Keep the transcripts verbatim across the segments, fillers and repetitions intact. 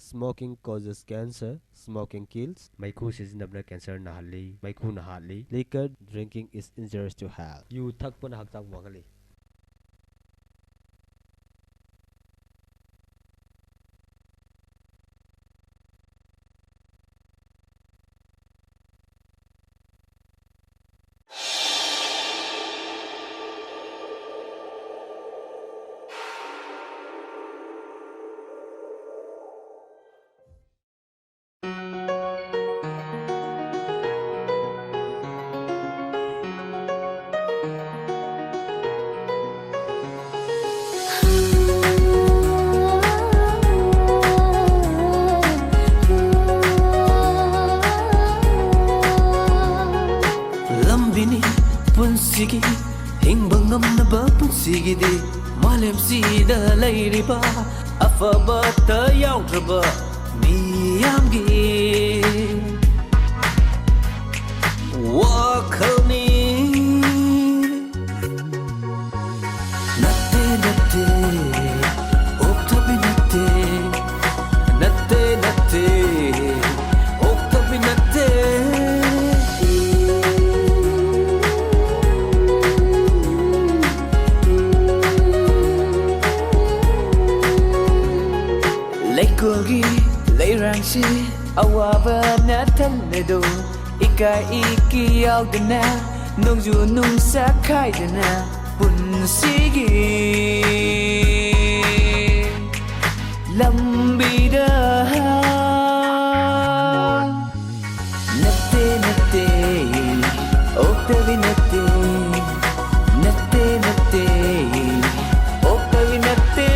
Smoking causes cancer. Smoking kills. ꯃꯩꯈꯨ ꯁꯤꯖꯤꯟꯅꯕꯅ cancer ꯅꯥꯍꯜꯂꯤ꯫ ꯃꯩꯈꯨꯅ ꯍꯥꯠꯂꯤ꯫ Liquor drinking is injurious to health. ꯌꯨ ꯊꯛꯄꯅ ꯍꯛꯆꯥꯡ ꯃꯥꯡꯍꯜꯂꯤ꯫ ꯂꯝꯕꯤꯅꯤ ꯄꯨꯟꯁꯤꯒꯤ ꯍꯤꯡꯕ ꯉꯝꯅꯕ ꯄꯨꯟꯁꯤꯒꯤꯗꯤ ꯃꯥꯂꯦꯝꯁꯤꯗ ꯂꯩꯔꯤꯕ ꯑꯐꯕꯇ ꯌꯥꯎꯗ꯭ꯔꯕ ꯃꯤꯌꯥꯝꯒꯤ ꯋꯥꯈꯜꯅꯤ꯫ ꯅꯠꯇꯦ, ꯅꯠꯇꯦ, ꯑꯣꯛꯇꯕꯤ ꯅꯠꯇꯦ꯫ ꯅꯠꯇꯦ, ꯅꯠꯇꯦ, ꯑꯣꯛꯇꯕꯤ ꯅꯠꯇꯦ꯫ ꯂꯩꯀꯣꯜꯒꯤ ꯂꯩꯔꯥꯡꯁꯤ ꯑꯋꯥꯕꯅ ꯊꯜꯂꯦꯗꯣ, ꯏꯀꯥꯏ ꯏꯀꯤ ꯌꯥꯎꯗꯅ, ꯅꯣꯡꯖꯨ ꯅꯨꯡꯁꯥ ꯈꯥꯏꯗꯅ ꯄꯨꯟꯁꯤꯒꯤ ꯂꯝꯕꯤꯗ꯫ ꯅꯠꯇꯦ, ꯅꯠꯇꯦ, ꯑꯣꯛꯇꯕꯤ ꯅꯠꯇꯦ꯫ ꯅꯠꯇꯦ, ꯅꯠꯇꯦ, ꯑꯣꯛꯇꯕꯤ ꯅꯠꯇꯦ꯫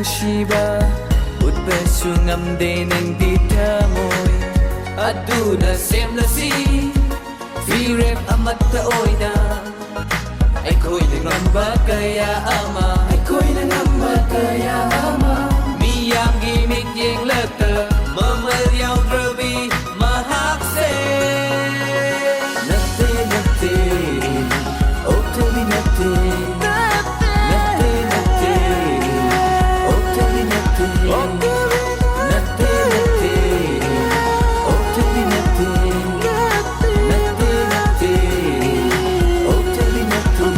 ꯅꯨꯡꯁꯤꯕ ꯎꯠꯄꯁꯨ ꯉꯝꯗꯦ ꯅꯪꯒꯤ ꯊꯃꯣꯏ ꯑꯗꯨꯅ ꯁꯦꯝꯂꯁꯤ ꯐꯤꯔꯦꯞ ꯑꯃꯠꯇ ꯑꯣꯏꯅ ꯑꯩꯈꯣꯏꯅ ꯉꯝꯕ ꯀꯌꯥ ꯑꯃ ꯑꯩꯈꯣꯏꯅ ꯉꯝꯕ ꯀꯌꯥ ꯑꯃ ꯃꯤꯌꯥꯝꯒꯤ ꯃꯤꯠꯌꯦꯡꯂꯛꯇ ꯃꯃꯜ ꯌꯥꯎꯗ꯭ꯔꯕꯤ ꯃꯍꯥꯛꯁꯦ ꯅꯠꯇꯦ ꯅꯠꯇꯦ ꯑꯣꯛꯇꯕꯤ ꯅꯠꯇꯦ ꯅꯠꯇꯦ ꯅꯠꯇꯦ ꯑꯣꯛꯇꯕꯤ ꯅꯠꯇꯦ ꯅꯠꯇꯦ ꯅꯠꯇꯦ ꯑꯣꯛꯇꯕꯤ ꯅꯠꯇꯦ ꯅꯠꯇꯦ ꯅꯠꯇꯦ ꯑꯣꯛꯇꯕꯤ ꯅꯠꯇꯦ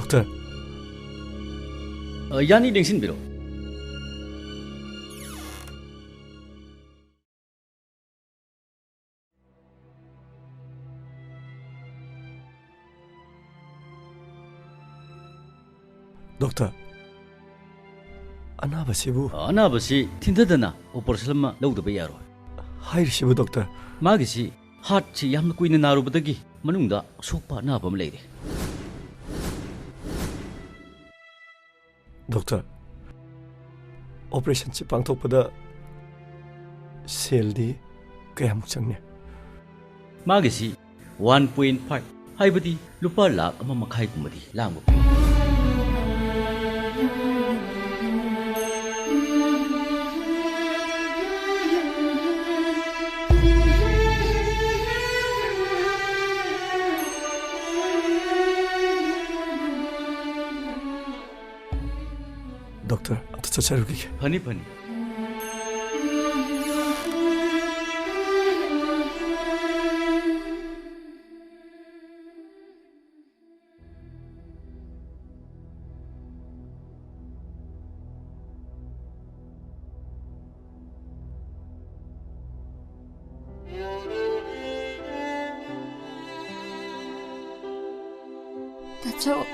ꯗꯣꯛꯇꯔ꯫ ꯑ, ꯌꯥꯅꯤ, ꯂꯦꯡꯁꯤꯟꯕꯤꯔꯣ꯫ ꯗꯣꯛꯇꯔ, ꯑꯅꯥꯕꯁꯤꯕꯨ? ꯑꯅꯥꯕꯁꯤ ꯊꯤꯟꯊꯗꯅ ꯑꯣꯄꯔꯦꯁꯟ ꯑꯃ ꯂꯧꯗꯕ ꯌꯥꯔꯣꯏ꯫ ꯍꯥꯏꯔꯤꯁꯤꯕꯨ, ꯗꯣꯛꯇꯔ? ꯃꯥꯒꯤꯁꯤ ꯍꯥꯔꯠꯁꯤ ꯌꯥꯝꯅ ꯀꯨꯏꯅ ꯅꯥꯔꯨꯕꯗꯒꯤ ꯃꯅꯨꯡꯗ ꯑꯁꯣꯛꯄ ꯑꯅꯥꯕ ꯑꯃ ꯂꯩꯔꯦ꯫ ꯗꯣꯛꯇꯔ, ꯑꯣꯄꯔꯦꯁꯟꯁꯤ ꯄꯥꯡꯊꯣꯛꯄꯗ ꯁꯦꯜꯗꯤ ꯀꯌꯥꯃꯨꯛ ꯆꯪꯅꯤ? ꯃꯥꯒꯤꯁꯤ ꯋꯥꯟ ꯄꯣꯏꯟ ꯐꯥꯏꯚ, ꯍꯥꯏꯕꯗꯤ ꯂꯨꯄꯥ ꯂꯥꯈ ꯑꯃ ꯃꯈꯥꯏꯒꯨꯝꯕꯗꯤ ꯂꯥꯡꯕ ꯐꯩ꯫ ꯗꯣꯛꯇꯔ, ꯑꯝꯇ ꯆꯠꯆꯔꯨꯈꯤꯒꯦ꯫ ꯐꯅꯤ, ꯐꯅꯤ꯫ ꯇꯥꯆꯧ,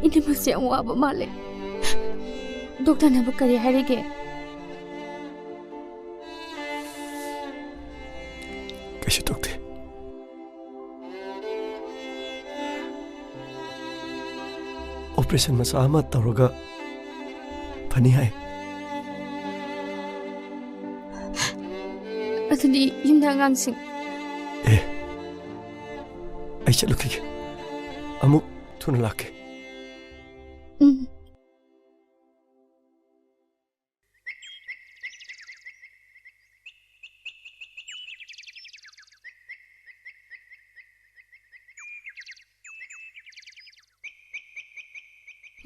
ꯏꯅꯝꯃꯁꯦ ꯌꯥꯝ ꯋꯥꯕ ꯃꯥꯜꯂꯦ꯫ ꯗꯣꯛꯇꯔꯅꯕꯨ ꯀꯔꯤ ꯍꯥꯏꯔꯤꯒꯦ? ꯀꯩꯁꯨ ꯇꯧꯗꯦ꯫ ꯑꯣꯄꯔꯦꯁꯟ ꯃꯆꯥ ꯑꯃ ꯇꯧꯔꯒ ꯐꯅꯤ ꯍꯥꯏ꯫ ꯑꯗꯨꯗꯤ ꯌꯨꯝꯗ ꯑꯉꯥꯡꯁꯤꯡ? ꯑꯦ, ꯑꯩ ꯆꯠꯂꯨꯈꯤꯒꯦ꯫ ꯑꯃꯨꯛ ꯊꯨꯅ ꯂꯥꯛꯀꯦ꯫ ꯎꯝ꯫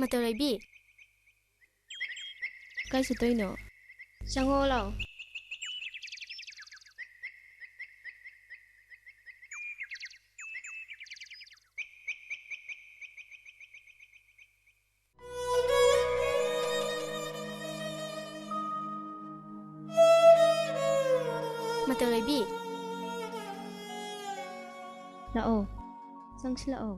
ꯃꯇꯧ ꯂꯩꯕꯤ꯫ ꯀꯥꯏ ꯆꯠꯇꯣꯏꯅꯣ? ꯆꯪꯉꯛꯑꯣ ꯂꯥꯛꯑꯣ꯫ ꯃꯇꯧ ꯂꯩꯕꯤ꯫ ꯂꯥꯛꯑꯣ꯫ ꯆꯪꯁꯤꯜꯂꯛꯑꯣ꯫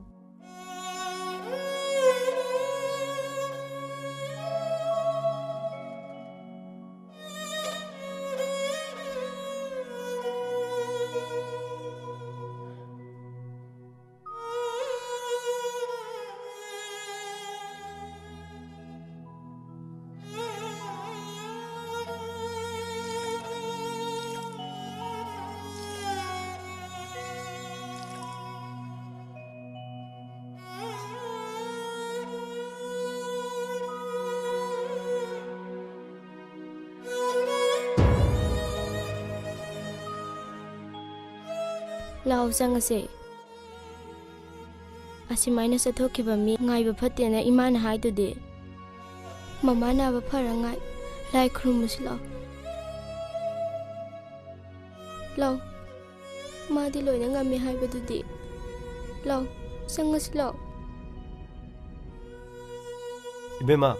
ꯂꯥꯎ, ꯆꯪꯉꯁꯦ꯫ ꯑꯁꯨꯃꯥꯏꯅ ꯆꯠꯊꯣꯛꯈꯤꯕ ꯃꯤ ꯉꯥꯏꯕ ꯐꯠꯇꯦꯅ ꯏꯃꯥꯅ ꯍꯥꯏꯗꯨꯗꯤ꯫ ꯃꯃꯥ ꯅꯥꯕ ꯐꯔꯉꯥꯏ ꯂꯥꯏ ꯈꯨꯔꯨꯝꯃꯨꯁꯤ ꯂꯥꯎ꯫ ꯂꯥꯎ꯫ ꯃꯥꯗꯤ ꯂꯣꯏꯅ ꯉꯝꯃꯤ ꯍꯥꯏꯕꯗꯨꯗꯤ꯫ ꯂꯥꯎ, ꯆꯪꯉꯁꯤ ꯂꯥꯎ꯫ ꯏꯕꯦꯝꯃ꯫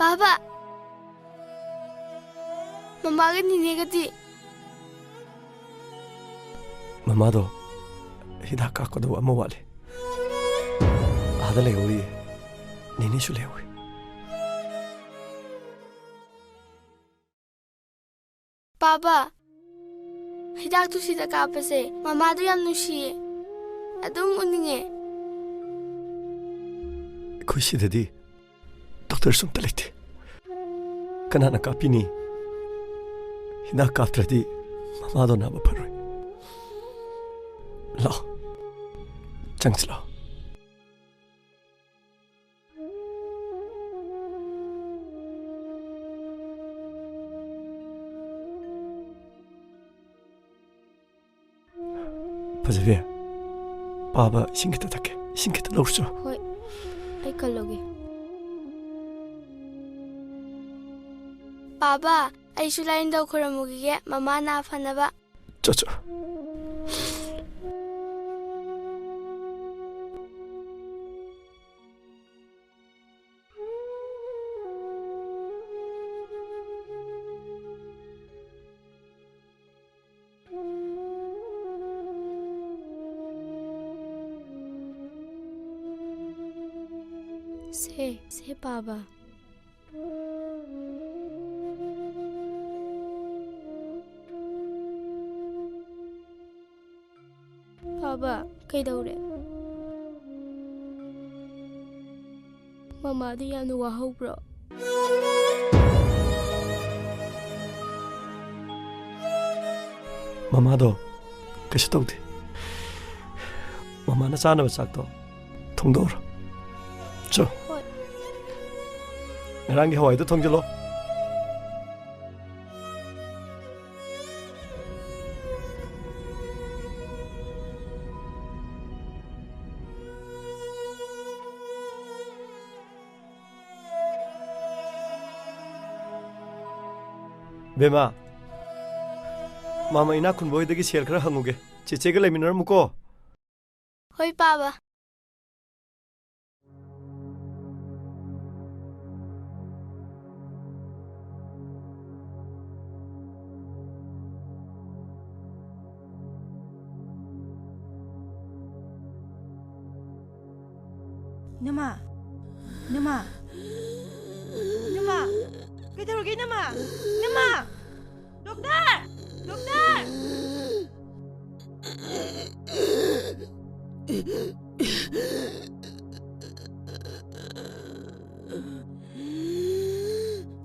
ꯄꯥꯕ! ꯃꯃꯥꯒ ꯅꯤꯅꯦꯒꯗꯤ? ꯃꯃꯥꯗꯣ ꯍꯤꯗꯥꯛ ꯀꯥꯞꯀꯗꯧꯕ ꯑꯃ ꯋꯥꯠꯂꯤ꯫ ꯑꯥꯗ ꯂꯩꯍꯧꯔꯤꯌꯦ꯫ ꯅꯤꯅꯦꯁꯨ ꯂꯩꯍꯧꯔꯤ꯫ ꯄꯥꯕ, ꯍꯤꯗꯥꯛꯇꯨ ꯁꯤꯗ ꯀꯥꯞꯄꯁꯦ꯫ ꯃꯃꯥꯗꯨ ꯌꯥꯝ ꯅꯨꯡꯁꯤꯌꯦ꯫ ꯑꯗꯨꯝ ꯎꯅꯤꯡꯉꯦ꯫ ꯑꯩꯈꯣꯏ ꯁꯤꯗꯗꯤ ꯗꯣꯛꯇꯔꯁꯨ ꯑꯝꯇ ꯂꯩꯇꯦ꯫ ꯀꯅꯥꯅ ꯀꯥꯞꯄꯤꯅꯤ? ꯍꯤꯗꯥꯛ ꯀꯥꯞꯇ꯭ꯔꯗꯤ ꯃꯃꯥꯗꯣ ꯅꯥꯕ ꯐꯔꯣꯏ꯫ ꯂꯥꯛꯑꯣ, ꯆꯪꯁꯤ ꯂꯥꯛꯑꯣ꯫ ꯐꯖꯕꯤ, ꯄꯥꯕ ꯏꯁꯤꯡ ꯈꯤꯇ ꯊꯛꯀꯦ꯫ ꯏꯁꯤꯡ ꯈꯤꯇ ꯂꯧꯔꯨꯆꯣ꯫ ꯍꯣꯏ, ꯑꯩ ꯀꯜꯂꯨꯒꯦ꯫ ꯄꯥꯕ, ꯑꯩꯁꯨ ꯂꯥꯏꯅꯤꯡꯊꯧ ꯈꯨꯔꯨꯝꯃꯨꯈꯤꯒꯦ, ꯃꯃꯥ ꯅꯥ ꯐꯅꯕ꯫ ꯆꯣ, ꯆꯣ꯫ ꯁꯦ, ꯁꯦ ꯄꯥꯕ꯫ ꯄꯥꯕ, ꯀꯩꯗꯧꯔꯦ? ꯃꯃꯥꯗꯤ ꯌꯥꯝꯅ ꯋꯥꯍꯧꯕ꯭ꯔꯣ? ꯃꯃꯥꯗꯣ ꯀꯩꯁꯨ ꯇꯧꯗꯦ꯫ ꯃꯃꯥꯅ ꯆꯥꯅꯕ ꯆꯥꯛꯇꯣ ꯊꯣꯡꯗꯣꯛꯎꯔꯣ꯫ ꯆꯣ꯫ ꯍꯣꯏ꯫ ꯉꯔꯥꯡꯒꯤ ꯍꯋꯥꯏꯗꯣ ꯊꯣꯡꯖꯤꯜꯂꯣ꯫ ꯕꯦꯝꯃ, ꯃꯥꯃ ꯏꯅꯥꯛ ꯈꯨꯟꯕ ꯍꯣꯏꯗꯒꯤ ꯁꯦꯜ ꯈꯔ ꯍꯪꯉꯨꯒꯦ꯫ ꯆꯦꯆꯦꯒ ꯂꯩꯃꯤꯟꯅꯔꯝꯃꯨꯀꯣ꯫ ꯍꯣꯏ, ꯄꯥꯕ꯫ ꯏꯅꯝꯃ! ꯏꯅꯝꯃ! ꯏꯅꯝꯃ! ꯀꯩꯗꯧꯔꯒꯦ, ꯏꯅꯝꯃ? ꯏꯅꯝꯃ! ꯗꯣꯛꯇꯔ! ꯗꯣꯛꯇꯔ!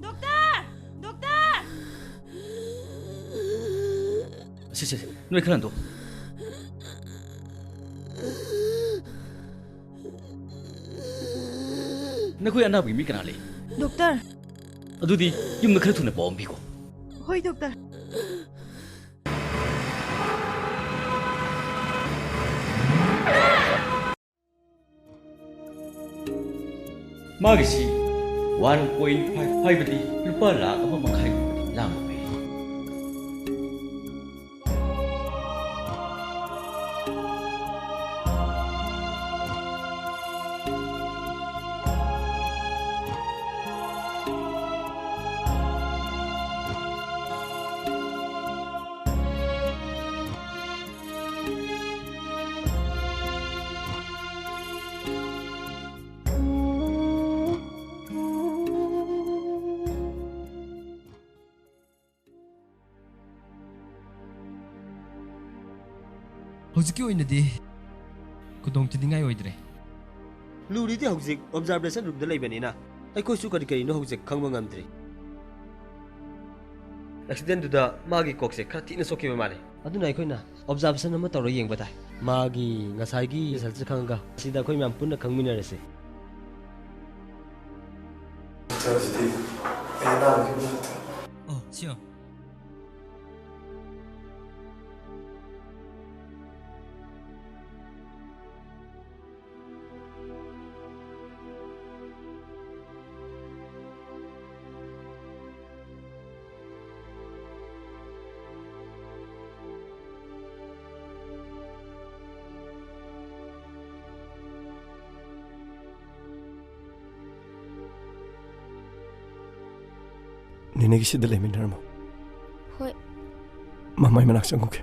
ꯗꯣꯛꯇꯔ! ꯗꯣꯛꯇꯔ! ꯁꯦ, ꯁꯦ, ꯁꯦ, ꯅꯣꯏ ꯈꯔ ꯍꯟꯗꯣꯛ꯫ ꯅꯈꯣꯏ ꯑꯅꯥꯕꯒꯤ ꯃꯤ ꯀꯅꯥ ꯂꯩ? ꯗꯣꯛꯇꯔ꯫ ꯑꯗꯨꯗꯤ ꯌꯨꯝꯗ ꯈꯔ ꯊꯨꯅ ꯄꯥꯎ ꯑꯃ ꯄꯤꯈꯣ꯫ ꯍꯣꯏ, ꯗꯣꯛꯇꯔ꯫ ꯃꯥꯒꯤꯁꯤ ꯋꯥꯟ ꯄꯣꯏꯟ ꯐꯥꯏꯚ ꯍꯥꯏꯕꯗꯤ ꯂꯨꯄꯥ ꯂꯥꯈ ꯑꯃ ꯃꯈꯥꯏꯒꯨꯝꯕꯗꯤ ꯂꯥꯡꯕ ꯐꯩ꯫ ꯍꯧꯖꯤꯛꯀꯤ ꯑꯣꯏꯅꯗꯤ ꯈꯨꯗꯣꯡꯊꯤꯅꯤꯡꯉꯥꯏ ꯑꯣꯏꯗ꯭ꯔꯦ꯫ ꯂꯨꯔꯤꯗꯤ ꯍꯧꯖꯤꯛ ꯑꯣꯕꯖꯥꯔꯕꯦꯁꯟ ꯔꯨꯝꯗ ꯂꯩꯕꯅꯤꯅ ꯑꯩꯈꯣꯏꯁꯨ ꯀꯔꯤ ꯀꯔꯤꯅꯣ ꯍꯧꯖꯤꯛ ꯈꯪꯕ ꯉꯝꯗ꯭ꯔꯤ꯫ ꯑꯦꯛꯁꯤꯗꯦꯟꯗꯨꯗ ꯃꯥꯒꯤ ꯀꯣꯛꯁꯦ ꯈꯔ ꯊꯤꯅ ꯁꯣꯛꯈꯤꯕ ꯃꯥꯜꯂꯦ꯫ ꯑꯗꯨꯅ ꯑꯩꯈꯣꯏꯅ ꯑꯣꯕꯖꯥꯔꯕꯦꯁꯟ ꯑꯃ ꯇꯧꯔ ꯌꯦꯡꯕ ꯇꯥꯏ꯫ ꯃꯥꯒꯤ ꯉꯁꯥꯏꯒꯤ ꯔꯤꯖꯜꯠꯁꯦ ꯈꯪꯉꯒ ꯁꯤꯗ ꯑꯩꯈꯣꯏ ꯃꯌꯥꯝ ꯄꯨꯟꯅ ꯈꯪꯃꯤꯟꯅꯔꯁꯤ꯫ ꯗꯣꯛꯇꯔꯁꯤꯗꯤ ꯑꯩ ꯑꯅꯥꯕꯒꯤ ꯃꯊꯛꯇ ꯑꯣ, ꯁꯤꯌꯣ꯫ ꯅꯦꯅꯦꯒꯤ ꯁꯤꯗ ꯂꯩꯃꯤꯟꯅꯔꯝꯃꯣ꯫ ꯍꯣꯏ꯫ ꯃꯃꯥꯏ ꯃꯅꯥꯛ ꯆꯪꯉꯨꯒꯦ꯫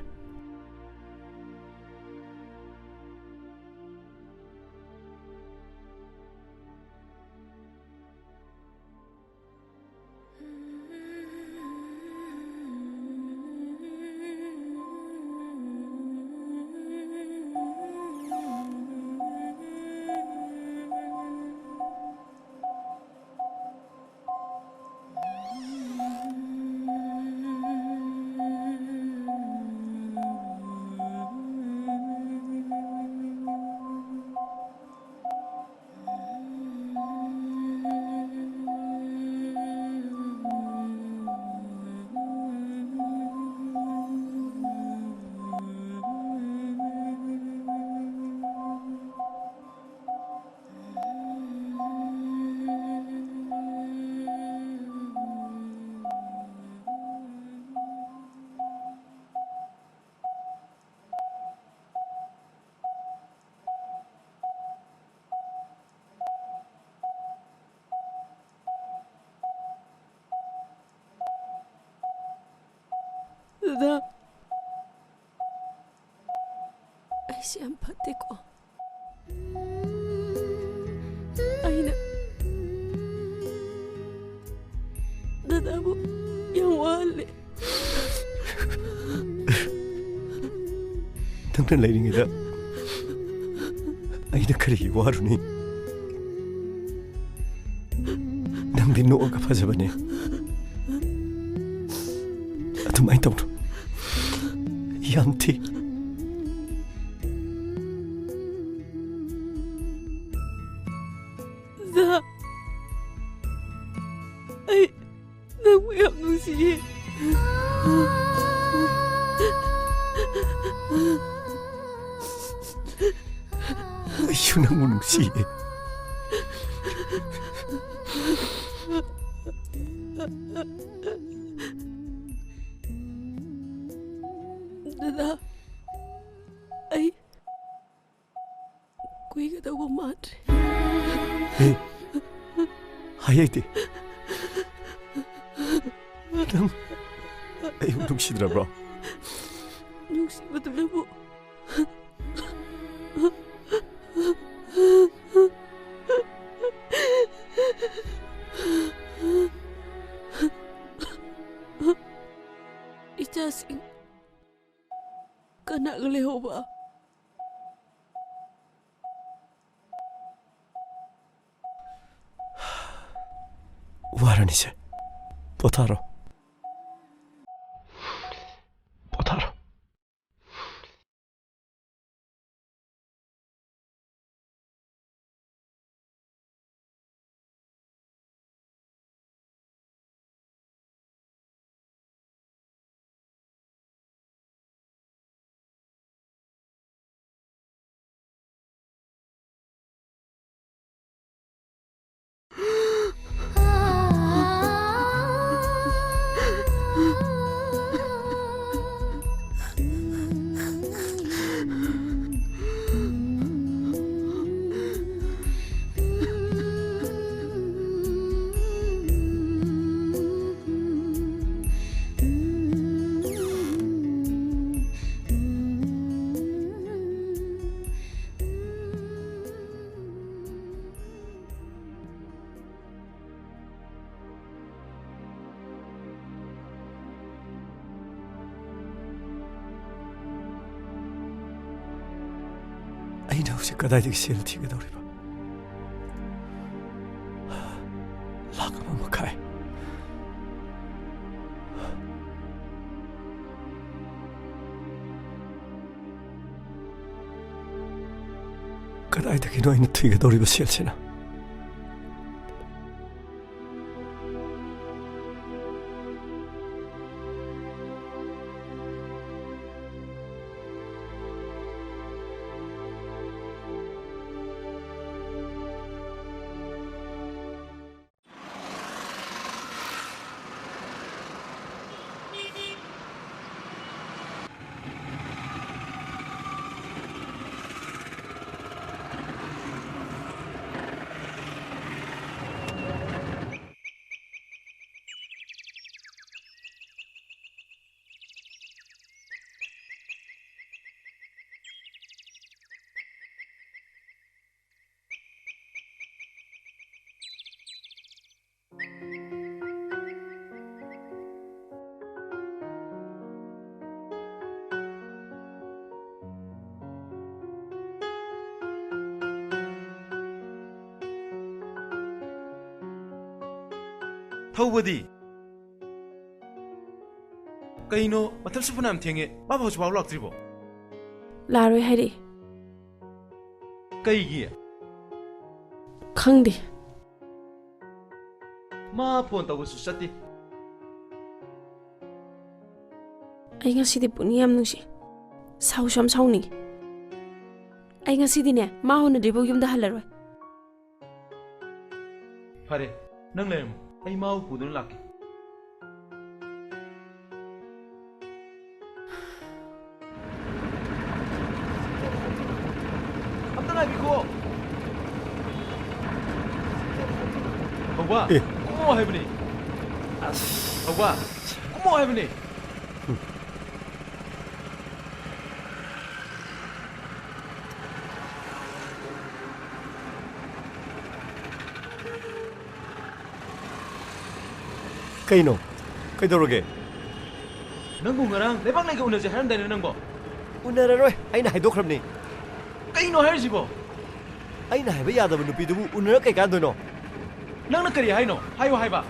ꯗꯗꯥ, ꯑꯩꯁꯦ ꯌꯥꯝ ꯐꯠꯇꯦꯀꯣ꯫ ꯑꯩꯅ ꯗꯗꯥꯕꯨ ꯌꯥꯝ ꯋꯥꯍꯜꯂꯦ꯫ ꯅꯪ ꯅꯛꯅ ꯂꯩꯔꯤꯉꯩꯗ ꯑꯩꯅ ꯀꯔꯤꯒꯤ ꯋꯥꯔꯨꯅꯤ? ꯅꯪꯗꯤ ꯅꯣꯛꯑꯒ ꯐꯖꯕꯅꯦ꯫ ꯑꯗꯨꯃꯥꯏꯅ ꯇꯧꯅꯨ꯫ ꯌꯥꯝ ꯊꯤ꯫ ꯖꯥ, ꯑꯩ ꯅꯪꯕꯨ ꯌꯥꯝ ꯅꯨꯡꯁꯤꯌꯦ꯫ ꯑꯩꯁꯨ ꯅꯪꯕꯨ ꯅꯨꯡꯁꯤꯌꯦ꯫ ꯗꯗꯥ, ꯑꯩ ꯀꯨꯏꯒꯗꯧꯕ ꯃꯥꯟꯗ꯭ꯔꯦ꯫ ꯑꯦ, ꯍꯥꯏꯍꯩꯗꯦ꯫ ꯅꯪ ꯑꯩꯕꯨ ꯅꯨꯡꯁꯤꯗ꯭ꯔꯕ꯭ꯔꯣ? ꯅꯨꯡꯁꯤꯕꯗꯨꯅꯕꯨ ꯏꯆꯥꯁꯤꯡ ꯀꯅꯥꯒ ꯂꯩꯍꯧꯕ? ꯋꯥꯔꯅꯤꯁꯦ꯫ ꯄꯣꯊꯥꯔꯣ꯫ ꯄꯣꯊꯥꯔꯣ꯫ ꯀꯗꯥꯏꯗꯒꯤ ꯁꯦꯜ ꯊꯤꯒꯗꯧꯔꯤꯕ? ꯂꯥꯛ ꯑꯃ ꯃꯈꯥꯏ꯫ ꯀꯗꯥꯏꯗꯒꯤꯅꯣ ꯑꯩꯅ ꯊꯤꯒꯗꯧꯔꯤꯕ ꯁꯦꯜꯁꯤꯅ? ꯊꯧꯕꯗꯤ? ꯀꯩꯅꯣ, ꯃꯇꯝꯁꯨ ꯐꯅꯌꯥꯝ ꯊꯦꯡꯉꯦ, ꯃꯥꯕꯨ ꯍꯧꯖꯤꯛꯐꯥꯎ ꯂꯥꯛꯇ꯭ꯔꯤꯕꯣ? ꯂꯥꯛꯑꯔꯣꯏ ꯍꯥꯏꯔꯛꯏ꯫ ꯀꯩꯒꯤ? ꯈꯪꯗꯦ꯫ ꯃꯥ ꯐꯣꯟ ꯇꯧꯕꯁꯨ ꯆꯠꯇꯦ꯫ ꯑꯩ ꯉꯁꯤꯗꯤ ꯄꯨꯛꯅꯤꯡ ꯌꯥꯝ ꯅꯨꯡꯁꯤ꯫ ꯁꯥꯎꯁꯨ ꯌꯥꯝ ꯁꯥꯎꯅꯤꯡꯉꯤ꯫ ꯑꯩ ꯉꯁꯤꯗꯤꯅꯦ, ꯃꯥ ꯎꯅꯗ꯭ꯔꯤꯐꯥꯎ ꯌꯨꯝꯗ ꯍꯜꯂꯔꯣꯏ꯫ ꯐꯔꯦ, ꯅꯪ ꯂꯩꯔꯝꯃꯣ, ꯑꯩ ꯃꯥꯕꯨ ꯄꯨꯗꯨꯅ ꯂꯥꯛꯀꯦ꯫ ꯑꯝꯇ ꯉꯥꯏꯕꯤꯈꯣ꯫ ꯊꯧꯕ, ꯑꯦ꯫ ꯀꯨꯝꯃꯣ ꯍꯥꯏꯕꯅꯤ꯫ ꯑꯁ꯫ ꯊꯧꯕ, ꯀꯨꯝꯃꯣ ꯍꯥꯏꯕꯅꯤ꯫ ꯀꯩꯅꯣ? ꯀꯩꯗꯧꯔꯒꯦ? ꯅꯪꯕꯨ ꯉꯔꯥꯡ ꯂꯩꯕꯥꯛꯂꯩꯒ ꯎꯅꯁꯦ ꯍꯥꯏꯔꯝꯗꯥꯏꯅꯦ ꯅꯪꯕꯣ? ꯎꯅꯔꯔꯣꯏ, ꯑꯩꯅ ꯍꯥꯏꯗꯣꯛꯈ꯭ꯔꯕꯅꯤ꯫ ꯀꯩꯅꯣ ꯍꯥꯏꯔꯤꯁꯤꯕꯣ? ꯑꯩꯅ ꯍꯥꯏꯕ ꯌꯥꯗꯕ ꯅꯨꯄꯤꯗꯨꯕꯨ ꯎꯅꯔ ꯀꯩ ꯀꯥꯟꯗꯣꯏꯅꯣ? ꯅꯪꯅ ꯀꯔꯤ ꯍꯥꯏꯅꯣ? ꯍꯥꯏꯌꯨ ꯍꯥꯏꯕ꯫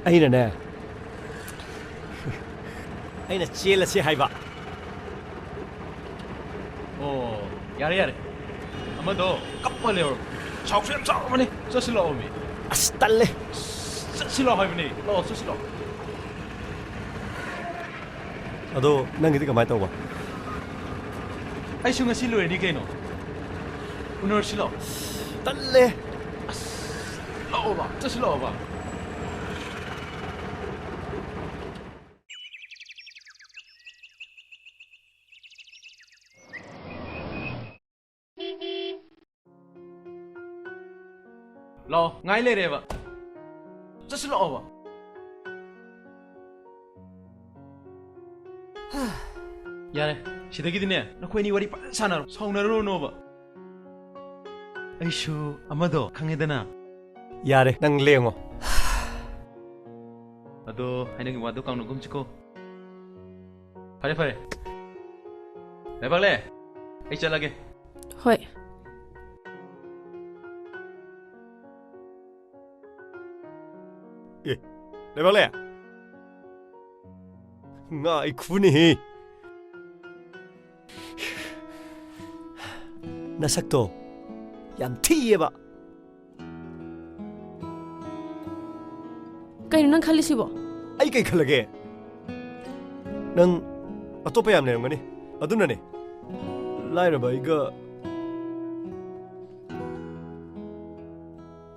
ꯑꯩꯅꯅꯦ, ꯑꯩꯅ ꯆꯦꯜꯂꯁꯤ ꯍꯥꯏꯕ꯫ ꯑꯣ, ꯌꯥꯔꯦ, ꯌꯥꯔꯦ꯫ ꯑꯃꯗꯣ ꯀꯞꯄ ꯂꯩꯍꯧꯔꯕ꯫ ꯁꯥꯎꯁꯨ ꯌꯥꯝ ꯁꯥꯎꯔꯕꯅꯦ꯫ ꯆꯠꯁꯤ ꯂꯥꯛꯑꯣ, ꯃꯤ꯫ ꯑꯁ, ꯇꯜꯂꯦ꯫ ꯆꯠꯁꯤ ꯂꯥꯛꯑꯣ ꯍꯥꯏꯕꯅꯦ꯫ ꯂꯥꯛꯑꯣ, ꯆꯠꯁꯤ ꯂꯥꯛꯑꯣ꯫ ꯑꯗꯣ ꯅꯪꯒꯤꯗꯤ ꯀꯃꯥꯏꯅ ꯇꯧꯕ? ꯑꯩꯁꯨ ꯉꯁꯤ ꯂꯣꯏꯔꯅꯤ ꯀꯩꯅꯣ꯫ ꯎꯅꯔꯁꯤ ꯂꯥꯛꯑꯣ꯫ ꯇꯜꯂꯦ꯫ ꯑꯁ, ꯂꯥꯛꯑꯣꯕ, ꯆꯠꯁꯤ ꯂꯥꯛꯑꯣꯕ꯫ ꯂꯥꯛꯑꯣ, ꯉꯥꯏ ꯂꯩꯔꯦꯕ꯫ ꯆꯠꯁꯤ ꯂꯥꯛꯑꯣꯕ꯫ ꯌꯥꯔꯦ, ꯁꯤꯗꯒꯤꯗꯤꯅꯦ, ꯅꯈꯣꯏ ꯑꯅꯤ ꯋꯥꯔꯤ ꯐꯖꯅ ꯁꯥꯟꯅꯔꯣ, ꯁꯥꯎꯅꯔꯨꯔꯅꯣꯕ꯫ ꯑꯩꯁꯨ ꯑꯃꯗꯣ ꯈꯪꯉꯦꯗꯅ꯫ ꯌꯥꯔꯦ, ꯅꯪ ꯂꯦꯡꯉꯣ꯫ ꯑꯗꯣ ꯍꯥꯏꯅꯒꯤ ꯋꯥꯗꯣ ꯀꯥꯎꯅꯒꯨꯝꯁꯤꯀꯣ꯫ ꯐꯔꯦ, ꯐꯔꯦ꯫ ꯂꯩꯕꯥꯛꯂꯦ, ꯑꯩ ꯆꯠꯂꯒꯦ꯫ ꯍꯣꯏ꯫ ꯑꯦ, ꯂꯩꯕꯥꯛꯂꯦ꯫ ꯉꯥ ꯏꯈꯨꯅꯤꯍꯦ꯫ ꯅꯁꯛꯇꯣ ꯌꯥꯝ ꯊꯤꯌꯦꯕ꯫ ꯀꯩꯅꯣ ꯅꯪ ꯈꯜꯂꯤꯁꯤꯕꯣ? ꯑꯩ ꯀꯩ ꯈꯜꯂꯒꯦ? ꯅꯪ ꯑꯇꯣꯞꯄ ꯌꯥꯝ ꯂꯩꯔꯝꯒꯅꯤ꯫ ꯑꯗꯨꯅꯅꯦ꯫ ꯂꯥꯏꯔꯕ ꯑꯩꯒ꯫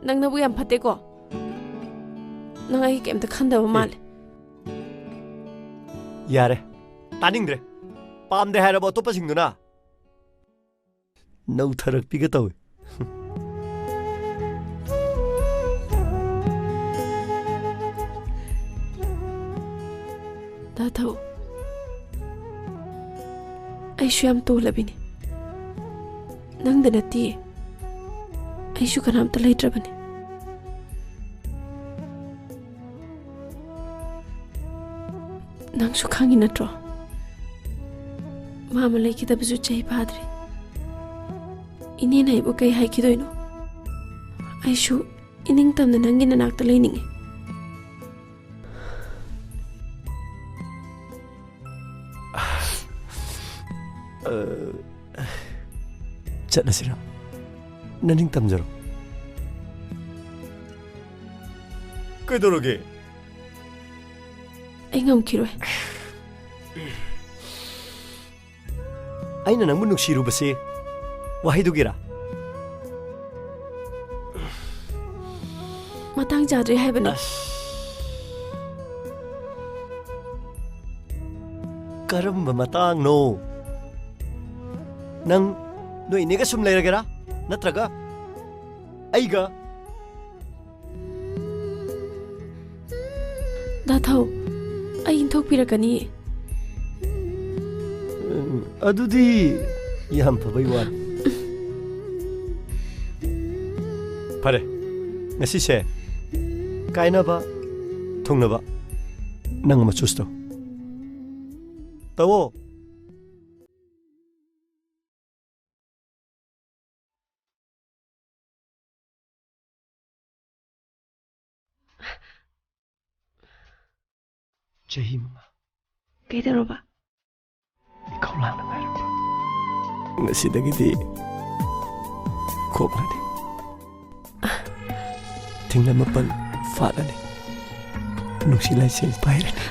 ꯅꯪ ꯅꯕꯨꯛ ꯌꯥꯝ ꯐꯠꯇꯦꯀꯣ꯫ ꯅꯪ ꯑꯩ ꯀꯩꯝꯇ ꯈꯟꯗꯕ ꯑꯦ꯫ ꯃꯥꯜꯂꯦ꯫ ꯌꯥꯔꯦ꯫ ꯇꯥꯅꯤꯡꯗ꯭ꯔꯦ꯫ ꯄꯥꯝꯗꯦ ꯍꯥꯏꯔꯕ ꯑꯇꯣꯞꯄꯁꯤꯡꯗꯨꯅ? ꯅꯧꯊꯔꯛꯄꯤꯒ ꯇꯧꯏ꯫ ꯗꯥ ꯊꯧ, ꯑꯩꯁꯨ ꯌꯥꯝ ꯇꯣꯜꯂꯕꯤꯅꯤ꯫ ꯅꯪꯗ ꯅꯠꯇꯤꯌꯦ, ꯑꯩꯁꯨ ꯀꯅꯥꯝꯇ ꯂꯩꯇ꯭ꯔꯕꯅꯤ꯫ ꯅꯪꯁꯨ ꯈꯪꯉꯤ ꯅꯠꯇ꯭ꯔꯣ? ꯑꯃ ꯂꯩꯈꯤꯗꯕꯁꯨ ꯆꯍꯤ ꯐꯥꯗ꯭ꯔꯤ꯫ ꯏꯅꯦꯅ ꯑꯩꯕꯨ ꯀꯩ ꯍꯥꯏꯈꯤꯗꯣꯏꯅꯣ? ꯑꯩꯁꯨ ꯏꯅꯤꯡꯇꯝꯅ ꯅꯪꯒꯤ ꯅꯅꯥꯛꯇ ꯂꯩꯅꯤꯡꯉꯤ꯫ ꯑ, ꯆꯠꯂꯁꯤꯔ? ꯅꯅꯤꯡ ꯇꯝꯖꯔꯣ꯫ ꯀꯩꯗꯧꯔꯒꯦ? ꯑꯩ ꯉꯝꯈꯤꯔꯣꯏ꯫ ꯑꯩꯅ ꯅꯪꯕꯨ ꯅꯨꯡꯁꯤꯔꯨꯕꯁꯤ ꯋꯥꯍꯩꯗꯨꯒꯤꯔꯥ? ꯃꯇꯥꯡ ꯆꯥꯗ꯭ꯔꯦ ꯍꯥꯏꯕꯅꯤ꯫ ꯑꯁ꯫ ꯀꯔꯝꯕ ꯃꯇꯥꯡꯅꯣ? ꯅꯪ ꯅꯣꯏ ꯏꯅꯦꯒ ꯁꯨꯝ ꯂꯩꯔꯒꯦꯔꯥ? ꯅꯠꯇ꯭ꯔꯒ ꯑꯩꯒ? ꯗꯥ ꯊꯧ, ꯑꯩ ꯏꯟꯊꯣꯛꯄꯤꯔꯛꯀꯅꯤ꯫ ꯎꯝ, ꯑꯗꯨꯗꯤ ꯌꯥꯝ ꯐꯕꯩ ꯋꯥꯅꯤ꯫ ꯐꯔꯦ, ꯉꯁꯤꯁꯦ ꯀꯥꯏꯅꯕ ꯊꯨꯡꯅꯕ ꯅꯪ ꯑꯃ choose ꯇꯧ꯫ ꯇꯧꯑꯣ꯫ ꯆꯍꯤ ꯃꯉꯥ꯫ ꯀꯩꯗꯧꯔꯕ? ꯏꯈꯧꯂꯥꯡꯅ ꯉꯥꯏꯔꯝꯕ꯫ ꯉꯁꯤꯗꯒꯤꯗꯤ ꯈꯣꯛꯂꯅꯤ꯫ ꯊꯤꯡꯂ ꯃꯥꯄꯜ ꯐꯥꯠꯂꯅꯤ꯫ ꯅꯨꯡꯁꯤ ꯂꯥꯏꯁꯦꯡ ꯄꯥꯏꯔꯅꯤ꯫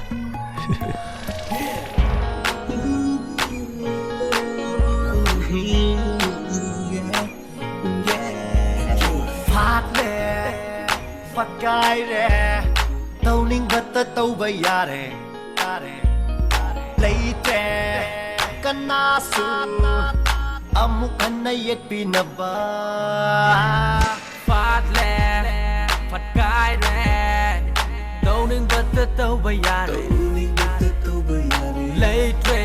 ꯐꯥꯠꯂꯦ, ꯐꯠꯀꯥꯏꯔꯦ, ꯇꯧꯅꯤꯡꯕꯇ ꯇꯧꯕ ꯌꯥꯔꯦ, ꯌꯥꯔꯦ, ꯌꯥꯔꯦ꯫ ꯂꯩꯇ꯭ꯔꯦ ꯀꯅꯥꯁꯨ ꯑꯃꯨꯛ ꯍꯟꯅ ꯌꯦꯠꯄꯤꯅꯕ꯫ ꯐꯥꯠꯂꯦ, ꯐꯠꯀꯥꯏꯔꯦ, ꯇꯧꯅꯤꯡꯕꯇ ꯇꯧꯕ ꯌꯥꯔꯦ, ꯇꯧꯅꯤꯡꯕꯇ ꯇꯧꯕ ꯌꯥꯔꯦ꯫ ꯂꯩꯇ꯭ꯔꯦ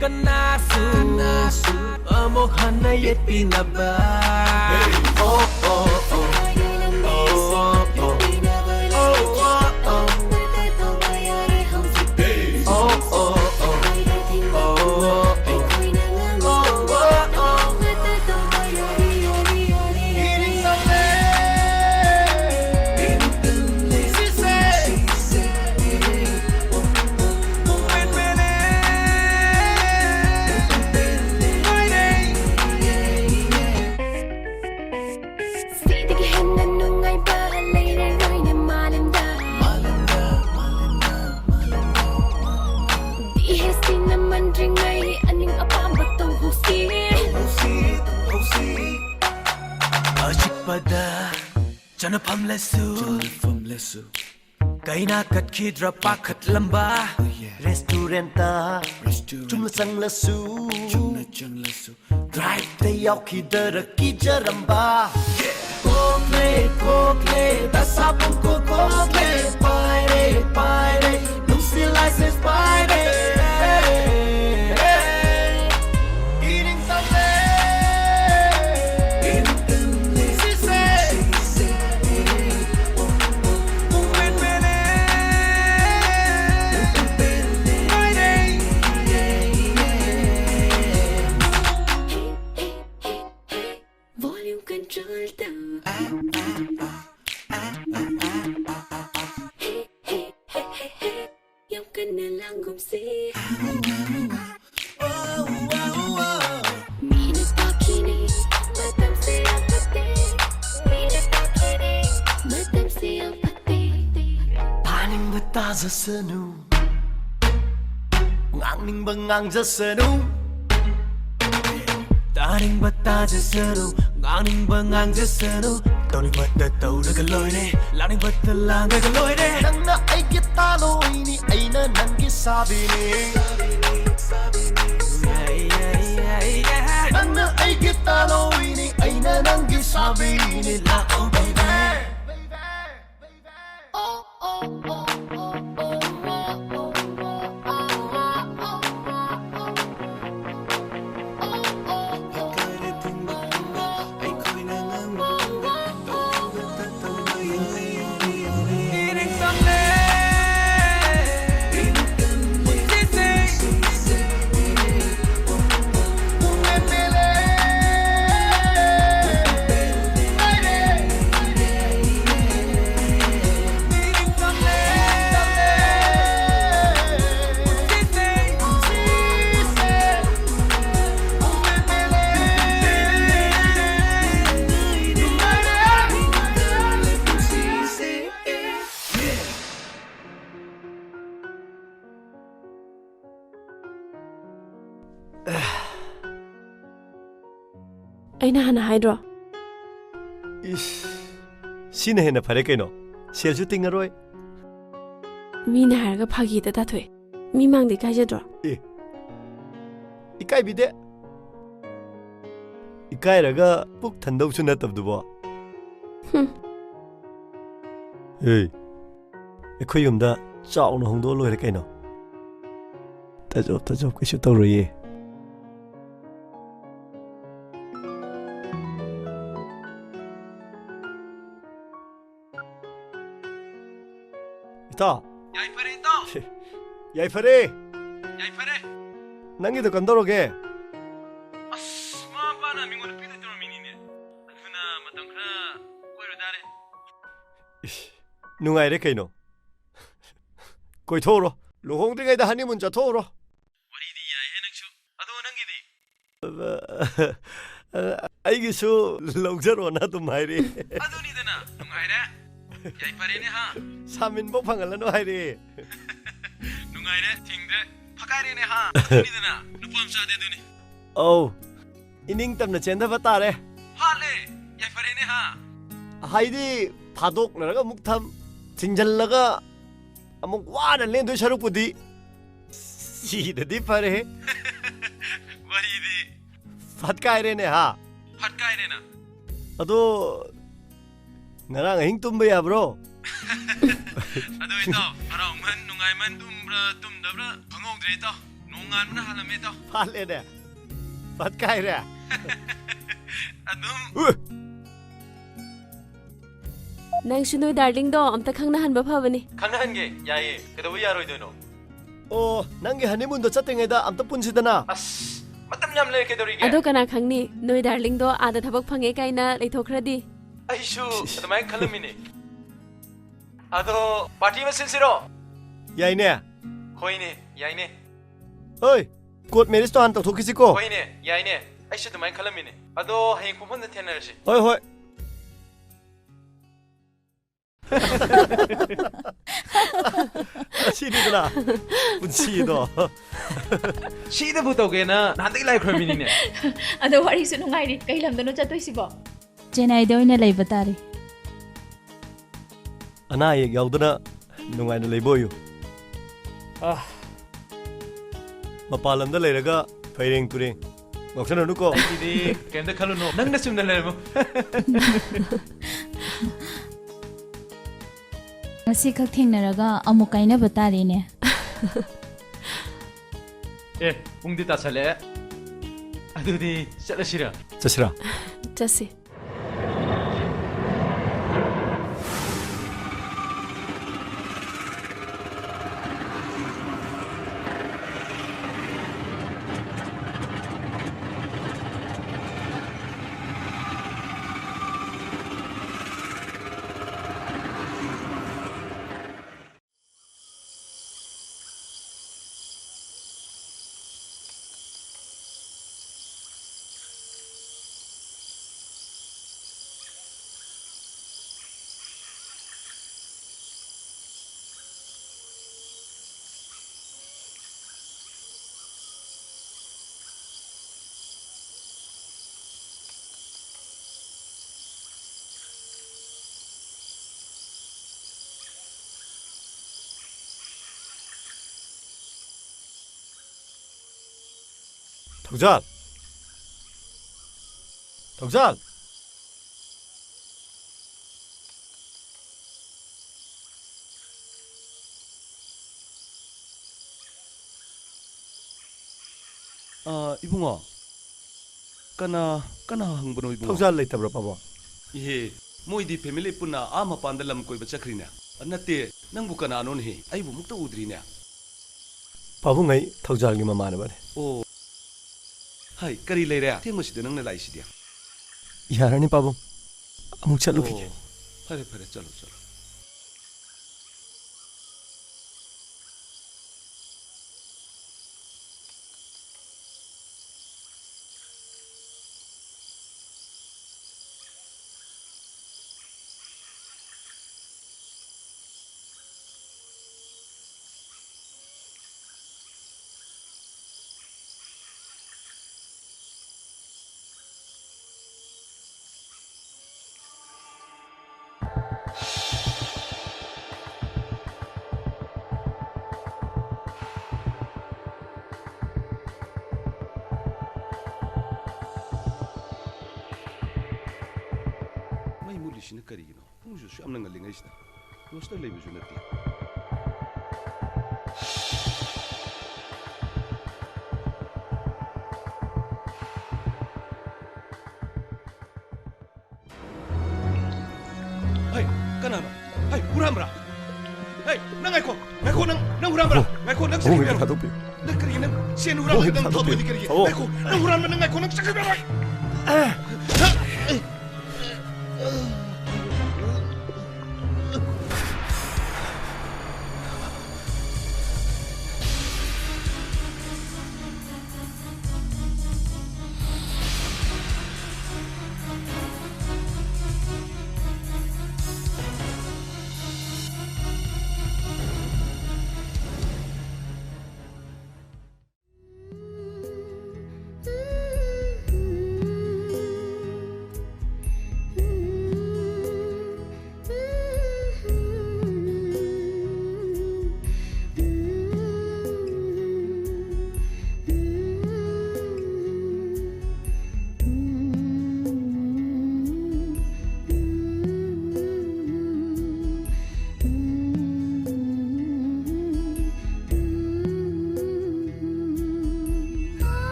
ꯀꯅꯥꯁꯨ, ꯀꯅꯥꯁꯨ ꯑꯃꯨꯛ ꯍꯟꯅ ꯌꯦꯠꯄꯤꯅꯕ꯫ Oh, oh, oh. Oh, oh, oh. Oh, oh, oh. Oh, oh, oh. Oh, oh, oh. ꯆꯠꯅꯐꯝ ꯂꯩꯁꯨ, ꯆꯠꯅꯐꯝ ꯂꯩꯁꯨ꯫ ꯀꯩꯅ ꯀꯠꯈꯤꯗ꯭ꯔꯥ ꯄꯥꯈꯠꯂꯝꯕ꯫ Oh, yeah. Restaurant-ꯇ, restaurant-ꯇ ꯆꯨꯝꯅ ꯆꯪꯂꯁꯨ, ꯆꯨꯝꯅ ꯆꯪꯂꯁꯨ꯫ Drive-ꯇ ꯌꯥꯎꯈꯤꯗ꯭ꯔꯥ ꯀꯤꯖꯔꯝꯕ꯫ ꯀꯣꯛꯂꯦ, ꯀꯣꯛꯂꯦ, ꯗꯁꯥ ꯄꯨꯡꯀꯣꯛ ꯀꯣꯛꯂꯦ꯫ ꯄꯥꯏꯔꯦ, ꯄꯥꯏꯔꯦ, ꯅꯨꯡꯁꯤ license ꯄꯥꯏꯔꯦ꯫ ꯏꯅꯤꯡ ꯇꯝꯂꯦ, ꯏꯅꯤꯡ ꯇꯝꯂꯦ꯫ ꯁꯤꯁꯦ, ꯄꯨꯡ ꯄꯦꯟ ꯄꯦꯜꯂꯦ꯫ ꯄꯥꯏꯔꯦ꯫ Volume control ꯇꯧ꯫ ꯍꯦ, ꯍꯦ, ꯍꯦ, ꯍꯦ, ꯍꯦ꯫ ꯌꯥꯝ ꯀꯟꯅ ꯂꯥꯡꯒꯨꯝꯁꯦ꯫ ꯃꯤꯅ ꯇꯥꯛꯈꯤꯅꯤ, ꯃꯇꯝꯁꯦ ꯌꯥꯝ ꯐꯠꯇꯦ꯫ ꯃꯤꯅ ꯇꯥꯛꯈꯤꯅꯤ, ꯃꯇꯝꯁꯦ ꯌꯥꯝ ꯐꯠꯇꯦ꯫ ꯇꯥꯅꯤꯡꯕ ꯇꯥꯖꯁꯅꯨ, ꯉꯥꯡꯅꯤꯡꯕ ꯉꯥꯡꯖꯁꯅꯨ꯫ ꯇꯥꯅꯤꯡꯕ ꯇꯥꯖꯁꯅꯨ, ꯉꯥꯡꯅꯤꯡꯕ ꯉꯥꯡꯖꯁꯅꯨ꯫ ꯇꯧꯅꯤꯡꯕꯇ ꯇꯧꯔꯒ ꯂꯣꯏꯔꯦ, ꯂꯥꯡꯅꯤꯡꯕꯇ ꯂꯥꯡꯉꯒ ꯂꯣꯏꯔꯦ꯫ ꯅꯪꯅ ꯑꯩꯒꯤ ꯇꯥꯂꯣꯏꯅꯤ, ꯑꯩꯅ ꯅꯪꯒꯤ ꯁꯥꯕꯤꯅꯤ꯫ ꯅꯪꯅ ꯑꯩꯒꯤ ꯇꯥꯂꯣꯏꯅꯤ, ꯑꯩꯅ ꯅꯪꯒꯤ ꯁꯥꯕꯤꯅꯤ꯫ ꯂꯥꯛꯑꯣ baby꯫ ꯑꯩꯅ ꯍꯥꯟꯅ ꯍꯥꯏꯗ꯭ꯔꯣ? ꯏꯁ, ꯁꯤꯅ ꯍꯦꯟꯅ ꯐꯔꯦ ꯀꯩꯅꯣ꯫ ꯁꯦꯜꯁꯨ ꯇꯤꯡꯉꯔꯣꯏ꯫ ꯃꯤꯅ ꯍꯥꯏꯔꯒ ꯐꯥꯒꯤꯗ ꯇꯥꯊꯣꯛꯑꯦ꯫ ꯃꯤ ꯃꯥꯡꯗ ꯏꯀꯥꯏꯖꯗ꯭ꯔꯣ? ꯑꯦ, ꯏꯀꯥꯏꯕꯤꯗꯦ꯫ ꯏꯀꯥꯏꯔꯒ ꯄꯨꯛ ꯊꯟꯗꯧꯁꯨ ꯅꯠꯇꯕꯗꯨꯕꯣ꯫ ꯍꯨꯝ꯫ ꯑꯦ, ꯑꯩꯈꯣꯏ ꯌꯨꯝꯗ ꯆꯥꯎꯅ ꯍꯣꯡꯗꯣꯛꯑ ꯂꯣꯏꯔꯦ ꯀꯩꯅꯣ꯫ ꯇꯥꯖꯣꯞ, ꯇꯥꯖꯣꯞ, ꯀꯩꯁꯨ ꯇꯧꯔꯣꯏꯌꯦ꯫ ꯏꯇꯥꯎ꯫ ꯌꯥꯏꯐꯔꯦ, ꯏꯇꯥꯎ꯫ ꯌꯥꯏꯐꯔꯦ꯫ ꯌꯥꯏꯐꯔꯦ꯫ ꯅꯪꯒꯤꯗꯣ ꯀꯝꯗꯧꯔꯒꯦ? ꯑꯁ, ꯃꯃꯥ ꯃꯄꯥꯅ ꯃꯤꯉꯣꯟꯗ ꯄꯤꯗꯣꯏ ꯇꯧꯔꯝꯃꯤꯅꯤꯅꯦ꯫ ꯑꯗꯨꯅ ꯃꯇꯝ ꯈꯔ ꯀꯣꯏꯔꯨ ꯇꯥꯔꯦ꯫ ꯏꯁ, ꯅꯨꯡꯉꯥꯏꯔꯦ ꯀꯩꯅꯣ꯫ ꯀꯣꯏꯊꯣꯛꯎꯔꯣ꯫ ꯂꯨꯍꯣꯡꯗ꯭ꯔꯤꯉꯩꯗ honeymoon ꯆꯠꯊꯣꯛꯎꯔꯣ꯫ ꯋꯥꯔꯤꯗꯤ ꯌꯥꯏꯍꯦ ꯅꯪꯁꯨ꯫ ꯑꯗꯣ ꯅꯪꯒꯤꯗꯤ? ꯑꯩꯒꯤꯁꯨ ꯂꯧꯖꯔꯣꯅ ꯑꯗꯨꯝ ꯍꯥꯏꯔꯤ꯫ ꯑꯗꯨꯅꯤꯗꯅ, ꯅꯨꯡꯉꯥꯏꯔꯦ꯫ ꯌꯥꯏꯐꯔꯦꯅꯦ ꯍꯥ꯫ ꯁꯥꯃꯤꯟꯐꯧ ꯐꯪꯍꯜꯂꯅꯨ ꯍꯥꯏꯔꯤ꯫ ꯅꯨꯡꯉꯥꯏꯔꯦ, ꯊꯤꯡꯗ꯭ꯔꯦ, ꯐꯛꯀꯥꯏꯔꯦꯅꯦ ꯍꯥ꯫ ꯑꯗꯨꯅꯤꯗꯅ, ꯅꯨꯄꯥ ꯃꯆꯥꯗꯤ ꯑꯗꯨꯅꯤ꯫ ꯑꯧ, ꯏꯅꯤꯡ ꯇꯝꯅ ꯆꯦꯟꯊꯕ ꯇꯥꯔꯦ꯫ ꯍꯥꯠꯂꯦ, ꯌꯥꯏꯐꯔꯦꯅꯦ ꯍꯥ꯫ ꯍꯥꯏꯗꯤ, ꯐꯥꯗꯣꯛꯅꯔꯒ ꯑꯃꯨꯛ ꯊꯝ, ꯊꯤꯡꯖꯤꯜꯂꯒ ꯑꯃꯨꯛ ꯋꯥꯅ ꯂꯦꯟꯗꯣꯏ ꯁꯔꯨꯛꯄꯨꯗꯤ ꯁꯤꯗꯗꯤ ꯐꯔꯦ꯫ ꯋꯥꯔꯤꯗꯤ꯫ ꯐꯠꯀꯥꯏꯔꯦꯅꯦ ꯍꯥ꯫ ꯐꯠꯀꯥꯏꯔꯦꯅ꯫ ꯑꯗꯣ ꯉꯔꯥꯡ ꯑꯍꯤꯡ ꯇꯨꯝꯕ ꯌꯥꯕ꯭ꯔꯣ? ꯑꯗꯣ ꯏꯇꯥꯎ, ꯍꯔꯥꯎꯃꯟ, ꯅꯨꯡꯉꯥꯏꯃꯟ, ꯇꯨꯝꯕ꯭ꯔꯥ ꯇꯨꯝꯗꯕ꯭ꯔꯥ ꯈꯪꯍꯧꯗ꯭ꯔꯦ ꯏꯇꯥꯎ꯫ ꯅꯣꯡꯉꯥꯟꯕꯅ ꯍꯥꯜꯂꯝꯃꯦ ꯏꯇꯥꯎ꯫ ꯐꯥꯠꯂꯦꯅꯦ꯫ ꯐꯠꯀꯥꯏꯔꯦ꯫ ꯑꯗꯨꯝ꯫ ꯎ! ꯅꯪꯁꯨ ꯅꯣꯏ ꯗꯥꯔꯂꯤꯡꯗꯣ ꯑꯝꯇ ꯈꯪꯅꯍꯟꯕ ꯐꯕꯅꯤ꯫ ꯈꯪꯅꯍꯟꯒꯦ, ꯌꯥꯏꯌꯦ꯫ ꯀꯩꯗꯧꯕ ꯌꯥꯔꯣꯏꯗꯣꯏꯅꯣ? ꯑꯣ, ꯅꯪꯒꯤ honeymoonꯗꯣ ꯆꯠꯇ꯭ꯔꯤꯉꯩꯗ ꯑꯝꯇ ꯄꯨꯟꯁꯤꯗꯅ꯫ ꯑꯁ, ꯃꯇꯝ ꯌꯥꯝ ꯂꯩꯔꯦ, ꯀꯩꯗꯧꯔꯤꯒꯦ? ꯑꯗꯣ ꯀꯅꯥ ꯈꯪꯅꯤ, ꯅꯣꯏ ꯗꯥꯔꯂꯤꯡꯗꯣ ꯑꯥꯗ ꯊꯕꯛ ꯐꯪꯉꯦ ꯀꯥꯏꯅ ꯂꯩꯊꯣꯛꯈ꯭ꯔꯗꯤ? ꯑꯩꯁꯨ ꯑꯗꯨꯃꯥꯏꯅ ꯈꯜꯂꯝꯃꯤꯅꯦ꯫ ꯑꯗꯣ party ꯑꯃ ꯁꯤꯟꯁꯤꯔꯣ? ꯌꯥꯏꯅꯦ꯫ ꯍꯣꯏꯅꯦ, ꯌꯥꯏꯅꯦ꯫ ꯍꯣꯏ, court marriageꯇꯣ ꯍꯥꯟꯅ ꯇꯧꯊꯣꯛꯈꯤꯁꯤꯀꯣ꯫ ꯍꯣꯏꯅꯦ, ꯌꯥꯏꯅꯦ꯫ ꯑꯩꯁꯨ ꯑꯗꯨꯃꯥꯏꯅ ꯈꯜꯂꯝꯃꯤꯅꯦ꯫ ꯑꯗꯣ ꯍꯌꯦꯡ ꯄꯨꯡꯐꯝꯗ ꯊꯦꯡꯅꯔꯁꯤ꯫ ꯍꯣꯏ, ꯍꯣꯏ꯫ ꯑꯁꯤꯅꯤꯗꯅ ꯄꯨꯟꯁꯤꯗꯣ꯫ ꯁꯤꯗꯕꯨ ꯇꯧꯒꯦꯅ ꯅꯍꯥꯟꯗꯒꯤ ꯂꯥꯏ ꯈꯨꯔꯝꯃꯤꯅꯤꯅꯦ꯫ ꯑꯗꯣ ꯋꯥꯔꯤꯁꯨ ꯅꯨꯡꯉꯥꯏꯔꯤ꯫ ꯀꯩ ꯂꯝꯗꯅꯣ ꯆꯠꯇꯣꯏꯁꯤꯕꯣ? ꯆꯦꯟꯅꯥꯏꯗ ꯑꯣꯏꯅ ꯂꯩꯕ ꯇꯥꯔꯦ꯫ ꯑꯅꯥ ꯑꯌꯦꯛ ꯌꯥꯎꯗꯅ ꯅꯨꯡꯉꯥꯏꯅ ꯂꯩꯕ ꯑꯣꯏꯌꯨ꯫ ꯑꯥ꯫ ꯃꯄꯥꯟ ꯂꯝꯗ ꯂꯩꯔꯒ ꯐꯩꯔꯦꯡ ꯇꯨꯔꯦꯡ ꯉꯥꯎꯁꯟꯅꯅꯨꯀꯣ꯫ ꯑꯩꯒꯤꯗꯤ ꯀꯩꯝꯇ ꯈꯜꯂꯨꯅꯨ, ꯅꯪꯅ ꯆꯨꯝꯅ ꯂꯩꯔꯝꯃꯨ꯫ ꯉꯁꯤꯈꯛ ꯊꯦꯡꯅꯔꯒ ꯑꯃꯨꯛ ꯀꯥꯏꯅꯕ ꯇꯥꯔꯦꯅꯦ꯫ ꯑꯦ, ꯄꯨꯡꯗꯤ ꯇꯥꯁꯜꯂꯛꯑꯦ꯫ ꯑꯗꯨꯗꯤ ꯆꯠꯂꯁꯤꯔ? ꯆꯠꯁꯤꯔ? ꯆꯠꯁꯤ꯫ ꯊꯧꯖꯥꯜ! ꯊꯧꯖꯥꯜ! ꯑ, ꯏꯕꯨꯡꯉꯣ, ꯀꯅꯥ, ꯀꯅꯥ ꯍꯪꯕꯅꯣ, ꯏꯕꯨꯡꯉꯣ? ꯊꯧꯖꯥꯜ ꯂꯩꯇꯕ꯭ꯔꯣ, ꯄꯥꯕꯨꯡ? ꯏꯍꯦ, ꯃꯣꯏꯗꯤ family ꯄꯨꯟꯅ ꯑꯥ ꯃꯄꯥꯟꯗ ꯂꯝ ꯀꯣꯏꯕ ꯆꯠꯈ꯭ꯔꯤꯅꯦ꯫ ꯑ, ꯅꯠꯇꯦ, ꯅꯪꯕꯨ ꯀꯅꯥꯅꯣꯅꯦꯍꯦ? ꯑꯩꯕꯨ ꯑꯃꯨꯛꯇ ꯎꯗ꯭ꯔꯤꯅꯦ꯫ ꯄꯥꯕꯨꯡ, ꯑꯩ ꯊꯧꯖꯥꯜꯒꯤ ꯃꯃꯥꯟꯅꯕꯅꯦ꯫ ꯑꯣ꯫ ꯍꯥꯏ, ꯀꯔꯤ ꯂꯩꯔꯦ? ꯊꯦꯡꯕꯁꯤꯗ ꯅꯪꯅ ꯂꯥꯛꯏꯁꯤꯗꯤ? ꯌꯥꯔꯅꯤ, ꯄꯥꯕꯨꯡ꯫ ꯑꯃꯨꯛ ꯆꯠꯂꯨꯈꯤꯒꯦ꯫ ꯑꯣ, ꯐꯔꯦ, ꯐꯔꯦ, ꯆꯠꯂꯣ, ꯆꯠꯂꯣ꯫ ꯁꯤꯅ ꯀꯔꯤꯒꯤꯅꯣ? ꯄꯨꯡꯁꯤꯁꯨ ꯌꯥꯝꯅ ꯉꯜꯂꯤꯉꯩꯁꯤꯗ꯫ ꯔꯣꯁꯇꯔ ꯂꯩꯕꯁꯨ ꯅꯠꯇꯦ꯫ ꯍꯩ, ꯀꯅꯥꯅꯣ? ꯍꯩ, ꯍꯨꯔꯥꯟꯕ꯭ꯔꯥ? ꯍꯩ, ꯅꯪ ꯉꯥꯏꯈꯣ! ꯉꯥꯏꯈꯣ, ꯅꯪ, ꯅꯪ ꯍꯨꯔꯥꯟꯕ꯭ꯔꯥ? ꯉꯥꯏꯈꯣ, ꯅꯪ ꯆꯠꯈꯤꯕ ꯌꯥꯔꯣꯏ꯫ ꯊꯥꯗꯣꯛꯄꯤꯌꯨ꯫ ꯅꯪ ꯀꯔꯤꯒꯤ ꯅꯪ ꯁꯦꯟ ꯍꯨꯔꯥꯟꯕꯗ ꯅꯪ ꯊꯥꯗꯣꯛꯄꯤꯌꯨ꯫ ꯊꯥꯗꯣꯛꯑꯗꯤ ꯀꯔꯤꯒꯤ? ꯊꯥꯗꯣꯛꯑꯣ꯫ ꯉꯥꯏꯈꯣ, ꯅꯪ ꯍꯨꯔꯥꯟꯕ ꯅꯪ ꯉꯥꯏꯈꯣ, ꯅꯪ ꯆꯠꯈꯤꯕ ꯌꯥꯔꯣꯏ꯫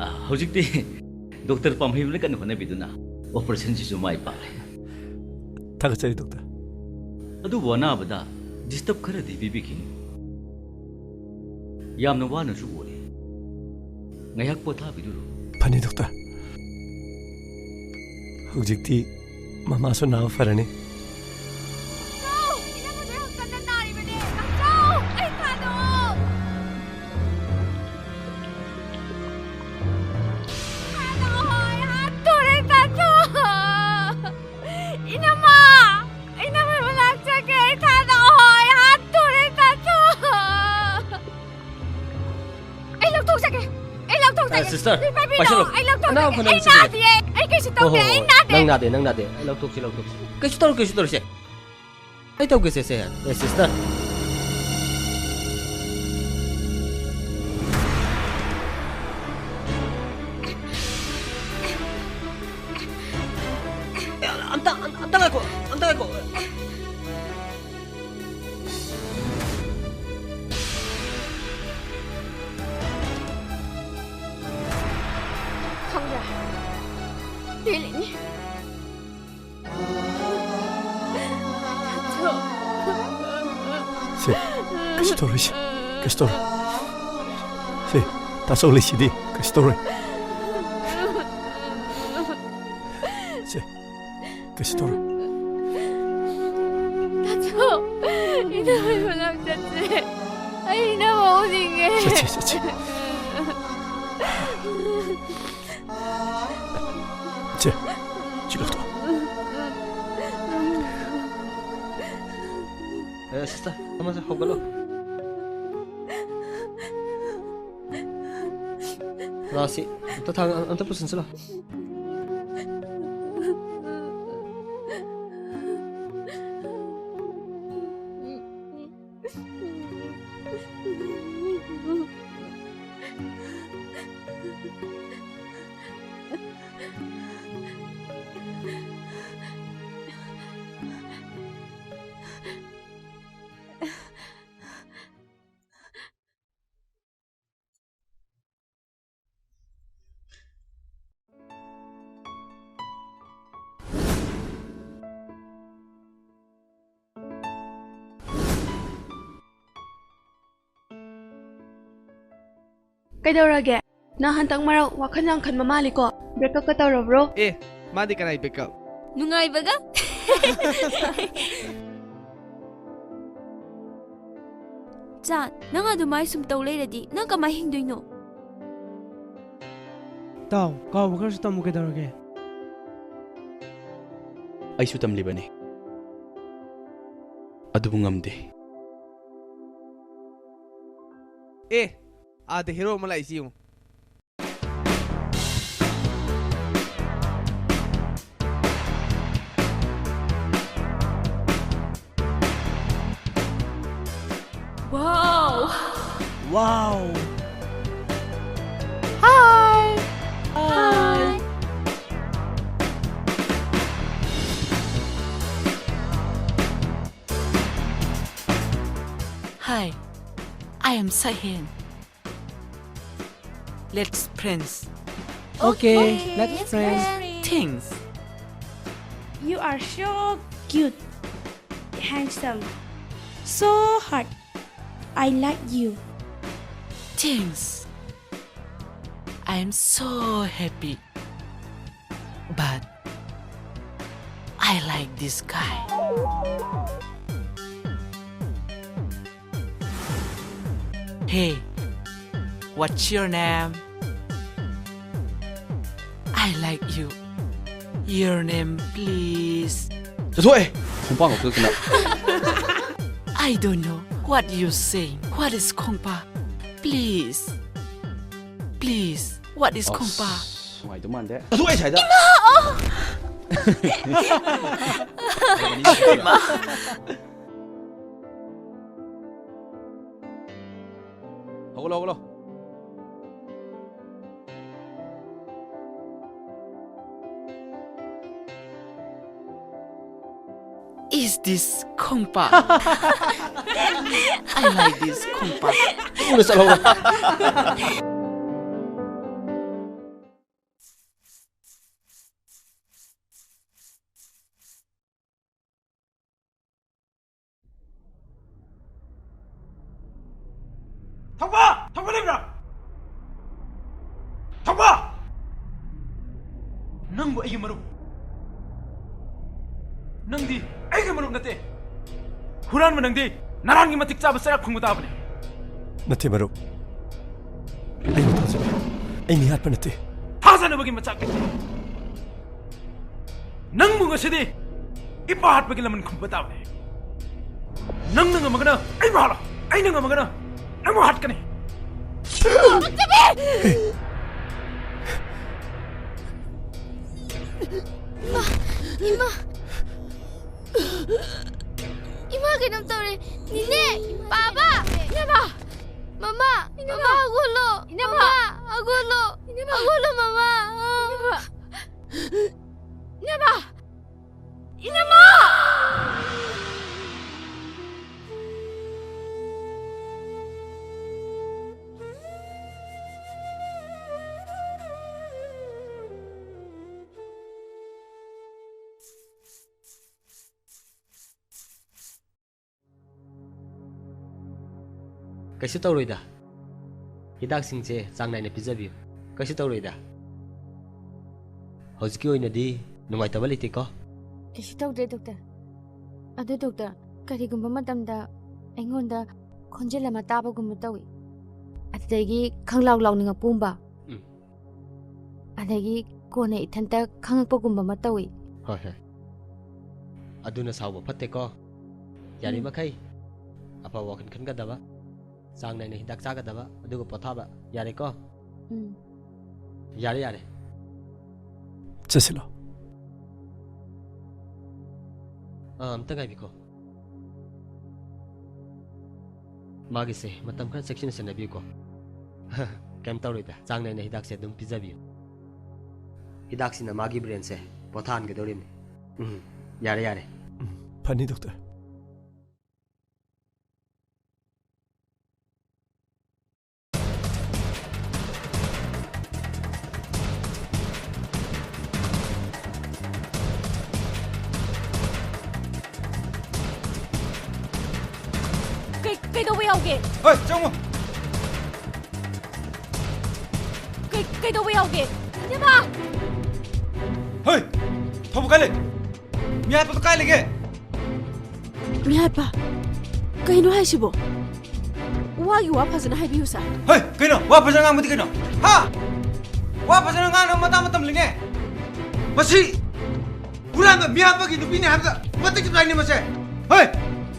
ꯑ, ꯍꯧꯖꯤꯛꯇꯤ ꯗꯣꯛꯇꯔ ꯄꯥꯝꯍꯩꯕꯅ ꯀꯟꯅ ꯍꯣꯠꯅꯕꯤꯗꯨꯅ ꯑꯣꯄꯔꯦꯁꯟꯁꯤꯁꯨ ꯃꯥꯏ ꯄꯥꯛꯂꯦ꯫ ꯊꯥꯒꯠꯆꯔꯤ, ꯗꯣꯛꯇꯔ꯫ ꯑꯗꯨꯕꯨ ꯑꯅꯥꯕꯗ ꯗꯤꯁꯇꯔꯕ ꯈꯔꯗꯤ ꯄꯤꯕꯤꯈꯤꯅꯤ꯫ ꯌꯥꯝꯅ ꯋꯥꯅꯁꯨ ꯎꯔꯦ꯫ ꯉꯥꯏꯍꯥꯛ ꯄꯣꯊꯥꯕꯤꯔꯨꯔꯣ꯫ ꯐꯅꯤ, ꯗꯣꯛꯇꯔ꯫ ꯍꯧꯖꯤꯛꯇꯤ ꯃꯃꯥꯁꯨ ꯅꯥꯕ ꯐꯔꯅꯤ꯫ ꯅꯥꯎꯆꯧ! ꯏꯅꯝꯃꯁꯦ ꯌꯥꯝ ꯀꯟꯅ ꯅꯥꯔꯤꯕꯅꯦ꯫ ꯅꯥꯎꯆꯧ! ꯑꯩ ꯊꯥꯗꯣꯛꯑꯣ! ꯊꯥꯗꯣꯛꯑꯣ! ꯑꯩ ꯍꯥꯠꯇꯣꯔꯦ, ꯊꯥꯗꯣꯛꯑꯣ! ꯏꯅꯝꯃ! ꯏꯅꯝꯃ ꯃꯅꯥꯛ ꯆꯠꯀꯦ! ꯑꯩ ꯊꯥꯗꯣꯛꯑꯣ! ꯑꯩ ꯍꯥꯠꯇꯣꯔꯦ, ꯊꯥꯗꯣꯛꯑꯣ! ꯑꯩ ꯂꯧꯊꯣꯛꯆꯒꯦ! ꯑꯩ ꯂꯧꯊꯣꯛꯆꯒꯦ! ꯑ, ꯁꯤꯁꯇꯔ, ꯄꯥꯏꯕꯤꯔꯣ! ꯄꯥꯏꯁꯜꯂꯨ꯫ ꯑꯩ ꯂꯧꯊꯣꯛꯆꯒꯦ! ꯑꯅꯥꯕ ꯐꯅꯕ ꯑꯩ ꯁꯤꯟꯕꯤꯒꯦ꯫ ꯅꯥꯗꯤꯌꯦ! ꯑꯩ ꯀꯩꯁꯨ ꯍꯣ, ꯇꯧꯗꯦ! ꯍꯣ, ꯑꯩ ꯍꯣ꯫ ꯅꯥꯗꯦ! ꯅꯪ ꯅꯥꯗꯦ, ꯅꯪ ꯅꯥꯗꯦ꯫ ꯑꯩ ꯂꯧꯊꯣꯛꯁꯤ, ꯂꯧꯊꯣꯛꯁꯤ꯫ ꯀꯩꯁꯨ ꯇꯧꯔꯣꯏ, ꯀꯩꯁꯨ ꯇꯧꯔꯣꯏꯁꯦ꯫ ꯑꯩ ꯇꯧꯒꯦꯁꯦ, ꯁꯦ꯫ ꯑꯦ, ꯁꯤꯁꯇꯔ꯫ ꯑꯦ, ꯑꯝꯇ, ꯑꯝꯇ, ꯑꯝꯇ ꯉꯥꯏꯈꯣ, ꯑꯝꯇ ꯉꯥꯏꯈꯣ꯫ ꯈꯪꯕ꯭ꯔꯥ? ꯄꯦꯜꯂꯤꯅꯤ꯫ ꯁꯦ, ꯀꯩꯁꯨ ꯇꯧꯔꯣꯏꯁꯦ, ꯀꯩꯁꯨ ꯇꯧꯔꯣꯏ꯫ ꯁꯦ, ꯇꯥꯆꯧ ꯂꯩꯁꯤꯗꯤ, ꯀꯩꯁꯨ ꯇꯧꯔꯣꯏ꯫ ꯁꯦ, ꯀꯩꯁꯨ ꯇꯧꯔꯣꯏ꯫ ꯇꯥꯆꯧ, ꯏꯅꯝꯃꯩ ꯃꯅꯥꯛ ꯆꯠꯁꯦ꯫ ꯑꯩ ꯏꯅꯝꯃ ꯎꯅꯤꯡꯉꯦ꯫ ꯆꯠꯁꯦ, ꯆꯠꯁꯦ꯫ ꯁꯦ, ꯁꯤ ꯂꯧꯊꯣꯛꯑꯣ꯫ ꯑꯦ, ꯁꯤꯁꯇꯔ, ꯑꯃꯁꯦ ꯍꯧꯒꯠꯂꯣ꯫ ꯂꯥꯛꯑꯣ, ꯁꯤ ꯑꯝꯇ ꯊꯥꯡ-, ꯑꯝꯇ ꯄꯨꯁꯤꯟꯁꯤ ꯂꯥꯛꯑꯣ꯫ ꯀꯩꯗꯧꯔꯒꯦ? ꯅꯪ ꯍꯟꯗꯛ ꯃꯔꯛ ꯋꯥꯈꯜ ꯌꯥꯝ ꯈꯟꯕ ꯃꯥꯜꯂꯤꯀꯣ? ꯕ꯭ꯔꯦꯛꯀꯞꯀ ꯇꯧꯔꯕ꯭ꯔꯣ? ꯑꯦ, ꯃꯥꯗꯤ ꯀꯅꯥꯏ ꯕ꯭ꯔꯦꯛꯀꯞ? ꯅꯨꯡꯉꯥꯏꯕꯒ? ꯆꯥꯟ, ꯅꯪ ꯑꯗꯨꯃꯥꯏ ꯁꯨꯝ ꯇꯧ ꯂꯩꯔꯗꯤ ꯅꯪ ꯀꯃꯥꯏ ꯍꯤꯡꯗꯣꯏꯅꯣ? ꯇꯥꯎ, ꯀꯥꯎꯕ ꯈꯔꯁꯨ ꯇꯝꯃꯨ ꯀꯩꯗꯧꯔꯒꯦ? ꯑꯩꯁꯨ ꯇꯝꯂꯤꯕꯅꯤ, ꯑꯗꯨꯕꯨ ꯉꯝꯗꯦ꯫ ꯑꯦ, ꯑꯥꯗ ꯍꯦꯔꯣ ꯑꯃ ꯂꯥꯛꯏꯁꯤ ꯌꯦꯡꯉꯨ꯫ Wow! Wow! Hi! Hi! Hi, I am Sahin. Let's friends. Okay, let's friends. Things. You are so cute, handsome, so hot. I like you. Thanks. I am so happy. But I like this guy. Hey, what's your name? I like you. Your name, please. ꯆꯠꯊꯣꯛꯑꯦ! ꯈꯣꯡꯄꯥꯛ ꯉꯥꯛꯇꯅ꯫ I don't know what you saying. What is ꯈꯣꯡꯄꯥꯛ? Please. Please. What is ꯈꯣꯡꯄꯥꯛ? ꯑꯁ, ꯅꯨꯡꯉꯥꯏꯗꯧ ꯃꯥꯟꯗꯦ꯫ ꯆꯠꯊꯣꯛꯑꯦ ꯁ꯭ꯋꯥꯏꯗ! ꯏꯃꯥ! ꯍꯧꯒꯠꯂꯣ, ꯍꯧꯒꯠꯂꯣ꯫ Is this ꯈꯣꯡꯄꯥꯛ? I like this ꯈꯣꯡꯄꯥꯛ꯫ ꯊꯨꯅ ꯆꯠꯍꯧꯔꯣ꯫ ꯊꯧꯕ! ꯊꯧꯕ ꯂꯩꯕ꯭ꯔꯥ? ꯑꯩꯒꯤ ꯃꯔꯨꯞ꯫ ꯅꯪꯗꯤ ꯑꯩꯒꯤ ꯃꯔꯨꯞ ꯅꯠꯇꯦ꯫ ꯍꯨꯔꯥꯟꯕ ꯅꯪꯗꯤ ꯅꯔꯥꯟꯒꯤ ꯃꯇꯤꯛ ꯆꯥꯕ ꯆꯩꯔꯥꯛ ꯐꯪꯕ ꯇꯥꯕꯅꯤ꯫ ꯅꯠꯇꯦ ꯃꯔꯨꯞ, ꯑꯩꯕꯨ ꯊꯥꯖꯕꯤꯌꯨ, ꯑꯩ ꯃꯤꯍꯥꯠꯄ ꯅꯠꯇꯦ꯫ ꯊꯥꯖꯅꯕꯒꯤ ꯃꯆꯥꯛ ꯂꯩꯇꯦ꯫ ꯅꯪꯕꯨ ꯉꯁꯤꯗꯤ ꯏꯄꯥ ꯍꯥꯠꯄꯒꯤ ꯂꯃꯟ ꯈꯨꯝꯕ ꯇꯥꯕꯅꯤ꯫ ꯅꯪꯅ ꯉꯝꯃꯒꯅ ꯑꯩꯕꯨ ꯍꯥꯠꯂꯣ, ꯑꯩꯅ ꯉꯝꯃꯒꯅ ꯅꯪꯕꯨ ꯍꯥꯠꯀꯅꯤ꯫ ꯄꯛꯆꯕꯤ! ꯏꯃꯥ, ꯏꯃꯥ, ꯏꯃꯥ ꯀꯩꯅꯣꯝ ꯇꯧꯔꯦ꯫ ꯅꯤꯅꯦ, ꯄꯥꯕ, ꯏꯅꯝꯃ, ꯃꯃꯥ, ꯏꯅꯝꯃ, ꯃꯃꯥ ꯍꯧꯒꯠꯂꯣ, ꯏꯅꯝꯃ, ꯃꯃꯥ ꯍꯧꯒꯠꯂꯣ, ꯏꯅꯝꯃ, ꯍꯧꯒꯠꯂꯣ ꯃꯃꯥ꯫ ꯏꯅꯝꯃ, ꯏꯅꯝꯃ, ꯏꯅꯝꯃ! ꯀꯩꯁꯨ ꯇꯧꯔꯣꯏꯗ꯫ ꯍꯤꯗꯥꯛꯁꯤꯡꯁꯦ ꯆꯥꯡ ꯅꯥꯏꯅ ꯄꯤꯖꯕꯤꯌꯨ꯫ ꯀꯩꯁꯨ ꯇꯧꯔꯣꯏꯗ꯫ ꯍꯧꯖꯤꯛꯀꯤ ꯑꯣꯏꯅꯗꯤ ꯅꯨꯡꯉꯥꯏꯇꯕ ꯂꯩꯇꯦꯀꯣ꯫ ꯀꯩꯁꯨ ꯇꯧꯗꯦ, ꯗꯣꯛꯇꯔ꯫ ꯑꯗꯨ, ꯗꯣꯛꯇꯔ, ꯀꯔꯤꯒꯨꯝꯕ ꯃꯇꯝꯗ ꯑꯩꯉꯣꯟꯗ ꯈꯣꯟꯖꯦꯜ ꯑꯃ ꯇꯥꯕꯒꯨꯝꯕ ꯇꯧꯏ꯫ ꯑꯗꯨꯗꯒꯤ ꯈꯪꯂꯥꯎ ꯂꯥꯎꯅꯤꯡꯉꯛꯄꯒꯨꯝꯕ꯫ ꯎꯝ꯫ ꯑꯗꯒꯤ ꯀꯣꯟꯅ ꯏꯊꯟꯇ ꯈꯪꯉꯛꯄꯒꯨꯝꯕ ꯑꯃ ꯇꯧꯏ꯫ ꯍꯣꯏ, ꯍꯣꯏ꯫ ꯑꯗꯨꯅ ꯁꯥꯎꯕ ꯐꯠꯇꯦꯀꯣ꯫ ꯎꯝ꯫ ꯌꯥꯔꯤꯃꯈꯩ ꯑꯐꯕ ꯋꯥꯈꯜ ꯈꯟꯒꯗꯕ, ꯆꯥꯡ ꯅꯥꯏꯅ ꯍꯤꯗꯥꯛ ꯆꯥꯒꯗꯕ, ꯑꯗꯨꯒ ꯄꯣꯊꯥꯕ꯫ ꯌꯥꯔꯦꯀꯣ? ꯎꯝ꯫ ꯌꯥꯔꯦ, ꯌꯥꯔꯦ꯫ ꯆꯠꯁꯤꯜꯂꯣ꯫ ꯑꯥ, ꯑꯝꯇ ꯉꯥꯏꯕꯤꯈꯣ꯫ ꯃꯥꯒꯤꯁꯦ ꯃꯇꯝ ꯈꯔ ꯆꯦꯛꯁꯤꯟꯅ ꯁꯦꯟꯅꯕꯤꯌꯨꯀꯣ꯫ ꯀꯩꯝ ꯇꯧꯔꯣꯏꯗ, ꯆꯥꯡ ꯅꯥꯏꯅ ꯍꯤꯗꯥꯛꯁꯦ ꯑꯗꯨꯝ ꯄꯤꯖꯕꯤꯌꯨ꯫ ꯍꯤꯗꯥꯛꯁꯤꯅ ꯃꯥꯒꯤ ꯕ꯭ꯔꯦꯟꯁꯦ ꯄꯣꯊꯥꯍꯟꯒꯗꯧꯔꯤꯕꯅꯤ꯫ ꯎꯝ, ꯌꯥꯔꯦ, ꯌꯥꯔꯦ꯫ ꯎꯝ, ꯐꯅꯤ, ꯗꯣꯛꯇꯔ꯫ ꯀꯩ-, ꯀꯩꯗꯧꯕ ꯌꯥꯎꯒꯦ? ꯍꯣꯏ, ꯆꯪꯉꯣ꯫ ꯀꯩ-, ꯀꯩꯗꯧꯕ ꯌꯥꯎꯒꯦ? ꯏꯅꯝꯃ! ꯊꯧꯕ ꯀꯥꯏ ꯂꯩ? ꯃꯤꯍꯥꯠꯄꯗꯣ ꯀꯥꯏ ꯂꯩꯒꯦ? ꯃꯤꯍꯥꯠꯄ? ꯀꯩꯅꯣ ꯍꯥꯏꯁꯤꯕꯣ? ꯋꯥꯒꯤ ꯋꯥ ꯐꯖꯅ ꯍꯥꯏꯕꯤꯌꯨ, ꯁꯥꯔ꯫ ꯍꯩ, ꯀꯩꯅꯣ? ꯋꯥ ꯐꯖꯅ ꯉꯥꯡꯕꯗꯤ ꯀꯩꯅꯣ? ꯍꯥ? ꯋꯥ ꯐꯖꯅ ꯉꯥꯡꯅꯕ ꯃꯇꯥꯡ ꯃꯇꯝ ꯂꯩꯅꯦ꯫ ꯃꯁꯤ ꯍꯨꯔꯥꯟꯕ ꯃꯤꯍꯥꯠꯄꯒꯤ ꯅꯨꯄꯤꯅꯦ ꯍꯥꯏꯕꯗ ꯃꯇꯤꯛ ꯆꯥꯏꯅꯦ ꯃꯁꯦ꯫ ꯍꯩ!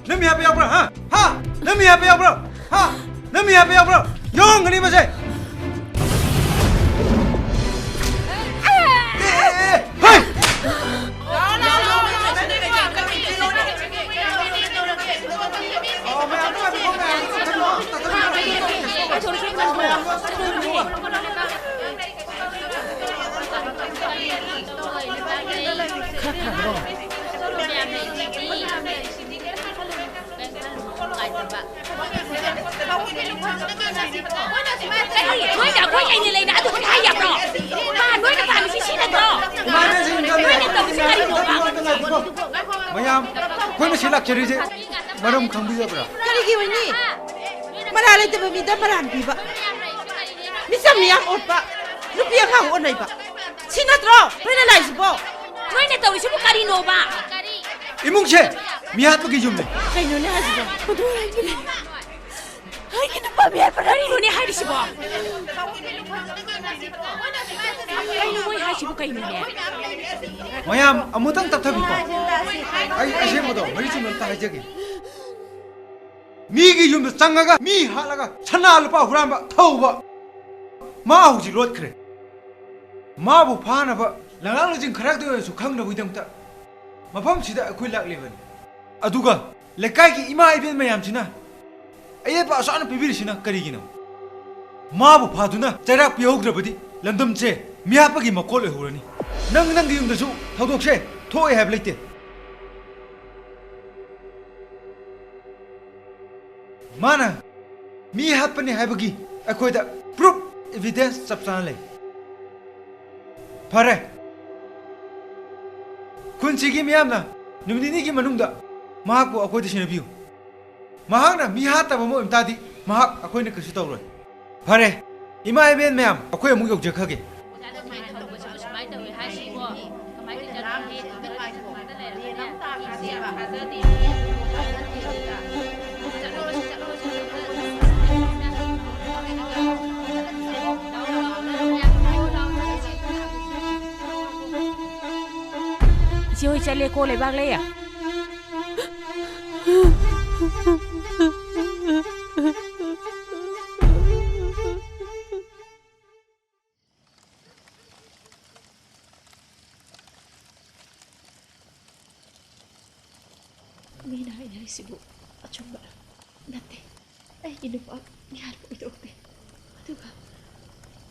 ꯅꯪ ꯃꯤꯍꯥꯠꯄ ꯌꯥꯎꯕ꯭ꯔꯥ? ꯍꯥ? ꯍꯥ? ꯅꯪ ꯃꯤꯍꯥꯠꯄ ꯌꯥꯎꯕ꯭ꯔꯥ? ꯍꯥ? ꯅꯪ ꯃꯤꯍꯥꯠꯄ ꯌꯥꯎꯕ꯭ꯔꯥ? ꯌꯥꯎꯔꯝꯒꯅꯤ ꯃꯁꯦ꯫ ꯑꯦ, ꯑꯦ, ꯑꯦ, ꯍꯩ! ꯈꯔ ꯐꯕ꯭ꯔꯣ? ꯀꯔꯤ? ꯅꯣꯏꯅ ꯑꯩꯈꯣꯏ ꯂꯩꯅ ꯂꯩꯅ ꯑꯗꯨ ꯈꯛꯇ ꯍꯥꯏ ꯌꯥꯕ꯭ꯔꯣ? ꯃꯥ, ꯅꯣꯏꯅ ꯄꯥꯝꯃꯤꯁꯤ ꯁꯤ ꯅꯠꯇ꯭ꯔꯣ? ꯅꯣꯏꯅ ꯇꯧꯔꯤꯁꯤ ꯀꯔꯤꯅꯣꯕ? ꯃꯌꯥꯝ, ꯑꯩꯈꯣꯏꯅ ꯁꯤ ꯂꯥꯛꯆꯔꯤꯁꯦ ꯃꯔꯝ ꯈꯪꯕꯤꯗꯕ꯭ꯔꯥ? ꯀꯔꯤꯒꯤ ꯑꯣꯏꯅꯤ? ꯃꯔꯥꯜ ꯂꯩꯇꯕ ꯃꯤꯗ ꯃꯔꯥꯜ ꯄꯤꯕ, ꯃꯤꯆꯪ ꯃꯤꯌꯥꯝ ꯑꯣꯠꯄ, ꯅꯨꯄꯤ ꯑꯉꯥꯡ ꯑꯣꯟꯅꯩꯕ, ꯁꯤ ꯅꯠꯇ꯭ꯔꯣ ꯅꯣꯏꯅ ꯂꯥꯛꯏꯁꯤꯕꯣ? ꯅꯣꯏꯅ ꯇꯧꯔꯤꯁꯤꯕꯨ ꯀꯔꯤꯅꯣꯕ? ꯏꯃꯨꯡꯁꯦ ꯃꯤꯍꯥꯠꯄꯒꯤ ꯌꯨꯝꯅꯦ꯫ ꯀꯩꯅꯣꯅꯦ ꯍꯥꯏꯁꯤꯕꯣ? ꯃꯗꯨ ꯍꯥꯏꯕꯅꯦ꯫ ꯑꯩꯒꯤ ꯅꯨꯄꯥ ꯃꯤꯍꯥꯠꯄ ꯅꯠꯇꯦ꯫ ꯀꯔꯤꯅꯣꯅꯦ ꯍꯥꯏꯔꯤꯁꯤꯕꯣ? ꯀꯩꯅꯣ ꯃꯣꯏ ꯍꯥꯏꯁꯤꯕꯨ ꯀꯩꯅꯣꯅꯦ? ꯃꯌꯥꯝ ꯑꯃꯨꯛꯇꯪ ꯇꯞꯊꯕꯤꯀꯣ꯫ ꯑꯩ ꯑꯁꯦꯡꯕꯗꯣ ꯃꯔꯤ ꯆꯨꯝꯅ ꯑꯝꯇ ꯍꯥꯏꯖꯒꯦ꯫ ꯃꯤꯒꯤ ꯌꯨꯝꯗ ꯆꯪꯉꯒ ꯃꯤ ꯍꯥꯠꯂꯒ ꯁꯅꯥ ꯂꯨꯄꯥ ꯍꯨꯔꯥꯟꯕ ꯊꯧꯕ ꯃꯥ ꯍꯧꯖꯤꯛ ꯂꯣꯠꯈ꯭ꯔꯦ꯫ ꯃꯥꯕꯨ ꯐꯥꯅꯕ ꯂꯪꯂꯥꯛꯂꯨꯁꯤꯡ ꯈꯔꯗ ꯑꯣꯏꯔꯁꯨ ꯈꯪꯅꯕꯒꯤꯗꯃꯛꯇ ꯃꯐꯝꯁꯤꯗ ꯑꯩꯈꯣꯏ ꯂꯥꯛꯂꯤꯕꯅꯤ꯫ ꯑꯗꯨꯒ ꯂꯩꯀꯥꯏꯒꯤ ꯏꯃꯥ ꯏꯕꯦꯟ ꯃꯌꯥꯝꯁꯤꯅ ꯑꯌꯦꯠꯄ ꯑꯁꯨꯛ ꯌꯥꯝꯅ ꯄꯤꯕꯤꯔꯤꯁꯤꯅ ꯀꯔꯤꯒꯤꯅꯣ? ꯃꯥꯕꯨ ꯐꯥꯗꯨꯅ ꯆꯩꯔꯥꯛ ꯄꯤꯍꯧꯗ꯭ꯔꯕꯗꯤ ꯂꯝꯗꯝꯁꯦ ꯃꯤꯍꯥꯠꯄꯒꯤ ꯃꯀꯣꯜ ꯑꯣꯏꯍꯧꯔꯅꯤ꯫ ꯅꯪ ꯅꯪꯒꯤ ꯌꯨꯝꯗꯁꯨ ꯊꯧꯗꯣꯛꯁꯦ ꯊꯣꯛꯑꯦ ꯍꯥꯏꯕ ꯂꯩꯇꯦ꯫ ꯃꯥꯅ ꯃꯤ ꯍꯥꯠꯄꯅꯤ ꯍꯥꯏꯕꯒꯤ ꯑꯩꯈꯣꯏꯗ proof, evidence ꯆꯞ ꯆꯥꯅ ꯂꯩ꯫ ꯐꯔꯦ, ꯈꯨꯟꯁꯤꯒꯤ ꯃꯤꯌꯥꯝꯅ ꯅꯨꯃꯤꯠ ꯅꯤꯅꯤꯒꯤ ꯃꯅꯨꯡꯗ ꯃꯍꯥꯛꯄꯨ ꯑꯩꯈꯣꯏꯗ ꯁꯤꯟꯅꯕꯤꯌꯨ꯫ ꯃꯍꯥꯛꯅ ꯃꯤ ꯍꯥꯠꯇꯕ ꯑꯃ ꯑꯣꯏꯕ ꯇꯥꯔꯗꯤ ꯃꯍꯥꯛ ꯑꯩꯈꯣꯏꯅ ꯀꯩꯁꯨ ꯇꯧꯔꯣꯏ꯫ ꯐꯔꯦ, ꯏꯃꯥ ꯏꯕꯦꯟ ꯃꯌꯥꯝ, ꯑꯩꯈꯣꯏ ꯑꯃꯨꯛ ꯌꯧꯖꯈ꯭ꯔꯒꯦ꯫ ꯏꯆꯦ ꯍꯣꯏ ꯆꯠꯂꯦꯀꯣ, ꯂꯩꯕꯥꯛ ꯂꯩ꯫ ꯃꯤꯅ ꯍꯥꯏꯅꯔꯤꯁꯤꯕꯨ ꯑꯆꯨꯝꯕꯔ? ꯅꯠꯇꯦ, ꯑꯩꯒꯤ ꯅꯨꯄꯥ ꯃꯤꯍꯥꯠꯄ ꯑꯣꯏꯊꯣꯛꯇꯦ꯫ ꯑꯗꯨꯒ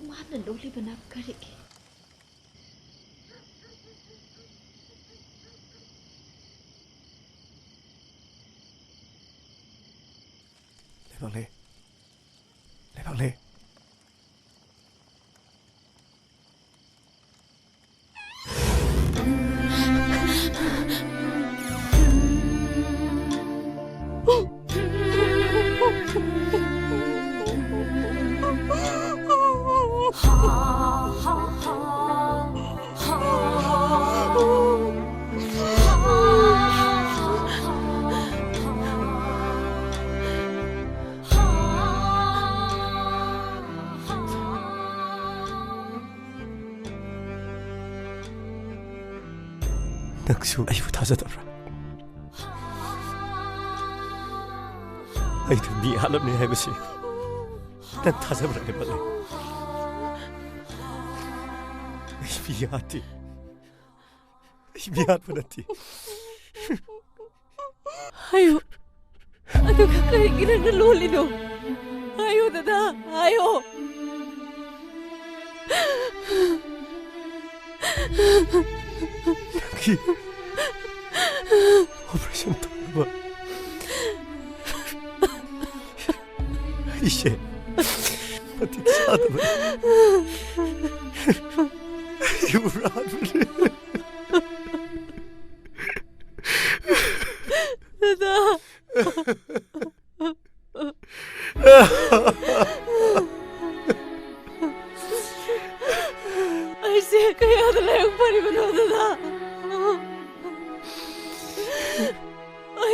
ꯃꯥꯅ ꯂꯣꯜꯂꯤꯕꯅ ꯀꯔꯤꯒꯤ? ꯂꯩꯕꯥꯛꯂꯦ, ꯂꯩꯕꯥꯛꯂꯦ꯫ ꯅꯪꯁꯨ ꯑꯩꯕꯨ ꯊꯥꯖꯗꯕ꯭ꯔꯥ? ꯑꯩꯅ ꯃꯤ ꯍꯥꯠꯂꯝꯃꯤ ꯍꯥꯏꯕꯁꯤ ꯅꯪ ꯊꯥꯖꯕ꯭ꯔꯥ, ꯂꯩꯕꯥꯛꯂꯦ? ꯑꯩ ꯃꯤ ꯍꯥꯠꯇꯦ꯫ ꯑꯩ ꯃꯤ ꯍꯥꯠꯄ ꯅꯠꯇꯦ꯫ ꯍꯥꯏꯌꯨ꯫ ꯑꯗꯨꯒ ꯀꯔꯤꯒꯤ ꯅꯪꯅ ꯂꯣꯜꯂꯤꯅꯣ? ꯍꯥꯏꯌꯨ ꯗꯗꯥ, ꯍꯥꯏꯌꯣ꯫ ꯅꯪꯒꯤ operation ꯇꯧꯅꯕ ꯑꯩꯁꯦ ꯃꯇꯤꯛ ꯆꯥꯗꯕ ꯌꯨꯕ꯭ꯔꯥ? ꯗꯗꯥ꯫ ꯑꯩꯁꯦ ꯀꯌꯥꯗ ꯂꯥꯏꯌꯣꯛ ꯐꯔꯤꯕꯅꯣ, ꯗꯗꯥ?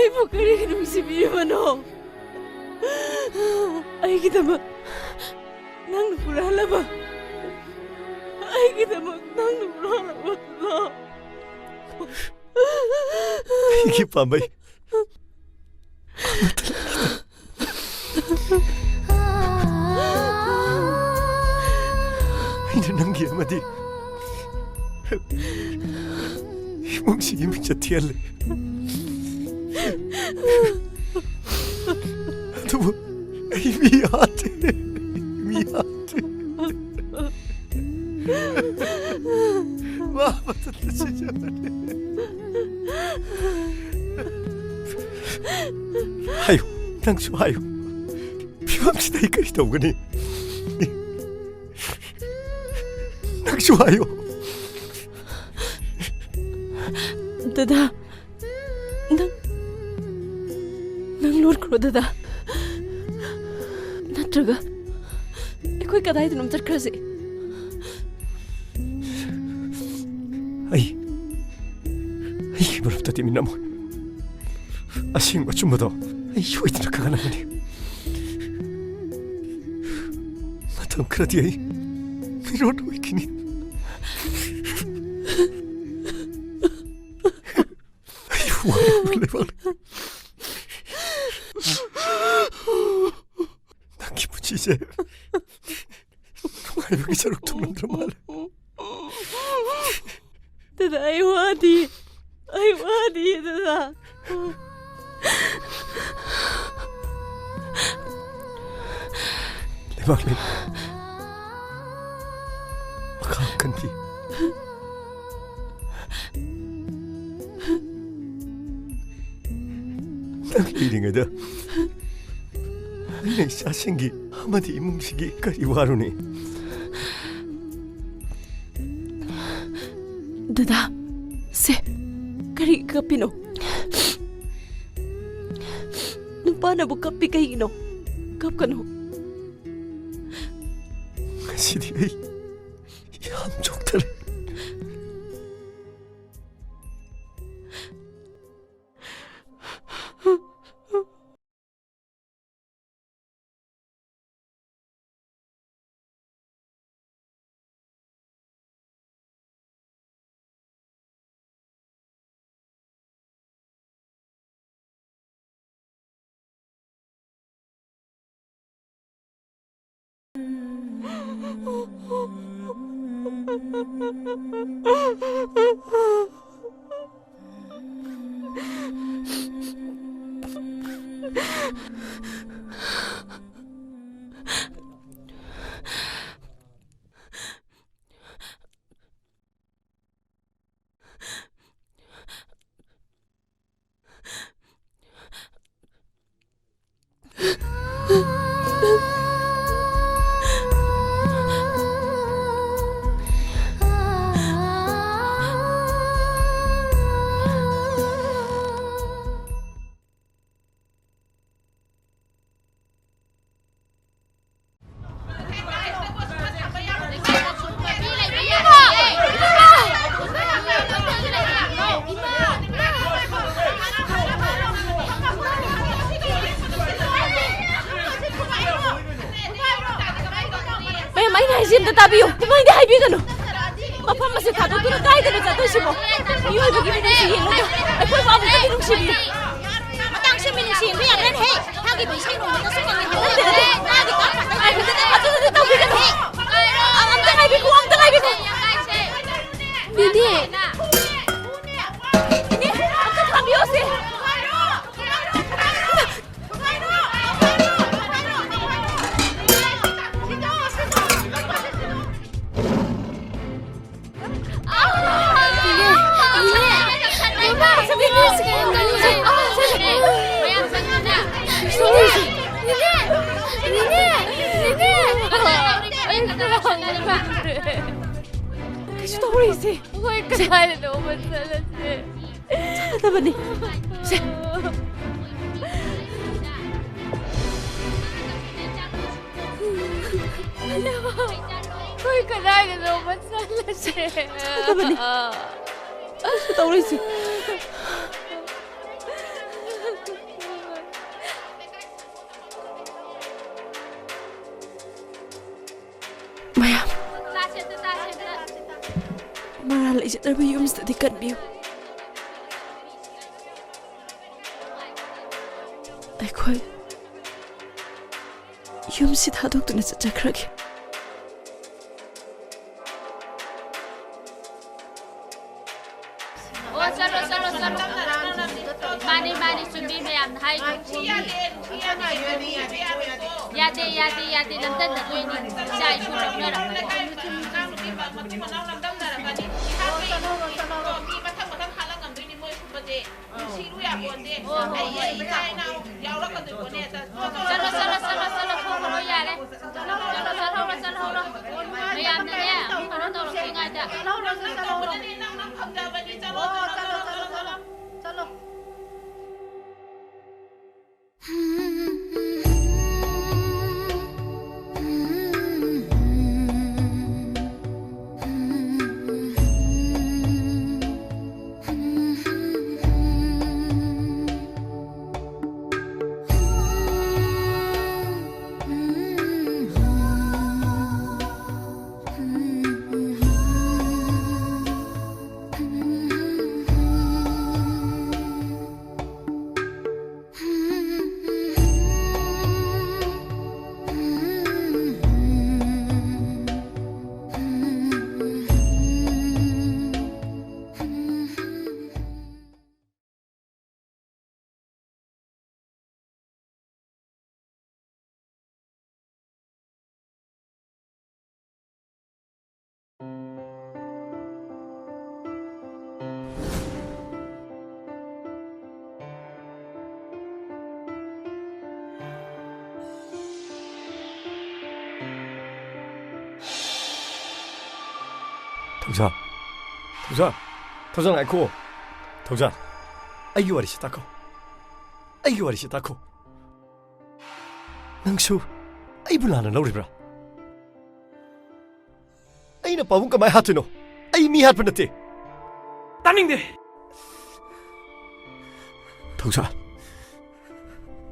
ꯑꯩꯕꯨ ꯀꯔꯤꯒꯤ ꯅꯨꯡꯁꯤꯕꯤꯔꯤꯕꯅꯣ? ꯑꯩꯒꯤꯗꯃꯛ ꯅꯪꯅ ꯄꯨꯔꯛꯍꯜꯂꯕ, ꯑꯩꯒꯤꯗꯃꯛ ꯅꯪꯅ ꯄꯨꯔꯛꯍꯜꯂꯕꯗꯣ꯫ ꯑꯩꯒꯤ ꯄꯥꯝꯕꯩ ꯑꯃꯠꯇ ꯂꯩꯇꯦ꯫ ꯑꯩꯅ ꯅꯪꯒꯤ ꯑꯃꯗꯤ ꯏꯃꯨꯡꯁꯤꯒꯤ ꯃꯤꯡꯆꯠ ꯊꯤꯍꯜꯂꯦ꯫ ꯑꯗꯨꯕꯨ ꯑꯩ ꯃꯤ ꯍꯥꯠꯇꯦ, ꯃꯤ ꯍꯥꯠꯇꯦ꯫ ꯃꯥ ꯃꯊꯟꯇ ꯁꯤꯖꯕꯅꯤ꯫ ꯍꯥꯏꯌꯨ, ꯅꯪꯁꯨ ꯍꯥꯏꯌꯨ꯫ ꯐꯤꯕꯝꯁꯤꯗ ꯑꯩ ꯀꯔꯤ ꯇꯧꯒꯅꯤ? ꯅꯪꯁꯨ ꯍꯥꯏꯌꯨ꯫ ꯗꯗꯥ, ꯅꯪ, ꯅꯪ ꯂꯣꯠꯈ꯭ꯔꯣ ꯗꯗꯥ꯫ ꯅꯠꯇ꯭ꯔꯒ ꯑꯩꯈꯣꯏ ꯀꯗꯥꯏꯗꯅꯣꯝ ꯆꯠꯈ꯭ꯔꯁꯦ꯫ ꯑꯩ, ꯑꯩꯒꯤ ꯃꯔꯨꯞꯇꯗꯤ ꯃꯤꯅꯝꯃꯣꯏ꯫ ꯑꯁꯦꯡꯕ ꯑꯆꯨꯝꯕꯗꯣ ꯑꯩ ꯁꯣꯏꯗꯅ ꯈꯪꯍꯜꯂꯝꯒꯅꯤ꯫ ꯃꯇꯝ ꯈꯔꯗꯤ ꯑꯩ ꯃꯤꯔꯣꯠ ꯑꯣꯏꯈꯤꯅꯤ꯫ ꯑꯩ ꯋꯥꯔꯕ ꯂꯩꯕꯥꯛ ꯅꯪꯒꯤ ꯄꯨꯟꯁꯤꯁꯦ ꯅꯨꯡꯉꯥꯏꯕꯒꯤ ꯁꯔꯨꯛ ꯊꯨꯡꯂꯝꯗ꯭ꯔ ꯃꯥꯜꯂꯦ꯫ ꯗꯗꯥ, ꯑꯩ ꯋꯥꯗꯤ, ꯑꯩ ꯋꯥꯗꯤ, ꯗꯗꯥ꯫ ꯂꯩꯕꯥꯛꯂꯩ, ꯃꯈꯥ ꯀꯟꯕꯤ꯫ ꯅꯪ ꯂꯩꯔꯤꯉꯩꯗ ꯑꯩꯅ ꯏꯆꯥꯁꯤꯡꯒꯤ ꯑꯃꯗꯤ ꯏꯃꯨꯡꯁꯤꯒꯤ ꯀꯔꯤ ꯋꯥꯔꯨꯅꯤ? ꯗꯗꯥ, ꯁꯦ, ꯀꯔꯤ ꯀꯞꯄꯤꯅꯣ? ꯅꯨꯄꯥꯅꯕꯨ ꯀꯞꯄꯤ ꯀꯩꯒꯤꯅꯣ? ꯀꯞꯀꯅꯨ꯫ ꯉꯁꯤꯗꯤ ꯑꯩ ꯌꯥꯝ ꯆꯣꯛꯊꯔꯦ꯫ ꯃꯌꯥꯝ, ꯑꯩꯅ ꯍꯥꯏꯁꯤ ꯑꯝꯇ ꯇꯥꯕꯤꯌꯨ꯫ ꯏꯃꯥ, ꯑꯩꯗꯤ ꯍꯥꯏꯕꯤꯒꯅꯨ꯫ ꯃꯐꯝ ꯑꯁꯤ ꯊꯥꯗꯣꯛꯇꯨꯅ ꯀꯥꯏꯗꯅꯣ ꯆꯠꯇꯣꯏꯁꯤꯕꯣ? ꯃꯤꯑꯣꯏꯕꯒꯤ ꯃꯤꯅꯨꯡꯁꯤ ꯌꯦꯡꯂꯒ ꯑꯩꯈꯣꯏꯕꯨ ꯑꯃꯨꯛꯇꯗꯤ ꯅꯨꯡꯁꯤꯕꯤꯌꯨ꯫ ꯃꯇꯥꯡꯁꯦ ꯃꯤꯅꯨꯡꯁꯤ ꯌꯦꯡꯕ ꯌꯥꯗ꯭ꯔꯦꯅꯦꯍꯦ꯫ ꯊꯥꯒꯤꯕ ꯏꯁꯩ ꯅꯣꯡꯃꯗꯁꯨ ꯉꯪꯉꯤ꯫ ꯅꯠꯇꯦ, ꯅꯠꯇꯦ꯫ ꯃꯥꯗꯤ ꯀꯥꯞ ꯀꯥꯞ ꯀꯥꯞ ꯀꯥꯞ ꯀꯥꯞ ꯇꯧꯕꯤꯒꯅꯨ꯫ ꯑꯝꯇ ꯉꯥꯏꯕꯤꯈꯣ, ꯑꯝꯇ ꯉꯥꯏꯕꯤꯈꯣ꯫ ꯅꯦꯅꯦ꯫ ꯏꯅꯦ, ꯑꯝꯇ ꯊꯥꯕꯤꯌꯣꯁꯦ꯫ ꯀꯩꯁꯨ ꯇꯧꯔꯣꯏꯁꯦ꯫ ꯑꯩꯈꯣꯏ ꯀꯗꯥꯏꯗꯅꯣ ꯑꯃ ꯆꯠꯂꯁꯦ꯫ ꯆꯠꯀꯗꯕꯅꯤ꯫ ꯁꯦ꯫ ꯑꯩꯈꯣꯏ ꯀꯗꯥꯏꯗꯅꯣ ꯑꯃ ꯆꯠꯂꯁꯦ꯫ ꯆꯠꯀꯗꯕꯅꯤ꯫ ꯀꯩꯁꯨ ꯇꯧꯔꯣꯏꯁꯦ꯫ ꯃꯌꯥꯝ, ꯃꯔꯥꯜ ꯂꯩꯖꯗ꯭ꯔꯕ ꯌꯨꯝꯁꯤꯗꯗꯤ ꯀꯟꯕꯤꯌꯨ꯫ ꯑꯩꯈꯣꯏ ꯌꯨꯝꯁꯤ ꯊꯥꯗꯣꯛꯇꯨꯅ ꯆꯠꯆꯈ꯭ꯔꯒꯦ꯫ ꯑꯣ, ꯆꯠꯂꯣ, ꯆꯠꯂꯣ, ꯆꯠꯂꯣ꯫ ꯃꯥꯅꯤ, ꯃꯥꯅꯤ, ꯆꯨꯝꯃꯤ ꯃꯌꯥꯝꯅ ꯍꯥꯏꯗꯣ꯫ ꯌꯥꯗꯦ, ꯌꯥꯗꯦ, ꯌꯥꯗꯦ, ꯂꯝꯗꯝꯅꯗꯣꯏꯅꯤ꯫ ꯏꯆꯥ ꯏꯁꯨ ꯂꯧꯅꯔꯛꯀꯅꯤ꯫ ꯃꯤ ꯃꯊꯪ ꯃꯊꯪ ꯍꯥꯠꯂꯛꯀꯗꯣꯏꯅꯤ꯫ ꯅꯨꯡꯁꯤꯔꯨ ꯌꯥꯄꯣꯟꯇꯦ꯫ ꯑꯩ, ꯑꯩ ꯏꯆꯥ ꯏꯅꯥꯎ ꯌꯥꯎꯔꯛꯀꯗꯣꯏ ꯄꯣꯠꯅꯦ꯫ ꯆꯠꯂꯣ, ꯆꯠꯂꯣ, ꯆꯠꯂꯣ, ꯆꯠꯂꯣ, ꯊꯣꯛꯈ꯭ꯔꯣ, ꯌꯥꯔꯦ꯫ ꯆꯠꯂꯣ, ꯆꯠꯍꯧꯔꯣ, ꯆꯠꯍꯧꯔꯣ꯫ ꯃꯌꯥꯝꯅꯅꯦ, ꯑꯃꯨꯛ ꯀꯩꯅꯣ ꯇꯧꯔꯛꯇ꯭ꯔꯤꯉꯩꯗ꯫ ꯆꯠꯍꯧꯔꯣ, ꯆꯠꯍꯧꯔꯣ꯫ ꯅꯪ, ꯅꯪ ꯐꯪꯖꯕꯅꯤ꯫ ꯆꯠꯂꯣ, ꯑꯣ, ꯆꯠꯂꯣ, ꯆꯠꯂꯣ, ꯆꯠꯂꯣ, ꯆꯠꯂꯣ, ꯆꯠꯂꯣ꯫ ꯆꯠꯂꯣ꯫ ꯊꯧꯖꯥꯜ, ꯊꯧꯖꯥꯜ, ꯊꯧꯖꯥꯜ, ꯉꯥꯏꯈꯣ꯫ ꯊꯧꯖꯥꯜ, ꯑꯩꯒꯤ ꯋꯥꯔꯤꯁꯤ ꯇꯥꯈꯣ꯫ ꯑꯩꯒꯤ ꯋꯥꯔꯤꯁꯤ ꯇꯥꯈꯣ꯫ ꯅꯪꯁꯨ ꯑꯩꯕꯨ ꯂꯥꯟꯅ ꯂꯧꯔꯤꯕ꯭ꯔꯥ? ꯑꯩꯅ ꯄꯥꯕꯨꯡ ꯀꯃꯥꯏ ꯍꯥꯠꯇꯣꯏꯅꯣ? ꯑꯩ ꯃꯤ ꯍꯥꯠꯄ ꯅꯠꯇꯦ꯫ ꯇꯥꯅꯤꯡꯗꯦ꯫ ꯊꯧꯖꯥꯜ,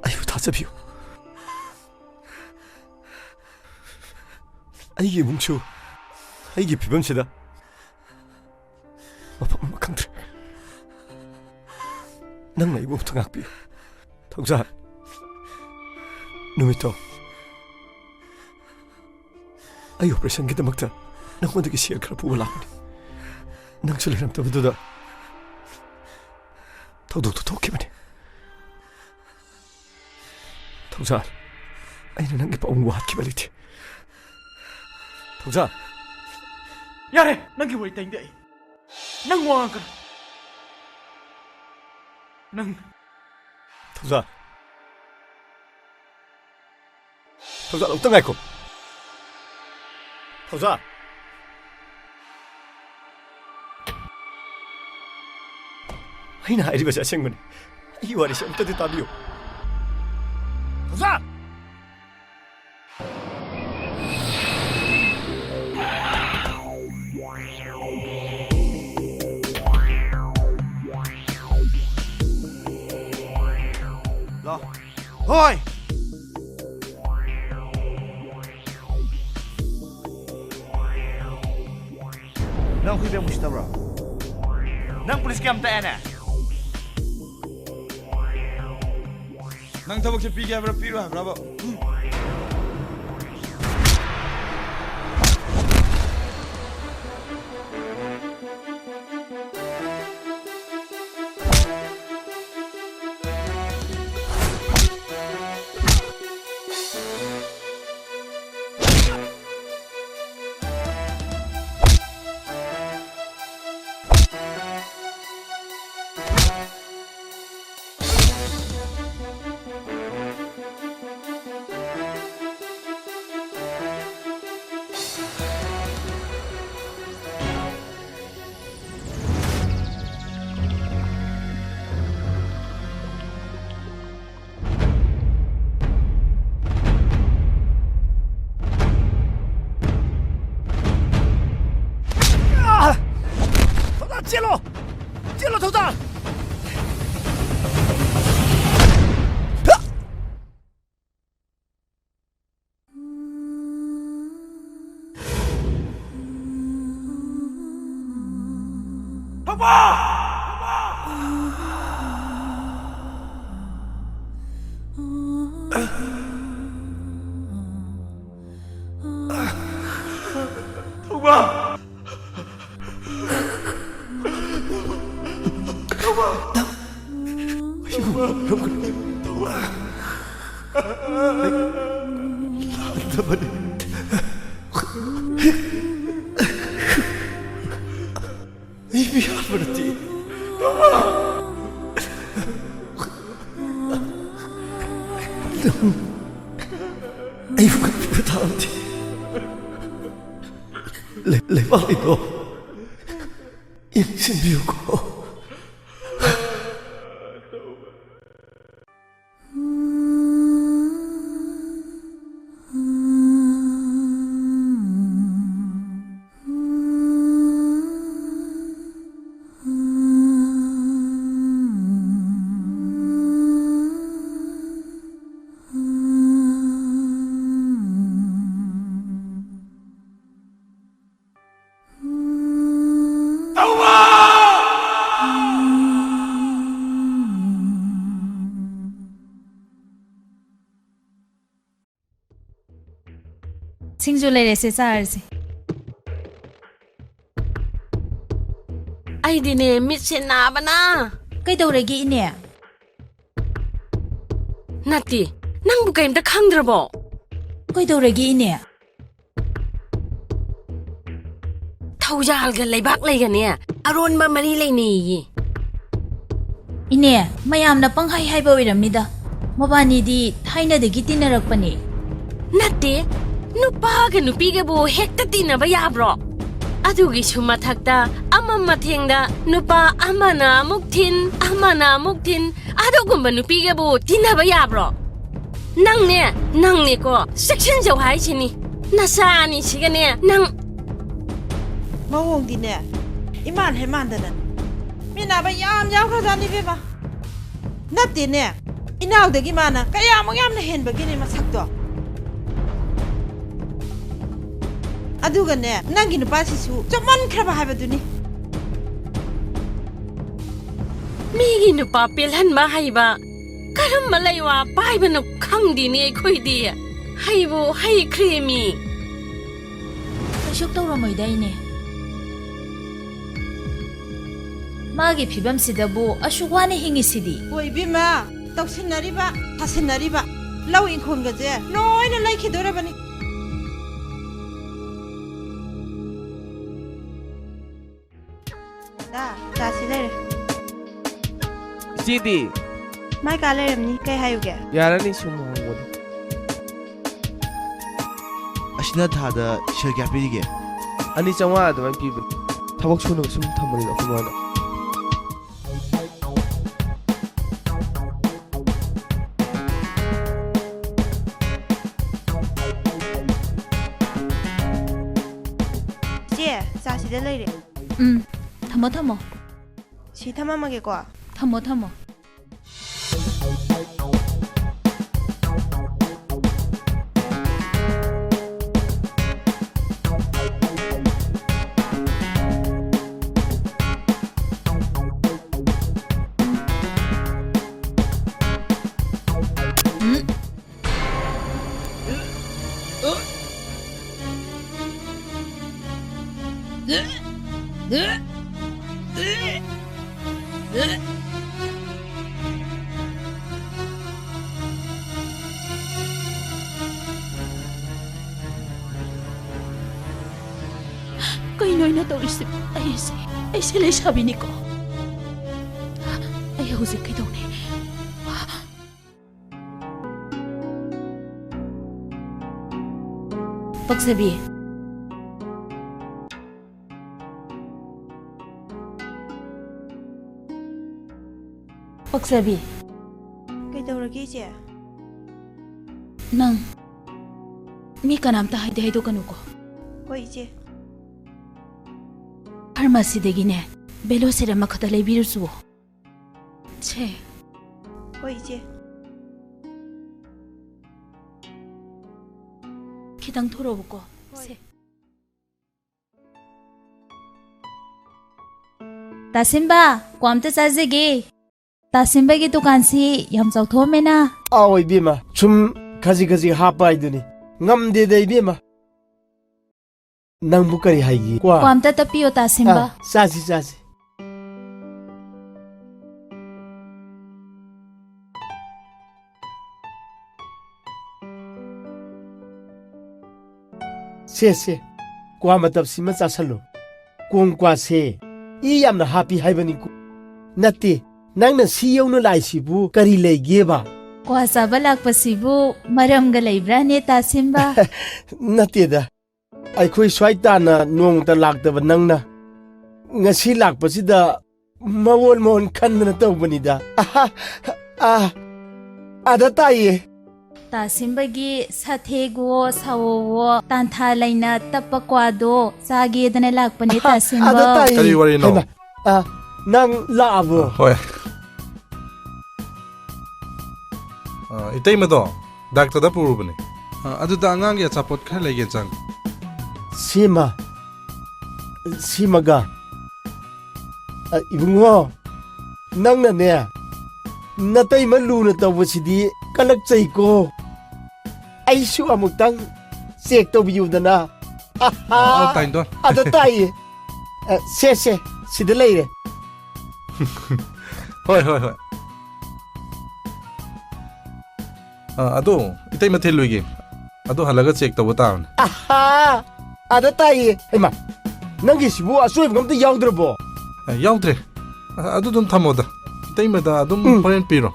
ꯑꯩꯕꯨ ꯊꯥꯖꯕꯤꯌꯨ꯫ ꯑꯩꯒꯤ ꯏꯃꯨꯡꯁꯨ ꯑꯩꯒꯤ ꯐꯤꯕꯝꯁꯤꯗ ꯃꯐꯝ ꯑꯃ ꯈꯪꯗ꯭ꯔꯦ꯫ ꯅꯪꯅ ꯑꯩꯕꯨ ꯑꯃꯨꯛꯇ ꯉꯥꯛꯄꯤꯌꯨ, ꯊꯧꯖꯥꯜ꯫ ꯅꯨꯃꯤꯠꯇꯣ ꯑꯩ ꯑꯣꯄꯔꯦꯁꯟꯒꯤꯗꯃꯛꯇ ꯅꯪꯉꯣꯟꯗꯒꯤ ꯁꯦꯜ ꯈꯔ ꯄꯨꯕ ꯂꯥꯛꯄꯅꯤ꯫ ꯅꯪꯁꯨ ꯂꯩꯔꯝꯗꯕꯗꯨꯗ ꯊꯧꯗꯣꯛꯇꯨ ꯊꯣꯛꯈꯤꯕꯅꯤ꯫ ꯊꯧꯖꯥꯜ, ꯑꯩꯅ ꯅꯪꯒꯤ ꯄꯥꯎ ꯋꯥꯠꯈꯤꯕ ꯂꯩꯇꯦ꯫ ꯊꯧꯖꯥꯜ꯫ ꯌꯥꯔꯦ, ꯅꯪꯒꯤ ꯋꯥꯔꯤ ꯇꯥꯅꯤꯡꯗꯦ ꯑꯩ꯫ ꯅꯪ ꯋꯥ ꯉꯥꯡꯒꯅꯨ꯫ ꯅꯪ ꯊꯧꯖꯥꯜ꯫ ꯊꯧꯖꯥꯜ, ꯑꯃꯨꯛꯇ ꯉꯥꯏꯈꯣ꯫ ꯊꯧꯖꯥꯜ꯫ ꯑꯩꯅ ꯍꯥꯏꯔꯤꯕꯁꯦ ꯑꯁꯦꯡꯕꯅꯤ꯫ ꯑꯩꯒꯤ ꯋꯥꯔꯤꯁꯦ ꯑꯃꯨꯛꯇꯗꯤ ꯇꯥꯕꯤꯌꯨ꯫ ꯊꯧꯖꯥꯜ! ꯂꯥꯎ꯫ ꯍꯣꯏ! ꯅꯪ ꯍꯨꯏꯕꯦꯝ ꯎꯁꯤꯠꯇꯕ꯭ꯔꯣ? ꯅꯪ ꯄꯨꯂꯤꯁꯀꯤ ꯌꯥꯝ ꯇꯛꯑꯦꯅꯦ꯫ ꯅꯪ ꯊꯕꯛꯁꯦ ꯄꯤꯒꯦ ꯍꯥꯏꯕ꯭ꯔꯥ, ꯄꯤꯔꯣꯏ ꯍꯥꯏꯕ꯭ꯔꯥꯕ? ꯎꯝ꯫ ꯊꯧꯖꯥꯜ, ꯆꯦꯜꯂꯣ! ꯆꯦꯜꯂꯣ, ꯊꯧꯖꯥꯜ! ꯅꯪ ꯑꯩꯕꯨ ꯉꯥꯡꯂꯝꯒꯅꯨ꯫ ꯑꯩ ꯂꯥꯟꯗꯕꯅꯤ꯫ ꯑꯩ ꯃꯤꯑꯣꯏꯕ ꯅꯠꯇꯦ꯫ ꯅꯪ ꯑꯩꯕꯨ ꯀꯟꯕꯤꯕ ꯇꯥꯔꯕꯗꯤ ꯂꯩ-, ꯂꯩꯕꯥꯛ ꯂꯩꯗꯣ ꯌꯦꯡꯁꯤꯟꯕꯤꯌꯨꯀꯣ꯫ ꯁꯤꯡꯖꯨ ꯂꯩꯔꯦꯁꯦ, ꯆꯥꯔꯁꯦ꯫ ꯑꯩꯗꯤꯅꯦ, ꯃꯤꯠꯁꯦ ꯅꯥꯕꯅ꯫ ꯀꯩꯗꯧꯔꯒꯦ, ꯏꯅꯦ? ꯅꯠꯇꯦ, ꯅꯪꯕꯨ ꯀꯩꯝꯇ ꯈꯪꯗ꯭ꯔꯕꯣ? ꯀꯩꯗꯧꯔꯒꯦ, ꯏꯅꯦ? ꯊꯧꯖꯥꯜꯒ ꯂꯩꯕꯥꯛ ꯂꯩꯒꯅꯦ ꯑꯔꯣꯟꯕ ꯃꯔꯤ ꯂꯩꯅꯩꯌꯦ꯫ ꯏꯅꯦ, ꯃꯌꯥꯝꯅ ꯄꯪꯍꯥꯏ ꯍꯥꯏꯕ ꯑꯣꯏꯔꯝꯅꯤꯗ꯫ ꯃꯕꯥꯅꯤꯗꯤ ꯊꯥꯏꯅꯗꯒꯤ ꯇꯤꯟꯅꯔꯛꯄꯅꯦ꯫ ꯅꯠꯇꯦ, ꯅꯨꯄꯥꯒ ꯅꯨꯄꯤꯒꯕꯨ ꯍꯦꯛꯇ ꯇꯤꯟꯅꯕ ꯌꯥꯕ꯭ꯔꯣ? ꯑꯗꯨꯒꯤꯁꯨ ꯃꯊꯛꯇ ꯑꯃ ꯃꯊꯦꯡꯗ ꯅꯨꯄꯥ ꯑꯃꯅ ꯑꯃꯨꯛ ꯊꯤꯟ, ꯑꯃꯅ ꯑꯃꯨꯛ ꯊꯤꯟ, ꯑꯗꯨꯒꯨꯝꯕ ꯅꯨꯄꯤꯒꯕꯨ ꯇꯤꯟꯅꯕ ꯌꯥꯕ꯭ꯔꯣ? ꯅꯪꯅꯦ, ꯅꯪꯅꯦꯀꯣ, ꯆꯦꯛꯁꯤꯟꯖꯧ ꯍꯥꯏꯁꯤꯅꯤ꯫ ꯅꯆꯥ ꯑꯅꯤꯁꯤꯒꯅꯦ, ꯅꯪ꯫ ꯃꯑꯣꯡꯗꯤꯅꯦ, ꯏꯃꯥꯟ ꯍꯦꯛ ꯃꯥꯟꯗꯅ꯫ ꯃꯤꯠ ꯅꯥꯕ ꯌꯥꯝ ꯌꯥꯎꯈ꯭ꯔꯖꯥꯠꯅꯤ, ꯏꯕꯦꯝꯃ꯫ ꯅꯠꯇꯦꯅꯦ, ꯏꯅꯥꯎꯗꯒꯤ ꯃꯥꯅ ꯀꯌꯥꯃꯨꯛ ꯌꯥꯝꯅ ꯍꯦꯟꯕꯒꯤꯅꯦ ꯃꯁꯛꯇꯣ꯫ ꯑꯗꯨꯒꯅꯦ, ꯅꯪꯒꯤ ꯅꯨꯄꯥꯁꯤꯁꯨ ꯆꯞꯃꯟꯈ꯭ꯔꯕ ꯍꯥꯏꯕꯗꯨꯅꯤ꯫ ꯃꯤꯒꯤ ꯅꯨꯄꯥ ꯄꯦꯜꯍꯟꯕ ꯍꯩꯕ ꯀꯔꯝꯕ ꯂꯩꯋꯥ ꯄꯥꯏꯕꯅꯣ ꯈꯪꯗꯦꯅꯦ ꯑꯩꯈꯣꯏꯗꯤ꯫ ꯍꯩꯕꯨ ꯍꯩꯈ꯭ꯔꯦꯃꯤ꯫ ꯀꯩꯁꯨ ꯇꯧꯔꯝꯃꯣꯏꯗ, ꯏꯅꯦ꯫ ꯃꯥꯒꯤ ꯐꯤꯕꯝꯁꯤꯗꯕꯨ ꯑꯁꯨꯛ ꯋꯥꯅ ꯍꯤꯡꯉꯤꯁꯤꯗꯤ꯫ ꯍꯣꯏ ꯏꯕꯦꯝꯃ, ꯇꯧꯁꯤꯟꯅꯔꯤꯕ, ꯊꯥꯁꯤꯟꯅꯔꯤꯕ, ꯂꯧ ꯏꯪꯈꯣꯜꯒꯁꯦ ꯂꯣꯏꯅ ꯂꯩꯈꯤꯗꯣꯔꯕꯅꯤ꯫ ꯗꯥ, ꯆꯥꯁꯤ ꯂꯩꯔꯦ꯫ ꯏꯆꯦꯗꯤ? ꯃꯥꯏ ꯀꯥ ꯂꯩꯔꯝꯅꯤ, ꯀꯩ ꯍꯥꯏꯌꯨꯒꯦ? ꯌꯥꯔꯅꯤ, ꯁꯨꯝ ꯍꯪꯕꯅꯤ꯫ ꯑꯁꯤꯅ ꯊꯥꯗ ꯁꯦꯜ ꯀꯌꯥ ꯄꯤꯔꯤꯒꯦ? ꯑꯅꯤ ꯆꯥꯝꯃꯉꯥ ꯑꯗꯨꯃꯥꯏꯅ ꯄꯤꯕꯅꯤ꯫ ꯊꯕꯛ ꯁꯨꯅꯕ ꯁꯨꯝ ꯊꯝꯕꯅꯤꯗ ꯑꯩꯈꯣꯏ ꯃꯥꯅ꯫ ꯆꯦ, ꯆꯥ ꯁꯤꯗ ꯂꯩꯔꯦ꯫ ꯎꯝ, ꯊꯝꯃꯣ, ꯊꯝꯃꯣ꯫ ꯁꯤ ꯊꯝꯃꯝꯃꯒꯦꯀꯣ꯫ ꯊꯝꯃꯣ, ꯊꯝꯃꯣ꯫ ꯎꯝ꯫ ꯀꯩꯅꯣ ꯑꯩꯅ ꯇꯧꯔꯤꯁꯤ? ꯑꯩꯁꯦ, ꯑꯩꯁꯦ ꯂꯩꯁꯥꯕꯤꯅꯤꯀꯣ꯫ ꯑꯩ ꯍꯧꯖꯤꯛ ꯀꯩꯗꯧꯅꯤ? ꯄꯛꯆꯕꯤ꯫ ꯄꯛꯆꯕꯤ꯫ ꯀꯩꯗꯧꯔꯒꯦ, ꯏꯆꯦ? ꯅꯪ ꯃꯤ ꯀꯅꯥꯝꯇ ꯍꯥꯏꯗꯤ ꯍꯥꯏꯗꯣꯛꯀꯅꯨꯀꯣ꯫ ꯍꯣꯏ, ꯏꯆꯦ꯫ ꯐꯥꯔꯃꯥꯁꯤꯗꯒꯤꯅꯦ, ꯚꯦꯂꯣꯁꯤꯔꯝ ꯑꯃꯈꯛꯇ ꯂꯩꯕꯤꯔꯨꯆꯨꯋꯣ꯫ ꯁꯦ꯫ ꯍꯣꯏ, ꯏꯆꯦ꯫ ꯈꯤꯇꯪ ꯊꯣꯔꯛꯑꯣꯕꯀꯣ꯫ ꯍꯣꯏ꯫ ꯁꯦ꯫ ꯇꯥꯁꯤꯟꯕ, ꯀ꯭ꯋꯥ ꯑꯝꯇ ꯆꯥꯖꯒꯦ꯫ ꯇꯥꯁꯤꯟꯕꯒꯤ ꯗꯨꯀꯥꯟꯁꯤ ꯌꯥꯝ ꯆꯥꯎꯊꯣꯛꯑꯝꯃꯦꯅ꯫ ꯑꯥꯎ, ꯏꯕꯦꯝꯃ, ꯁꯨꯝ ꯈꯖꯤꯛ ꯈꯖꯤꯛ ꯍꯥꯞꯄ ꯍꯥꯏꯗꯨꯅꯤ꯫ ꯉꯝꯗꯦꯗ, ꯏꯕꯦꯝꯃ꯫ ꯅꯪꯕꯨ ꯀꯔꯤ ꯍꯥꯏꯒꯦ? ꯀ꯭ꯋꯥ? ꯀ꯭ꯋꯥ ꯑꯝꯇ ꯇꯞꯄꯤꯌꯣ, ꯇꯥꯁꯤꯟꯕ꯫ ꯑꯥ, ꯆꯥꯁꯤ, ꯆꯥꯁꯤ꯫ ꯁꯦ, ꯁꯦ, ꯀ꯭ꯋꯥ ꯃꯇꯞꯁꯤꯃ ꯆꯥꯁꯜꯂꯨ꯫ ꯀꯣꯡ ꯀ꯭ꯋꯥꯁꯦ ꯏ ꯌꯥꯝꯅ ꯍꯥꯞꯄꯤ ꯍꯥꯏꯕꯅꯤꯀꯣ꯫ ꯅꯠꯇꯦ, ꯅꯪꯅ ꯁꯤ ꯌꯧꯅ ꯂꯥꯛꯏꯁꯤꯕꯨ ꯀꯔꯤ ꯂꯩꯒꯦꯕ? ꯀ꯭ꯋꯥ ꯆꯥꯕ ꯂꯥꯛꯄꯁꯤꯕꯨ ꯃꯔꯝꯒ ꯂꯩꯕ꯭ꯔꯥꯅꯦ, ꯇꯥ ꯁꯤꯝꯕ? ꯅꯠꯇꯦꯗ, ꯑꯩꯈꯣꯏ ꯁ꯭ꯋꯥꯏ ꯇꯥꯟꯅ ꯅꯣꯡꯃꯇ ꯂꯥꯛꯇꯕ ꯅꯪꯅ ꯉꯁꯤ ꯂꯥꯛꯄꯁꯤꯗ ꯃꯑꯣꯟ ꯃꯑꯣꯟ ꯈꯟꯗꯅ ꯇꯧꯕꯅꯤꯗ꯫ ꯑꯍꯥ, ꯑꯥ, ꯑꯥꯗ ꯇꯥꯏꯌꯦ꯫ ꯇꯥ ꯁꯤꯝꯕꯒꯤ ꯁꯥꯊꯦꯒꯣ, ꯁꯥꯋꯣꯋꯣ, ꯇꯥꯟꯊꯥ ꯂꯩꯅ ꯇꯞꯄ ꯀ꯭ꯋꯥꯗꯣ ꯆꯥꯒꯦꯗꯅ ꯂꯥꯛꯄꯅꯦ, ꯑꯍꯥ, ꯇꯥ ꯁꯤꯝꯕ꯫ ꯑꯥꯗ ꯇꯥꯏꯌꯦ꯫ ꯀꯔꯤ ꯋꯥꯔꯤꯅꯣ? ꯍꯩꯃꯥ, ꯑꯥ, ꯅꯪ ꯂꯥꯛꯑꯕꯣ? ꯍꯣꯏ꯫ ꯑ, ꯏꯇꯩꯃꯗꯣ ꯗꯥꯛꯇꯔꯗ ꯄꯨꯔꯨꯕꯅꯦ꯫ ꯑ, ꯑꯗꯨꯗ ꯑꯉꯥꯡꯒꯤ ꯑꯆꯥꯄꯣꯠ ꯈꯔ ꯂꯩꯒꯦ ꯆꯪ꯫ ꯁꯤꯃ, ꯁꯤꯃꯒ꯫ ꯑ, ꯏꯕꯨꯡꯉꯣ, ꯅꯪꯅꯅꯦ, ꯅꯇꯩꯃ ꯂꯨꯅ ꯇꯧꯕꯁꯤꯗꯤ ꯀꯜꯂꯛꯆꯩꯀꯣ꯫ ꯑꯩꯁꯨ ꯑꯃꯨꯛꯇꯪ ꯆꯦꯛ ꯇꯧꯕꯤꯌꯨꯗꯅ꯫ ꯑꯍꯥ! ꯑ, ꯑ, ꯇꯥꯏꯗꯣꯟ꯫ ꯑꯗ ꯇꯥꯏꯌꯦ꯫ ꯑ, ꯁꯦ, ꯁꯦ, ꯁꯤꯗ ꯂꯩꯔꯦ꯫ ꯍꯣꯏ, ꯍꯣꯏ, ꯍꯣꯏ꯫ ꯑ, ꯑꯗꯣ, ꯏꯇꯩꯃ ꯊꯤꯜꯂꯨꯏꯒꯦ꯫ ꯑꯗꯨ ꯍꯜꯂꯒ ꯆꯦꯛ ꯇꯧꯕ ꯇꯥꯕꯅꯦ꯫ ꯑꯍꯥ! ꯑꯗ ꯇꯥꯏꯌꯦ꯫ ꯍꯩꯃꯥ, ꯅꯪꯒꯤꯁꯤꯕꯨ ꯑꯆꯣꯏꯕꯒ ꯑꯝꯇ ꯌꯥꯎꯗ꯭ꯔꯕꯣ? ꯑ, ꯌꯥꯎꯗ꯭ꯔꯦ꯫ ꯑ, ꯑꯗꯨ ꯑꯗꯨꯝ ꯊꯝꯃꯣꯗ꯫ ꯏꯇꯩꯃꯗ ꯑꯗꯨꯝ ꯎꯝ꯫ ꯍꯣꯔꯦꯟ ꯄꯤꯔꯣ꯫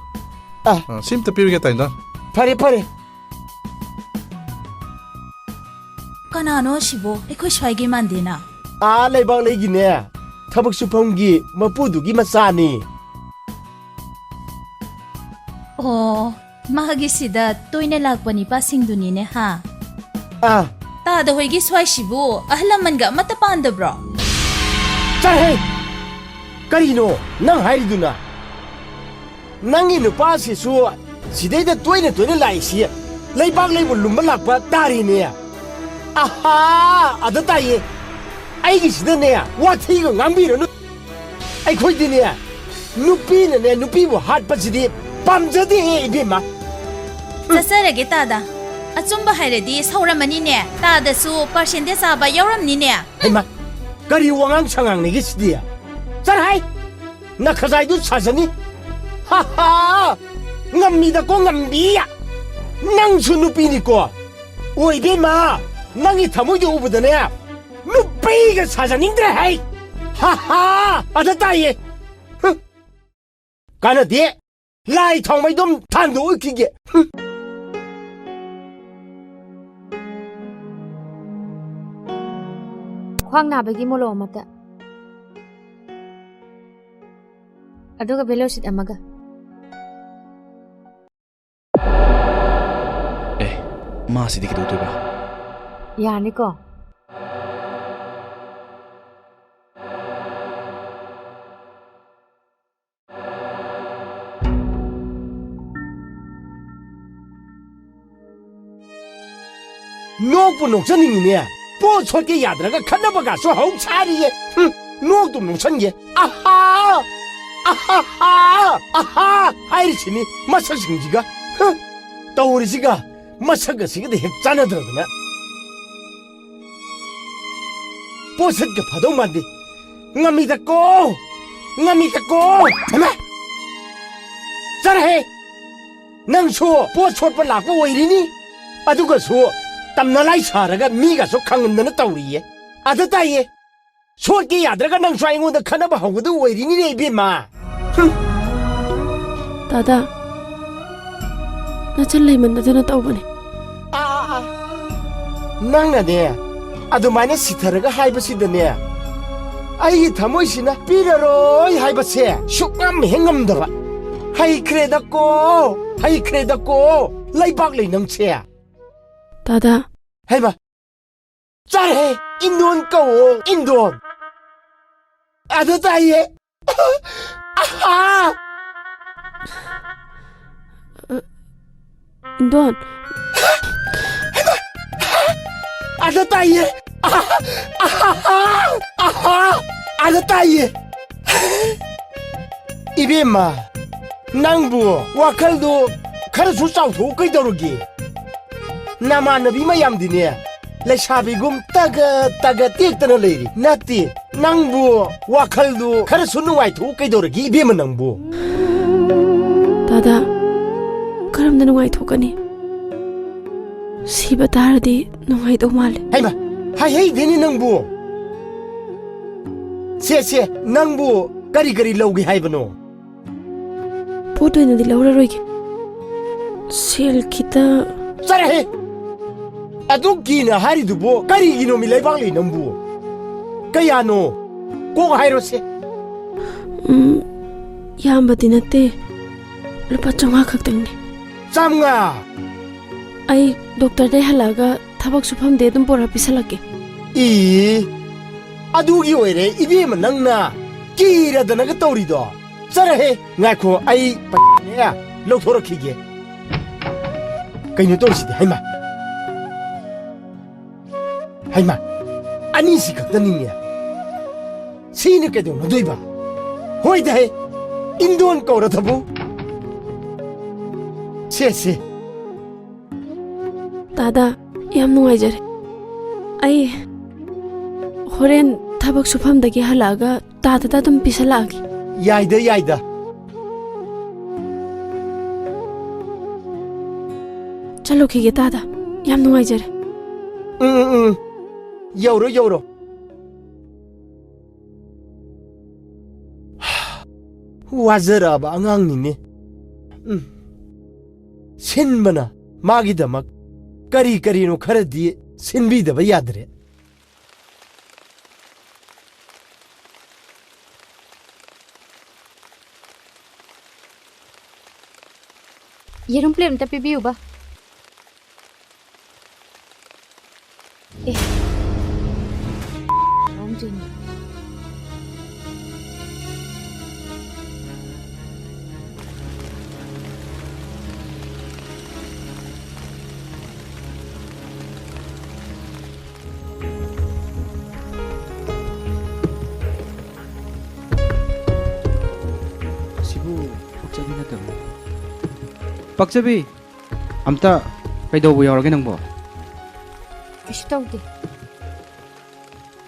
ꯑ꯫ ꯑ, ꯁꯤ ꯑꯝꯇ ꯄꯤꯔꯨꯒꯦ, ꯇꯥꯏꯗ꯫ ꯐꯔꯦ, ꯐꯔꯦ꯫ ꯀꯅꯥꯅꯣ ꯑꯁꯤꯕꯣ? ꯑꯩꯈꯣꯏ ꯁ꯭ꯋꯥꯏꯒꯤ ꯃꯥꯟꯗꯦꯅ꯫ ꯑꯥ ꯂꯩꯕꯥꯛ ꯂꯩꯒꯤꯅꯦ, ꯊꯕꯛ ꯁꯨꯐꯝꯒꯤ ꯃꯄꯨꯗꯨꯒꯤ ꯃꯆꯥꯅꯤ꯫ ꯑꯣ, ꯃꯥꯒꯤꯁꯤꯗ ꯇꯣꯏꯅ ꯂꯥꯛꯄ ꯅꯤꯄꯥꯁꯤꯡꯗꯨꯅꯤꯅꯦ, ꯍꯥ? ꯑꯥ꯫ ꯇꯥꯗ ꯍꯣꯏꯒꯤ ꯁ꯭ꯋꯥꯏꯁꯤꯕꯨ ꯑꯍꯜ ꯂꯃꯟꯒ ꯑꯃꯠꯇ ꯄꯥꯟꯗꯕ꯭ꯔꯣ? ꯆꯠꯍꯦ! ꯀꯔꯤꯅꯣ ꯅꯪ ꯍꯥꯏꯔꯤꯗꯨꯅ? ꯅꯪꯒꯤ ꯅꯨꯄꯥꯁꯤꯁꯨ ꯁꯤꯗꯩꯗ ꯇꯣꯏꯅ ꯇꯣꯏꯅ ꯂꯥꯛꯏꯁꯤ ꯂꯩꯕꯥꯛ ꯂꯩꯕꯨ ꯂꯨꯝꯕ ꯂꯥꯛꯄ ꯇꯥꯔꯤꯅꯦ꯫ ꯑꯍꯥ! ꯑꯗ ꯇꯥꯏꯌꯦ꯫ ꯑꯩꯒꯤꯁꯤꯗꯅꯦ, ꯋꯥꯊꯤꯒ ꯉꯥꯡꯕꯤꯔꯅꯨ꯫ ꯑꯩꯈꯣꯏꯗꯤꯅꯦ, ꯅꯨꯄꯤꯅꯅꯦ, ꯅꯨꯄꯤꯕꯨ ꯍꯥꯠꯄꯁꯤꯗꯤ ꯄꯥꯝꯖꯗꯦꯍꯦ, ꯏꯕꯦꯝꯃ꯫ ꯆꯠꯆꯔꯒꯦ, ꯇꯥꯗ꯫ ꯑꯆꯨꯝꯕ ꯍꯥꯏꯔꯗꯤ ꯁꯧꯔꯝꯃꯅꯤꯅꯦ꯫ ꯇꯥꯗꯁꯨ percentage ꯆꯥꯕ ꯌꯥꯎꯔꯝꯅꯤꯅꯦ꯫ ꯍꯩꯃꯥ, ꯀꯔꯤ ꯋꯥꯉꯥꯡ ꯁꯉꯥꯡꯅꯤꯒꯦ ꯁꯤꯗꯤ? ꯆꯠ ꯍꯥꯏ! ꯅꯈꯖꯥꯏꯗꯨ ꯁꯥꯖꯅꯤ꯫ ꯍꯥ ꯍꯥ! ꯉꯝꯃꯤꯗꯀꯣ, ꯉꯝꯕꯤ! ꯅꯪꯁꯨ ꯅꯨꯄꯤꯅꯤꯀꯣ꯫ ꯑꯣ, ꯏꯕꯦꯝꯃ, ꯅꯪꯒꯤ ꯊꯃꯣꯏꯗꯣ ꯎꯕꯗꯅꯦ, ꯅꯨꯄꯤꯒ ꯁꯥꯖꯅꯤꯡꯗ꯭ꯔꯦ ꯍꯩ! ꯍꯥ ꯍꯥ! ꯑꯗ ꯇꯥꯏꯌꯦ! ꯍꯨꯝ! ꯀꯥꯟꯅꯗꯦ! ꯂꯥꯏ ꯊꯥꯎꯃꯩꯗꯨꯝ ꯊꯥꯟꯗꯣꯛꯎꯈꯤꯒꯦ! ꯍꯨꯝ! ꯈ꯭ꯋꯥꯡ ꯅꯥꯕꯒꯤ ꯃꯣꯂꯣꯝ ꯑꯃꯇ꯫ ꯑꯗꯨꯒ ꯚꯦꯂꯣꯁꯤꯠ ꯑꯃꯒ꯫ ꯑꯦ, ꯃꯥꯁꯤꯗꯤ ꯀꯩꯗꯧꯗꯣꯏꯕ? ꯌꯥꯅꯤꯀꯣ? ꯅꯣꯛꯄꯨ ꯅꯣꯛꯆꯅꯤꯡꯉꯤꯅꯦ꯫ ꯄꯣꯠ ꯁꯣꯠꯀꯦ ꯌꯥꯗ꯭ꯔꯒ ꯈꯠꯅꯕꯒꯁꯨ ꯍꯧ ꯁꯥꯔꯤꯌꯦ꯫ ꯍꯨꯝ, ꯅꯣꯛꯇꯨ ꯅꯣꯛꯁꯟꯒꯦ꯫ ꯑꯍꯥ! ꯑꯍꯥꯍꯥ! ꯑꯍꯥ! ꯍꯥꯏꯔꯤꯁꯤꯅꯤ ꯃꯁꯛꯁꯤꯡꯁꯤꯒ꯫ ꯍꯨꯝ, ꯇꯧꯔꯤꯁꯤꯒ ꯃꯁꯛ ꯑꯁꯤꯒꯗꯤ ꯍꯦꯛ ꯆꯥꯟꯅꯗ꯭ꯔꯗꯅ꯫ ꯄꯣꯠꯁꯠꯀ ꯐꯗꯧ ꯃꯥꯟꯗꯦ꯫ ꯉꯝꯃꯤꯗꯀꯣ! ꯉꯝꯃꯤꯗꯀꯣ! ꯍꯩꯃꯥ! ꯆꯠꯂꯍꯦ! ꯅꯪꯁꯨ ꯄꯣꯠ ꯁꯣꯠꯄ ꯂꯥꯛꯄ ꯑꯣꯏꯔꯤꯅꯤ, ꯑꯗꯨꯒꯁꯨ ꯇꯝꯅ ꯂꯥꯏ ꯁꯥꯔꯒ ꯃꯤꯒꯁꯨ ꯈꯪꯍꯟꯗꯅ ꯇꯧꯔꯤꯌꯦ꯫ ꯑꯗ ꯇꯥꯏꯌꯦ, ꯁꯣꯠꯀꯦ ꯌꯥꯗ꯭ꯔꯒ ꯅꯪꯁꯨ ꯑꯩꯉꯣꯟꯗ ꯈꯠꯅꯕ ꯍꯧꯒꯗꯧ ꯑꯣꯏꯔꯤꯅꯤꯅꯦ, ꯏꯕꯦꯝꯃ꯫ ꯍꯨꯝ꯫ ꯗꯥꯗꯥ, ꯅꯆꯟ ꯂꯩꯃꯟꯗꯗꯅ ꯇꯧꯕꯅꯦ꯫ ꯑꯥ, ꯑꯥ, ꯑꯥ꯫ ꯅꯪꯅꯅꯦ, ꯑꯗꯨꯃꯥꯏꯅ ꯁꯤꯊꯔꯒ ꯍꯥꯏꯕꯁꯤꯗꯅꯦ, ꯑꯩꯒꯤ ꯊꯃꯣꯏꯁꯤꯅ ꯄꯤꯔꯔꯣꯏ ꯍꯥꯏꯕꯁꯦ ꯁꯨꯛꯉꯝ ꯍꯦꯛ ꯉꯝꯗꯕ꯫ ꯍꯩꯈ꯭ꯔꯦꯗꯀꯣ, ꯍꯩꯈ꯭ꯔꯦꯗꯀꯣ, ꯂꯩꯕꯥꯛ ꯂꯩꯅꯝꯁꯦ꯫ ꯗꯥꯗꯥ꯫ ꯍꯩꯃꯥ, ꯆꯥꯔꯦꯍꯦ! ꯏꯟꯗꯣꯟ ꯀꯧꯋꯣ, ꯏꯟꯗꯣꯟ! ꯑꯗ ꯇꯥꯏꯌꯦ! ꯑꯍꯥ! ꯏꯟꯗꯣꯟ! ꯑꯗ ꯇꯥꯏꯌꯦ! ꯑꯍꯥ! ꯑꯍꯥ! ꯑꯍꯥ! ꯑꯗ ꯇꯥꯏꯌꯦ! ꯏꯕꯦꯝꯃ, ꯅꯪꯕꯨ ꯋꯥꯈꯜꯗꯨ ꯈꯔꯁꯨ ꯆꯥꯎꯊꯣꯛꯎ ꯀꯩꯗꯧꯔꯒꯦ? ꯅꯃꯥꯟꯅꯕꯤ ꯃꯌꯥꯝꯗꯤꯅꯦ, ꯂꯩꯁꯥꯕꯤꯒꯨꯝ ꯇꯒ ꯇꯒ ꯇꯦꯛꯇꯅ ꯂꯩꯔꯤ꯫ ꯅꯠꯇꯦ, ꯅꯪꯕꯨ ꯋꯥꯈꯜꯗꯨ ꯈꯔꯁꯨ ꯅꯨꯡꯉꯥꯏꯊꯣꯛꯎ ꯀꯩꯗꯧꯔꯒꯦ, ꯏꯕꯦꯝꯃ ꯅꯪꯕꯨ? ꯗꯥꯗꯥ, ꯀꯔꯝꯅ ꯅꯨꯡꯉꯥꯏꯊꯣꯛꯀꯅꯤ? ꯁꯤꯕ ꯇꯥꯔꯗꯤ ꯅꯨꯡꯉꯥꯏꯗꯧ ꯃꯥꯜꯂꯦ꯫ ꯍꯩꯃ, ꯍꯥꯏꯍꯩꯗꯦꯅꯦ ꯅꯪꯕꯨ꯫ ꯁꯦ, ꯁꯦ, ꯅꯪꯕꯨ ꯀꯔꯤ ꯀꯔꯤ ꯂꯧꯒꯦ ꯍꯥꯏꯕꯅꯣ? ꯄꯣꯠ ꯑꯣꯏꯅꯗꯤ ꯂꯧꯔꯔꯣꯏꯒꯦ꯫ ꯁꯦꯜ ꯈꯤꯇ꯫ ꯆꯠꯂꯍꯦ! ꯑꯗꯨꯛ ꯀꯤꯅ ꯍꯥꯏꯔꯤꯗꯨꯕꯨ ꯀꯔꯤꯒꯤꯅꯣꯃꯤ ꯂꯩꯕꯥꯛꯂꯩ ꯅꯪꯕꯨ? ꯀꯌꯥꯅꯣ? ꯀꯣꯛ ꯍꯥꯏꯔꯣꯁꯦ꯫ ꯎꯝ, ꯌꯥꯝꯕꯗꯤ ꯅꯠꯇꯦ꯫ ꯂꯨꯄꯥ ꯆꯥꯝꯃꯉꯥ ꯈꯛꯇꯪꯅꯦ꯫ ꯆꯥꯝꯃꯉꯥ? ꯑꯩ ꯗꯣꯛꯇꯔꯗꯩ ꯍꯜꯂꯛꯑꯒ ꯊꯕꯛ ꯁꯨꯐꯝꯗꯩ ꯑꯗꯨꯝ ꯄꯣꯔꯛꯑ ꯄꯤꯁꯜꯂꯛꯀꯦ꯫ ꯏ, ꯑꯗꯨꯒꯤ ꯑꯣꯏꯔꯦ ꯏꯕꯦꯝꯃ ꯅꯪꯅ ꯀꯤꯔꯗꯅꯒ ꯇꯧꯔꯤꯗꯣ꯫ ꯆꯠꯂꯍꯦ, ꯉꯥꯏꯈꯣ, ꯑꯩ ꯄꯩꯁꯥꯅꯦ ꯂꯧꯊꯣꯔꯛꯈꯤꯒꯦ꯫ ꯀꯩꯅꯣ ꯇꯧꯔꯤꯁꯤꯗꯤ, ꯍꯩꯃꯥ꯫ ꯍꯩꯃꯥ, ꯑꯅꯤꯁꯤ ꯈꯛꯇꯅꯤꯅꯦ꯫ ꯁꯤꯅ ꯀꯩꯗꯧꯅꯗꯣꯏꯕ? ꯍꯣꯏꯗ ꯍꯦ, ꯏꯟꯗꯣꯟ ꯀꯧꯔꯗꯕꯨ꯫ ꯁꯦ, ꯁꯦ꯫ ꯇꯥꯗ, ꯌꯥꯝ ꯅꯨꯡꯉꯥꯏꯖꯔꯦ꯫ ꯑꯩ ꯍꯣꯔꯦꯟ ꯊꯕꯛ ꯁꯨꯐꯝꯗꯒꯤ ꯍꯜꯂꯛꯑꯒ ꯇꯥꯗꯗ ꯑꯗꯨꯝ ꯄꯤꯁꯜꯂꯛꯑꯒꯦ꯫ ꯌꯥꯏꯗ, ꯌꯥꯏꯗ꯫ ꯆꯠꯂꯨꯈꯤꯒꯦ ꯇꯥꯗ꯫ ꯌꯥꯝ ꯅꯨꯡꯉꯥꯏꯖꯔꯦ꯫ ꯎꯝ, ꯎꯝ, ꯎꯝ꯫ ꯌꯧꯔꯣ, ꯌꯧꯔꯣ꯫ ꯋꯥꯖꯔꯛꯑꯕ ꯑꯉꯥꯡꯅꯤꯅꯦ꯫ ꯎꯝ꯫ ꯁꯤꯟꯕꯅ ꯃꯥꯒꯤꯗꯃꯛ ꯀꯔꯤ ꯀꯔꯤꯅꯣ ꯈꯔꯗꯤ ꯁꯤꯟꯕꯤꯗꯕ ꯌꯥꯗ꯭ꯔꯦ꯫ ꯌꯦꯔꯨꯝ ꯄ꯭ꯂꯦꯠ ꯑꯝꯇ ꯄꯤꯕꯤꯌꯨꯕ꯫ ꯑꯦ꯫ ꯉꯥꯎꯗꯣꯏꯅꯦ꯫ ꯑꯁꯤꯕꯨ ꯄꯛꯆꯕꯤ ꯅꯠꯇꯕ꯭ꯔꯥ? ꯄꯛꯆꯕꯤ, ꯑꯝꯇ ꯀꯩꯗꯧꯕ ꯌꯥꯎꯔꯒꯦ ꯅꯪꯕꯣ? ꯀꯩꯁꯨ ꯇꯧꯗꯦ꯫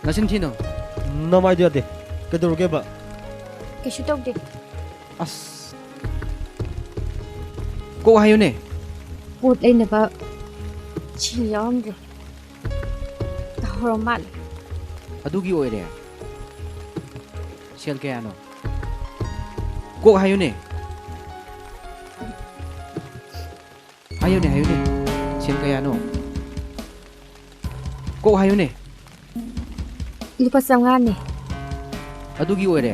ꯅꯆꯤꯟ ꯊꯤꯅꯣ꯫ ꯅꯃꯥꯏꯗꯣ ꯌꯥꯗꯦ꯫ ꯀꯩꯗꯧꯔꯒꯦꯕ? ꯀꯩꯁꯨ ꯇꯧꯗꯦ꯫ ꯑꯁ꯫ ꯀꯣꯛ ꯍꯥꯏꯌꯨꯅꯦ꯫ ꯄꯣꯠ ꯂꯩꯅꯕ ꯁꯤ ꯌꯥꯎꯔꯝꯗ꯭ꯔꯦ꯫ ꯇꯧꯔ ꯃꯥꯜꯂꯦ꯫ ꯑꯗꯨꯒꯤ ꯑꯣꯏꯔꯦ꯫ ꯁꯦꯜ ꯀꯌꯥꯅꯣ? ꯀꯣꯛ ꯍꯥꯏꯌꯨꯅꯦ꯫ ꯍꯥꯏꯌꯨꯅꯦ, ꯍꯥꯏꯌꯨꯅꯦ꯫ ꯁꯦꯜ ꯀꯌꯥꯅꯣ? ꯀꯣꯛ ꯍꯥꯏꯌꯨꯅꯦ꯫ ꯂꯨꯄꯥ ꯆꯥꯝꯃꯉꯥꯅꯦ꯫ ꯑꯗꯨꯒꯤ ꯑꯣꯏꯔꯦ꯫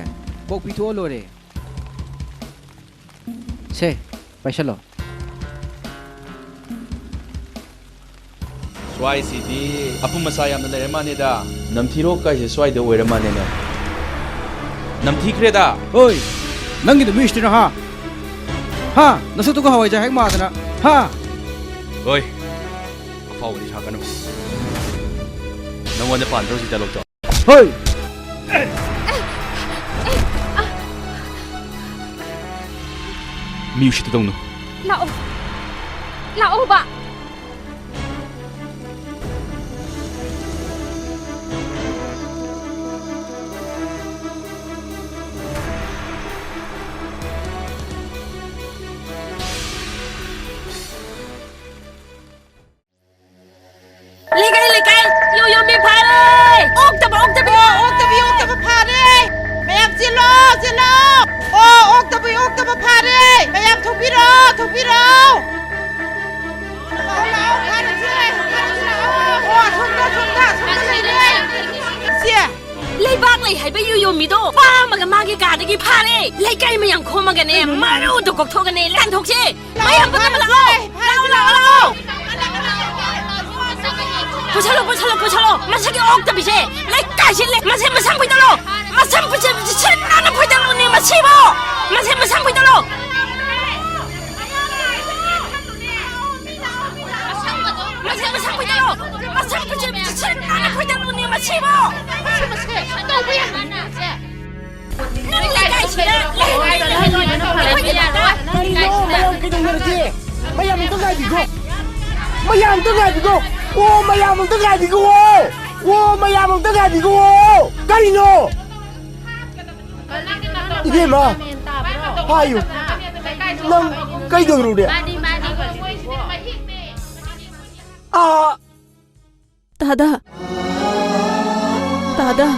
ꯀꯣꯛ ꯄꯤꯊꯣꯛꯑ ꯂꯣꯏꯔꯦ꯫ ꯁꯦ, ꯄꯥꯏꯁꯜꯂꯣ꯫ ꯁ꯭ꯋꯥꯏꯁꯤꯗꯤ ꯑꯄꯨꯝ ꯑꯁꯥ ꯌꯥꯝꯅ ꯂꯩꯔ ꯃꯥꯜꯂꯦꯗ꯫ ꯅꯝꯊꯤꯔꯣꯛ ꯀꯥꯏꯁꯦ ꯁ꯭ꯋꯥꯏꯗ ꯑꯣꯏꯔ ꯃꯥꯜꯂꯦꯅꯦ꯫ ꯅꯝꯊꯤꯈ꯭ꯔꯦꯗ꯫ ꯍꯣꯏ, ꯅꯪꯒꯤꯗꯨ ꯃꯤ ꯎꯁꯤꯠꯇ꯭ꯔꯤꯅꯣ, ꯍꯥ? ꯍꯥ? ꯅꯁꯛꯇꯨꯒ ꯍꯋꯥꯏꯖꯥꯔ ꯍꯦꯛ ꯃꯥꯗꯅ, ꯍꯥ? ꯍꯣꯏ, ꯑꯐꯥꯎꯕꯗꯤ ꯁꯥꯀꯅꯨ꯫ ꯅꯪꯉꯣꯟꯗ ꯄꯥꯟꯗ꯭ꯔꯣ ꯁꯤ ꯗꯥꯏꯂꯣꯛꯇꯣ? ꯍꯣꯏ! ꯃꯤ ꯎꯁꯤꯠꯇꯗꯧꯅꯨ꯫ ꯂꯥꯛꯑꯣ꯫ ꯂꯥꯛꯑꯣꯕ꯫ ꯂꯩꯀꯥꯏ, ꯂꯩꯀꯥꯏ, ꯌꯨ ꯌꯣꯟꯕꯤ ꯐꯥꯔꯦ! ꯑꯣꯛꯇꯕ, ꯑꯣꯛꯇꯕꯤ! ꯑꯣ, ꯑꯣꯛꯇꯕꯤ, ꯑꯣꯛꯇꯕ ꯐꯥꯔꯦ! ꯃꯌꯥꯝ ꯆꯦꯜꯂꯣ, ꯆꯦꯜꯂꯣ! ꯑꯣ, ꯑꯣꯛꯇꯕꯤ, ꯑꯣꯛꯇꯕ ꯐꯥꯔꯦ! ꯃꯌꯥꯝ ꯊꯣꯛꯄꯤꯔꯣ, ꯊꯣꯛꯄꯤꯔꯣ! ꯂꯥꯛꯑꯣ, ꯂꯥꯛꯑꯣ, ꯐꯥꯔꯁꯦ, ꯐꯥꯔꯁꯦ, ꯂꯥꯛꯑꯣ! ꯑꯣ, ꯑꯁꯣꯝꯗ, ꯑꯁꯣꯝꯗ, ꯑꯁꯣꯝꯗ ꯂꯩꯔꯦ! ꯏꯆꯦ! ꯂꯩꯕꯥꯛ ꯂꯩ ꯍꯥꯏꯕ ꯌꯨ ꯌꯣꯟꯕꯤꯗꯣ ꯄꯥꯝꯃꯒ ꯃꯥꯒꯤ ꯀꯥꯗꯒꯤ ꯐꯥꯔꯦ! ꯂꯩꯀꯥꯏ ꯃꯌꯥꯝ ꯈꯣꯝꯃꯒꯅꯦ, ꯃꯔꯨꯗꯣ ꯀꯣꯛꯊꯣꯛꯑꯒꯅꯦ, ꯂꯥꯟꯊꯣꯛꯁꯦ! ꯃꯌꯥꯝ ꯄꯨꯟꯅ ꯂꯥꯛꯑꯣ! ꯂꯥꯛꯑꯣ, ꯂꯥꯛꯑꯣ, ꯂꯥꯛꯑꯣ! ꯄꯨꯁꯜꯂꯣ, ꯄꯨꯁꯜꯂꯣ, ꯄꯨꯁꯜꯂꯣ! ꯃꯁꯤꯒꯤ ꯑꯣꯛꯇꯕꯤꯁꯦ ꯂꯩꯀꯥꯏꯁꯤ ꯂꯩ-, ꯃꯁꯤ ꯃꯁꯝ ꯐꯣꯏꯗꯠꯂꯣ! ꯃꯁꯝ ꯐꯣꯏꯗꯠ-, ꯁꯤꯠ ꯅꯥꯟꯅ ꯐꯣꯏꯗꯠꯂꯣꯅꯦ ꯃꯁꯤꯕꯣ! ꯃꯁꯤ ꯃꯁꯝ ꯐꯣꯏꯗꯠꯂꯣ! ꯃꯁꯤ ꯃꯁꯝ ꯐꯣꯏꯗꯠꯂꯣ! ꯃꯁꯝ ꯐꯣꯏꯗꯠ-, ꯁꯤꯠ ꯅꯥꯟꯅ ꯐꯣꯏꯗꯠꯂꯣꯅꯦ ꯃꯁꯤꯕꯣ! ꯃꯁꯤ ꯃꯁꯤ ꯇꯧꯕ ꯌꯥꯕ ꯅꯠꯇꯦ꯫ ꯅꯪ ꯂꯩꯀꯥꯏꯁꯤꯗ ꯂꯩ-, ꯑꯩꯈꯣꯏꯒꯤ ꯀꯔꯤꯅꯣ? ꯃꯌꯥꯝ ꯀꯩꯗꯧꯅꯔꯒꯦ? ꯃꯌꯥꯝ ꯑꯝꯇ ꯉꯥꯏꯕꯤꯈꯣ꯫ ꯃꯌꯥꯝ ꯑꯝꯇ ꯉꯥꯏꯕꯤꯈꯣ꯫ ꯑꯣ, ꯃꯌꯥꯝ ꯑꯝꯇ ꯉꯥꯏꯕꯤꯈꯣ꯫ ꯑꯣ, ꯃꯌꯥꯝ ꯑꯝꯇ ꯉꯥꯏꯕꯤꯈꯣ꯫ ꯀꯔꯤꯅꯣ? ꯏꯕꯦꯝꯃ, ꯍꯥꯏꯌꯨ꯫ ꯅꯪ ꯀꯩꯗꯧꯔꯨꯔꯦ? ꯇꯥꯗ꯫ ꯇꯥꯗ꯫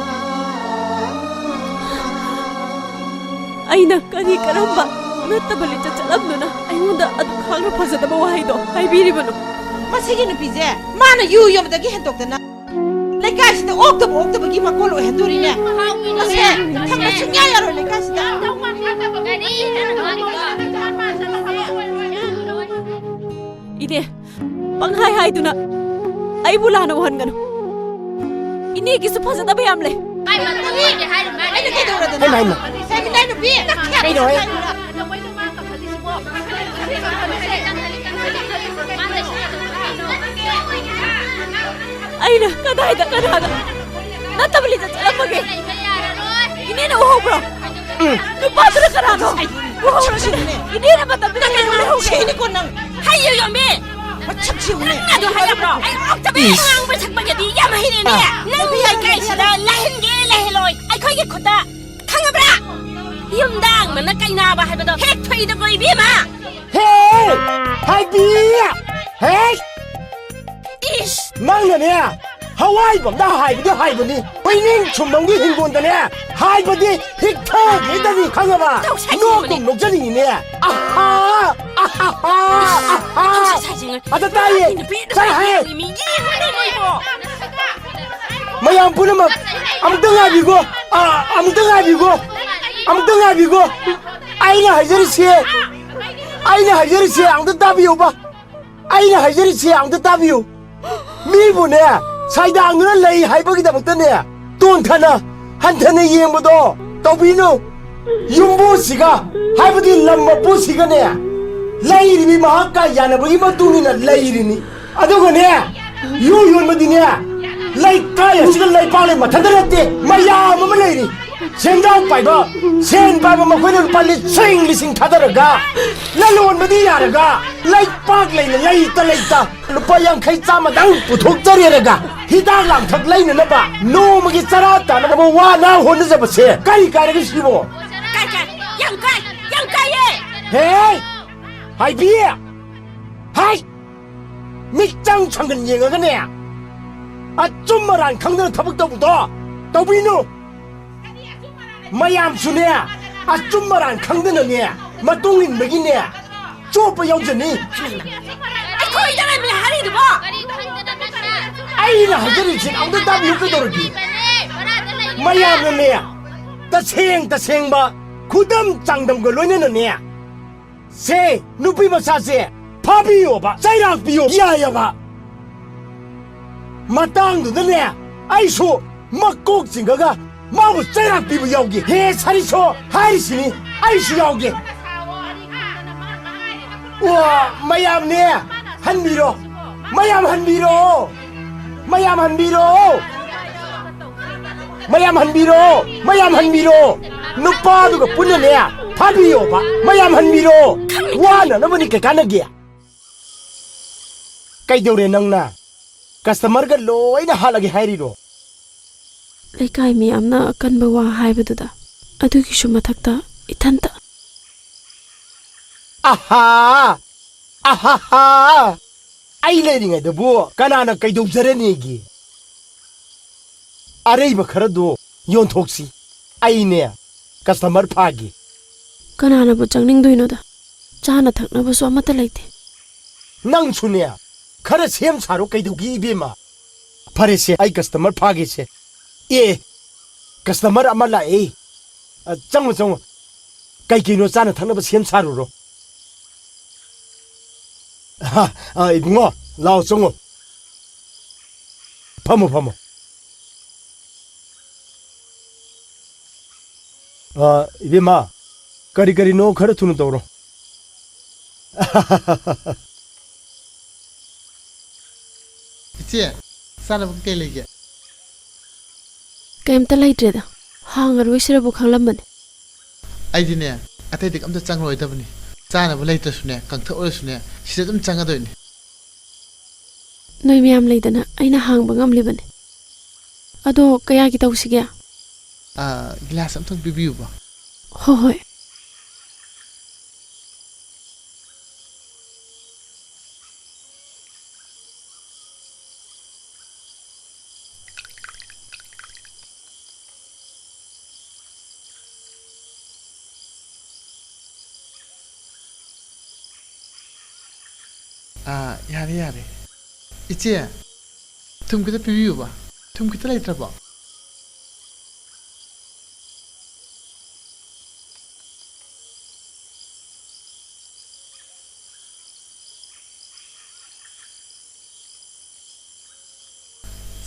ꯑꯩꯅ ꯀꯔꯤ ꯀꯔꯝꯕ ꯅꯠꯇꯕ ꯂꯤꯆꯠ ꯆꯠꯂꯝꯗꯨꯅ ꯑꯩꯉꯣꯟꯗ ꯑꯗꯨꯛ ꯈꯥꯡꯅ ꯐꯖꯗꯕ ꯋꯥꯍꯩꯗꯣ ꯍꯥꯏꯕꯤꯔꯤꯕꯅꯣ? ꯃꯁꯤꯒꯤ ꯅꯨꯄꯤꯁꯦ ꯃꯥꯅ ꯌꯨ ꯌꯣꯟꯕꯗꯒꯤ ꯍꯦꯟꯗꯣꯛꯇꯅ ꯂꯩꯀꯥꯏꯁꯤꯗ ꯑꯣꯛꯇꯕ ꯑꯣꯛꯇꯕꯒꯤ ꯃꯀꯣꯜ ꯑꯣꯏꯍꯟꯗꯣꯔꯤꯅꯦ꯫ ꯃꯁꯦ ꯊꯝꯕ ꯁꯨꯡꯌꯥ ꯌꯥꯔꯣꯏ ꯂꯩꯀꯥꯏꯁꯤꯗ꯫ ꯏꯅꯦ, ꯄꯪꯍꯥꯏ ꯍꯥꯏꯗꯨꯅ ꯑꯩꯕꯨ ꯂꯥꯟꯅ ꯎꯍꯟꯒꯅꯨ꯫ ꯏꯅꯦꯒꯤꯁꯨ ꯐꯖꯗꯕ ꯌꯥꯝ ꯂꯩ꯫ ꯑꯩꯅ ꯀꯩꯗꯧꯔꯗꯅ? ꯍꯩꯃꯥ, ꯍꯩꯃꯥ꯫ ꯍꯦ, ꯃꯤꯅꯥꯏ ꯅꯨꯄꯤ! ꯀꯩꯅꯣ, ꯍꯦ? ꯑꯩꯅ ꯀꯗꯥꯏꯗ ꯀꯅꯥꯗ ꯅꯠꯇꯕ ꯂꯤꯆꯠ ꯆꯠꯂꯝꯕꯒꯦ? ꯏꯅꯦꯅ ꯎꯍꯧꯕ꯭ꯔꯣ? ꯎꯝ꯫ ꯅꯨꯄꯥꯗꯨꯅ ꯀꯅꯥꯅꯣ? ꯎꯍꯧꯔꯒꯅꯦ꯫ ꯏꯅꯦꯅ ꯃꯇꯝꯗꯨꯗ ꯀꯩꯗꯧ ꯂꯩꯍꯧꯒꯦ? ꯁꯤꯅꯤꯀꯣ ꯅꯪ꯫ ꯍꯩ ꯌꯨꯝꯕꯤ! ꯃꯁꯛꯁꯤ ꯎꯅꯦ꯫ ꯅꯪ ꯑꯗꯨ ꯍꯥꯏꯔꯕ꯭ꯔꯣ? ꯑꯩ ꯑꯣꯛꯇꯕ ꯏꯁ! ꯉꯥꯡꯕ ꯁꯛꯄꯒꯗꯤ ꯌꯥꯝ ꯍꯩꯔꯦꯅꯦ꯫ ꯑꯥ꯫ ꯅꯪ ꯂꯩꯀꯥꯏꯁꯤꯗ ꯂꯩꯍꯟꯒꯦ ꯂꯩꯍꯜꯂꯣꯏ ꯑꯩꯈꯣꯏꯒꯤ ꯈꯨꯠꯇ꯫ ꯈꯪꯉꯕ꯭ꯔꯥ? ꯌꯨꯝꯗ ꯑꯉꯥꯡꯕꯅ ꯀꯩꯅꯥꯕ ꯍꯥꯏꯕꯗꯣ ꯍꯦꯛ ꯊꯣꯛꯏꯗꯀꯣ, ꯏꯕꯦꯝꯃ! ꯍꯦ! ꯍꯥꯏꯕꯤ! ꯍꯦ! ꯏꯁ! ꯅꯪꯅꯅꯦ, ꯍꯋꯥꯏꯕꯝꯗ ꯍꯥꯏꯕꯗꯤ ꯍꯥꯏꯕꯅꯤ, ꯄꯣꯏꯅꯤꯡ ꯁꯨꯝꯕꯝꯒꯤ ꯍꯤꯡꯒꯣꯟꯗꯅꯦ, ꯍꯥꯏꯕꯗꯤ ꯍꯤꯛꯊꯒꯦꯗꯅꯤ, ꯈꯪꯉꯕ? ꯇꯧꯁꯥꯏ ꯅꯣꯛꯇꯨꯝ ꯁꯤꯡꯕꯅꯤ꯫ ꯅꯣꯛꯆꯅꯤꯡꯉꯤꯅꯦ꯫ ꯑꯍꯥ! ꯑꯍꯥꯍꯥ! ꯑꯍꯥ! ꯇꯧꯁꯥꯏ ꯁꯥꯏꯁꯤꯡꯉ-, ꯑꯗ ꯇꯥꯏꯌꯦ꯫ ꯅꯨꯄꯤ ꯇꯥꯏ ꯍꯥꯏꯌꯦ꯫ ꯃꯤ ꯌꯦꯡꯉꯨꯅꯦ ꯃꯣꯏꯕꯣ꯫ ꯃꯌꯥꯝ ꯄꯨꯝꯅꯃꯛ ꯑꯃꯨꯛꯇ ꯉꯥꯏꯕꯤꯈꯣ꯫ ꯑ, ꯑꯃꯨꯛꯇ ꯉꯥꯏꯕꯤꯈꯣ꯫ ꯑꯃꯨꯛꯇ ꯉꯥꯏꯕꯤꯈꯣ꯫ ꯑꯩꯅ ꯍꯥꯏꯖꯔꯤꯁꯦ, ꯑꯩꯅ ꯍꯥꯏꯖꯔꯤꯁꯦ ꯑꯃꯨꯛꯇ ꯇꯥꯕꯤꯌꯨꯕ꯫ ꯑꯩꯅ ꯍꯥꯏꯖꯔꯤꯁꯦ ꯑꯃꯨꯛꯇ ꯇꯥꯕꯤꯌꯨ꯫ ꯃꯤꯕꯨꯅꯦ, ꯁꯥꯏꯗꯥꯡꯗꯨꯅ ꯂꯩ ꯍꯥꯏꯕꯒꯤꯗꯃꯛꯇꯅꯦ, ꯇꯣꯟꯊꯅ, ꯍꯟꯊꯅ ꯌꯦꯡꯕꯗꯣ ꯇꯧꯕꯤꯅꯨ꯫ ꯌꯨꯝꯕꯨꯁꯤꯒ, ꯍꯥꯏꯕꯗꯤ ꯂꯝ ꯃꯄꯨꯁꯤꯒꯅꯦ, ꯂꯩꯔꯤꯕꯤ ꯃꯍꯥꯛꯀ ꯌꯥꯅꯕꯒꯤ ꯃꯇꯨꯡ ꯏꯟꯅ ꯂꯩꯔꯤꯅꯤ꯫ ꯑꯗꯨꯒꯅꯦ, ꯌꯨ ꯌꯣꯟꯕꯗꯤꯅꯦ, ꯂꯩꯀꯥꯏ ꯑꯁꯤꯗ ꯂꯩꯄꯥꯛ ꯂꯩ ꯃꯊꯟꯇ ꯅꯠꯇꯦ, ꯃꯌꯥꯝ ꯑꯃ ꯂꯩꯔꯤ꯫ ꯁꯦꯟꯖꯥꯎ ꯄꯥꯏꯕ, ꯁꯦꯟ ꯄꯥꯏꯕ ꯃꯈꯣꯏꯅ ꯂꯨꯄꯥ ꯂꯤꯁꯤꯡ ꯂꯤꯁꯤꯡ ꯊꯥꯗꯔꯒ ꯂꯂꯣꯟꯕꯗꯤ ꯌꯥꯔꯒ, ꯂꯩꯄꯥꯛ ꯂꯩꯅ ꯂꯩꯇ ꯂꯩꯇ ꯂꯨꯄꯥ ꯌꯥꯡꯈꯩ ꯆꯥꯝꯃꯗꯪ ꯄꯨꯊꯣꯛꯆꯔꯦꯔꯒ, ꯍꯤꯗꯥꯛ ꯂꯥꯡꯊꯛ ꯂꯩꯅꯅꯕ, ꯅꯣꯡꯃꯒꯤ ꯆꯔꯥ ꯇꯥꯅꯅꯕ ꯋꯥꯅ ꯍꯣꯠꯅꯖꯕꯁꯦ ꯀꯔꯤ ꯀꯥꯏꯔꯒꯦ ꯁꯤꯕꯣ? ꯀꯥꯏ, ꯀꯥꯏ, ꯌꯥꯝ ꯀꯥꯏ, ꯌꯥꯝ ꯀꯥꯏꯌꯦ! ꯍꯦ! ꯍꯥꯏꯕꯤ! ꯍꯥꯏ! ꯃꯤꯠꯆꯪ ꯁꯪꯒꯟ ꯌꯦꯡꯉꯒꯅꯦ, ꯑꯆꯨꯝ ꯑꯔꯥꯟ ꯈꯪꯗꯅ ꯊꯕꯛ ꯇꯧꯕꯗꯣ ꯇꯧꯕꯤꯅꯨ꯫ ꯃꯌꯥꯝꯁꯨꯅꯦ, ꯑꯆꯨꯝ ꯑꯔꯥꯟ ꯈꯪꯗꯅꯅꯦ, ꯃꯇꯨꯡ ꯏꯟꯕꯒꯤꯅꯦ, ꯆꯣꯞꯄ ꯌꯥꯎꯖꯅꯤ꯫ ꯑꯩꯈꯣꯏꯗ ꯂꯩꯕꯅꯦ ꯍꯥꯏꯔꯤꯗꯨꯕꯣ? ꯑꯩꯅ ꯍꯥꯏꯖꯔꯤꯁꯦ ꯑꯝꯇ ꯇꯥꯕꯤꯌꯨ ꯀꯩꯗꯧꯔꯒꯦ? ꯃꯌꯥꯝꯅꯅꯦ, ꯇꯁꯦꯡ ꯇꯁꯦꯡꯕ ꯈꯨꯗꯝ ꯆꯥꯡꯗꯝꯒ ꯂꯣꯏꯅꯅꯅꯦ, ꯁꯦ, ꯅꯨꯄꯤ ꯃꯆꯥꯁꯦ ꯐꯥꯕꯤꯌꯣꯕ, ꯆꯩꯔꯥꯛ ꯄꯤꯌꯣ, ꯌꯥꯏꯑꯕ꯫ ꯃꯇꯥꯡꯗꯨꯗꯅꯦ, ꯑꯩꯁꯨ ꯃꯀꯣꯛ ꯆꯤꯡꯉꯒ ꯃꯥꯕꯨ ꯆꯩꯔꯥꯛ ꯄꯤꯕ ꯌꯥꯎꯒꯦ꯫ ꯍꯦ, ꯁꯥꯔꯤꯁꯣ ꯍꯥꯏꯔꯤꯁꯤꯅꯤ, ꯑꯩꯁꯨ ꯌꯥꯎꯒꯦ꯫ ꯋꯥ, ꯃꯌꯥꯝꯅꯦ, ꯍꯟꯕꯤꯔꯣ, ꯃꯌꯥꯝ ꯍꯟꯕꯤꯔꯣ, ꯃꯌꯥꯝ ꯍꯟꯕꯤꯔꯣ꯫ ꯃꯌꯥꯝ ꯍꯟꯕꯤꯔꯣ! ꯃꯌꯥꯝ ꯍꯟꯕꯤꯔꯣ! ꯅꯨꯄꯥꯗꯨꯒ ꯄꯨꯟꯅꯅꯦ ꯐꯥꯕꯤꯌꯣꯕ! ꯃꯌꯥꯝ ꯍꯟꯕꯤꯔꯣ! ꯋꯥꯅꯅꯕꯅꯤ, ꯀꯩ ꯀꯥꯟꯅꯒꯦ? ꯀꯩꯗꯧꯔꯦ ꯅꯪꯅ? ꯀꯁꯇꯃꯔꯒ ꯂꯣꯏꯅ ꯍꯥꯠꯂꯒꯦ ꯍꯥꯏꯔꯤꯔꯣ? ꯂꯩꯀꯥꯏ ꯃꯤꯌꯥꯝꯅ ꯑꯀꯟꯕ ꯋꯥ ꯍꯥꯏꯕꯗꯨꯗ, ꯑꯗꯨꯒꯤꯁꯨ ꯃꯊꯛꯇ ꯏꯊꯟꯇ꯫ ꯑꯍꯥ! ꯑꯍꯥꯍꯥ! ꯑꯩ ꯂꯩꯔꯤꯉꯩꯗꯕꯨ ꯀꯅꯥꯅ ꯀꯩꯗꯧꯖꯔꯅꯤꯒꯦ? ꯑꯔꯩꯕ ꯈꯔꯗꯣ ꯌꯣꯟꯊꯣꯛꯁꯤ꯫ ꯑꯩꯅꯦ ꯀꯁꯇꯃꯔ ꯐꯥꯒꯦ꯫ ꯀꯅꯥꯅꯕꯨ ꯆꯪꯅꯤꯡꯗꯣꯏꯅꯣꯗ? ꯆꯥꯅ ꯊꯛꯅꯕꯁꯨ ꯑꯃꯠꯇ ꯂꯩꯇꯦ꯫ ꯅꯪꯁꯨꯅꯦ ꯈꯔ ꯁꯦꯝ ꯁꯥꯔꯣ ꯀꯩꯗꯧꯒꯦ ꯏꯕꯦꯝꯃ? ꯐꯔꯦꯁꯦ, ꯑꯩ ꯀꯁꯇꯃꯔ ꯐꯥꯒꯦꯁꯦ꯫ ꯑꯦ, ꯀꯁꯇꯃꯔ ꯑꯃ ꯂꯥꯛꯑꯦ꯫ ꯑ, ꯆꯪꯉꯣ, ꯆꯪꯉꯣ꯫ ꯀꯩ ꯀꯩꯅꯣ ꯆꯥꯅ ꯊꯛꯅꯕ ꯁꯦꯝ ꯁꯥꯔꯨꯔꯣ꯫ ꯑ, ꯏꯕꯨꯡꯉꯣ, ꯂꯥꯛꯑꯣ, ꯆꯪꯉꯣ꯫ ꯐꯝꯃꯣ, ꯐꯝꯃꯣ꯫ ꯑ, ꯏꯕꯦꯝꯃ, ꯀꯔꯤ ꯀꯔꯤꯅꯣ ꯈꯔ ꯊꯨꯅ ꯇꯧꯔꯣ꯫ ꯏꯆꯦ, ꯆꯥꯅꯕ ꯀꯩ ꯂꯩꯒꯦ? ꯀꯩꯝꯇ ꯂꯩꯇ꯭ꯔꯦꯗ꯫ ꯍꯥꯡꯉꯔꯣꯏꯁꯤꯔꯕꯨ ꯈꯜꯂꯝꯕꯅꯦ꯫ ꯑꯩꯗꯤꯅꯦ, ꯑꯇꯩꯗꯤ ꯑꯝꯇ ꯆꯪꯉꯔꯣꯏꯗꯕꯅꯤ꯫ ꯆꯥꯅꯕ ꯂꯩꯇ꯭ꯔꯁꯨꯅꯦ, ꯀꯪꯊꯛ ꯑꯣꯏꯔꯁꯨꯅꯦ, ꯁꯤꯗ ꯑꯗꯨꯝ ꯆꯪꯒꯗꯣꯏꯅꯤ꯫ ꯅꯣꯏ ꯃꯌꯥꯝ ꯂꯩꯗꯅ ꯑꯩꯅ ꯍꯥꯡꯕ ꯉꯝꯂꯤꯕꯅꯤ꯫ ꯑꯗꯣ ꯀꯌꯥꯒꯤ ꯇꯧꯁꯤꯒꯦ? ꯑꯥ, ꯒꯤꯂꯥꯁ ꯑꯝꯇꯪ ꯄꯤꯕꯤꯌꯨꯕ꯫ ꯍꯣ ꯍꯣꯏ꯫ ꯑꯥ, ꯌꯥꯔꯦ, ꯌꯥꯔꯦ꯫ ꯏꯆꯦ, ꯊꯨꯝ ꯈꯤꯇ ꯄꯤꯕꯤꯌꯨꯕ꯫ ꯊꯨꯝ ꯈꯤꯇ ꯂꯩꯇ꯭ꯔꯕꯣ?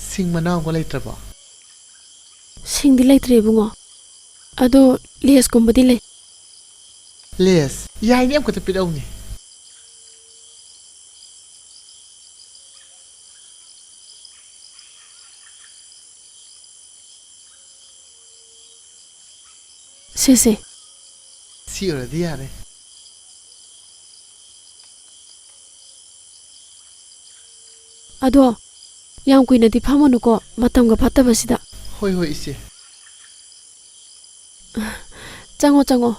ꯁꯤꯡ ꯃꯅꯥ ꯑꯃꯒ ꯂꯩꯇ꯭ꯔꯕꯣ? ꯁꯤꯡꯗꯤ ꯂꯩꯇ꯭ꯔꯦ, ꯏꯕꯨꯡꯉꯣ꯫ ꯑꯗꯣ ꯂꯦꯁꯀꯨꯝꯕꯗꯤ ꯂꯩ? ꯂꯦꯁ? ꯌꯥꯏꯅꯦ, ꯑꯃꯈꯛꯇ ꯄꯤꯔꯛꯎꯅꯦ꯫ ꯁꯦ, ꯁꯦ꯫ ꯁꯤ ꯑꯣꯏꯔꯗꯤ ꯌꯥꯔꯦ꯫ ꯑꯗꯣ ꯌꯥꯝ ꯀꯨꯏꯅꯗꯤ ꯐꯝꯃꯨꯅꯨꯀꯣ, ꯃꯇꯝꯒ ꯐꯠꯇꯕꯁꯤꯗ꯫ ꯍꯣꯏ, ꯍꯣꯏ, ꯏꯆꯦ꯫ ꯆꯪꯉꯣ, ꯆꯪꯉꯣ꯫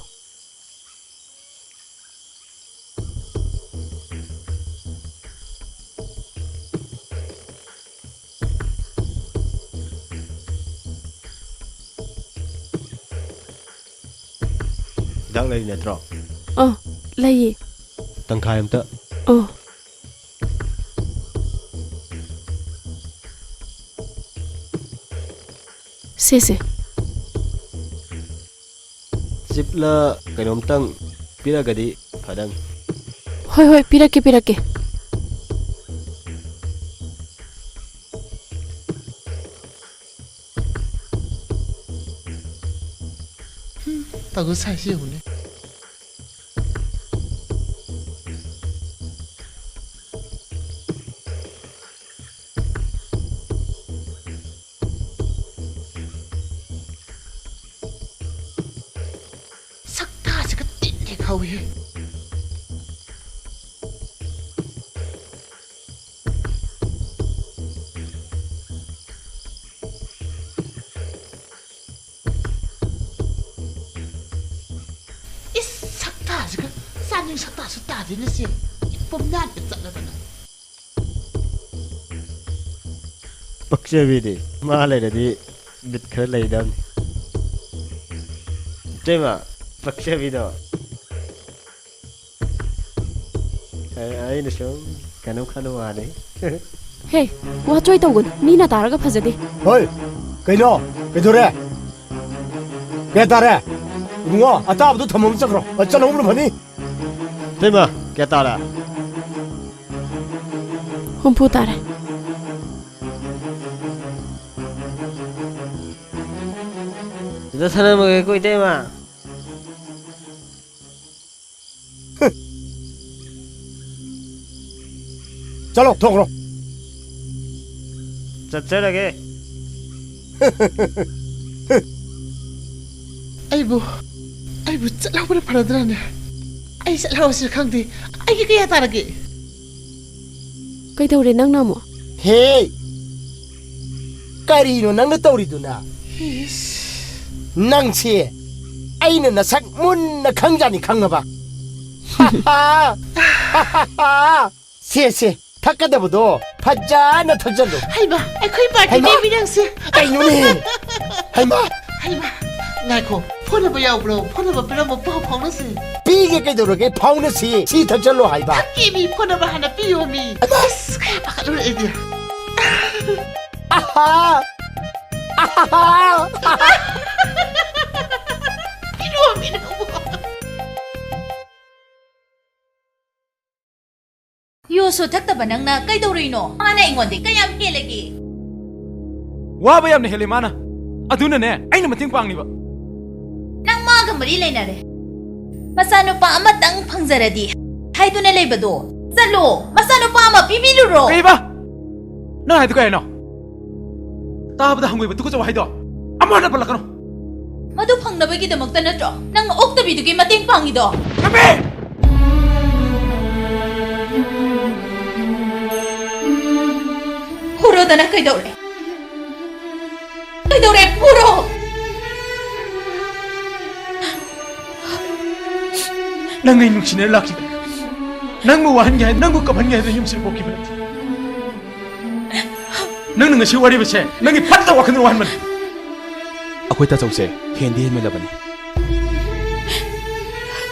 ꯍꯤꯗꯥꯛ ꯂꯩꯔꯤ ꯅꯠꯇ꯭ꯔꯣ? ꯑ, ꯂꯩꯌꯦ꯫ ꯇꯪꯈꯥꯏ ꯑꯝꯇ꯫ ꯑ꯫ ꯁꯦ, ꯁꯦ꯫ ꯆꯤꯞꯂ ꯀꯩꯅꯣꯝꯇꯪ ꯄꯤꯔꯒꯗꯤ ꯐꯗꯝ꯫ ꯍꯣꯏ, ꯍꯣꯏ, ꯄꯤꯔꯛꯀꯦ, ꯄꯤꯔꯛꯀꯦ꯫ ꯍꯨꯝ, ꯇꯧꯗꯣꯏ ꯁꯥꯏꯁꯤ ꯌꯦꯡꯉꯨꯅꯦ꯫ ꯁꯛꯇꯥꯁꯤꯒ ꯇꯤꯟ ꯍꯦꯛ ꯍꯧꯏꯍꯦ꯫ ꯏꯁ, ꯁꯛꯇꯥꯁꯤꯒ ꯆꯥꯅꯤꯡ ꯁꯛꯇꯥꯁꯨ ꯇꯥꯗꯦꯅꯦ ꯁꯤ꯫ ꯄꯨꯝꯅꯥꯟꯗ ꯆꯠꯂꯗꯅ꯫ ꯄꯛꯆꯕꯤꯗꯤ ꯃꯥ ꯂꯩꯔꯗꯤ ꯕꯤꯠ ꯈꯔ ꯂꯩꯗꯕꯅꯤ꯫ ꯏꯇꯩꯃ, ꯄꯛꯆꯕꯤꯗꯣ꯫ ꯑꯩꯅ ꯁꯨꯝ ꯀꯩꯅꯣ ꯈꯟꯕ ꯋꯥꯅꯤ꯫ ꯍꯦ, ꯋꯥꯆꯣꯏ ꯇꯧꯒꯅꯨ, ꯃꯤꯅ ꯇꯥꯔꯒ ꯐꯖꯗꯦ꯫ ꯍꯣꯏ, ꯀꯩꯅꯣ? ꯀꯩꯗꯧꯔꯦ? ꯀꯌꯥ ꯇꯥꯔꯦ? ꯏꯕꯨꯡꯉꯣ, ꯑꯇꯥꯕꯗꯣ ꯊꯝꯃꯝ ꯆꯠꯈ꯭ꯔꯣ꯫ ꯑ, ꯆꯠꯍꯧꯕꯅ ꯐꯅꯤ꯫ ꯏꯇꯩꯃ, ꯀꯌꯥ ꯇꯥꯔꯦ? ꯍꯨꯝꯐꯨ ꯇꯥꯔꯦ꯫ ꯁꯤꯗ ꯁꯥꯟꯅꯔꯝꯃꯒꯦꯀꯣ, ꯏꯇꯩꯃ꯫ ꯆꯠꯂꯣ, ꯊꯣꯛꯈ꯭ꯔꯣ꯫ ꯆꯠꯆꯔꯒꯦ꯫ ꯑꯩꯕꯨ, ꯑꯩꯕꯨ ꯆꯠꯍꯧꯕꯅ ꯐꯔꯗ꯭ꯔꯥꯅꯦ? ꯑꯩ ꯆꯠꯍꯧꯔꯁꯤꯔ ꯈꯪꯗꯦ꯫ ꯑꯩꯒꯤ ꯀꯌꯥ ꯇꯥꯔꯒꯦ? ꯀꯩꯗꯧꯔꯦ ꯅꯪꯅ ꯑꯃꯨꯛ? ꯍꯦ! ꯀꯔꯤꯅꯣ ꯅꯪꯅ ꯇꯧꯔꯤꯗꯨꯅ? ꯏꯁ꯫ ꯅꯪꯁꯦ ꯑꯩꯅ ꯅꯁꯛ ꯃꯨꯟꯅ ꯈꯪꯖꯥꯅꯤ, ꯈꯪꯉꯕ? ꯁꯦ, ꯁꯦ, ꯊꯛꯀꯗꯕꯗꯣ ꯐꯖꯅ ꯊꯛꯆꯜꯂꯨ꯫ ꯍꯩꯃꯥ, ꯑꯩꯈꯣꯏ ꯄꯥꯔꯇꯤꯅꯦ ꯍꯩꯃꯥ! ꯃꯤ ꯅꯪꯁꯦ꯫ ꯀꯩꯅꯣꯅꯦ? ꯍꯩꯃꯥ! ꯍꯩꯃꯥ, ꯉꯥꯏꯈꯣ, ꯐꯣꯟ ꯅꯝꯕꯔ ꯌꯥꯎꯕ꯭ꯔꯣ? ꯐꯣꯟ ꯅꯝꯕꯔ ꯄꯤꯔꯝꯃꯣ, ꯄꯥꯎ ꯐꯥꯎꯅꯁꯤ꯫ ꯄꯤꯒꯦ, ꯀꯩꯗꯧꯔꯒꯦ? ꯐꯥꯎꯅꯁꯤ꯫ ꯁꯤ ꯊꯛꯆꯜꯂꯣ ꯍꯥꯏꯕ꯫ ꯊꯛꯀꯦꯃꯤ, ꯐꯣꯟ ꯅꯝꯕꯔ ꯍꯥꯟꯅ ꯄꯤꯌꯣꯃꯤ꯫ ꯍꯩꯃꯥ! ꯑꯁ, ꯀꯌꯥ ꯄꯥꯈꯠꯂꯨꯔꯦ ꯑꯩꯗꯤ꯫ ꯑꯍꯥ! ꯑꯍꯥ! ꯄꯤꯔꯛꯑꯣꯃꯤ ꯅꯪꯕꯣ꯫ ꯌꯨꯁꯨ ꯊꯛꯇꯕ ꯅꯪꯅ ꯀꯩꯗꯧꯔꯨꯏꯅꯣ? ꯃꯥꯅ ꯑꯩꯉꯣꯟꯗ ꯀꯌꯥꯝ ꯍꯦꯜꯂꯒꯦ? ꯋꯥꯕ ꯌꯥꯝꯅ ꯍꯦꯜꯂꯦ ꯃꯥꯅ꯫ ꯑꯗꯨꯅꯅꯦ ꯑꯩꯅ ꯃꯇꯦꯡ ꯄꯥꯡꯂꯤꯕ꯫ ꯅꯪ ꯃꯥꯒ ꯃꯔꯤ ꯂꯩꯅꯔꯦ꯫ ꯃꯆꯥꯅꯨꯄꯥ ꯑꯃꯇꯪ ꯐꯪꯖꯔꯗꯤ ꯍꯥꯏꯗꯨꯅ ꯂꯩꯕꯗꯣ, ꯆꯠꯂꯣ, ꯃꯆꯥꯅꯨꯄꯥ ꯑꯃ ꯄꯤꯕꯤꯔꯨꯔꯣ꯫ ꯀꯩꯕ? ꯅꯪ ꯍꯥꯏꯗꯣ ꯀꯩ ꯍꯥꯏꯅꯣ? ꯇꯥꯕꯗ ꯍꯪꯒꯣꯏꯕ ꯇꯨꯀꯠꯆꯕ ꯍꯥꯏꯗꯣ ꯑꯃꯨꯛ ꯍꯟꯅ ꯄꯜꯂꯛꯀꯅꯨ꯫ ꯃꯗꯨ ꯐꯪꯅꯕꯒꯤꯗꯃꯛꯇ ꯅꯠꯇ꯭ꯔꯣ ꯅꯪ ꯑꯣꯛꯇꯕꯤꯗꯨꯒꯤ ꯃꯇꯦꯡ ꯄꯥꯡꯉꯤꯗꯣ? ꯀꯃꯤ! ꯐꯨꯔꯣꯗꯅ ꯀꯩꯗꯧꯔꯦ? ꯀꯩꯗꯧꯔꯦ? ꯐꯨꯔꯣ! ꯅꯪ ꯑꯩ ꯅꯨꯡꯁꯤꯅ ꯂꯥꯛꯈꯤꯕ, ꯅꯪꯕꯨ ꯋꯥꯍꯟꯒꯦ ꯍꯥꯏ, ꯅꯪꯕꯨ ꯀꯞꯍꯟꯒꯦ ꯍꯥꯏꯗꯨꯅ ꯌꯨꯝꯁꯤꯗ ꯄꯣꯛꯈꯤꯕ ꯅꯠꯇꯦ꯫ ꯅꯪꯅ ꯉꯁꯤ ꯋꯥꯔꯤꯕꯁꯦ ꯅꯪꯒꯤ ꯐꯠꯇꯕ ꯋꯥꯈꯜꯅ ꯋꯥꯍꯟꯕꯅꯤ꯫ ꯑꯩꯈꯣꯏ ꯇꯥꯆꯧꯁꯦ ꯍꯦꯟꯗꯤ ꯍꯦꯟꯃꯜꯂꯕꯅꯤ꯫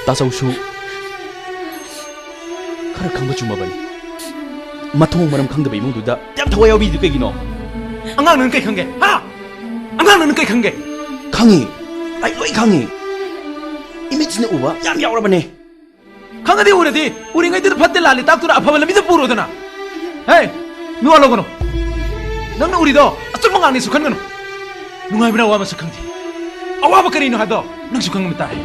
ꯇꯥꯆꯧꯁꯨ ꯈꯪꯕ ꯆꯨꯝꯃꯕꯅꯤ꯫ ꯃꯊꯣꯡ ꯃꯔꯝ ꯈꯪꯗꯕ ꯏꯃꯨꯡꯗꯨꯗ ꯌꯥꯝ ꯊꯋꯥꯏ ꯌꯥꯎꯕꯤꯗꯨ ꯀꯩꯒꯤꯅꯣ? ꯑꯉꯥꯡ ꯅꯪ ꯀꯩ ꯈꯪꯒꯦ? ꯍꯥ? ꯑꯉꯥꯡ ꯅꯪ ꯀꯩ ꯈꯪꯒꯦ? ꯈꯪꯉꯤ꯫ ꯑꯩ ꯂꯣꯏ ꯈꯪꯉꯤ꯫ ꯏꯃꯤꯠꯁꯤꯅ ꯎꯕ ꯌꯥꯝ ꯌꯥꯎꯔꯕꯅꯦ꯫ ꯈꯪꯉꯗꯤ ꯎꯔꯗꯤ, ꯎꯔꯤꯉꯩꯗꯨꯗ ꯐꯠꯇꯦ ꯂꯥꯜꯂꯤ ꯇꯥꯛꯇꯨꯅ ꯑꯐꯕ ꯂꯝꯕꯤꯗ ꯄꯨꯔꯣꯗꯅ꯫ ꯍꯦ, ꯃꯤꯋꯥ ꯂꯧꯒꯅꯨ꯫ ꯅꯪꯅ ꯎꯔꯤꯗꯣ ꯑꯆꯨꯝꯕ ꯉꯥꯛꯅꯤꯁꯨ ꯈꯟꯒꯅꯨ꯫ ꯅꯨꯡꯉꯥꯏꯕꯅ ꯑꯋꯥꯕꯁꯨ ꯈꯪꯗꯦ꯫ ꯑꯋꯥꯕ ꯀꯔꯤꯅꯣ ꯍꯥꯏꯕꯗꯣ ꯅꯪꯁꯨ ꯈꯪꯕ ꯇꯥꯏ꯫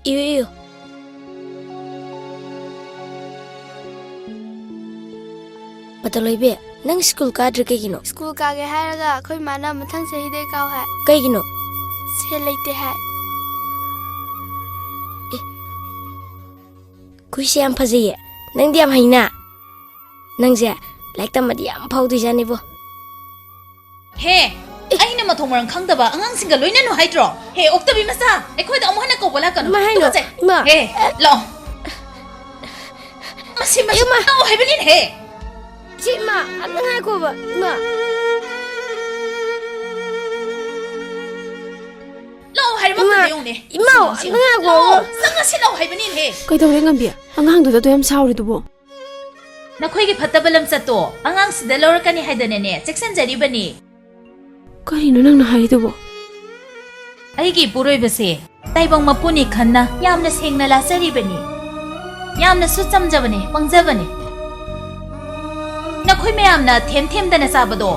ꯏꯌꯨ, ꯏꯌꯨ꯫ ꯄꯇꯂꯣꯏꯕꯤ, ꯅꯪ ꯁ꯭ꯀꯨꯜ ꯀꯥꯗ꯭ꯔꯤ ꯀꯩꯒꯤꯅꯣ? ꯁ꯭ꯀꯨꯜ ꯀꯥꯒꯦ ꯍꯥꯏꯔꯒ ꯑꯩꯈꯣꯏ ꯃꯥꯅ ꯃꯊꯪ ꯆꯍꯤꯗꯩ ꯀꯥꯎ ꯍꯥꯏ꯫ ꯀꯩꯒꯤꯅꯣ? ꯁꯦꯜ ꯂꯩꯇꯦ ꯍꯥꯏ꯫ ꯑꯦ, ꯈꯨꯏꯁꯦ ꯌꯥꯝ ꯐꯖꯩꯌꯦ꯫ ꯅꯪꯗꯤ ꯌꯥꯝ ꯍꯩꯅ꯫ ꯅꯪꯁꯦ ꯂꯥꯏꯔꯤꯛ ꯇꯝꯃꯗꯤ ꯌꯥꯝ ꯐꯥꯎꯗꯣꯏꯖꯥꯠꯅꯤꯕꯣ꯫ ꯍꯦ, ꯑꯩꯅ ꯃꯊꯣꯡ ꯃꯔꯝ ꯈꯪꯗꯕ ꯑꯉꯥꯡꯁꯤꯡꯒ ꯂꯣꯏꯅꯅꯨ ꯍꯥꯏꯗ꯭ꯔꯣ? ꯍꯦ, ꯑꯣꯛꯇꯕꯤ ꯃꯆꯥ, ꯑꯩꯈꯣꯏꯗ ꯑꯃꯨꯛ ꯍꯟꯅ ꯀꯧꯕ ꯂꯥꯛꯀꯅꯨ꯫ ꯏꯃꯥ ꯍꯥꯏꯅꯣ, ꯇꯨꯀꯠꯆꯩ꯫ ꯏꯃꯥ꯫ ꯍꯦ, ꯂꯥꯛꯑꯣ꯫ ꯃꯁꯤ, ꯃꯁꯤ ꯏꯃꯥ꯫ ꯂꯥꯛꯑꯣ ꯍꯥꯏꯕꯅꯤꯅꯦ, ꯍꯦ꯫ ꯁꯤ, ꯏꯃꯥ, ꯑꯝꯇ ꯉꯥꯏꯈꯣꯕ, ꯏꯃꯥ꯫ ꯂꯥꯛꯑꯣ ꯍꯥꯏꯔꯤꯕ ꯏꯃꯥ, ꯑꯝꯇ ꯌꯦꯡꯉꯨꯅꯦ꯫ ꯏꯃꯥ, ꯁꯤ, ꯑꯝꯇ ꯉꯥꯏꯈꯣꯕ꯫ ꯂꯥꯛꯑꯣ, ꯆꯪꯉꯁꯤ ꯂꯥꯛꯑꯣ ꯍꯥꯏꯕꯅꯤꯅꯦ, ꯍꯦ꯫ ꯀꯩꯗꯧꯔꯦ ꯉꯝꯕꯤ? ꯑꯉꯥꯡꯗꯨꯗ ꯑꯗꯨ ꯌꯥꯝ ꯁꯥꯎꯔꯤꯗꯨꯕꯣ? ꯅꯈꯣꯏꯒꯤ ꯐꯠꯇꯕ ꯂꯝꯆꯠꯇꯣ ꯑꯉꯥꯡꯁꯤꯗ ꯂꯧꯔꯛꯀꯅꯤ ꯍꯥꯏꯗꯅꯅꯦ ꯆꯦꯛꯁꯤꯟꯖꯔꯤꯕꯅꯤ꯫ ꯀꯔꯤꯅꯣ ꯅꯪꯅ ꯍꯥꯏꯔꯤꯗꯨꯕꯣ? ꯑꯩꯒꯤ ꯏꯄꯨꯔꯣꯏꯕꯁꯦ ꯇꯥꯏꯕꯪ ꯃꯄꯨꯅꯤ ꯈꯟꯅ ꯌꯥꯝꯅ ꯁꯦꯡꯅ ꯂꯥꯠꯆꯔꯤꯕꯅꯤ꯫ ꯌꯥꯝꯅꯁꯨ ꯆꯝꯖꯕꯅꯤ, ꯄꯪꯖꯕꯅꯤ꯫ ꯅꯈꯣꯏ ꯃꯌꯥꯝꯅ ꯊꯦꯝ ꯊꯦꯝꯗꯅ ꯆꯥꯕꯗꯣ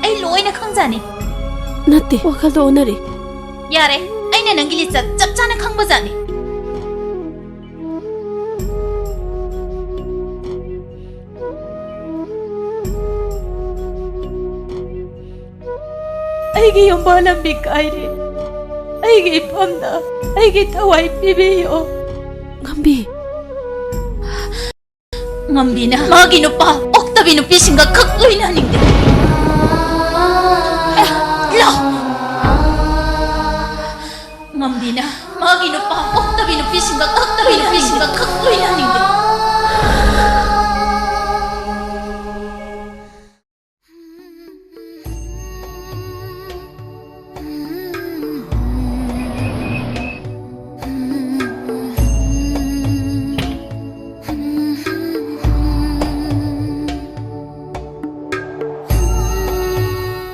ꯑꯩ ꯂꯣꯏꯅ ꯈꯪꯖꯅꯤ꯫ ꯅꯠꯇꯦ, ꯋꯥꯈꯜꯗꯣ ꯑꯣꯟꯅꯔꯦ꯫ ꯌꯥꯔꯦ, ꯑꯩꯅ ꯅꯪꯒꯤ ꯂꯤꯆꯠ ꯆꯞ ꯆꯥꯅ ꯈꯪꯕꯖꯥꯠꯅꯤ꯫ ꯑꯩꯒꯤ ꯌꯨꯝꯕꯥ ꯂꯝꯕꯤ ꯀꯥꯏꯔꯦ꯫ ꯑꯩꯒꯤ ꯏꯐꯝꯗ ꯑꯩꯒꯤ ꯊꯋꯥꯏ ꯄꯤꯕꯤꯌꯣ꯫ ꯉꯝꯕꯤ꯫ ꯉꯝꯕꯤꯅ ꯃꯥꯒꯤ ꯅꯨꯄꯥ ꯑꯣꯛꯇꯕꯤ ꯅꯨꯄꯤꯁꯤꯡꯒ ꯈꯛ ꯂꯣꯏꯅꯍꯟꯅꯤꯡꯗꯦ꯫ ꯂꯥꯎ! ꯉꯝꯕꯤꯅ ꯃꯥꯒꯤ ꯅꯨꯄꯥ ꯑꯣꯛꯇꯕꯤ ꯅꯨꯄꯤꯁꯤꯡꯒ ꯈꯛ ꯂꯣꯏꯅꯍꯟꯅꯤꯡꯗꯦ꯫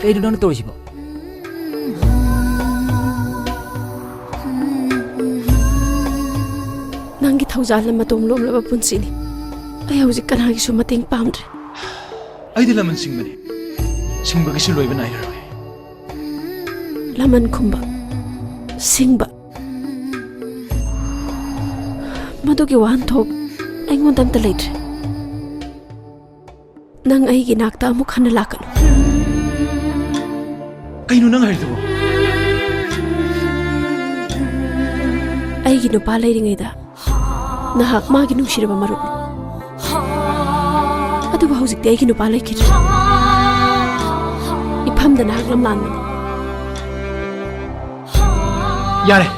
ꯀꯩꯅꯣ ꯅꯪꯅ ꯇꯧꯔꯤꯁꯤꯕꯣ? ꯅꯪꯒꯤ ꯊꯧꯖꯥꯜꯅ ꯃꯇꯣꯝ ꯂꯣꯝꯂꯕ ꯄꯨꯟꯁꯤꯅꯤ꯫ ꯑꯩ ꯍꯧꯖꯤꯛ ꯀꯅꯥꯒꯤꯁꯨ ꯃꯇꯦꯡ ꯄꯥꯝꯗ꯭ꯔꯦ꯫ ꯑꯩꯗꯤ ꯂꯃꯟ ꯁꯤꯡꯕꯅꯤ꯫ ꯁꯤꯡꯕꯒꯤꯁꯨ ꯂꯣꯏꯕ ꯅꯥꯏꯔꯔꯣꯏ꯫ ꯂꯃꯟ ꯈꯨꯝꯕ, ꯁꯤꯡꯕ, ꯃꯗꯨꯒꯤ ꯋꯥꯍꯟꯊꯣꯛ ꯑꯩꯉꯣꯟꯗ ꯑꯝꯇ ꯂꯩꯇ꯭ꯔꯦ꯫ ꯅꯪ ꯑꯩꯒꯤ ꯅꯥꯛꯇ ꯑꯃꯨꯛ ꯍꯟꯅ ꯂꯥꯛꯀꯅꯨ꯫ ꯀꯩꯅꯣ ꯅꯪ ꯍꯥꯏꯔꯤꯗꯨꯕꯣ? ꯑꯩꯒꯤ ꯅꯨꯄꯥ ꯂꯩꯔꯤꯉꯩꯗ ꯅꯍꯥꯛ ꯃꯥꯒꯤ ꯅꯨꯡꯁꯤꯔꯕ ꯃꯔꯨꯞꯅꯤ꯫ ꯑꯗꯨꯕꯨ ꯍꯧꯖꯤꯛꯇꯤ ꯑꯩꯒꯤ ꯅꯨꯄꯥ ꯂꯩꯈꯤꯗ꯭ꯔꯦ꯫ ꯏꯐꯝꯗ ꯅꯍꯥꯛ ꯂꯝꯂꯥꯟꯕꯅꯤ꯫ ꯌꯥꯔꯦ꯫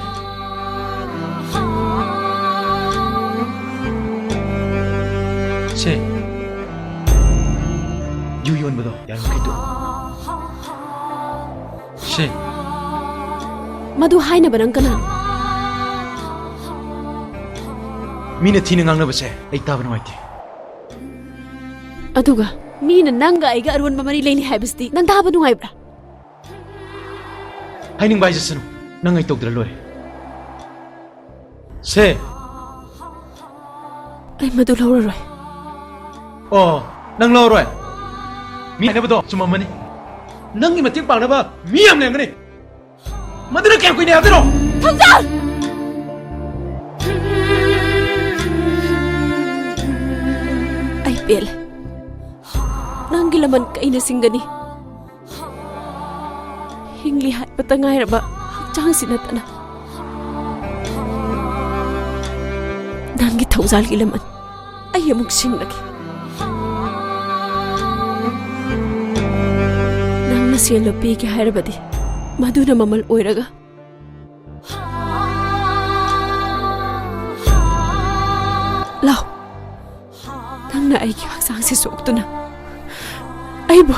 ꯁꯦ, ꯌꯨ ꯌꯣꯟꯕꯗꯣ ꯌꯥꯔꯝꯈꯩ ꯇꯣꯛꯑꯣ꯫ ꯁꯦ꯫ ꯃꯗꯨ ꯍꯥꯏꯅꯕ ꯅꯪ ꯀꯅꯥꯅꯣ? ꯃꯤꯅ ꯊꯤꯅ ꯉꯥꯡꯅꯕꯁꯦ ꯑꯩ ꯇꯥꯕ ꯅꯨꯡꯉꯥꯏꯇꯦ꯫ ꯑꯗꯨꯒ ꯃꯤꯅ ꯅꯪꯒ ꯑꯩꯒ ꯑꯔꯣꯟꯕ ꯃꯔꯤ ꯂꯩꯅꯩ ꯍꯥꯏꯕꯁꯤꯗꯤ ꯅꯪ ꯇꯥꯕ ꯅꯨꯡꯉꯥꯏꯕ꯭ꯔꯥ? ꯍꯥꯏꯅꯤꯡꯕ ꯍꯥꯏꯖꯁꯅꯨ, ꯅꯪ ꯑꯩ ꯇꯧꯗ꯭ꯔ ꯂꯣꯏꯔꯦ꯫ ꯁꯦ꯫ ꯑꯩ ꯃꯗꯨ ꯂꯧꯔꯔꯣꯏ꯫ ꯑꯣ, ꯅꯪ ꯂꯧꯔꯔꯣꯏ? ꯃꯤ ꯍꯥꯏꯅꯕꯗꯣ ꯆꯨꯝꯃꯝꯃꯅꯤ꯫ ꯅꯪꯒꯤ ꯃꯇꯦꯡ ꯄꯥꯡꯅꯕ ꯃꯤ ꯌꯥꯝ ꯂꯩꯔꯝꯒꯅꯤ꯫ ꯃꯗꯨꯅ ꯀꯌꯥꯝ ꯀꯨꯏꯅ ꯌꯥꯗꯣꯏꯅꯣ? ꯊꯧꯖꯥꯜ! ꯑꯩ ꯄꯦꯜꯂꯦ꯫ ꯅꯪꯒꯤ ꯂꯃꯟ ꯀꯩꯅ ꯁꯤꯡꯒꯅꯤ? ꯍꯤꯡꯂꯤ ꯍꯥꯏꯕꯇ ꯉꯥꯏꯔꯕ ꯍꯛꯆꯥꯡꯁꯤ ꯅꯠꯇꯅ꯫ ꯅꯪꯒꯤ ꯊꯧꯖꯥꯜꯒꯤ ꯂꯃꯟ ꯑꯩ ꯑꯃꯨꯛ ꯁꯤꯡꯂꯒꯦ꯫ ꯅꯪꯅ ꯁꯦꯜꯗꯣ ꯄꯤꯒꯦ ꯍꯥꯏꯔꯕꯗꯤ ꯃꯗꯨꯅ ꯃꯃꯜ ꯑꯣꯏꯔꯒ꯫ ꯂꯥꯎ꯫ ꯅꯪꯅ ꯑꯩꯒꯤ ꯍꯛꯆꯥꯡꯁꯦ ꯁꯣꯛꯇꯨꯅ ꯑꯩꯕꯨ,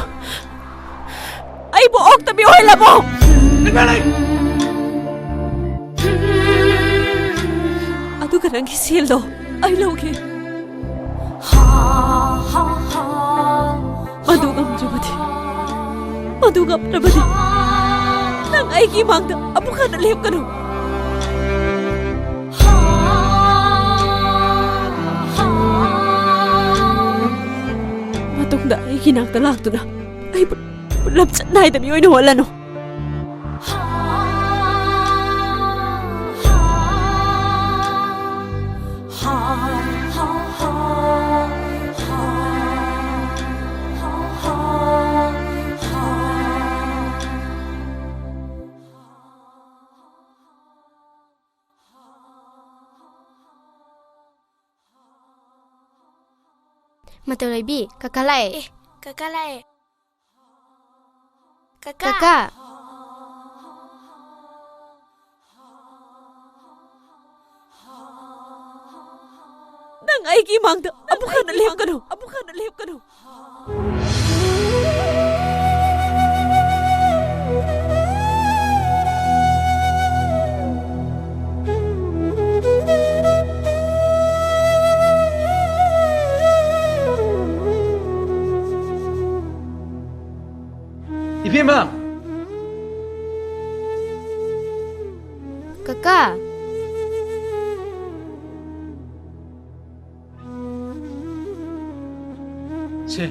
ꯑꯩꯕꯨ ꯑꯣꯛꯇꯕꯤ ꯑꯣꯏꯍꯜꯂꯕꯣ? ꯑꯗꯨꯒ ꯅꯪꯒꯤ ꯁꯦꯜꯗꯣ ꯑꯩ ꯂꯧꯒꯦ꯫ ꯃꯗꯨ ꯉꯝꯗ꯭ꯔꯕꯗꯤ ꯃꯗꯨ ꯉꯝꯗ꯭ꯔꯕꯗꯤ ꯅꯪ ꯑꯩꯒꯤ ꯃꯥꯡꯗ ꯑꯃꯨꯛ ꯍꯟꯅ ꯂꯦꯞꯀꯅꯨ꯫ ꯃꯇꯨꯡꯗ ꯑꯩꯒꯤ ꯅꯥꯛꯇ ꯂꯥꯛꯇꯨꯅ ꯑꯩꯕꯨ ꯂꯝꯆꯠ ꯅꯥꯏꯗꯕꯤ ꯑꯣꯏꯅ ꯎꯍꯜꯂꯅꯨ꯫ ꯃꯇꯧ ꯂꯩꯕꯤ, ꯀꯀꯥ ꯂꯥꯛꯑꯦ꯫ ꯑꯦ, ꯀꯀꯥ ꯂꯥꯛꯑꯦ꯫ ꯀꯀꯥ꯫ ꯀꯀꯥ꯫ ꯅꯪ ꯑꯩꯒꯤ ꯏꯃꯥꯡꯗ ꯑꯃꯨꯛ ꯍꯟꯅ ꯂꯦꯞꯀꯅꯨ, ꯑꯃꯨꯛ ꯍꯟꯅ ꯂꯦꯞꯀꯅꯨ꯫ ꯏꯕꯦꯝꯃ! ꯀꯀꯥ! ꯁꯦ꯫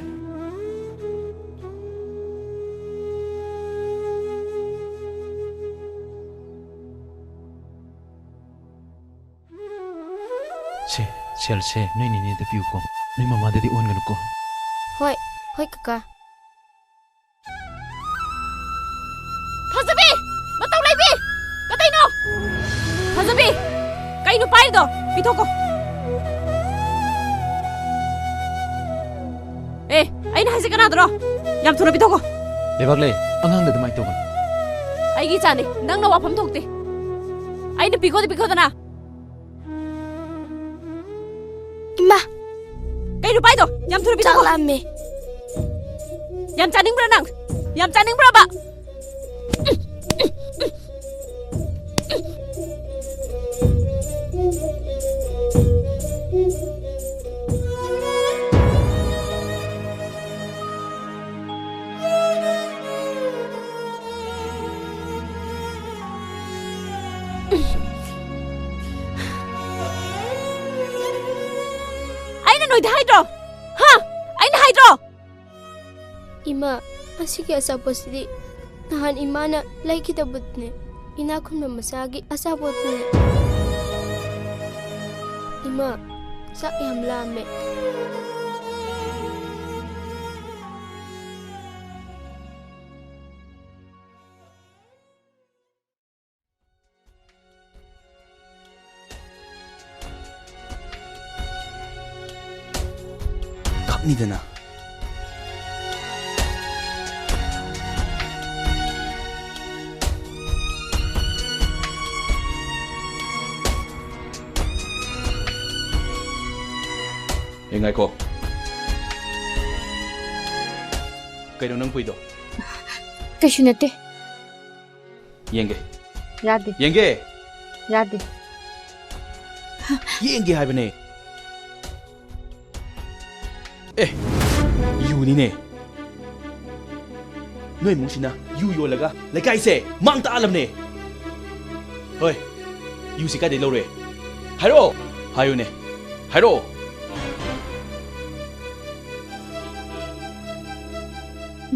ꯁꯦ, ꯁꯦꯜꯁꯦ ꯅꯣꯏ ꯅꯦꯅꯦꯗ ꯄꯤꯌꯨꯀꯣ꯫ ꯅꯣꯏ ꯃꯃꯥꯗꯗꯤ ꯑꯣꯟꯒꯅꯨꯀꯣ꯫ ꯍꯣꯏ, ꯍꯣꯏ, ꯀꯀꯥ꯫ ꯐꯖꯕꯤ! ꯃꯇꯧ ꯂꯩꯕꯤ! ꯀꯇꯩꯅꯣ? ꯐꯖꯕꯤ! ꯀꯩꯅꯣ ꯄꯥꯏꯔꯤꯗꯣ? ꯄꯤꯊꯣꯛꯀꯣ꯫ ꯑꯦ, ꯑꯩꯅ ꯍꯥꯏꯁꯦ ꯀꯅꯥꯗꯅꯣ? ꯌꯥꯝ ꯊꯨꯅ ꯄꯤꯊꯣꯛꯀꯣ꯫ ꯂꯩꯕꯥꯛꯂꯩ, ꯑꯉꯥꯡꯗ ꯑꯗꯨꯃꯥꯏꯅ ꯇꯧꯒꯅꯨ꯫ ꯑꯩꯒꯤ ꯏꯆꯥꯅꯤ, ꯅꯪꯅ ꯋꯥꯐꯝ ꯊꯣꯛꯇꯦ꯫ ꯑꯩꯅ ꯄꯤꯈꯣꯗꯤ ꯄꯤꯈꯣꯗꯅ꯫ ꯏꯃꯥ! ꯀꯩꯅꯣ ꯄꯥꯏꯗꯣ? ꯌꯥꯝ ꯊꯨꯅ ꯆꯥꯛ ꯄꯤꯊꯣꯛꯈꯣ꯫ ꯂꯥꯝꯃꯦ꯫ ꯌꯥꯝ ꯆꯥꯅꯤꯡꯕ꯭ꯔꯥ ꯅꯪ? ꯌꯥꯝ ꯆꯥꯅꯤꯡꯕ꯭ꯔꯕ? ꯅꯣꯏꯗ ꯍꯥꯏꯗ꯭ꯔꯣ? ꯍꯥ? ꯑꯩꯅ ꯍꯥꯏꯗ꯭ꯔꯣ? ꯏꯃꯥ, ꯑꯁꯤꯒꯤ ꯑꯆꯥꯄꯣꯠꯁꯤꯗꯤ ꯅꯍꯥꯟ ꯏꯃꯥꯅ ꯂꯩꯈꯤꯗꯕꯗꯨꯅꯦ꯫ ꯏꯅꯥꯛ ꯈꯨꯟꯕ ꯃꯆꯥꯒꯤ ꯑꯆꯥꯄꯣꯠꯇꯨꯅꯦ꯫ ꯏꯃꯥ, ꯆꯥꯛ ꯌꯥꯝ ꯂꯥꯝꯃꯦ꯫ ꯈꯛꯅꯤꯗꯅ꯫ ꯑꯦ, ꯉꯥꯏꯈꯣ꯫ ꯀꯩꯅꯣ ꯅꯪ ꯄꯨꯏꯗꯣ? ꯀꯩꯁꯨ ꯅꯠꯇꯦ꯫ ꯌꯦꯡꯒꯦ꯫ ꯌꯥꯗꯦ꯫ ꯌꯦꯡꯒꯦ꯫ ꯌꯥꯗꯦ꯫ ꯌꯦꯡꯒꯦ ꯍꯥꯏꯕꯅꯦ꯫ ꯑꯦ, ꯌꯨꯅꯤꯅꯦ꯫ ꯅꯣꯏ ꯏꯃꯨꯡꯁꯤꯅ ꯌꯨ ꯌꯣꯜꯂꯒ ꯂꯩꯀꯥꯏꯁꯦ ꯃꯥꯡ ꯇꯥꯛꯍꯜꯂꯕꯅꯦ꯫ ꯍꯣꯏ, ꯌꯨꯁꯤ ꯀꯥꯏꯗꯩ ꯂꯧꯔꯦ? ꯍꯥꯏꯔꯛꯑꯣ꯫ ꯍꯥꯏꯌꯨꯅꯦ꯫ ꯍꯥꯏꯔꯛꯑꯣ꯫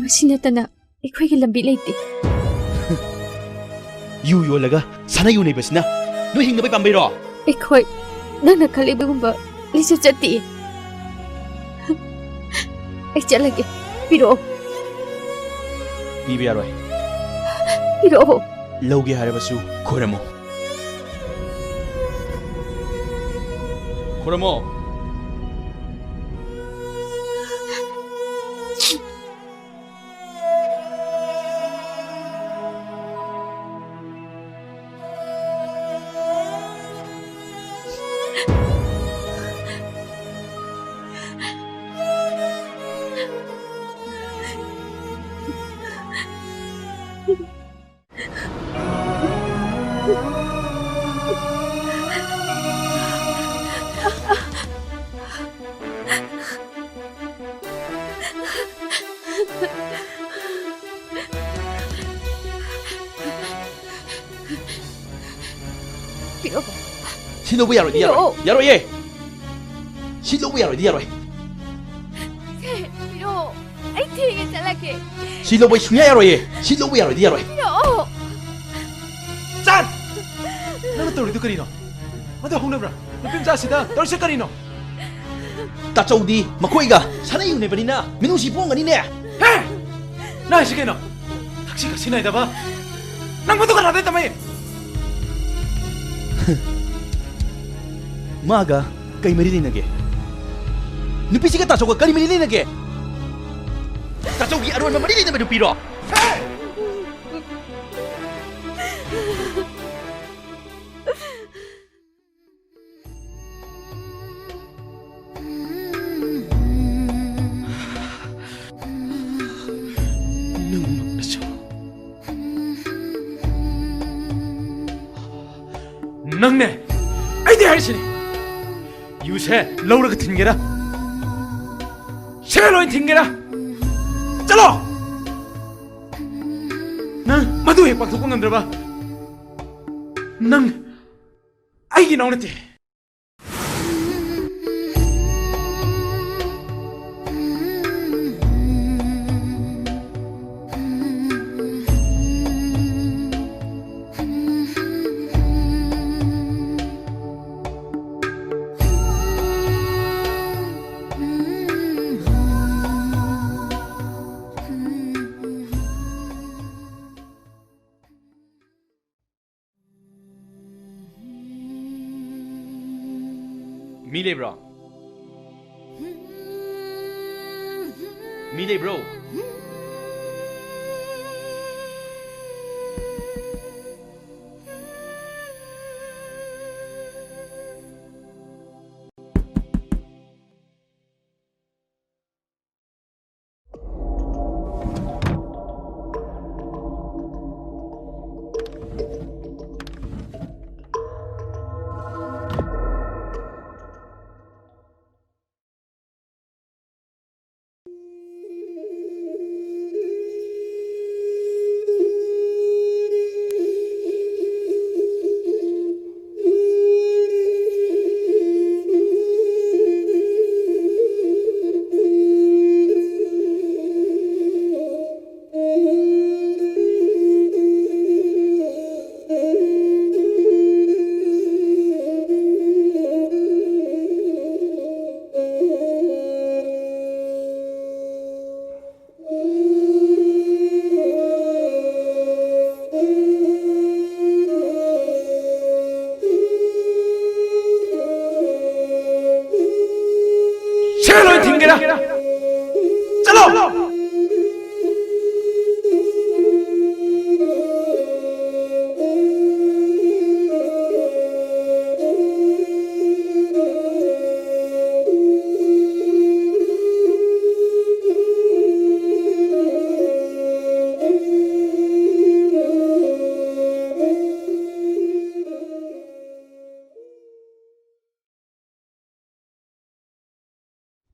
ꯃꯁꯤ ꯅꯠꯇꯅ ꯑꯩꯈꯣꯏꯒꯤ ꯂꯝꯕꯤ ꯂꯩꯇꯦ꯫ ꯌꯨ ꯌꯣꯜꯂꯒ ꯁꯥꯟꯅ ꯌꯨ ꯅꯩꯕꯁꯤꯅ ꯅꯣꯏ ꯍꯤꯡꯅꯕ ꯄꯥꯝꯕꯩꯔꯣ? ꯑꯩꯈꯣꯏ ꯅꯪꯅ ꯈꯜꯂꯤꯕꯒꯨꯝꯕ ꯂꯤꯆꯠ ꯆꯠꯇꯤꯌꯦ꯫ ꯑꯩ ꯆꯠꯂꯒꯦ꯫ ꯄꯤꯔꯛꯑꯣ꯫ ꯄꯤꯕ ꯌꯥꯔꯣꯏ꯫ ꯄꯤꯔꯛꯑꯣ꯫ ꯂꯧꯒꯦ ꯍꯥꯏꯔꯕꯁꯨ ꯈꯣꯏꯔꯝꯃꯣ꯫ ꯈꯣꯏꯔꯝꯃꯣ꯫ ꯄꯤꯔꯛꯑꯣ꯫ ꯁꯤ ꯂꯧꯕ ꯌꯥꯔꯣꯏ, ꯌꯥꯔꯣꯏ꯫ ꯄꯤꯔꯛꯑꯣ꯫ ꯌꯥꯔꯣꯏꯌꯦ꯫ ꯁꯤ ꯂꯧꯕ ꯌꯥꯔꯣꯏꯗꯤ ꯌꯥꯔꯣꯏ꯫ ꯁꯦ, ꯄꯤꯔꯛꯑꯣ꯫ ꯑꯩ ꯊꯦꯡꯉꯦ, ꯆꯠꯂꯒꯦ꯫ ꯁꯤ ꯂꯧꯕ ꯑꯩ ꯁꯨꯡꯌꯥ ꯌꯥꯔꯣꯏꯌꯦ꯫ ꯁꯤ ꯂꯧꯕ ꯌꯥꯔꯣꯏꯗꯤ ꯌꯥꯔꯣꯏ꯫ ꯄꯤꯔꯛꯑꯣ꯫ ꯆꯥꯟ! ꯅꯪꯅ ꯇꯧꯔꯤꯗꯨ ꯀꯔꯤꯅꯣ? ꯃꯗꯨ ꯍꯧꯅꯕ꯭ꯔꯥ? ꯅꯨꯄꯤ ꯃꯆꯥꯁꯤꯗ ꯇꯧꯔꯤꯁꯦ ꯀꯔꯤꯅꯣ? ꯇꯥꯆꯧꯗꯤ ꯃꯈꯣꯏꯒ ꯁꯥꯟꯅ ꯌꯨꯅꯕꯅꯤꯅ ꯃꯤꯅꯨꯡꯁꯤ ꯄꯣꯡꯒꯅꯤꯅꯦ꯫ ꯍꯦ! ꯅꯪ ꯍꯥꯏꯁꯤ ꯀꯩꯅꯣ? ꯊꯛꯁꯤ ꯈꯥꯁꯤ ꯅꯥꯏꯗꯕ? ꯅꯪ ꯃꯗꯨ ꯀꯅꯥꯗꯩ ꯇꯝꯃꯛꯏ? ꯃꯥꯒ ꯀꯩ ꯃꯔꯤ ꯂꯩꯅꯒꯦ? ꯅꯨꯄꯤꯁꯤꯒ ꯇꯥꯆꯧꯒ ꯀꯔꯤ ꯃꯔꯤ ꯂꯩꯅꯒꯦ? ꯇꯥꯆꯧꯒꯤ ꯑꯔꯣꯟꯕ ꯃꯔꯤ ꯂꯩꯅꯕ ꯅꯨꯄꯤꯔꯣ? ꯍꯦ! ꯅꯪꯃꯛꯅꯁꯨ꯫ ꯅꯪꯅꯦ ꯑꯩꯗꯤ ꯍꯥꯏꯔꯤꯁꯤꯅꯤ꯫ ꯌꯨꯁꯦ ꯂꯧꯔꯒ ꯊꯤꯟꯒꯦꯔꯥ? ꯁꯦ ꯂꯣꯏ ꯊꯤꯟꯒꯦꯔꯥ? ꯆꯠꯂꯣ! ꯅꯪ ꯃꯗꯨ ꯍꯦꯛ ꯄꯥꯡꯊꯣꯛꯄ ꯉꯝꯗ꯭ꯔꯕ? ꯅꯪ ꯑꯩꯒꯤ ꯏꯅꯥꯎ ꯅꯠꯇꯦ꯫ ꯃꯤ ꯂꯩꯕ꯭ꯔꯣ? ꯃꯤ ꯂꯩꯕ꯭ꯔꯣ?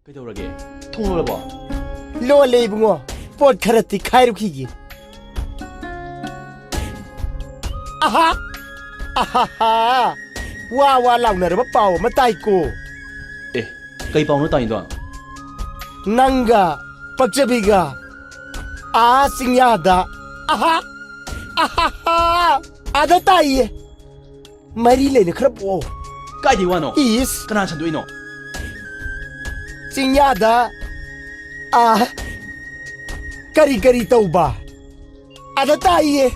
ꯀꯩꯗꯧꯔꯒꯦ? ꯊꯣꯡ ꯂꯣꯜꯂꯕꯣ? ꯂꯣꯜꯂꯦ ꯏꯕꯨꯡꯉꯣ꯫ ꯄꯣꯠ ꯈꯔ ꯇꯤꯛꯈꯥꯏꯔꯨꯈꯤꯒꯦ꯫ ꯑꯍꯥ! ꯑꯍꯥꯍꯥ! ꯋꯥ ꯋꯥ ꯂꯥꯎꯅꯔꯕ ꯄꯥꯎ ꯑꯃ ꯇꯥꯏꯀꯣ꯫ ꯑꯦ, ꯀꯩ ꯄꯥꯎꯅꯣ ꯇꯥꯏꯗꯣ? ꯅꯪꯒ ꯄꯛꯆꯕꯤꯒ ꯑꯥ ꯆꯤꯡꯌꯥꯗ꯫ ꯑꯍꯥ! ꯑꯍꯥꯍꯥ! ꯑꯥꯗ ꯇꯥꯏꯌꯦ꯫ ꯃꯔꯤ ꯂꯩꯅ ꯈꯔ ꯄꯣꯛꯑꯣ꯫ ꯀꯥꯏꯗꯩ ꯋꯥꯅꯣ? ꯏꯁ꯫ ꯀꯅꯥ ꯁꯟꯗꯣꯛꯏꯅꯣ? ꯆꯤꯡꯌꯥꯗ꯫ ꯑꯥ꯫ ꯀꯔꯤ ꯀꯔꯤ ꯇꯧꯕ? ꯑꯗ ꯇꯥꯏꯌꯦ꯫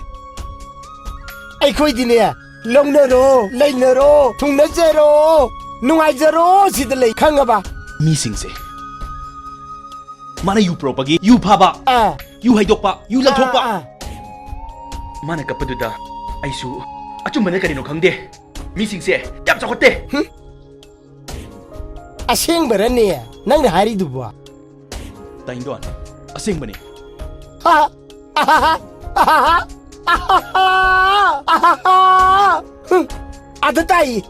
ꯑꯩꯈꯣꯏꯗꯤꯅꯦ, ꯂꯧꯅꯔꯣ, ꯂꯩꯅꯔꯣ, ꯊꯨꯡꯅꯖꯔꯣ, ꯅꯨꯡꯉꯥꯏꯖꯔꯣ ꯁꯤꯗ ꯂꯩ, ꯈꯪꯉꯕ? ꯃꯤꯁꯤꯡꯁꯦ꯫ ꯃꯥꯅ ꯌꯨ ꯄꯨꯔꯛꯄꯒꯤ ꯌꯨ ꯐꯥꯕ, ꯑꯥ꯫ U ꯍꯩꯗꯣꯛꯄ, U ꯂꯪꯊꯣꯛꯄ꯫ ꯑꯥ, ꯑꯥ꯫ ꯃꯥꯅ ꯀꯞꯄꯗꯨꯗ ꯑꯩꯁꯨ ꯑꯆꯨꯝꯕꯅ ꯀꯔꯤꯅꯣ ꯈꯪꯗꯦ꯫ ꯃꯤꯁꯤꯡꯁꯦ ꯌꯥꯝ ꯆꯥꯎꯈꯠꯇꯦ꯫ ꯍꯨꯝ? ꯑꯁꯦꯡꯕꯔꯅꯦ ꯅꯪꯅ ꯍꯥꯏꯔꯤꯗꯨꯕꯣ? ꯇꯥꯏꯗꯣꯟ, ꯑꯁꯦꯡꯕꯅꯦ꯫ ꯍꯥ? ꯑꯍꯥꯍꯥ! ꯑꯍꯥꯍꯥ! ꯑꯍꯥꯍꯥ! ꯑꯍꯥꯍꯥ! ꯍꯨꯝ! ꯑꯗ ꯇꯥꯏ!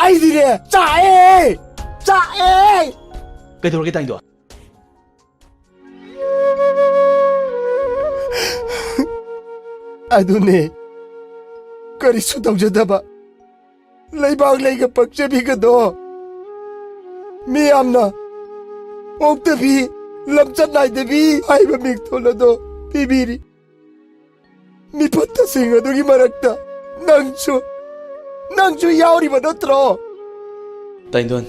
ꯑꯩꯗꯤꯅꯦ ꯆꯥꯛꯑꯦ! ꯆꯥꯛꯑꯦ! ꯀꯩꯗꯧꯔꯒꯦ ꯇꯥꯏꯗꯣꯟ? ꯑꯗꯨꯅꯦ, ꯀꯔꯤꯁꯨ ꯇꯧꯖꯗꯕ ꯂꯩꯕꯥꯛ ꯂꯩꯒ ꯄꯛꯆꯕꯤꯒꯗꯣ ꯃꯤꯌꯥꯝꯅ ꯑꯣꯛꯇꯕꯤ, ꯂꯝꯆꯠ ꯅꯥꯏꯗꯕꯤ ꯍꯥꯏꯕ ꯃꯤꯡꯊꯣꯜ ꯑꯗꯣ ꯄꯤꯕꯤꯔꯤ꯫ ꯃꯤꯐꯠꯇꯁꯤꯡ ꯑꯗꯨꯒꯤ ꯃꯔꯛꯇ ꯅꯪꯁꯨ, ꯅꯪꯁꯨ ꯌꯥꯎꯔꯤꯕ ꯅꯠꯇ꯭ꯔꯣ? ꯇꯥꯏꯗꯣꯟ,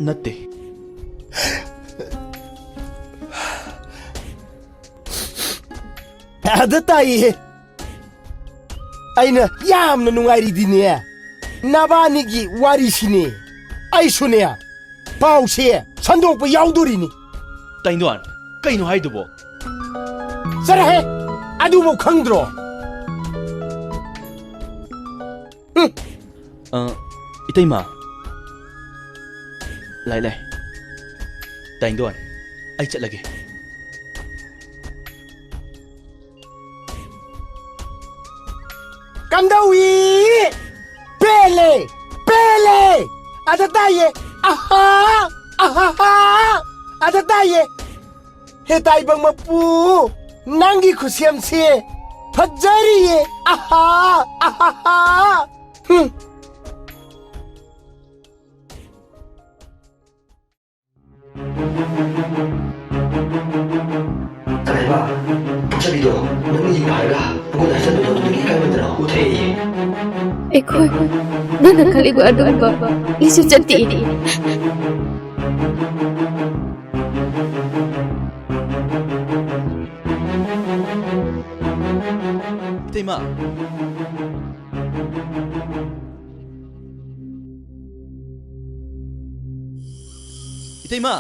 ꯅꯠꯇꯦ꯫ ꯑꯗ ꯇꯥꯏꯌꯦ꯫ ꯑꯩꯅ ꯌꯥꯝꯅ ꯅꯨꯡꯉꯥꯏꯔꯤꯗꯤꯅꯦ꯫ ꯅꯕꯥꯅꯤꯒꯤ ꯋꯥꯔꯤꯁꯤꯅꯦ꯫ ꯑꯩꯁꯨꯅꯦ꯫ ꯄꯥꯎꯁꯦ ꯁꯟꯗꯣꯛꯄ ꯌꯥꯎꯗꯣꯔꯤꯅꯤ꯫ ꯇꯥꯏꯗꯣꯟ, ꯀꯩꯅꯣ ꯍꯥꯏꯗꯨꯕꯣ? ꯆꯠꯂꯍꯦ! ꯑꯗꯨꯕꯨ ꯈꯪꯗ꯭ꯔꯣ? ꯍꯨꯝ! ꯑ, ꯏꯇꯩꯃ꯫ ꯂꯥꯏ, ꯂꯥꯏ꯫ ꯇꯥꯏꯗꯣꯟ, ꯑꯩ ꯆꯠꯂꯒꯦ꯫ ꯀꯝꯗꯧꯏ? ꯄꯦꯜꯂꯦ! ꯄꯦꯜꯂꯦ! ꯑꯗ ꯇꯥꯏꯌꯦ! ꯑꯍꯥ! ꯑꯍꯥꯍꯥ! ꯑꯗ ꯇꯥꯏꯌꯦ꯫ ꯍꯦ ꯇꯥꯏꯕꯪ ꯃꯄꯨ, ꯅꯪꯒꯤ ꯈꯨꯠꯁꯦꯝꯁꯦ ꯐꯖꯔꯤꯌꯦ꯫ ꯑꯍꯥ! ꯑꯍꯥꯍꯥ! ꯍꯨꯝ꯫ ꯀꯔꯥꯏꯕ? ꯄꯨꯛꯆꯕꯤꯗꯣ ꯅꯪꯅ ꯌꯦꯡꯕ ꯍꯥꯏꯔꯒ ꯑꯩꯉꯣꯟꯗ ꯍꯥꯏꯖꯟꯕꯗꯣ ꯑꯗꯨꯗꯒꯤ ꯏꯀꯥꯏꯃꯟꯗꯅ ꯎꯊꯛꯑꯦ꯫ ꯑꯩꯈꯣꯏ ꯅꯪꯅ ꯈꯜꯂꯤꯕ ꯑꯗꯨꯒꯨꯝꯕ ꯂꯤꯁꯨ ꯆꯠꯇꯦ꯫ ꯏꯇꯩꯃ꯫ ꯏꯇꯩꯃ꯫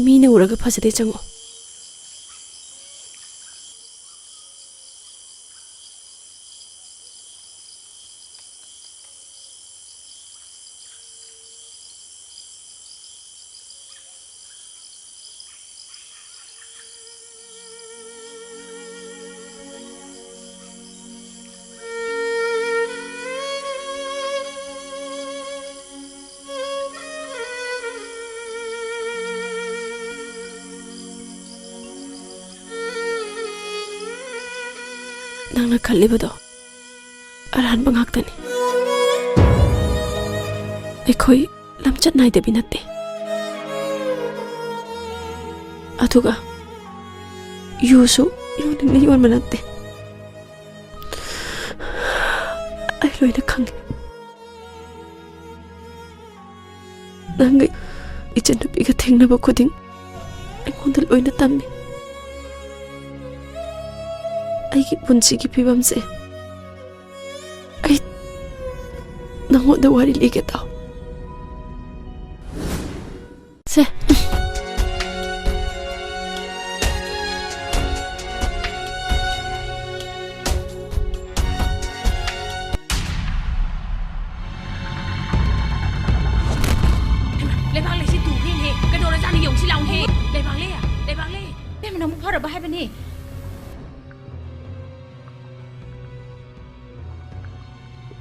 ꯃꯤꯅ ꯎꯔꯒ ꯐꯖꯗꯦ, ꯆꯪꯉꯣ꯫ ꯅꯪꯅ ꯈꯜꯂꯤꯕꯗꯣ ꯑꯔꯥꯟꯕ ꯉꯥꯛꯇꯅꯤ꯫ ꯑꯩꯈꯣꯏ ꯂꯝꯆꯠ ꯅꯥꯏꯗꯕꯤ ꯅꯠꯇꯦ꯫ ꯑꯗꯨꯒ ꯌꯨꯁꯨ ꯌꯣꯟꯅꯤꯡꯅ ꯌꯣꯟꯕ ꯅꯠꯇꯦ꯫ ꯑꯩ ꯂꯣꯏꯅ ꯈꯪꯉꯤ꯫ ꯅꯪꯒ ꯏꯆꯟꯅꯨꯄꯤꯒ ꯊꯦꯡꯅꯕ ꯈꯨꯗꯤꯡ ꯑꯩꯉꯣꯟꯗ ꯂꯣꯏꯅ ꯇꯝꯃꯤ꯫ ꯑꯩꯒꯤ ꯄꯨꯟꯁꯤꯒꯤ ꯐꯤꯕꯝꯁꯦ ꯑꯩ ꯅꯪꯉꯣꯟꯗ ꯋꯥꯔꯤ ꯂꯤꯒꯦ ꯇꯥꯎ꯫ ꯁꯦ꯫ ꯂꯩꯕꯥꯛ ꯂꯩꯁꯤ ꯇꯨꯈ꯭ꯔꯦꯅꯦꯍꯦ꯫ ꯀꯩꯗꯧꯔꯖꯥꯠꯅꯣ ꯌꯦꯡꯉꯨꯁꯤ ꯂꯥꯎꯅꯦꯍꯦ꯫ ꯂꯩꯕꯥꯛ ꯂꯩ, ꯂꯩꯕꯥꯛ ꯅꯪ ꯑꯃꯨꯛ ꯐꯔꯕ ꯍꯥꯏꯕꯅꯤ꯫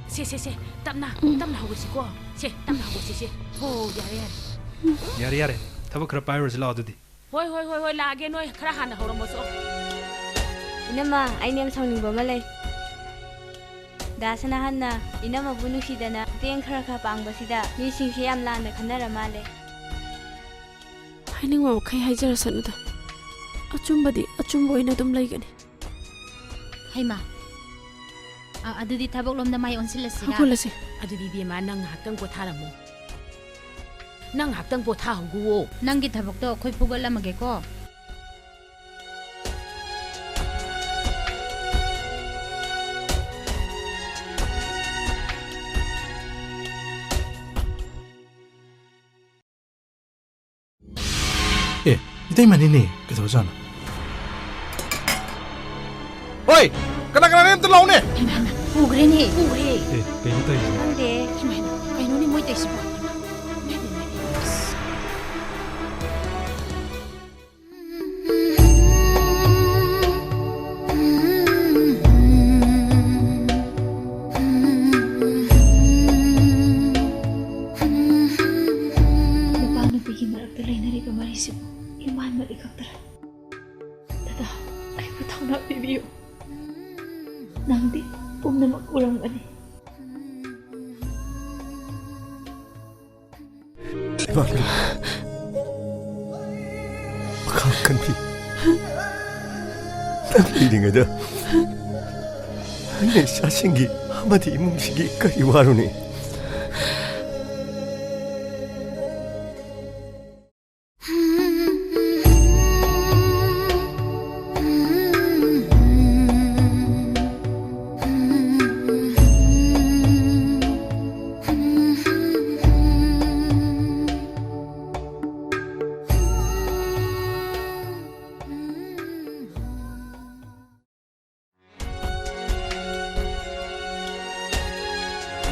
ꯁꯦ, ꯁꯦ, ꯁꯦ, ꯇꯞꯅ, ꯎꯝ꯫ ꯇꯞꯅ ꯍꯧꯒꯠꯁꯤꯀꯣ꯫ ꯁꯦ, ꯇꯞꯅ ꯍꯧꯒꯠꯁꯤ, ꯁꯦ꯫ ꯍꯣ, ꯌꯥꯔꯦ, ꯌꯥꯔꯦ꯫ ꯌꯥꯔꯦ, ꯌꯥꯔꯦ꯫ ꯊꯕꯛ ꯈꯔ ꯄꯥꯏꯔꯨꯔꯁꯤ ꯂꯥꯛꯑꯣ ꯑꯗꯨꯗꯤ꯫ ꯍꯣꯏ, ꯍꯣꯏ, ꯍꯣꯏ, ꯍꯣꯏ, ꯂꯥꯛꯑꯒꯦ, ꯅꯣꯏ ꯈꯔ ꯍꯥꯟꯅ ꯍꯧꯔꯝꯃꯣꯁꯨ꯫ ꯏꯅꯝꯃ, ꯑꯩꯅ ꯌꯥꯝ ꯁꯥꯎꯅꯤꯡꯕ ꯑꯃ ꯂꯩ꯫ ꯗꯥ ꯁꯅꯥꯍꯟꯅ ꯏꯅꯝꯃꯕꯨ ꯅꯨꯡꯁꯤꯗꯅ ꯃꯇꯦꯡ ꯈꯔ ꯈꯔ ꯄꯥꯡꯕꯁꯤꯗ ꯃꯤꯁꯤꯡꯁꯦ ꯌꯥꯝ ꯂꯥꯟꯅ ꯈꯟꯅꯔ ꯃꯥꯜꯂꯦ꯫ ꯍꯥꯏꯅꯤꯡꯕ ꯃꯈꯩ ꯍꯥꯏꯖꯔꯁꯅꯨꯗ꯫ ꯑꯆꯨꯝꯕꯗꯤ ꯑꯆꯨꯝꯕ ꯑꯣꯏꯅ ꯑꯗꯨꯝ ꯂꯩꯒꯅꯤ꯫ ꯍꯩꯃꯥ꯫ ꯑ, ꯑꯗꯨꯗꯤ ꯊꯕꯛꯂꯣꯝꯗ ꯃꯥꯏ ꯑꯣꯟꯁꯤꯜꯂꯁꯤꯔꯥ? ꯍꯧꯒꯠꯂꯁꯤ꯫ ꯑꯗꯨꯗꯤ ꯏꯕꯦꯝꯃ, ꯅꯪ ꯉꯥꯏꯍꯥꯛꯇꯪ ꯄꯣꯊꯥꯔꯝꯃꯣ꯫ ꯅꯪ ꯉꯥꯏꯍꯥꯛꯇꯪ ꯄꯣꯊꯥꯍꯧꯒꯨꯋꯣ꯫ ꯅꯪꯒꯤ ꯊꯕꯛꯇꯣ ꯑꯩꯈꯣꯏ ꯐꯨꯒꯠꯂꯝꯃꯒꯦꯀꯣ꯫ ꯑꯦ, ꯏꯇꯩꯃꯅꯤꯅꯦ, ꯀꯩꯗꯧꯔꯖꯥꯠꯅꯣ? ꯍꯣꯏ, ꯀꯅꯥ ꯀꯅꯥꯅꯣ ꯑꯝꯇ ꯂꯥꯎꯅꯦ꯫ ꯍꯩꯃꯥ, ꯍꯩꯃꯥ, ꯄꯨꯈ꯭ꯔꯦꯅꯦ, ꯄꯨꯈ꯭ꯔꯦ꯫ ꯑꯦ, ꯀꯩꯅꯣ ꯇꯧꯔꯤꯁꯤꯕꯣ? ꯈꯪꯗꯦ꯫ ꯍꯩꯃꯥ, ꯍꯩꯃꯥ, ꯀꯩꯅꯣꯅꯦ ꯃꯣꯏ ꯇꯧꯔꯤꯁꯤꯕꯣ? ꯍꯩꯃꯥ, ꯏꯃꯥꯏ, ꯏꯃꯥꯏ, ꯏꯃꯥꯏ, ꯑꯁ꯫ ꯅꯨꯄꯥ ꯅꯨꯄꯤꯒꯤ ꯃꯔꯛꯇ ꯂꯩꯅꯔꯤꯕ ꯃꯔꯤꯁꯤꯕꯨ ꯏꯃꯥꯟ ꯃꯠꯂꯤ ꯈꯛꯇꯔꯥ? ꯗꯗꯥ, ꯑꯩꯕꯨ ꯊꯧꯅꯥ ꯄꯤꯕꯤꯌꯨ꯫ ꯅꯪꯗꯤ ꯄꯨꯝꯅꯃꯛ ꯎꯔꯝꯒꯅꯤ꯫ ꯏꯃꯥꯟꯅꯕ, ꯃꯈꯥ ꯀꯟꯕꯤ꯫ ꯅꯪ ꯂꯩꯔꯤꯉꯩꯗ ꯑꯩꯅ ꯏꯆꯥꯁꯤꯡꯒꯤ ꯑꯃꯗꯤ ꯏꯃꯨꯡꯁꯤꯒꯤ ꯀꯔꯤ ꯋꯥꯔꯨꯅꯤ?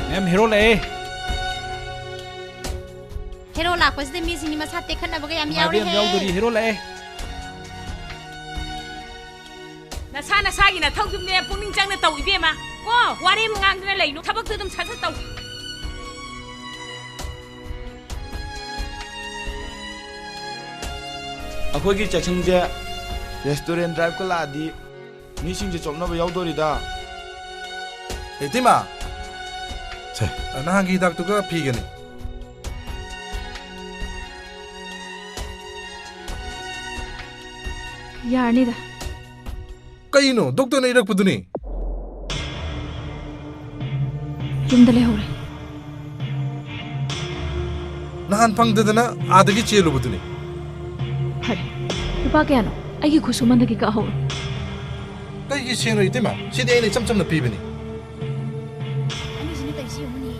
ꯃꯦꯝ, ꯍꯦꯔꯣ ꯂꯥꯛꯑꯦ꯫ ꯍꯦꯔꯣ ꯂꯥꯛꯄꯁꯤꯗ ꯃꯤꯁꯤꯡꯗꯤ ꯃꯁꯥ ꯇꯦꯛꯈꯠꯅꯕꯒ ꯌꯥꯝ ꯅꯨꯡꯉꯥꯏꯕ ꯌꯥꯝ ꯌꯥꯎꯔꯦꯍꯦ꯫ ꯌꯥꯎꯗꯣꯔꯤ, ꯍꯦꯔꯣ ꯂꯥꯛꯑꯦ꯫ ꯅꯁꯥ ꯅꯁꯥꯒꯤ ꯅꯊꯧꯗꯨꯝꯅꯦ ꯄꯨꯛꯅꯤꯡ ꯆꯪꯅ ꯇꯧ ꯏꯕꯦꯝꯃ꯫ ꯀꯣ, ꯋꯥꯔꯦꯝ ꯉꯥꯡꯗꯅ ꯂꯩꯅꯨ, ꯊꯕꯛꯇꯨ ꯑꯗꯨꯝ ꯁꯠ ꯁꯠ ꯇꯧ꯫ ꯑꯩꯈꯣꯏꯒꯤ ꯆꯥꯛꯁꯪꯁꯦ ꯔꯦꯁꯇꯨꯔꯦꯟ ꯗ꯭ꯔꯥꯏꯚꯀ ꯂꯥꯛꯑꯗꯤ ꯃꯤꯁꯤꯡꯁꯦ ꯆꯣꯞꯅꯕ ꯌꯥꯎꯗꯣꯔꯤꯗ꯫ ꯏꯇꯩꯃ! ꯁꯦ, ꯅꯍꯥꯟꯒꯤ ꯍꯤꯗꯥꯛꯇꯨꯒ ꯐꯤꯒꯅꯤ꯫ ꯌꯥꯔꯅꯤꯗ꯫ ꯀꯩꯅꯣ? ꯗꯣꯛꯇꯔꯅ ꯏꯔꯛꯄꯗꯨꯅꯤ꯫ ꯌꯨꯝꯗ ꯂꯩꯍꯧꯔꯦ꯫ ꯅꯍꯥꯟ ꯐꯪꯗꯗꯅ ꯑꯥꯗꯒꯤ ꯆꯦꯜꯂꯨꯕꯗꯨꯅꯤ꯫ ꯐꯔꯦ꯫ ꯂꯨꯄꯥ ꯀꯌꯥꯅꯣ? ꯑꯩꯒꯤ ꯈꯨꯠꯁꯨꯃꯟꯗꯒꯤ ꯀꯛꯍꯧꯔꯣ꯫ ꯀꯩꯒꯤ ꯁꯦꯡꯅꯣ ꯏꯇꯩꯃ? ꯁꯤꯗꯤ ꯑꯩꯅ ꯏꯆꯝ ꯆꯝꯅ ꯄꯤꯕꯅꯤ꯫ ꯑꯅꯤꯁꯤꯅ ꯇꯧꯔꯤꯁꯤ ꯌꯦꯡꯉꯨꯅꯦ꯫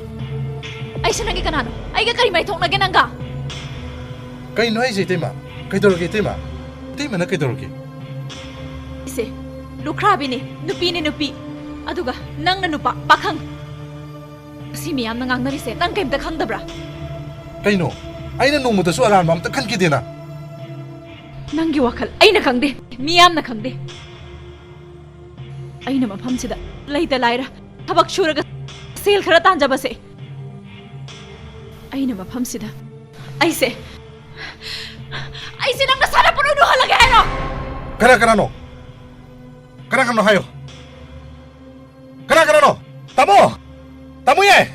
ꯑꯩꯁꯦ ꯅꯪꯒꯤ ꯀꯅꯥꯅꯣ? ꯑꯩꯒ ꯀꯔꯤ ꯃꯔꯤ ꯊꯣꯛꯅꯒꯦ ꯅꯪꯒ? ꯀꯩꯅꯣ ꯍꯥꯏꯁꯦ ꯏꯇꯩꯃ? ꯀꯩꯗꯧꯔꯒꯦ ꯏꯇꯩꯃ? ꯏꯇꯩꯃꯅ ꯀꯩꯗꯧꯔꯒꯦ? ꯏꯁꯦ, ꯂꯨꯈ꯭ꯔꯥꯕꯤꯅꯦ, ꯅꯨꯄꯤꯅꯦ ꯅꯨꯄꯤ꯫ ꯑꯗꯨꯒ ꯅꯪꯅ ꯅꯨꯄꯥ, ꯄꯥꯈꯪ꯫ ꯁꯤ ꯃꯤꯌꯥꯝꯅ ꯉꯥꯡꯅꯔꯤꯁꯦ ꯅꯪ ꯀꯩꯝꯇ ꯈꯪꯗꯕ꯭ꯔꯥ? ꯀꯩꯅꯣ? ꯑꯩꯅ ꯅꯣꯡꯃꯇꯁꯨ ꯑꯔꯥꯟꯕ ꯑꯝꯇ ꯈꯟꯈꯤꯗꯦꯅ꯫ ꯅꯪꯒꯤ ꯋꯥꯈꯜ ꯑꯩꯅ ꯈꯪꯗꯦ, ꯃꯤꯌꯥꯝꯅ ꯈꯪꯗꯦ꯫ ꯑꯩꯅ ꯃꯐꯝꯁꯤꯗ ꯂꯩꯇ ꯂꯥꯏꯔ ꯊꯕꯛ ꯁꯨꯔꯒ ꯁꯦꯜ ꯈꯔ ꯇꯥꯟꯖꯕꯁꯦ, ꯑꯩꯅ ꯃꯐꯝꯁꯤꯗ ꯑꯩꯁꯦ, ꯑꯩꯁꯦ ꯅꯪꯅ ꯁꯥꯟꯅꯄꯣꯠ ꯑꯣꯏꯅ ꯎꯍꯜꯂꯒꯦ ꯍꯥꯏꯔꯣ? ꯀꯅꯥ ꯀꯅꯥꯅꯣ? ꯀꯅꯥ ꯀꯅꯥꯅꯣ ꯍꯥꯏꯌꯣ꯫ ꯀꯅꯥ ꯀꯅꯥꯅꯣ? ꯇꯥꯃꯣ! ꯇꯥꯃꯣ ꯌꯥꯏ!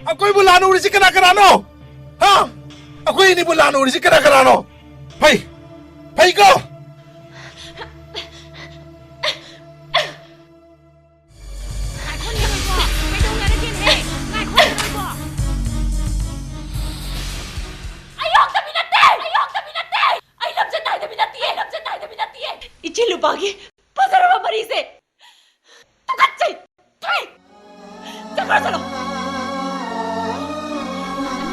ꯑꯩꯈꯣꯏꯕꯨ ꯂꯥꯟꯅ ꯎꯔꯤꯁꯤ ꯀꯅꯥ ꯀꯅꯥꯅꯣ? ꯍꯥ? ꯑꯩꯈꯣꯏ ꯑꯅꯤꯕꯨ ꯂꯥꯟꯅ ꯎꯔꯤꯁꯤ ꯀꯅꯥ ꯀꯅꯥꯅꯣ? ꯐꯩ! ꯐꯩꯀꯣ? ꯉꯥꯏꯈꯣꯅꯦ, ꯉꯥꯏꯈꯣ꯫ ꯀꯩꯗꯧꯅꯔꯒꯦꯅꯦꯍꯦ? ꯉꯥꯏꯈꯣ, ꯉꯥꯏꯈꯣ꯫ ꯑꯩ ꯌꯣꯛꯇꯕꯤ ꯅꯠꯇꯦ! ꯑꯩ ꯌꯣꯛꯇꯕꯤ ꯅꯠꯇꯦ! ꯑꯩ ꯂꯝꯖꯦꯟ ꯅꯥꯏꯗꯕꯤ ꯅꯠꯇꯤꯌꯦ! ꯑꯩ ꯂꯝꯖꯦꯟ ꯅꯥꯏꯗꯕꯤ ꯅꯠꯇꯤꯌꯦ! ꯏꯆꯦ ꯂꯨꯄꯥꯒꯤ ꯐꯖꯔꯕ ꯃꯔꯤꯁꯦ! ꯇꯨꯀꯠꯆꯩ! ꯊꯨꯏ! ꯆꯠꯈ꯭ꯔꯣ, ꯆꯠꯂꯣ!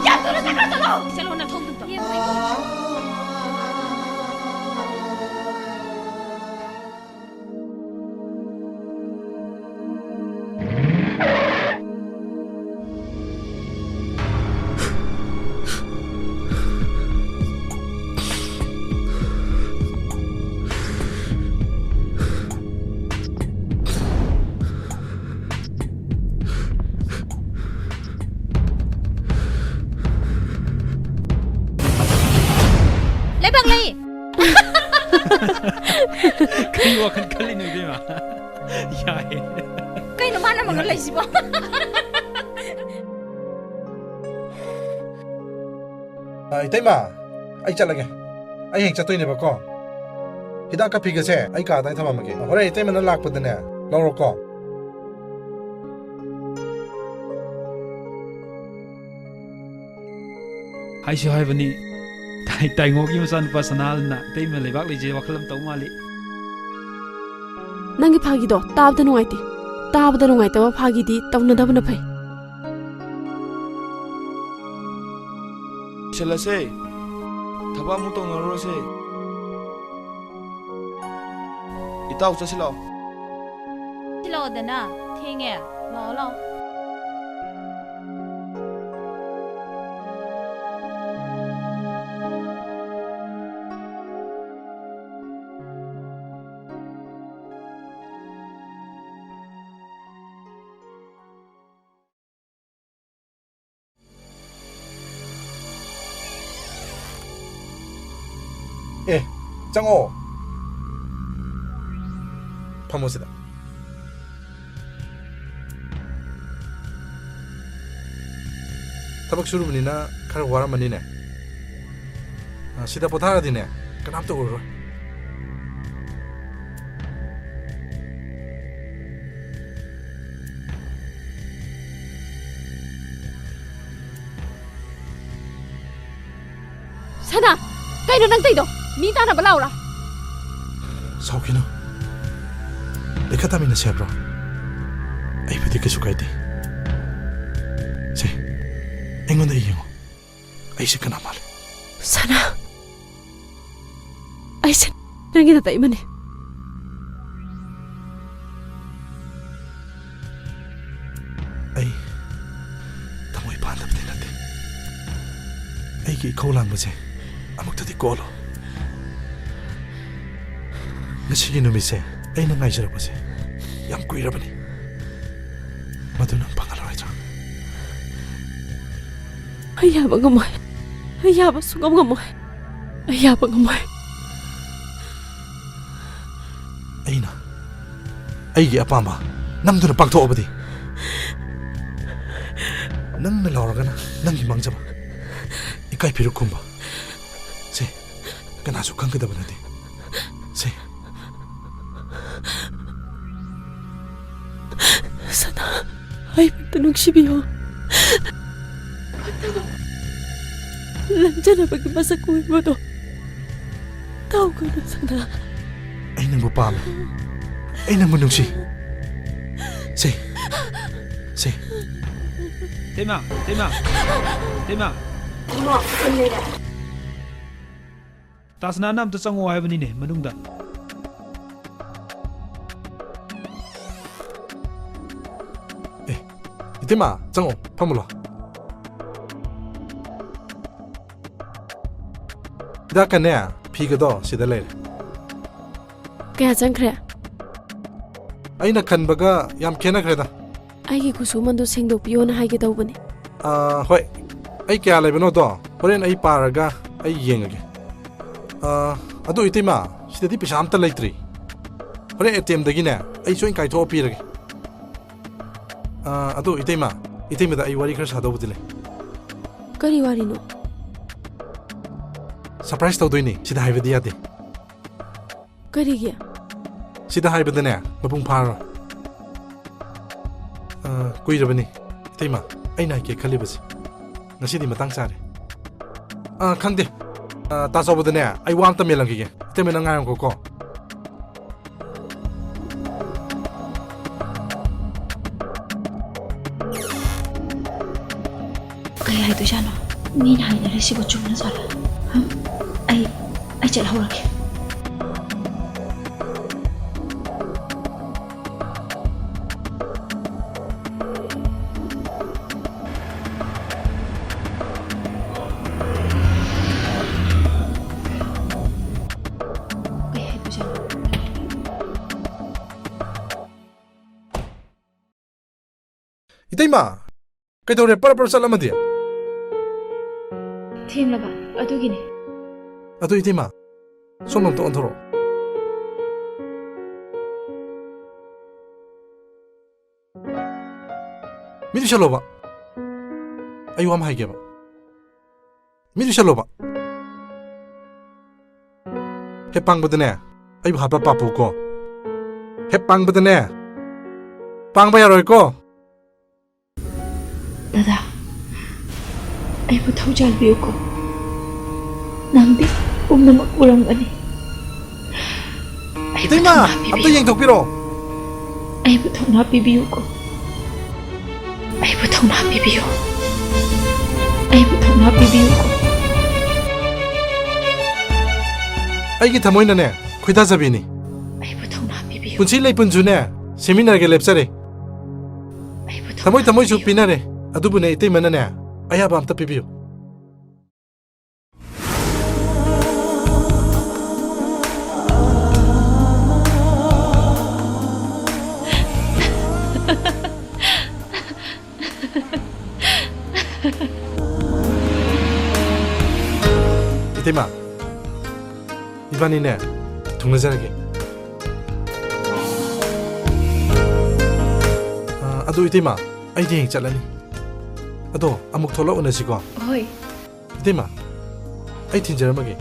ꯌꯥꯝ ꯊꯨꯅ ꯆꯠꯈ꯭ꯔꯣ, ꯆꯠꯂꯣ! ꯆꯠꯂꯣ, ꯅꯊꯧꯗꯨꯝ ꯇꯧ꯫ ꯂꯩ꯫ ꯀꯔꯤ ꯋꯥꯈꯜ ꯈꯜꯂꯤꯅꯣ, ꯏꯕꯦꯝꯃ? ꯌꯥꯏ꯫ ꯀꯩꯅꯣ ꯃꯥꯅ ꯃꯪꯉ ꯂꯩꯁꯤꯕꯣ? ꯑ, ꯏꯇꯩꯃ, ꯑꯩ ꯆꯠꯂꯒꯦ꯫ ꯑꯩ ꯍꯌꯦꯡ ꯆꯠꯇꯣꯏꯅꯦꯕꯀꯣ꯫ ꯍꯤꯗꯥꯛ ꯀꯥꯞꯄꯤꯒꯁꯦ ꯑꯩ ꯀꯥꯗ ꯊꯝꯃꯝꯃꯒꯦ꯫ ꯍꯣꯔꯦꯟ ꯏꯇꯩꯃꯅ ꯂꯥꯛꯄꯗꯅꯦ, ꯂꯧꯔꯣꯀꯣ꯫ ꯍꯥꯏꯁꯨ ꯍꯥꯏꯕꯅꯤ, ꯇꯥꯏ-, ꯇꯥꯏꯉꯣꯒꯤ ꯃꯆꯥꯅꯨꯄꯥ ꯁꯅꯥꯍꯜꯅ ꯏꯇꯩꯃ ꯂꯩꯕꯥꯛ ꯂꯩꯖꯩ ꯋꯥꯈꯜ ꯑꯃ ꯇꯧ ꯃꯥꯜꯂꯤ꯫ ꯅꯪꯒꯤ ꯐꯥꯒꯤꯗꯣ ꯇꯥꯕꯗ ꯅꯨꯡꯉꯥꯏꯇꯦ꯫ ꯇꯥꯕꯗ ꯅꯨꯡꯉꯥꯏꯇꯕ ꯐꯥꯒꯤꯗꯤ ꯇꯧꯅꯗꯕꯅ ꯐꯩ꯫ ꯂꯣꯏꯁꯤꯜꯂꯁꯦ꯫ ꯊꯕꯛ ꯑꯃꯨꯛ ꯇꯧꯅꯔꯨꯔꯁꯦ꯫ ꯏꯇꯥꯎ, ꯆꯠꯁꯤ ꯂꯥꯛꯑꯣ꯫ ꯁꯤ ꯂꯥꯛꯑꯣꯗꯅ, ꯊꯦꯡꯉꯦ꯫ ꯂꯥꯛꯑꯣ, ꯂꯥꯛꯑꯣ꯫ ꯑꯦ, ꯆꯪꯉꯣ꯫ ꯐꯝꯃꯣ ꯁꯤꯗ꯫ ꯊꯕꯛ ꯁꯨꯔꯨꯕꯅꯤꯅ ꯈꯔ ꯋꯥꯔꯝꯃꯅꯤꯅꯦ꯫ ꯑ, ꯁꯤꯗ ꯄꯣꯊꯥꯔꯗꯤꯅꯦ, ꯀꯅꯥꯝꯇ ꯎꯔꯔꯣꯏ꯫ ꯁꯅꯥ, ꯀꯩꯅꯣ ꯅꯪ ꯇꯧꯏꯗꯣ? ꯃꯤ ꯇꯥꯟꯅꯕ ꯂꯥꯛꯎꯔꯥ? ꯁꯥꯎꯈꯤꯅꯨ꯫ ꯂꯩꯈꯠ ꯇꯥꯃꯤꯟꯅꯁꯦ ꯍꯥꯏꯕ꯭ꯔꯣ? ꯑꯩꯕꯨꯗꯤ ꯀꯩꯁꯨ ꯀꯥꯏꯗꯦ꯫ ꯁꯦ, ꯑꯩꯉꯣꯟꯗ ꯌꯦꯡꯉꯣ꯫ ꯑꯩꯁꯦ ꯀꯅꯥ ꯃꯥꯜꯂꯤ? ꯁꯅꯥ, ꯑꯩꯁꯦ ꯅꯪꯒꯤ ꯅꯇꯩꯃꯅꯦ꯫ ꯑꯩ ꯊꯃꯣꯏ ꯄꯥꯟꯗꯕꯗꯤ ꯅꯠꯇꯦ꯫ ꯑꯩꯒꯤ ꯏꯈꯧ ꯂꯥꯡꯕꯁꯦ ꯑꯃꯨꯛꯇꯗꯤ ꯀꯣꯜꯂꯣ꯫ ꯉꯁꯤꯒꯤ ꯅꯨꯃꯤꯠꯁꯦ ꯑꯩꯅ ꯉꯥꯏꯖꯔꯛꯄꯁꯦ ꯌꯥꯝ ꯀꯨꯏꯔꯕꯅꯤ꯫ ꯃꯗꯨ ꯅꯪ ꯐꯪꯍꯜꯂꯔꯣꯏꯗ꯭ꯔꯥ? ꯑꯩ ꯌꯥꯕ ꯉꯝꯃꯣꯏ꯫ ꯑꯩ ꯌꯥꯕ ꯁꯨꯡꯉꯝ ꯉꯝꯃꯣꯏ꯫ ꯑꯩ ꯌꯥꯕ ꯉꯝꯃꯣꯏ꯫ ꯑꯩꯅ ꯑꯩꯒꯤ ꯑꯄꯥꯝꯕ ꯅꯝꯗꯨꯅ ꯄꯥꯡꯊꯣꯛꯑꯕꯗꯤ, ꯅꯪꯅ ꯂꯥꯎꯔꯒꯅ ꯅꯪꯒꯤ ꯃꯥꯡꯖꯕ, ꯏꯀꯥꯏ ꯐꯤꯔꯨꯛ ꯈꯨꯝꯕ꯫ ꯁꯦ, ꯀꯅꯥꯁꯨ ꯈꯪꯒꯗꯕ ꯅꯠꯇꯦ꯫ ꯁꯦ꯫ ꯁꯅꯥ, ꯑꯩꯕꯨ ꯑꯝꯇ ꯅꯨꯡꯁꯤꯕꯤꯌꯣ꯫ ꯐꯠꯇꯕ ꯂꯝꯖꯅꯕꯒꯤ ꯃꯁꯛ ꯑꯣꯏꯕꯗꯣ ꯇꯧꯒꯅꯨ, ꯁꯅꯥ꯫ ꯑꯩ ꯅꯪꯕꯨ ꯄꯥꯝꯃꯤ꯫ ꯑꯩ ꯅꯪꯕꯨ ꯅꯨꯡꯁꯤ꯫ ꯁꯦ꯫ ꯁꯦ꯫ ꯏꯇꯩꯃ, ꯏꯇꯩꯃ, ꯏꯇꯩꯃ꯫ ꯇꯥꯁꯅꯥꯅ ꯑꯝꯇ ꯆꯪꯉꯛꯑꯣ ꯍꯥꯏꯕꯅꯤꯅꯦ ꯃꯅꯨꯡꯗ꯫ ꯑꯦ, ꯏꯇꯩꯃ, ꯆꯪꯉꯛꯑꯣ, ꯐꯝꯃꯨ ꯂꯥꯎ꯫ ꯍꯤꯗꯥꯛꯀꯅꯦ, ꯐꯤꯒꯗꯣ ꯁꯤꯗ ꯂꯩꯔꯦ꯫ ꯀꯌꯥ ꯆꯪꯈ꯭ꯔꯦ? ꯑꯩꯅ ꯈꯟꯕꯒ ꯌꯥꯝ ꯈꯦꯠꯅꯈ꯭ꯔꯦꯗ꯫ ꯑꯩꯒꯤ ꯈꯨꯠꯁꯨꯃꯟꯗꯣ ꯁꯦꯡꯗꯣꯛꯄꯤꯌꯣꯅ ꯍꯥꯏꯒꯦ ꯇꯧꯕꯅꯦ꯫ ꯑꯥ, ꯍꯣꯏ꯫ ꯑꯩ ꯀꯌꯥ ꯂꯩꯕꯅꯣꯗꯣ ꯍꯣꯔꯦꯟ ꯑꯩ ꯄꯥꯔꯒ ꯑꯩ ꯌꯦꯡꯉꯒꯦ꯫ ꯑꯥ, ꯑꯗꯣ ꯏꯇꯩꯃ, ꯁꯤꯗꯗꯤ ꯄꯩꯁꯥ ꯑꯝꯇ ꯂꯩꯇ꯭ꯔꯤ꯫ ꯍꯣꯔꯦꯟ ꯑꯦ ꯇꯤ ꯑꯦꯝꯗꯒꯤꯅꯦ ꯑꯩ ꯁꯣꯏꯅ ꯀꯥꯏꯊꯣꯛꯑ ꯄꯤꯔꯒꯦ꯫ ꯑꯥ, ꯑꯗꯣ ꯏꯇꯩꯃ, ꯏꯇꯩꯃꯗ ꯑꯩ ꯋꯥꯔꯤ ꯈꯔ ꯁꯥꯗꯧꯕꯗꯤ ꯂꯩ꯫ ꯀꯔꯤ ꯋꯥꯔꯤꯅꯣ? ꯁꯔꯄ꯭ꯔꯥꯏꯖ ꯇꯧꯗꯣꯏꯅꯤ, ꯁꯤꯗ ꯍꯥꯏꯕꯗꯤ ꯌꯥꯗꯦ꯫ ꯀꯔꯤꯒꯤ? ꯁꯤꯗ ꯍꯥꯏꯕꯗꯅꯦ ꯃꯄꯨꯡ ꯐꯥꯔꯣꯏ꯫ ꯑꯥ, ꯀꯨꯏꯔꯕꯅꯤ ꯏꯇꯩꯃ, ꯑꯩꯅ ꯍꯥꯏꯒꯦ ꯈꯜꯂꯤꯕꯁꯦ꯫ ꯉꯁꯤꯗꯤ ꯃꯇꯥꯡ ꯆꯥꯔꯦ꯫ ꯑꯥ, ꯈꯪꯗꯦ꯫ ꯑꯥ, ꯇꯥ ꯆꯥꯎꯕꯗꯅꯦ ꯑꯩ ꯋꯥ ꯑꯝꯇ ꯃꯦꯜꯂꯝꯈꯤꯒꯦ꯫ ꯏꯇꯩꯃ, ꯅꯪ ꯉꯥꯏꯔꯝꯈꯣꯀꯣ꯫ ꯀꯩ ꯍꯥꯏꯗꯣꯏꯖꯥꯠꯅꯣ? ꯃꯤꯅ ꯍꯥꯏꯅꯔꯤꯁꯤꯕꯨ ꯆꯨꯝꯅ ꯖꯥꯠꯂ? ꯍꯝ? ꯑꯩ, ꯑꯩ ꯆꯠꯍꯧꯔꯒꯦ꯫ ꯀꯩ ꯍꯥꯏꯗꯣꯏꯖꯥꯠꯅꯣ? ꯏꯇꯩꯃ, ꯀꯩꯗꯧꯔꯦ? Per per ꯆꯠꯂꯝꯃꯗꯤ? ꯊꯦꯡꯂꯕ ꯑꯗꯨꯒꯤꯅꯦ꯫ ꯑꯗꯨ ꯏꯇꯩꯃ, ꯁꯣꯝ ꯑꯝꯇ ꯑꯣꯟꯊꯣꯔꯛꯑꯣ꯫ ꯃꯤꯠ ꯎꯏꯁꯜꯂꯣꯕ꯫ ꯑꯩ ꯋꯥ ꯑꯃ ꯍꯥꯏꯒꯦꯕ꯫ ꯃꯤꯠ ꯎꯏꯁꯜꯂꯣꯕ꯫ ꯍꯦꯛ ꯄꯥꯡꯕꯗꯅꯦ, ꯑꯩꯕꯨ ꯍꯥꯠꯄ ꯄꯥꯞꯄꯨꯀꯣ꯫ ꯍꯦꯛ ꯄꯥꯡꯕꯗꯅꯦ, ꯄꯥꯡꯕ ꯌꯥꯔꯣꯏꯀꯣ꯫ ꯗꯗꯥ, ꯑꯩꯕꯨ ꯊꯧꯖꯥꯜꯕꯤꯌꯨꯀꯣ꯫ ꯅꯪꯗꯤ ꯄꯨꯝꯅꯃꯛ ꯎꯔꯝꯒꯅꯤ꯫ ꯑꯩꯕꯨ ꯏꯇꯩꯃ, ꯊꯧꯅꯥ ꯑꯝꯇ ꯄꯤꯕꯤꯌꯨ꯫ ꯌꯦꯡꯊꯣꯛꯄꯤꯔꯣ꯫ ꯑꯩꯕꯨ ꯊꯧꯅꯥ ꯄꯤꯕꯤꯌꯨꯀꯣ꯫ ꯑꯩꯕꯨ ꯊꯧꯅꯥ ꯄꯤꯕꯤꯌꯨ꯫ ꯑꯩꯕꯨ ꯊꯧꯅꯥ ꯄꯤꯕꯤꯌꯨꯀꯣ꯫ ꯑꯩꯒꯤ ꯊꯃꯣꯏꯅꯅꯦ, ꯈꯣꯏꯗꯥꯖꯕꯤꯅꯤ꯫ ꯑꯩꯕꯨ ꯊꯧꯅꯥ ꯄꯤꯕꯤꯌꯨ꯫ ꯄꯨꯟꯁꯤ ꯂꯩꯄꯨꯟꯁꯨꯅꯦ, ꯁꯦꯝꯃꯤꯟꯅꯔꯒꯦ ꯂꯦꯞꯆꯔꯦ꯫ ꯑꯩꯕꯨ ꯊꯧꯅꯥ ꯊꯃꯣꯏ ꯊꯃꯣꯏꯁꯨ ꯄꯤꯕꯤꯌꯨ꯫ ꯄꯤꯅꯔꯦ꯫ ꯑꯗꯨꯕꯨꯅꯦ, ꯏꯇꯩꯃꯅꯅꯦ, ꯑꯌꯥꯕ ꯑꯝꯇ ꯄꯤꯕꯤꯌꯨ꯫ ꯏꯇꯩꯃ, ꯏꯕꯥꯅꯤꯅꯦ, ꯊꯨꯡꯅꯖꯔꯒꯦ꯫ ꯑ, ꯑꯗꯨ ꯏꯇꯩꯃ, ꯑꯩꯗꯤ ꯍꯌꯦꯡ ꯆꯠꯂꯅꯤ꯫ ꯑꯗꯣ ꯑꯃꯨꯛ ꯊꯣꯛꯂꯛ ꯎꯅꯁꯤꯀꯣ꯫ ꯍꯣꯏ꯫ ꯏꯇꯩꯃ, ꯑꯩ ꯊꯤꯟꯖꯔꯝꯃꯒꯦ꯫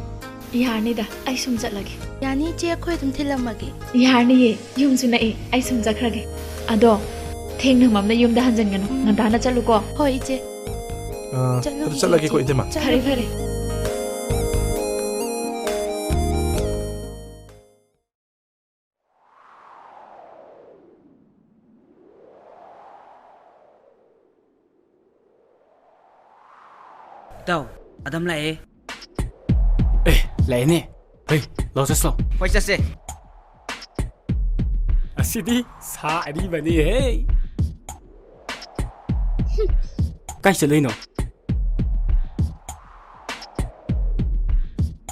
ꯌꯥꯔꯅꯤꯗ, ꯑꯩ ꯁꯨꯝ ꯆꯠꯂꯒꯦ꯫ ꯌꯥꯅꯤ ꯏꯆꯦ, ꯑꯩꯈꯣꯏ ꯑꯗꯨꯝ ꯊꯤꯜꯂꯝꯃꯒꯦ꯫ ꯌꯥꯔꯅꯤꯌꯦ, ꯌꯨꯝꯁꯨ ꯅꯛꯑꯦ, ꯑꯩ ꯁꯨꯝ ꯆꯠꯈ꯭ꯔꯒꯦ꯫ ꯑꯗꯣ ꯊꯦꯡꯅ ꯃꯝꯅ ꯌꯨꯝꯗ ꯍꯟꯖꯟꯒꯅꯨ, ꯎꯝ꯫ ꯉꯟꯇꯥꯅ ꯆꯠꯂꯨꯀꯣ꯫ ꯍꯣꯏ ꯏꯆꯦ꯫ ꯑ, ꯆꯠꯂꯨꯈꯤꯒꯦ ꯑꯗꯨ ꯆꯠꯂꯒꯦꯀꯣ, ꯏꯆꯦ꯫ ꯏꯇꯩꯃ꯫ ꯐꯔꯦ, ꯆꯠꯂꯨꯈꯤꯒꯦ꯫ ꯐꯔꯦ꯫ ꯏꯇꯥꯎ, ꯑꯗꯝ ꯂꯥꯛꯑꯦ꯫ ꯑꯦ, ꯂꯥꯛꯑꯦꯅꯦ꯫ ꯍꯩ, ꯂꯥꯛꯑꯣ ꯆꯠꯁꯤ ꯂꯥꯛꯑꯣ꯫ ꯍꯣꯏ, ꯆꯠꯁꯦ꯫ ꯑꯁꯤꯗꯤ ꯁꯥ ꯑꯔꯤꯕꯅꯤꯍꯦ꯫ ꯀꯥꯏ ꯆꯠꯂꯨꯏꯅꯣ?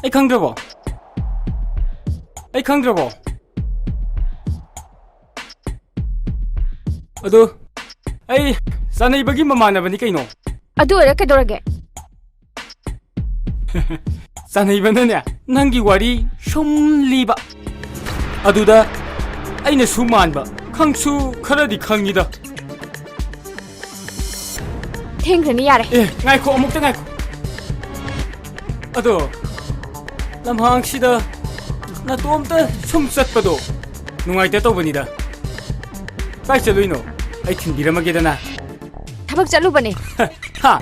ꯑꯩ ꯈꯪꯗ꯭ꯔꯕꯣ? ꯑꯩ ꯈꯪꯗ꯭ꯔꯕꯣ? ꯑꯗꯨ ꯑꯩ ꯆꯥꯅꯩꯕꯒꯤ ꯃꯃꯥꯟꯅꯕꯅꯤ ꯀꯩꯅꯣ꯫ ꯑꯗꯨ ꯑꯣꯏꯔ ꯀꯩꯗꯧꯔꯒꯦ? ꯆꯥꯅꯩꯕꯅꯅꯦ, ꯅꯪꯒꯤ ꯋꯥꯔꯤ ꯁꯨꯝ ꯂꯤꯕ꯫ ꯑꯗꯨꯗ ꯑꯩꯅꯁꯨ ꯃꯥꯟꯕ, ꯈꯪꯁꯨ ꯈꯔꯗꯤ ꯈꯪꯉꯤꯗ꯫ ꯊꯦꯡꯈ꯭ꯔꯅꯤ, ꯌꯥꯔꯦ꯫ ꯑꯦ, ꯉꯥꯏꯈꯣ, ꯑꯃꯨꯛꯇ ꯉꯥꯏꯈꯣ꯫ ꯑꯗꯣ, ꯂꯝꯍꯥꯡꯁꯤꯗ ꯅꯇꯣꯝꯇ ꯁꯨꯝ ꯆꯠꯄꯗꯣ ꯅꯨꯡꯉꯥꯏꯇ ꯇꯧꯕꯅꯤꯗ꯫ ꯀꯥꯏ ꯆꯠꯂꯨꯏꯅꯣ? ꯑꯩ ꯊꯤꯟꯕꯤꯔꯝꯃꯒꯦꯗꯅ꯫ ꯊꯕꯛ ꯆꯠꯂꯨꯕꯅꯦ꯫ ꯍꯥ?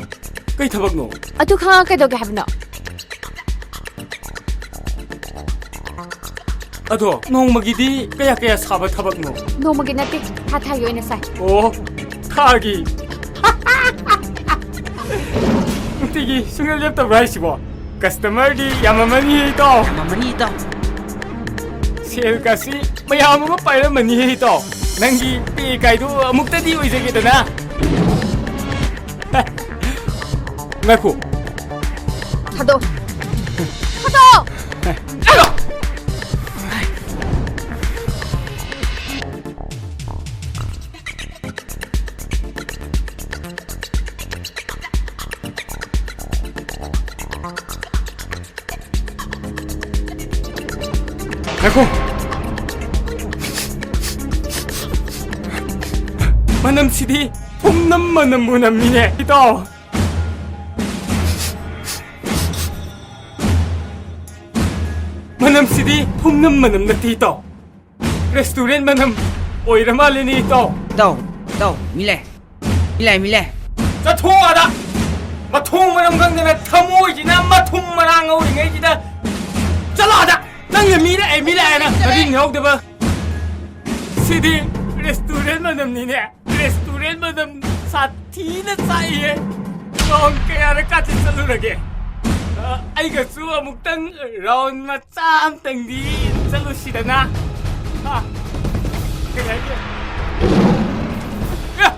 ꯀꯩ ꯊꯕꯛꯅꯣ? ꯑꯗꯨ ꯈꯪꯉ ꯀꯩꯗꯧꯒꯦ ꯍꯥꯏꯕꯅꯣ? ꯑꯗꯣ, ꯅꯣꯡꯃꯒꯤꯗꯤ ꯀꯌꯥ ꯀꯌꯥ ꯁꯥꯕ ꯊꯕꯛꯅꯣ? ꯅꯣꯡꯃꯒꯤ ꯅꯠꯇꯦ, ꯊꯥ ꯊꯥꯒꯤ ꯑꯣꯏꯅ ꯁꯥꯏ꯫ ꯑꯣ, ꯊꯥꯒꯤ꯫ ꯅꯨꯡꯇꯤꯒꯤ ꯁꯨꯡꯂꯦꯞ ꯂꯦꯞꯇꯕ꯭ꯔꯥ ꯍꯥꯏꯁꯤꯕꯣ? ꯀꯁꯇꯃꯔꯗꯤ ꯌꯥꯝꯃꯝꯃꯅꯤ, ꯏꯇꯥꯎ꯫ ꯌꯥꯝꯃꯝꯃꯅꯤ, ꯏꯇꯥꯎ꯫ ꯁꯦꯜꯒꯁꯤ ꯃꯌꯥꯝ ꯑꯃ ꯄꯥꯏꯔꯝꯃꯅꯤ, ꯏꯇꯥꯎ꯫ ꯅꯪꯒꯤ ꯄꯦ ꯀꯥꯏꯗꯨ ꯑꯃꯨꯛꯇꯗꯤ ꯑꯣꯏꯖꯒꯦꯗꯅ꯫ ꯉꯥꯏꯈꯣ꯫ ꯊꯥꯗꯣꯛ꯫ ꯊꯥꯗꯣꯛ꯫ ꯆꯠꯂꯣ! ꯉꯥꯏꯈꯣ꯫ ꯃꯅꯝꯁꯤꯗꯤ ꯊꯨꯝꯅꯝ ꯃꯅꯝꯕꯨ ꯅꯝꯃꯤꯅꯦ, ꯏꯇꯥꯎ꯫ ꯃꯅꯝꯁꯤꯗꯤ ꯊꯨꯝꯅꯝ ꯃꯅꯝ ꯅꯠꯇꯦ, ꯏꯇꯥꯎ꯫ ꯔꯦꯁꯇꯨꯔꯦꯟ ꯃꯅꯝ ꯑꯣꯏꯔ ꯃꯥꯜꯂꯦꯅꯦ, ꯏꯇꯥꯎ꯫ ꯏꯇꯥꯎ, ꯏꯇꯥꯎ, ꯃꯤ ꯂꯥꯛꯑꯦ꯫ ꯃꯤ ꯂꯥꯛꯑꯦ, ꯃꯤ ꯂꯥꯛꯑꯦ꯫ ꯆꯠꯊꯣꯛꯑꯣ ꯑꯥꯗ! ꯃꯊꯣꯡ ꯃꯔꯝ ꯈꯪꯗꯅ ꯊꯃꯣꯏꯁꯤꯅ ꯃꯊꯨꯝ ꯃꯔꯥꯡ ꯉꯧꯔꯤꯉꯩꯁꯤꯗ ꯆꯠꯂꯣ ꯑꯥꯗ! ꯅꯪꯅ ꯃꯤ ꯂꯥꯛꯑꯦ, ꯃꯤ ꯂꯥꯛꯑꯦꯅ ꯅꯔꯤꯟ ꯌꯥꯎꯗꯕ꯫ ꯁꯤꯗꯤ ꯔꯦꯁꯇꯨꯔꯦꯟ ꯃꯅꯝꯅꯤꯅꯦ꯫ ꯔꯦꯁꯇꯨꯔꯦꯟ ꯃꯅꯝ ꯁꯥꯊꯤꯅ ꯆꯥꯛꯏꯍꯦ꯫ ꯔꯥꯎꯟ ꯀꯌꯥꯔꯛ ꯀꯥꯇꯤ ꯆꯠꯂꯨꯔꯒꯦ? ꯑ, ꯑꯩꯒꯁꯨ ꯑꯃꯨꯛꯇꯪ ꯔꯥꯎꯟ ꯃꯆꯥ ꯑꯝꯇꯪꯗꯤ ꯆꯠꯂꯨꯁꯤꯗꯅ꯫ ꯍꯥ? ꯀꯩ ꯍꯥꯏꯒꯦ? ꯑꯦ!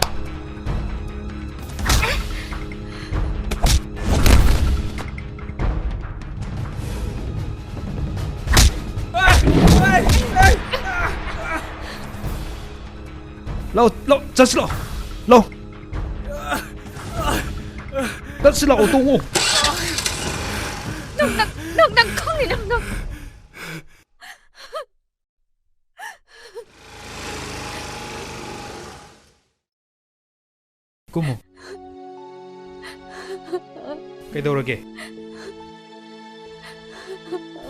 ꯂꯥꯛꯑꯣ, ꯂꯥꯛꯑꯣ, ꯆꯠꯁꯤ ꯂꯥꯛꯑꯣ꯫ ꯂꯥꯛꯑꯣ꯫ ꯆꯠꯁꯤ ꯂꯥꯛꯑꯣ, ꯇꯣꯛꯑꯣ꯫ ꯅꯪ, ꯅꯪ, ꯅꯪ, ꯅꯪ ꯈꯪꯉꯤ, ꯅꯪ, ꯅꯪ꯫ ꯀꯨꯝꯃꯣ꯫ ꯀꯩꯗꯧꯔꯒꯦ?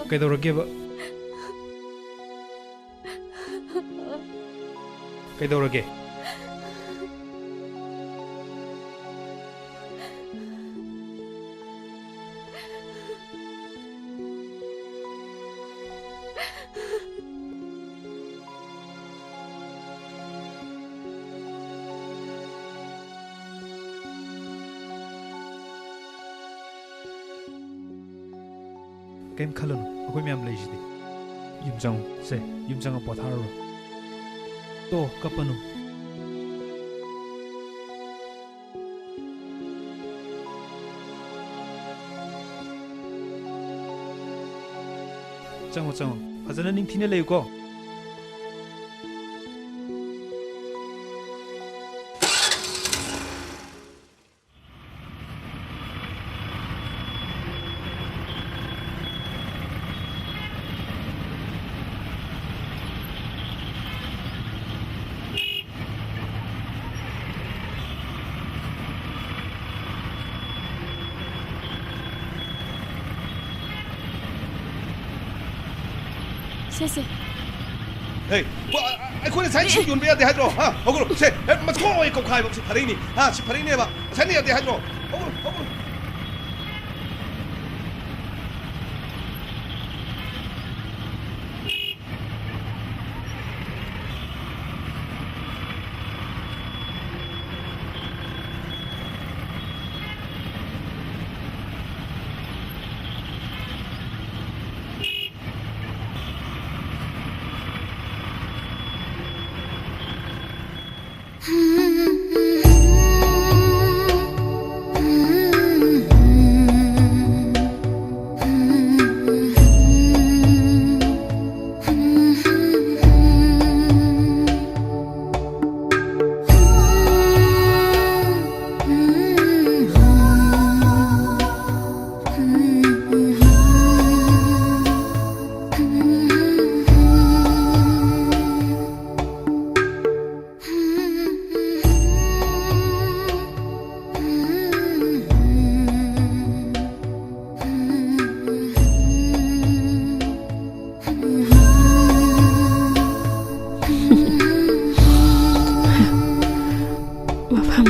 ꯀꯩꯗꯧꯔꯒꯦꯕ? ꯀꯩꯗꯧꯔꯒꯦ? ꯀꯩꯝ ꯈꯜꯂꯨꯅꯨ, ꯑꯩꯈꯣꯏ ꯃꯌꯥꯝ ꯂꯩꯁꯤꯗꯤ꯫ ꯌꯨꯝ ꯆꯪꯉꯨ꯫ ꯁꯦ, ꯌꯨꯝ ꯆꯪꯉ ꯄꯣꯊꯥꯔꯨꯔꯣ꯫ ꯇꯣ, ꯀꯞꯄꯅꯨ꯫ ꯆꯪꯉꯣ, ꯆꯪꯉꯣ꯫ ꯐꯖꯅ ꯅꯤꯡꯊꯤꯅ ꯂꯩꯌꯨꯀꯣ꯫ ꯁꯦ, ꯁꯦ꯫ ꯍꯦ, ꯋꯥ, ꯑ, ꯑꯩꯈꯣꯏꯅ ꯉꯁꯥꯏ ꯁꯤ ꯌꯣꯟꯕ ꯌꯥꯗꯦ ꯍꯥꯏꯗ꯭ꯔꯣ? ꯍꯥ? ꯍꯧꯒꯠꯂꯣ꯫ ꯁꯦ, ꯍꯦ, ꯃꯊꯣꯡ ꯑꯣꯏ ꯀꯧꯈꯥꯏꯕ꯫ ꯁꯤ ꯐꯔꯛꯏꯅꯤ꯫ ꯍꯥ, ꯁꯤ ꯐꯔꯛꯏꯅꯦꯕ꯫ ꯉꯁꯥꯏꯅ ꯌꯥꯗꯦ ꯍꯥꯏꯗ꯭ꯔꯣ? ꯍꯧꯒꯠꯂꯣ, ꯍꯧꯒꯠꯂꯣ꯫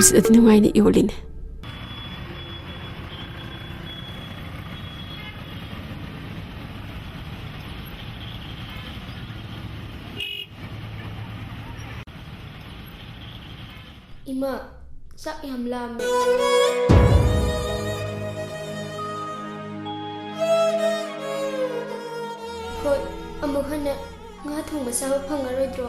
ꯁꯤꯗꯗꯤ ꯅꯨꯡꯉꯥꯏꯅ ꯌꯣꯜꯂꯤꯅꯦ꯫ ꯏꯃꯥ, ꯆꯥꯛ ꯌꯥꯝ ꯂꯥꯝꯃꯦ꯫ ꯍꯣꯏ, ꯑꯃꯨꯛ ꯍꯟꯅ ꯉꯥ ꯊꯣꯡꯕ ꯆꯥꯕ ꯐꯪꯉꯔꯣꯏꯗ꯭ꯔꯣ?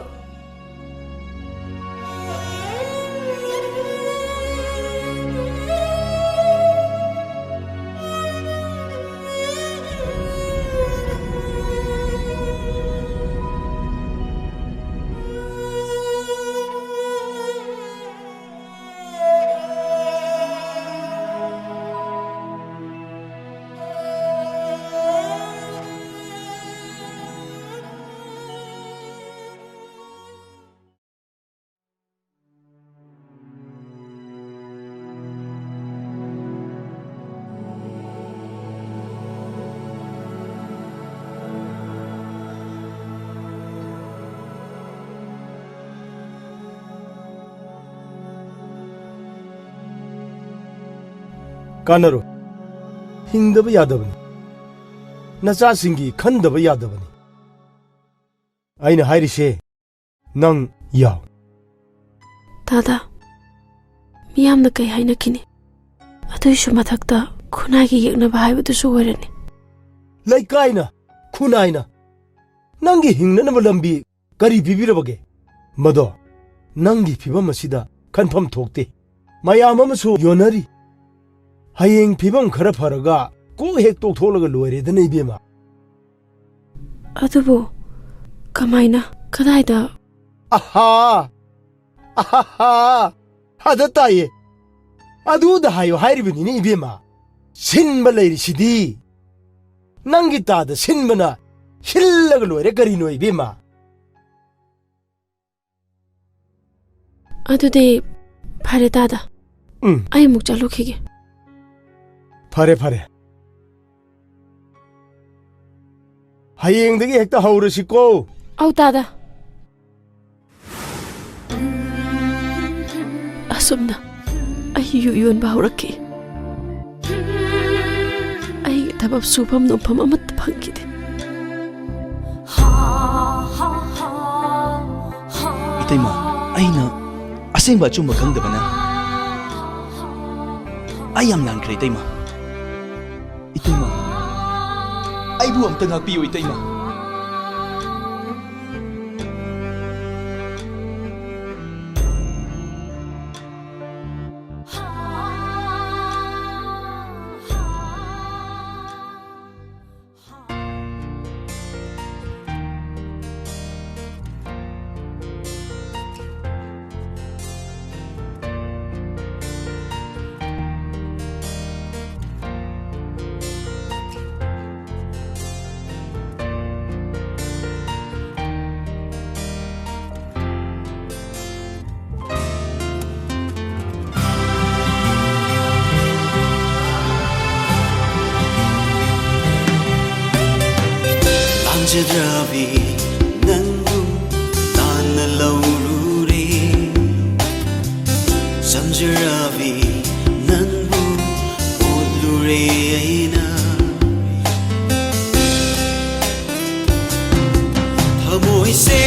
ꯀꯥꯟꯅꯔꯣꯏ꯫ ꯍꯤꯡꯗꯕ ꯌꯥꯗꯕꯅꯤ꯫ ꯅꯆꯥꯁꯤꯡꯒꯤ ꯈꯟꯗꯕ ꯌꯥꯗꯕꯅꯤ꯫ ꯑꯩꯅ ꯍꯥꯏꯔꯤꯁꯦ, ꯅꯪ ꯌꯥꯎ꯫ ꯗꯥꯗꯥ, ꯃꯤꯌꯥꯝꯅ ꯀꯩ ꯍꯥꯏꯅꯈꯤꯅꯤ? ꯑꯗꯨꯏꯁꯨ ꯃꯊꯛꯇ ꯈꯨꯟꯅꯥꯏꯒꯤ ꯌꯦꯛꯅꯕ ꯍꯥꯏꯕꯗꯨꯁꯨ ꯑꯣꯏꯔꯅꯤ꯫ ꯂꯩꯀꯥꯏꯅ, ꯈꯨꯟꯅꯥꯏꯅ ꯅꯪꯒꯤ ꯍꯤꯡꯅꯅꯕ ꯂꯝꯕꯤ ꯀꯔꯤ ꯄꯤꯕꯤꯔꯕꯒꯦ? ꯃꯗꯣ ꯅꯪꯒꯤ ꯐꯤꯕꯝ ꯑꯁꯤꯗ ꯈꯟꯐꯝ ꯊꯣꯛꯇꯦ꯫ ꯃꯌꯥꯝ ꯑꯃꯁꯨ ꯌꯣꯟꯅꯔꯤ꯫ ꯍꯌꯦꯡ ꯐꯤꯕꯝ ꯈꯔ ꯐꯔꯒ ꯀꯣꯛ ꯍꯦꯛ ꯇꯣꯛꯊꯣꯛꯂꯒ ꯂꯣꯏꯔꯦꯗꯅ, ꯏꯕꯦꯝꯃ꯫ ꯑꯗꯨꯕꯨ ꯀꯃꯥꯏꯅ? ꯀꯗꯥꯏꯗ? ꯑꯍꯥ! ꯑꯍꯥꯍꯥ! ꯑꯗ ꯇꯥꯏꯌꯦ꯫ ꯑꯗꯨꯗ ꯍꯥꯏꯌꯣ ꯍꯥꯏꯔꯤꯕꯅꯤꯅꯦ, ꯏꯕꯦꯝꯃ꯫ ꯁꯤꯟꯕ ꯂꯩꯔꯤꯁꯤꯗꯤ꯫ ꯅꯪꯒꯤ ꯇꯥꯗ ꯁꯤꯟꯕꯅ ꯁꯤꯜꯂꯒ ꯂꯣꯏꯔꯦ ꯀꯔꯤꯅꯣ, ꯏꯕꯦꯝꯃ? ꯑꯗꯨꯗꯤ ꯐꯔꯦ, ꯗꯥꯗꯥ꯫ ꯎꯝ꯫ ꯑꯩ ꯑꯃꯨꯛ ꯆꯠꯂꯨꯈꯤꯒꯦ꯫ ꯐꯔꯦ, ꯐꯔꯦ꯫ ꯍꯌꯦꯡꯗꯒꯤ ꯍꯦꯛꯇ ꯍꯧꯔꯁꯤꯀꯣ꯫ ꯑꯧ, ꯗꯥꯗꯥ꯫ ꯑꯁꯨꯝꯅ ꯌꯨ ꯌꯣꯟꯕ ꯍꯧꯔꯛꯈꯤ꯫ ꯑꯩꯒꯤ ꯊꯕꯛ ꯁꯨꯐꯝ ꯅꯣꯝꯐꯝ ꯑꯃꯠꯇ ꯐꯪꯈꯤꯗꯦ꯫ ꯏꯇꯩꯃ, ꯑꯩꯅ ꯑꯁꯦꯡꯕ ꯑꯆꯨꯝꯕ ꯈꯪꯗꯕꯅ ꯑꯩ ꯌꯥꯝ ꯂꯥꯟꯈ꯭ꯔꯦ, ꯏꯇꯩꯃ꯫ ꯏꯇꯩꯃ, ꯑꯩꯕꯨ ꯑꯝꯇ ꯉꯥꯛꯄꯤꯌꯨ, ꯏꯇꯩꯃ꯫ ꯂꯥꯟꯖꯗ꯭ꯔꯕꯤ ꯅꯪꯕꯨ ꯇꯥꯟꯅ ꯂꯧꯔꯨꯔꯦ, ꯆꯝꯖꯔꯕꯤ ꯅꯪꯕꯨ ꯑꯣꯠꯂꯨꯔꯦ ꯑꯩꯅ꯫ ꯊꯃꯣꯏꯁꯦ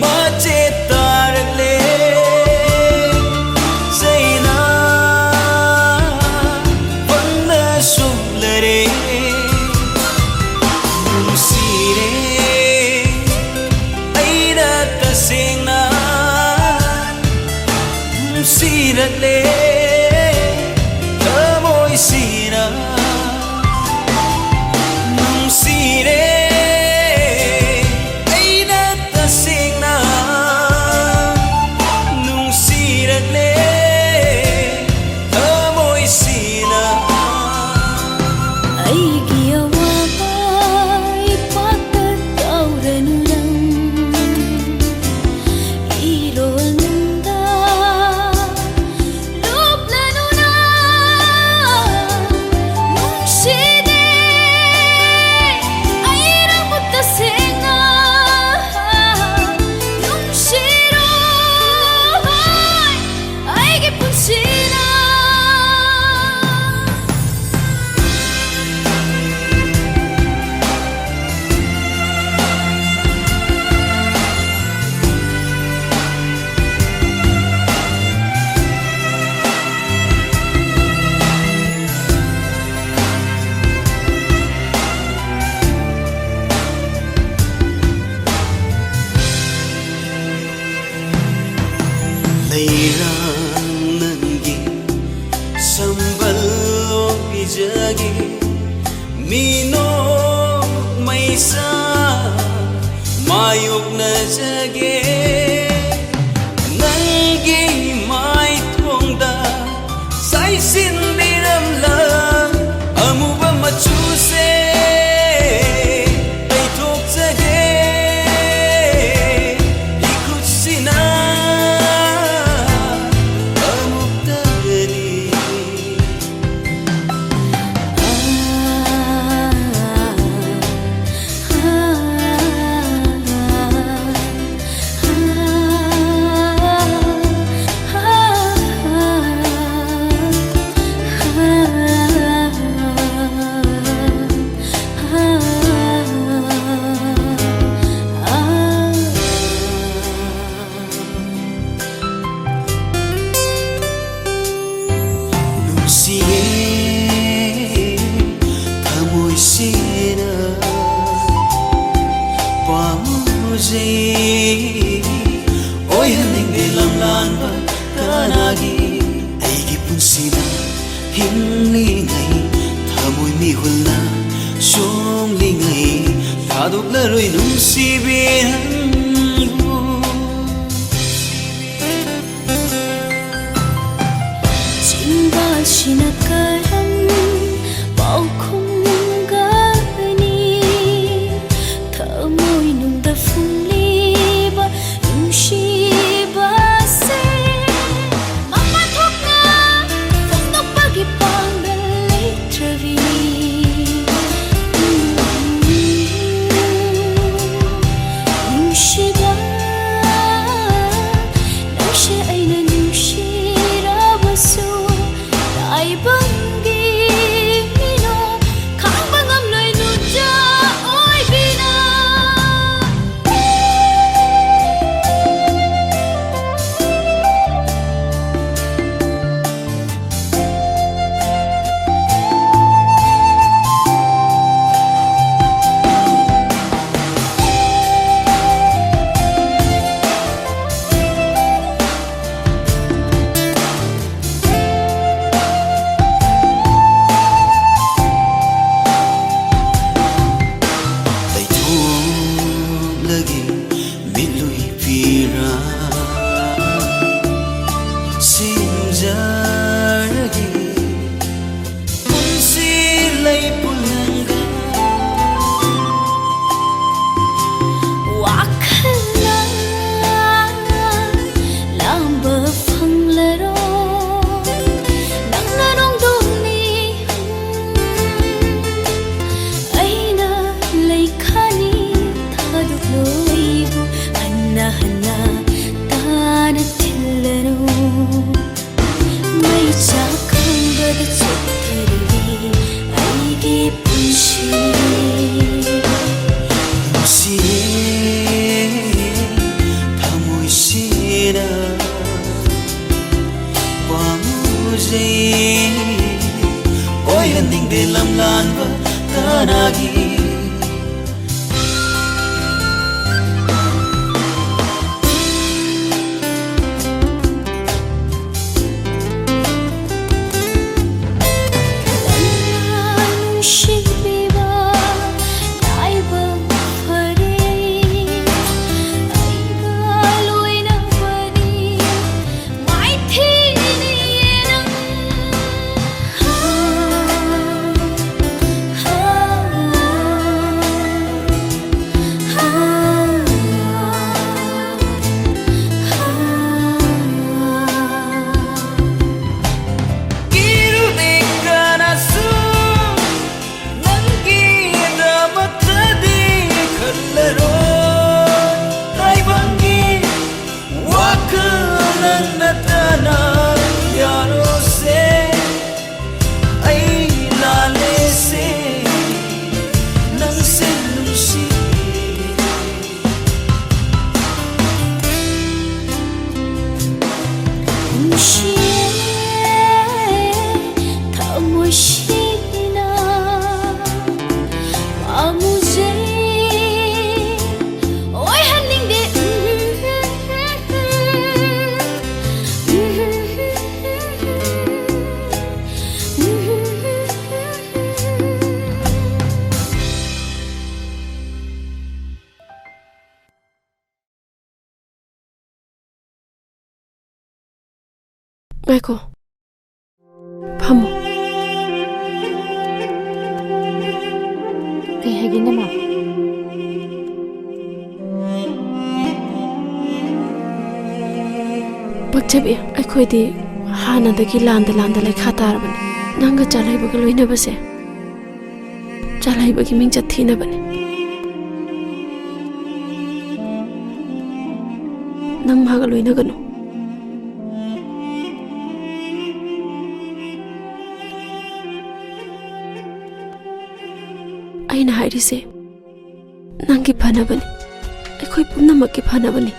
ꯃꯆꯦꯠ ꯇꯥꯔꯛꯂꯦ, ꯆꯩꯅ ꯐꯪꯅ ꯁꯣꯛꯂꯔꯦ꯫ ꯅꯨꯡꯁꯤꯔꯦ ꯑꯩꯅ ꯇꯁꯦꯡꯅ, ꯅꯨꯡꯁꯤꯔꯛꯂꯦ ꯊꯃꯣꯏꯁꯤꯅ꯫ ꯅꯨꯡꯁꯤꯔꯦ ꯑꯩꯅ ꯇꯁꯦꯡꯅ, ꯅꯨꯡꯁꯤꯔꯛꯂꯦ ꯊꯃꯣꯏꯁꯤꯅ꯫ ꯑꯩꯒꯤ ꯑꯋꯥꯕ ꯏꯄꯥꯛꯇ ꯇꯧꯔꯅꯨ ꯅꯪ, ꯏꯔꯣꯜ ꯅꯨꯡꯗ ꯂꯨꯞꯂꯅꯨ ꯅꯪ꯫ ꯅꯨꯡꯁꯤꯗꯦ ꯑꯩ ꯅꯪꯕꯨ ꯇꯁꯦꯡꯅ, ꯅꯨꯡꯁꯤꯔꯣꯏ꯫ ꯃꯤꯅꯣꯛ ꯃꯩꯁꯥ ꯃꯥꯌꯣꯛꯅꯖꯒꯦ, ꯅꯪꯒꯤ ꯃꯥꯏꯊꯣꯡꯗ ꯆꯥꯏꯁꯤꯟꯕꯤꯔꯝꯂ ꯑꯃꯨꯕ ꯃꯆꯨꯁꯦ ꯇꯩꯊꯣꯛꯆꯒꯦ ꯏꯈꯨꯠꯁꯤꯅ ꯑꯃꯨꯛꯇꯗꯤ꯫ ꯅꯨꯡꯁꯤꯌꯦ ꯊꯃꯣꯏꯁꯤꯅ ꯄꯥꯝꯃꯨꯖꯩ, ꯑꯣꯏꯍꯟꯅꯤꯡꯗꯦ ꯂꯝꯂꯥꯟꯕ ꯀꯅꯥꯒꯤ꯫ ꯑꯩꯒꯤ ꯄꯨꯟꯁꯤꯅ ꯍꯤꯡꯂꯤꯉꯩ, ꯊꯃꯣꯏ ꯃꯤꯍꯨꯜꯅ ꯆꯣꯡꯂꯤꯉꯩ, ꯊꯥꯗꯣꯛꯂꯔꯣꯏ ꯅꯨꯡꯁꯤꯕꯤ ꯅꯪꯕꯨ꯫ ꯆꯤꯟꯕꯥꯜꯁꯤꯅ ꯀꯔꯝ ꯄꯥꯎꯈꯨꯝ ꯒꯅꯤ? ꯊꯃꯣꯏꯅꯨꯡꯗ ꯐꯨꯝꯂꯤꯕ ꯅꯨꯡꯁꯤꯕꯁꯦ ꯃꯄꯥꯟ ꯊꯣꯛꯅ ꯐꯣꯡꯗꯣꯛꯄꯒꯤ ꯄꯥꯡꯒꯜ ꯂꯩꯇ꯭ꯔꯕꯤ꯫ ꯀꯅꯥꯒꯤ ꯅꯨꯡꯁꯤꯕꯤꯕ ꯂꯥꯏꯕꯛ ꯐꯔꯦ, ꯑꯩꯒ ꯂꯣꯏꯅꯕꯗꯤ ꯃꯥꯏꯊꯤꯅꯤꯌꯦ ꯅꯪ꯫ ꯏರುಳಿನ ಕನಸು ꯅꯪꯒꯤꯗꯃꯛꯇꯗꯤ ꯈꯜꯂꯔꯣꯏ ꯇꯥꯏꯕꯪꯒꯤ ꯋꯥꯈꯜ ꯅꯪ ꯅꯠꯇꯅ ꯌꯥꯔꯣꯁꯦ꯫ ꯑꯩ ꯂꯥꯜꯂꯦꯁꯦ, ꯅꯪꯁꯦ ꯅꯨꯡꯁꯤ꯫ ꯅꯨꯡꯁꯤꯌꯦ ꯊꯃꯣꯏꯁꯤꯅ ꯄꯥꯝꯃꯨꯖꯩ ꯑꯣꯏꯍꯟꯅꯤꯡꯗꯦ꯫ ꯉꯥꯏꯈꯣ꯫ ꯐꯝꯃꯣ꯫ ꯀꯩ ꯍꯥꯏꯒꯦ, ꯅꯃꯥ? ꯄꯛꯆꯕꯤ, ꯑꯩꯈꯣꯏꯗꯤ ꯍꯥꯟꯅꯗꯒꯤ ꯂꯥꯟꯗ ꯂꯥꯟꯗ ꯂꯩꯈꯥ ꯇꯥꯔꯕꯅꯤ꯫ ꯅꯪꯒ ꯆꯥꯂꯩꯕꯒ ꯂꯣꯏꯅꯕꯁꯦ ꯆꯥꯂꯩꯕꯒꯤ ꯃꯤꯡꯆꯠ ꯊꯤꯅꯕꯅꯤ꯫ ꯅꯪ ꯃꯥꯒ ꯂꯣꯏꯅꯒꯅꯨ꯫ ꯑꯩꯅ ꯍꯥꯏꯔꯤꯁꯦ ꯅꯪꯒꯤ ꯐꯅꯕꯅꯤ, ꯑꯩꯈꯣꯏ ꯄꯨꯝꯅꯃꯛꯀꯤ ꯐꯅꯕꯅꯤ꯫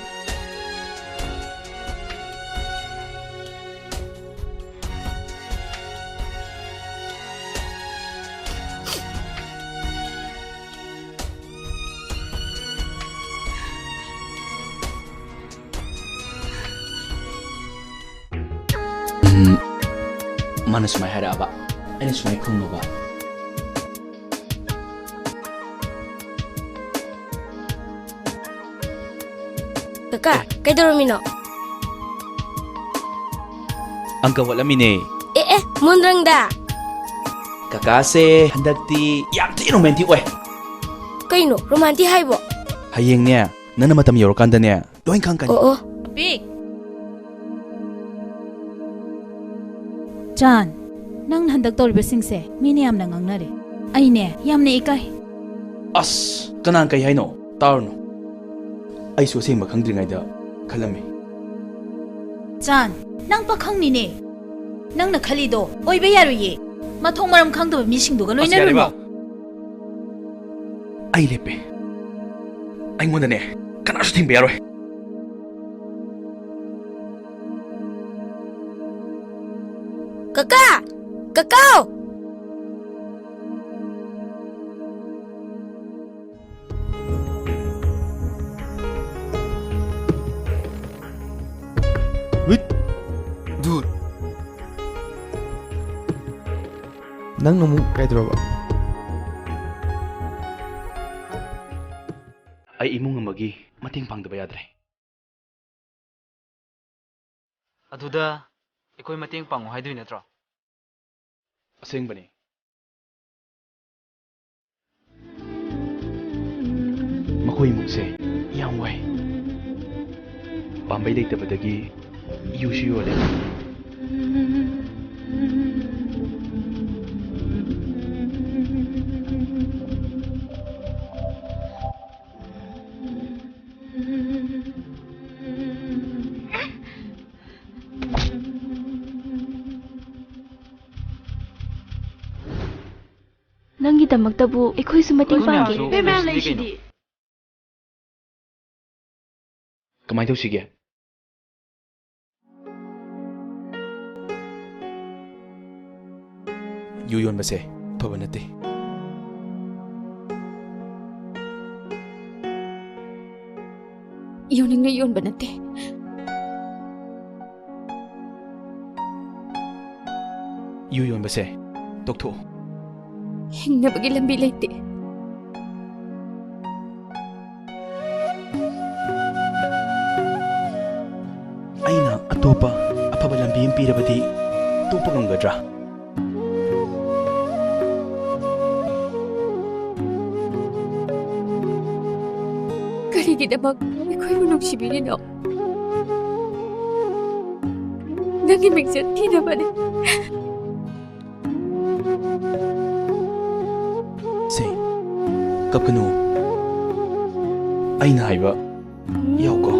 ꯃꯥꯅ ꯁꯨꯃꯥꯏ ꯍꯥꯏꯔꯛꯑꯕ, ꯑꯩꯅ ꯁꯨꯃꯥꯏ ꯈꯨꯝꯃꯕ꯫ ꯀꯀꯥ, ꯀꯩꯗꯧꯔꯝꯃꯤꯅꯣ? ꯑꯪꯀ ꯍꯣꯠꯂꯝꯃꯤꯅꯦ꯫ ꯑꯦ, ꯑꯦ, ꯃꯣꯟꯗ꯭ꯔꯪꯗ? ꯀꯀꯥꯁꯦ ꯍꯟꯗꯛꯇꯤ ꯌꯥꯝ ꯊꯤ romantic ꯑꯣꯏ꯫ ꯀꯩꯅꯣ romantic ꯍꯥꯏꯕꯣ? ꯍꯌꯦꯡꯅꯦ, ꯅꯪꯅ ꯃꯇꯝ ꯌꯧꯔꯀꯥꯟꯗꯅꯦ, ꯂꯣꯏ ꯈꯪꯉꯛꯀꯅꯤ꯫ ꯑꯣ, ꯑꯣ꯫ ꯄꯤꯛ꯫ ꯆꯥꯟ, ꯅꯪꯅ ꯍꯟꯗꯛ ꯇꯧꯔꯤꯕꯁꯤꯡꯁꯦ ꯃꯤꯅ ꯌꯥꯝꯅ ꯉꯥꯡꯅꯔꯦ꯫ ꯑꯩꯅꯦ, ꯌꯥꯝꯅ ꯏꯀꯥꯏ꯫ ꯑꯁ, ꯀꯅꯥꯅ ꯀꯩ ꯍꯥꯏꯅꯣ? ꯇꯥꯔꯨꯅꯨ꯫ ꯑꯩꯁꯨ ꯑꯁꯦꯡꯕ ꯈꯪꯗ꯭ꯔꯤꯉꯩꯗ ꯈꯜꯂꯝꯃꯤ꯫ ꯆꯥꯟ, ꯅꯪ ꯄꯥꯈꯪꯅꯤꯅꯦ꯫ ꯅꯪꯅ ꯈꯜꯂꯤꯗꯣ ꯑꯣꯏꯕ ꯌꯥꯔꯣꯏꯌꯦ꯫ ꯃꯊꯣꯡ ꯃꯔꯝ ꯈꯪꯗꯕ ꯃꯤꯁꯤꯡꯗꯨꯒ ꯑꯁ, ꯂꯣꯏꯅꯔꯨꯅꯨ꯫ ꯌꯥꯔꯦꯕ꯫ ꯑꯩ ꯂꯦꯞꯄꯦ꯫ ꯑꯩꯉꯣꯟꯗꯅꯦ, ꯀꯅꯥꯁꯨ ꯊꯤꯡꯕ ꯌꯥꯔꯣꯏ꯫ ꯀꯀꯥ! ꯀꯀꯥꯎ! ꯍꯨꯏꯠ! ꯙꯨꯠ! ꯅꯪꯅ ꯑꯃꯨꯛ ꯀꯩꯗꯧꯔꯕ? ꯑꯩ ꯏꯃꯨꯡ ꯑꯃꯒꯤ ꯃꯇꯦꯡ ꯄꯥꯡꯗꯕ ꯌꯥꯗ꯭ꯔꯦ꯫ ꯑꯗꯨꯗ ꯑꯩꯈꯣꯏ ꯃꯇꯦꯡ ꯄꯥꯡꯉꯨ ꯍꯥꯏꯗꯣꯏ ꯅꯠꯇ꯭ꯔꯣ? ꯑꯁꯦꯡꯕꯅꯤ꯫ ꯃꯈꯣꯏ ꯏꯃꯨꯡꯁꯦ ꯌꯥꯝ ꯋꯥꯏ꯫ ꯄꯥꯝꯕꯩ ꯂꯩꯇꯕꯗꯒꯤ ꯌꯨꯁꯨ ꯌꯣꯜꯂꯦ꯫ ꯅꯪꯒꯤꯗꯃꯛꯇꯕꯨ ꯑꯩꯈꯣꯏꯁꯨ ꯃꯇꯦꯡ ꯑꯩꯈꯣꯏ ꯄꯥꯡꯒꯦ꯫ ꯃꯌꯥꯝꯁꯨ ꯃꯌꯥꯝ ꯂꯩꯁꯤꯗꯤ ꯂꯩꯁꯤꯗꯤ꯫ ꯀꯃꯥꯏꯅ ꯇꯧꯁꯤꯒꯦ? ꯌꯨ ꯌꯣꯟꯕꯁꯦ ꯐꯕ ꯅꯠꯇꯦ꯫ ꯌꯣꯟꯅꯤꯡꯅ ꯌꯣꯟꯕ ꯅꯠꯇꯦ꯫ ꯌꯨ ꯌꯣꯟꯕꯁꯦ ꯇꯣꯛꯊꯣꯛꯑꯣ꯫ ꯍꯤꯡꯅꯕꯒꯤ ꯂꯝꯕꯤ ꯂꯩꯇꯦ꯫ ꯑꯩꯅ ꯑꯇꯣꯞꯄ ꯑꯐꯕ ꯂꯝꯕꯤ ꯑꯃ ꯄꯤꯔꯕꯗꯤ ꯇꯣꯛꯄ ꯉꯝꯒꯗ꯭ꯔꯥ? ꯀꯔꯤꯒꯤꯗꯃꯛ ꯑꯩꯈꯣꯏꯕꯨ ꯅꯨꯡꯁꯤꯕꯤꯔꯤꯅꯣ? ꯅꯪꯒꯤ ꯃꯤꯡꯆꯠ ꯊꯤꯅꯕꯅꯤ꯫ ꯁꯦ, ꯀꯞꯀꯅꯨ꯫ ꯑꯩꯅ ꯍꯥꯏꯕ ꯌꯥꯎꯀꯣ꯫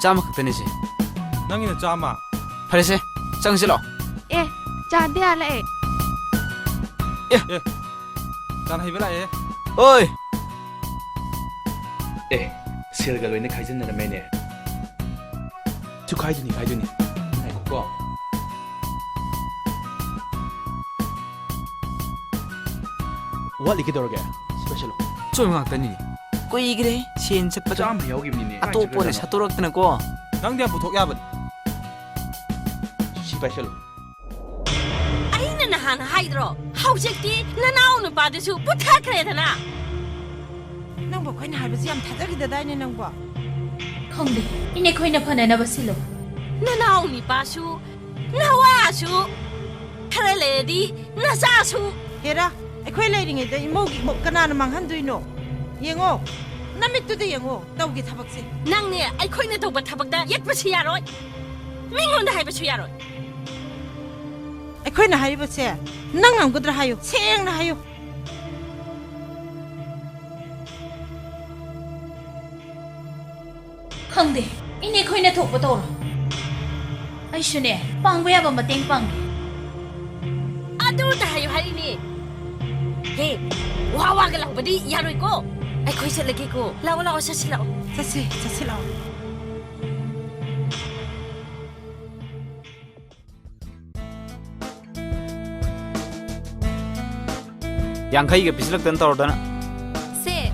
ꯆꯥꯝꯃ ꯈꯛꯇꯅꯤ ꯁꯦ꯫ ꯅꯪꯒꯤꯅ ꯆꯥꯝꯃ? ꯐꯔꯦꯁꯦ, ꯆꯪꯁꯤ ꯂꯥꯛꯑꯣ꯫ ꯑꯦ, ꯆꯥꯟꯗꯤ ꯍꯥꯜꯂꯛꯑꯦ꯫ ꯑꯦ꯫ ꯑꯦ, ꯆꯥꯟ ꯍꯩꯕ ꯂꯥꯛꯑꯦ꯫ ꯑꯣꯏ꯫ ꯑꯦ, ꯁꯦꯜꯒ ꯂꯣꯏꯅ ꯈꯥꯏꯖꯤꯟꯅꯔꯝꯃꯦꯅꯦ꯫ ꯁꯨ ꯈꯥꯏꯗꯣꯏꯅꯤ, ꯈꯥꯏꯗꯣꯏꯅꯤ꯫ ꯉꯥꯏꯈꯣꯀꯣ꯫ ꯋꯥꯠꯂꯤ, ꯀꯩꯗꯧꯔꯒꯦ? ꯁꯤ ꯄꯥꯏꯁꯜꯂꯣ꯫ ꯑꯆꯣꯏꯕ ꯉꯥꯛꯇꯅꯤꯅꯦ꯫ ꯀꯨꯏꯈ꯭ꯔꯦ ꯁꯦꯟ ꯆꯠꯄꯗꯣ꯫ ꯆꯥꯝꯃ ꯌꯥꯎꯈꯤꯕꯅꯤꯅꯦ꯫ ꯑꯇꯣꯞꯄ ꯑꯣꯏꯅ ꯀꯥꯏ ꯆꯠꯈ꯭ꯔꯖꯥꯠꯅꯣ? ꯁꯠꯇꯣꯔꯛꯇꯅꯀꯣ꯫ ꯅꯪꯗꯤ ꯌꯥꯝ ꯄꯨꯊꯣꯛ ꯌꯥꯕꯅꯤ꯫ ꯁꯤ ꯄꯥꯏꯁꯜꯂꯨ꯫ ꯑꯩꯅ ꯅꯍꯥꯟ ꯍꯥꯏꯗ꯭ꯔꯣ? ꯍꯧꯖꯤꯛꯇꯤ ꯅꯅꯥꯎ ꯅꯨꯄꯥꯗꯨꯁꯨ ꯄꯨꯊꯈ꯭ꯔꯦꯗꯅ꯫ ꯅꯪꯕꯨ ꯑꯩꯈꯣꯏꯅ ꯍꯥꯏꯕꯁꯤ ꯌꯥꯝ ꯊꯥꯖꯈꯤꯗꯗꯥꯏꯅꯦ ꯅꯪꯕꯣ? ꯈꯪꯗꯦ, ꯏꯅꯦ, ꯑꯩꯈꯣꯏꯅ ꯐꯅꯅꯕ ꯁꯤꯜꯂꯣ꯫ ꯅꯅꯥꯎ ꯅꯨꯄꯥꯁꯨ, ꯅꯋꯥꯁꯨ, ꯈꯔ ꯂꯩꯔꯗꯤ ꯅꯆꯥꯁꯨ꯫ ꯍꯦꯔꯥ, ꯑꯩꯈꯣꯏ ꯂꯩꯔꯤꯉꯩꯗ ꯏꯃꯧꯒꯤ ꯏꯃꯧ ꯀꯅꯥꯅ ꯃꯥꯡꯍꯟꯗꯣꯏꯅꯣ? ꯌꯦꯡꯉꯣ, ꯅꯃꯤꯠꯇꯨꯗ ꯌꯦꯡꯉꯣ, ꯇꯧꯒꯦ ꯊꯕꯛꯁꯦ꯫ ꯅꯪꯅꯦ, ꯑꯩꯈꯣꯏꯅ ꯇꯧꯕ ꯊꯕꯛꯇ ꯌꯦꯠꯄꯁꯨ ꯌꯥꯔꯣꯏ, ꯃꯤꯉꯣꯟꯗ ꯍꯥꯏꯕꯁꯨ ꯌꯥꯔꯣꯏ꯫ ꯑꯩꯈꯣꯏꯅ ꯍꯥꯏꯔꯤꯕꯁꯦ ꯅꯪ ꯉꯝꯒꯗ꯭ꯔꯥ ꯍꯥꯏꯌꯨ, ꯁꯦꯡꯅ ꯍꯥꯏꯌꯨ꯫ ꯈꯪꯗꯦ, ꯏꯅꯦ, ꯑꯩꯈꯣꯏꯅ ꯊꯣꯛꯄ ꯇꯧꯔꯣ꯫ ꯑꯩꯁꯨꯅꯦ, ꯄꯥꯡꯕ ꯌꯥꯕ ꯃꯇꯦꯡ ꯄꯥꯡꯒꯦ꯫ ꯑꯗꯨꯇ ꯍꯥꯏꯌꯨ ꯍꯥꯏꯔꯤꯅꯦ꯫ ꯍꯦ, ꯋꯥ ꯋꯥꯒ ꯂꯥꯎꯕꯗꯤ ꯌꯥꯔꯣꯏꯀꯣ꯫ ꯑꯩꯈꯣꯏ ꯆꯠꯂꯒꯦꯀꯣ꯫ ꯂꯥꯛꯑꯣ, ꯂꯥꯛꯑꯣ, ꯆꯠꯁꯤ ꯂꯥꯛꯑꯣ꯫ ꯆꯠꯁꯤ, ꯆꯠꯁꯤ ꯂꯥꯛꯑꯣ꯫ ꯌꯥꯡꯈꯩꯒ ꯄꯤꯁꯤꯜꯂꯛꯇꯅ ꯇꯧꯔꯗꯅ꯫ ꯁꯦ꯫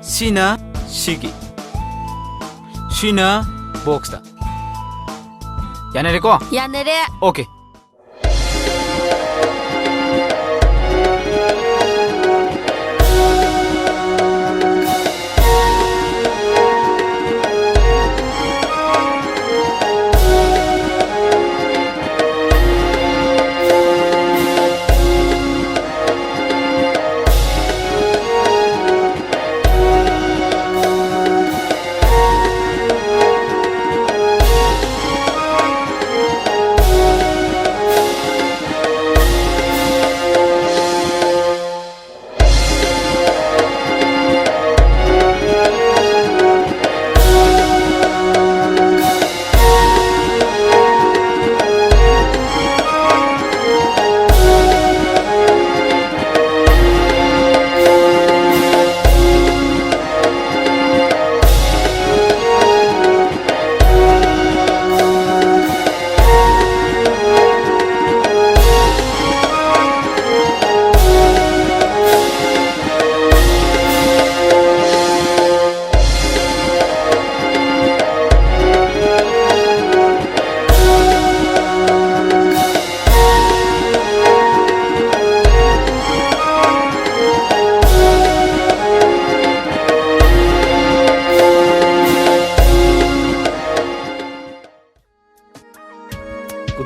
ꯁꯤꯅ ꯁꯤꯒꯤ꯫ ꯁꯤꯅ ꯕꯣꯛꯁꯇ꯫ ꯌꯥꯅꯔꯦꯀꯣ? ꯌꯥꯅꯔꯦ꯫ ꯑꯣꯀꯦ꯫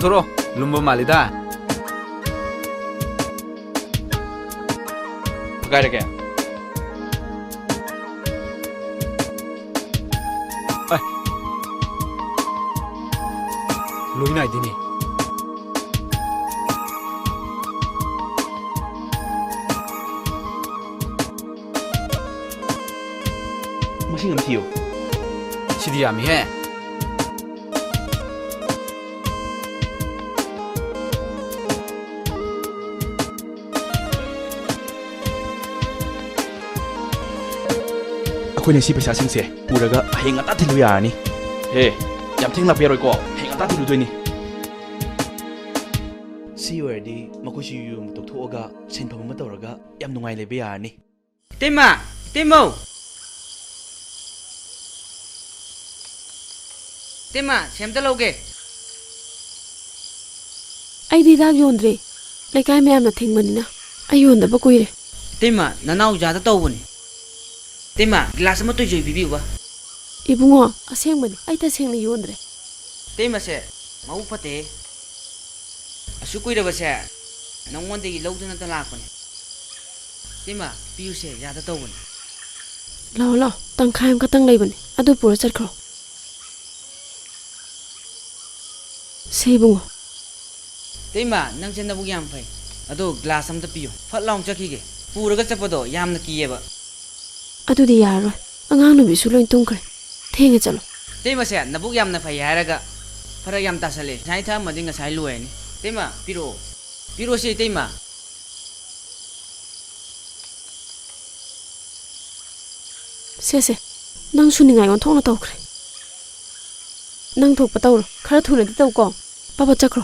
ꯕ꯭ꯔꯣ, ꯂꯨꯝꯕ ꯃꯥꯜꯂꯤꯗ꯫ ꯀꯥꯏꯔꯒꯦ? ꯑꯦ꯫ ꯂꯣꯏ ꯅꯥꯏꯗꯦꯅꯦ꯫ ꯃꯁꯤꯡ ꯑꯃ ꯊꯤꯌꯨ꯫ ꯁꯤꯗꯤ ꯌꯥꯝꯃꯤꯍꯦ꯫ ꯑꯩꯈꯣꯏꯅ ꯁꯤ ꯄꯩꯁꯥꯁꯤꯡꯁꯦ ꯄꯨꯔꯒ ꯍꯌꯦꯡ ꯉꯟꯇꯥ ꯊꯤꯜꯂꯨ ꯌꯥꯔꯅꯤ꯫ ꯍꯦ, ꯌꯥꯝ ꯊꯦꯡꯅ ꯂꯥꯛꯄ ꯌꯥꯔꯣꯏꯀꯣ, ꯍꯌꯦꯡ ꯉꯟꯇꯥ ꯊꯤꯜꯂꯨꯗꯣꯏꯅꯤ꯫ ꯁꯤ ꯑꯣꯏꯔꯗꯤ ꯃꯈꯣꯏꯁꯨ ꯌꯨ ꯌꯣꯟꯕ ꯇꯣꯛꯊꯣꯛꯑꯒ ꯁꯤꯟꯐꯝ ꯑꯃ ꯇꯧꯔꯒ ꯌꯥꯝ ꯅꯨꯡꯉꯥꯏ ꯂꯩꯕ ꯌꯥꯔꯅꯤ꯫ ꯏꯇꯩꯃ! ꯏꯇꯩꯃꯧ! ꯏꯇꯩꯃ, ꯁꯦꯝꯇ ꯂꯧꯒꯦ꯫ ꯑꯩꯗꯤ ꯍꯤꯗꯥꯛ ꯌꯣꯟꯗ꯭ꯔꯦ꯫ ꯂꯩꯀꯥꯏ ꯃꯌꯥꯝꯅ ꯊꯤꯡꯕꯅꯤꯅ ꯑꯩ ꯌꯣꯟꯗꯕ ꯀꯨꯏꯔꯦ꯫ ꯏꯇꯩꯃ, ꯅꯅꯥꯎ ꯌꯥꯗ ꯇꯧꯕꯅꯤ꯫ ꯏꯇꯩꯃ, ꯒꯤꯂꯥꯁ ꯑꯃ ꯇꯣꯏꯖꯣꯏ ꯄꯤꯕꯤꯌꯨꯕ꯫ ꯏꯕꯨꯡꯉꯣ, ꯑꯁꯦꯡꯕꯅꯤ, ꯑꯩ ꯇꯁꯦꯡꯅ ꯌꯣꯟꯗ꯭ꯔꯦ꯫ ꯏꯇꯩꯃꯁꯦ ꯃꯕꯨꯛ ꯐꯠꯇꯦ꯫ ꯑꯁꯨꯛ ꯀꯨꯏꯔꯕꯁꯦ ꯅꯪꯉꯣꯟꯗꯒꯤ ꯂꯧꯗꯨꯅꯇ ꯂꯥꯛꯄꯅꯦ꯫ ꯏꯇꯩꯃ, ꯄꯤꯌꯨꯁꯦ, ꯌꯥꯗ ꯇꯧꯕꯅꯦ꯫ ꯂꯥꯛꯑꯣ, ꯂꯥꯛꯑꯣ, ꯇꯪꯈꯥꯏ ꯑꯃꯈꯛꯇꯪ ꯂꯩꯕꯅꯦ, ꯑꯗꯨ ꯄꯨꯔ ꯆꯠꯈ꯭ꯔꯣ꯫ ꯁꯦ ꯏꯕꯨꯡꯉꯣ꯫ ꯏꯇꯩꯃ, ꯅꯪꯁꯦ ꯅꯕꯨꯛ ꯌꯥꯝ ꯐꯩ꯫ ꯑꯗꯣ ꯒ꯭ꯂꯥꯁ ꯑꯝꯇ ꯄꯤꯌꯨ꯫ ꯐꯠ ꯂꯥꯎꯅ ꯆꯠꯈꯤꯒꯦ꯫ ꯄꯨꯔꯒ ꯆꯠꯄꯗꯣ ꯌꯥꯝꯅ ꯀꯤꯌꯦꯕ꯫ ꯑꯗꯨꯗꯤ ꯌꯥꯔꯔꯣꯏ꯫ ꯑꯉꯥꯡ ꯅꯨꯕꯤꯁꯨ ꯂꯣꯏ ꯇꯨꯝꯈ꯭ꯔꯦ꯫ ꯊꯦꯡꯉꯦ, ꯆꯠꯂꯣ꯫ ꯏꯇꯩꯃꯁꯦ ꯅꯕꯨꯛ ꯌꯥꯝꯅ ꯐꯩ ꯍꯥꯏꯔꯒ ꯐꯔꯛ ꯌꯥꯝ ꯇꯥꯁꯜꯂꯦ꯫ ꯉꯁꯥꯏ ꯊꯛꯑꯝꯃꯗꯤ ꯉꯁꯥꯏ ꯂꯣꯏꯔꯅꯤ꯫ ꯏꯇꯩꯃ, ꯄꯤꯔꯛꯑꯣ꯫ ꯄꯤꯔꯛꯑꯣꯁꯦ, ꯏꯇꯩꯃ꯫ ꯁꯦ, ꯁꯦ꯫ ꯅꯪꯁꯨ ꯅꯤꯡꯉꯥꯏ ꯑꯣꯟꯊꯣꯛꯅ ꯇꯧꯈ꯭ꯔꯦ꯫ ꯅꯪ ꯊꯣꯛꯄ ꯇꯧꯔꯣ꯫ ꯈꯔ ꯊꯨꯅꯗꯤ ꯇꯧꯀꯣ꯫ ꯄꯥꯄ ꯆꯠꯈ꯭ꯔꯣ꯫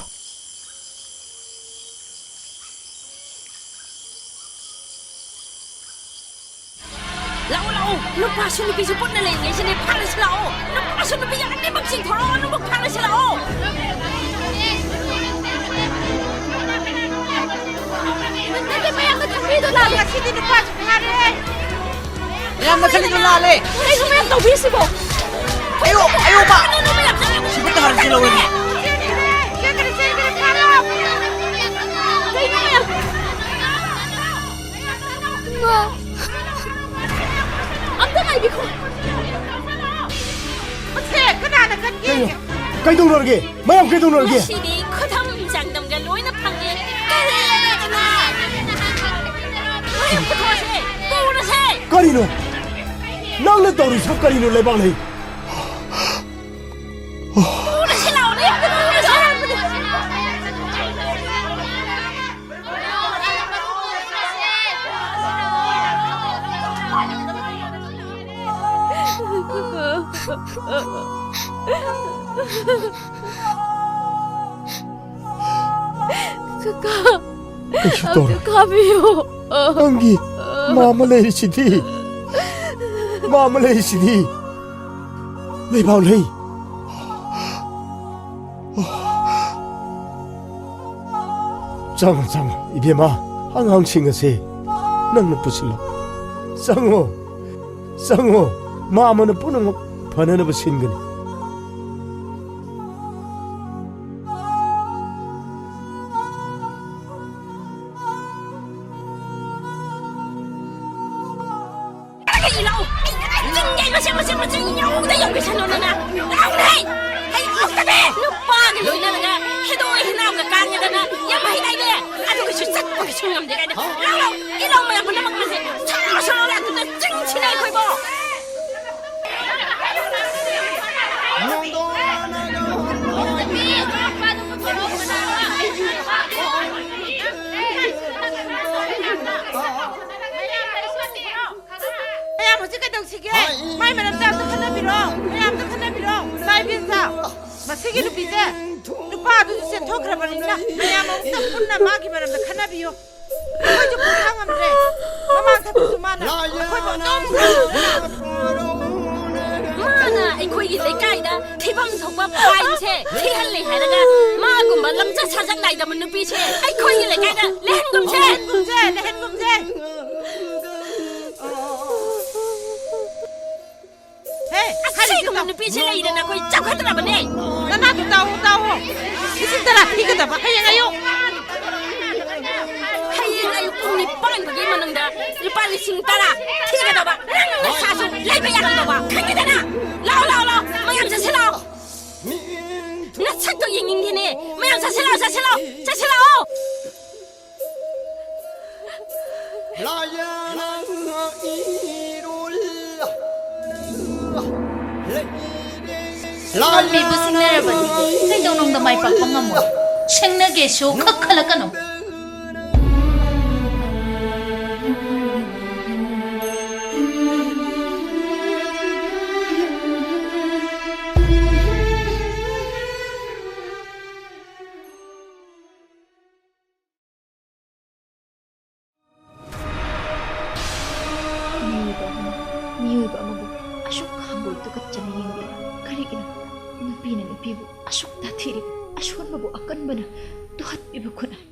ꯂꯥꯛꯑꯣ, ꯂꯥꯛꯑꯣ꯫ ꯅꯨꯄꯥꯁꯨ ꯅꯨꯄꯤꯁꯨ ꯄꯨꯟꯅ ꯂꯩꯔꯤꯉꯩꯁꯤꯅꯦ꯫ ꯐꯥꯔꯁꯤ ꯂꯥꯛꯑꯣ꯫ ꯅꯨꯄꯥꯁꯨ ꯅꯨꯄꯤꯁꯨ ꯑꯅꯤꯃꯛ ꯆꯤꯡꯊꯣꯔꯛꯑꯣ꯫ ꯑꯅꯤꯃꯛ ꯐꯥꯔꯁꯤ ꯂꯥꯛꯑꯣ꯫ ꯅꯠꯇꯦ, ꯃꯌꯥꯝꯅ ꯈꯟꯕꯤꯗꯣ ꯂꯥꯜꯂꯦ꯫ ꯉꯁꯤꯗꯤ ꯅꯨꯄꯥꯁꯨ ꯐꯥꯔꯦ꯫ ꯃꯌꯥꯝꯅ ꯈꯜꯂꯤꯗꯣ ꯂꯥꯜꯂꯦ꯫ ꯀꯩꯅꯣ ꯃꯌꯥꯝ ꯇꯧꯕꯤꯔꯤꯁꯤꯕꯣ? ꯑꯌꯣ, ꯑꯌꯣ, ꯃꯥ! ꯁꯤꯕꯨ ꯇꯥꯍꯟꯁꯤ ꯂꯧꯔꯅꯤ꯫ ꯆꯦꯟꯈ꯭ꯔꯦ, ꯆꯦꯟꯈ꯭ꯔꯦ, ꯀꯩꯗꯧꯅꯔꯒꯦ? ꯃꯌꯥꯝ ꯀꯩꯗꯧꯅꯔꯒꯦ? ꯉꯁꯤꯗꯤ ꯈꯨꯗꯝ ꯆꯥꯡꯗꯝꯒ ꯂꯣꯏꯅ ꯐꯪꯉꯦ꯫ ꯀꯔꯤ ꯂꯩꯔꯦ ꯑꯗꯨꯅ? ꯃꯌꯥꯝ ꯄꯨꯊꯣꯛꯑꯁꯦ, ꯄꯨꯔꯁꯦ꯫ ꯀꯔꯤꯅꯣ? ꯅꯪꯅ ꯇꯧꯔꯤꯁꯤꯕꯨ ꯀꯔꯤꯅꯣ, ꯂꯩꯕꯥꯛꯂꯩ? ꯄꯨꯔꯁꯦ ꯂꯥꯎꯅꯦ, ꯄꯨꯔꯁꯦ꯫ ꯀꯀꯥ, ꯀꯩꯁꯨ ꯑꯝꯇ ꯇꯧꯔꯣꯏ꯫ ꯀꯥꯕꯤꯌꯨ꯫ ꯅꯪꯒꯤ ꯃꯥ ꯑꯃ ꯂꯩꯔꯤꯁꯤꯗꯤ꯫ ꯃꯥ ꯑꯃ ꯂꯩꯔꯤꯁꯤꯗꯤ꯫ ꯂꯩꯕꯥꯛꯂꯩ꯫ ꯆꯪꯉꯣ, ꯆꯪꯉꯣ, ꯏꯕꯦꯝꯃ, ꯑꯉꯥꯡꯁꯤꯡ ꯑꯁꯦ ꯅꯪꯅ ꯄꯨꯁꯤꯜꯂꯣ꯫ ꯆꯪꯉꯣ, ꯆꯪꯉꯣ, ꯃꯥ ꯑꯃꯅ ꯄꯨꯝꯅꯃꯛ ꯐꯅꯅꯕ ꯁꯤꯟꯒꯅꯤ꯫ ꯏ ꯂꯥꯛꯑꯣ꯫ ꯑꯩ ꯆꯤꯡꯒꯦ, ꯃꯁꯤ, ꯃꯁꯤ, ꯃꯁꯤ ꯌꯧꯗ ꯌꯧꯈꯤꯁꯅꯨ ꯅꯪꯅ꯫ ꯂꯥꯛꯑꯣꯅꯦ꯫ ꯑꯩ ꯂꯥꯛꯇꯅꯦ꯫ ꯅꯨꯄꯥꯒ ꯂꯣꯏꯅꯔꯒ ꯍꯦꯗꯣꯛ ꯍꯦꯅꯥꯎꯒ ꯀꯥꯟꯒꯗꯅ ꯌꯥꯝ ꯍꯩꯅꯩꯅꯦ꯫ ꯑꯗꯨꯒꯁꯨ ꯆꯠꯄꯒꯁꯨ ꯉꯝꯗꯦ ꯀꯥꯏꯅ꯫ ꯂꯥꯛꯑꯣ, ꯂꯥꯛꯑꯣ꯫ ꯏ ꯂꯥꯛꯑꯣ ꯃꯌꯥꯝ ꯄꯨꯝꯅꯃꯛ ꯃꯁꯤ꯫ ꯁꯥꯎ, ꯁꯥꯎ, ꯂꯥꯛꯇꯅ ꯆꯤꯡꯁꯤꯅ ꯑꯩꯈꯣꯏꯕꯣ꯫ ꯃꯌꯥꯝ ꯍꯧꯖꯤꯛ ꯀꯩꯗꯧꯁꯤꯒꯦ? ꯃꯥꯏ ꯃꯔꯝꯗ ꯑꯝꯇ ꯈꯟꯅꯕꯤꯔꯣ꯫ ꯃꯌꯥꯝ ꯑꯝꯇ ꯈꯟꯅꯕꯤꯔꯣ꯫ ꯏꯃꯥ ꯏꯕꯦꯟꯆꯥ, ꯃꯁꯤꯒꯤ ꯅꯨꯄꯤꯁꯦ ꯅꯨꯄꯥ ꯑꯗꯨꯁꯨ ꯆꯦꯟꯊꯣꯛꯈ꯭ꯔꯕꯅꯤꯅ ꯃꯌꯥꯝ ꯑꯃꯨꯛꯇ ꯄꯨꯟꯅ ꯃꯥꯒꯤ ꯃꯔꯝꯗ ꯈꯟꯅꯕꯤꯌꯣ꯫ ꯑꯩꯈꯣꯏꯁꯨ ꯄꯣꯊꯥ ꯉꯝꯗ꯭ꯔꯦ꯫ ꯃꯃꯥꯡ ꯊꯛꯄꯁꯨ ꯃꯥꯅ ꯑꯩꯈꯣꯏꯕꯨ ꯑꯗꯨꯝ ꯃꯥꯅ ꯑꯩꯈꯣꯏꯒꯤ ꯂꯩꯀꯥꯏꯗ ꯐꯤꯕꯝ ꯊꯣꯛꯄ ꯐꯥꯏꯟꯁꯦ ꯊꯤꯍꯜꯂꯦ ꯍꯥꯏꯔꯒ ꯃꯥꯒꯨꯝꯕ ꯂꯝꯆꯠ ꯁꯥꯖꯠ ꯅꯥꯏꯗꯕ ꯅꯨꯄꯤꯁꯦ ꯑꯩꯈꯣꯏꯒꯤ ꯂꯩꯀꯥꯏꯗ ꯂꯩꯍꯟꯒꯨꯝꯁꯦ꯫ ꯂꯩꯍꯟꯒꯨꯝꯁꯦ, ꯂꯩꯍꯟꯒꯨꯝꯁꯦ꯫ ꯍꯦ, ꯑꯁꯤꯒꯨꯝꯕ ꯅꯨꯄꯤꯁꯦ ꯂꯩꯗꯅ ꯑꯩꯈꯣꯏ ꯆꯥꯎꯈꯠꯇ꯭ꯔꯕꯅꯦ꯫ ꯅꯅꯥꯗꯨ ꯇꯥꯎꯑꯣ, ꯇꯥꯎꯑꯣ꯫ ꯂꯤꯁꯤꯡ ꯇꯔꯥ ꯊꯤꯒꯗꯕ ꯍꯌꯦꯡ ꯑꯌꯨꯛ꯫ ꯍꯌꯦꯡ ꯑꯌꯨꯛ ꯄꯨꯡ ꯅꯤꯄꯥꯟ ꯐꯥꯎꯒꯤ ꯃꯅꯨꯡꯗ ꯂꯨꯄꯥ ꯂꯤꯁꯤꯡ ꯇꯔꯥ ꯊꯤꯒꯗꯕ꯫ ꯅꯪ ꯅꯁꯥꯁꯨ ꯂꯩꯕ ꯌꯥꯔꯝꯗꯕ꯫ ꯈꯪꯉꯦꯗꯅ? ꯂꯥꯛꯑꯣ, ꯂꯥꯛꯑꯣ, ꯂꯥꯛꯑꯣ꯫ ꯃꯌꯥꯝ ꯆꯠꯁꯤ ꯂꯥꯛꯑꯣ꯫ ꯃꯁꯛꯇꯣ ꯌꯦꯡꯅꯤꯡꯗꯦꯅꯦ꯫ ꯃꯌꯥꯝ ꯆꯠꯁꯤꯜꯂꯛꯑꯣ, ꯆꯠꯁꯤꯜꯂꯛꯑꯣ, ꯆꯠꯁꯤꯜꯂꯛꯑꯣ꯫ ꯄꯥꯝꯕꯤꯕꯨ ꯁꯤꯡꯅꯔꯕꯗꯤ ꯀꯩꯗꯧꯅꯨꯡꯗ ꯃꯥꯏ ꯄꯥꯛꯄ ꯉꯝꯃꯣꯏ꯫ ꯁꯤꯡꯅꯒꯦꯁꯨ ꯈꯛ ꯈꯜꯂꯛꯀꯅꯨ꯫ ꯃꯤꯑꯣꯏꯕ ꯑꯃꯅ ꯃꯤꯑꯣꯏꯕ ꯑꯃꯕꯨ ꯑꯁꯨꯛ ꯍꯪꯒꯣꯏ ꯇꯨꯀꯠꯆꯅ ꯌꯦꯡꯂꯤꯕ ꯀꯔꯤꯒꯤꯅꯣ? ꯅꯨꯄꯤꯅ ꯅꯨꯄꯤꯕꯨ ꯑꯁꯨꯛ ꯇꯥꯊꯤꯔꯤꯕ ꯑꯁꯣꯟꯕꯕꯨ ꯑꯀꯟꯕꯅ ꯇꯨꯍꯠꯄꯤꯕ ꯈꯨꯟꯅꯥꯏ꯫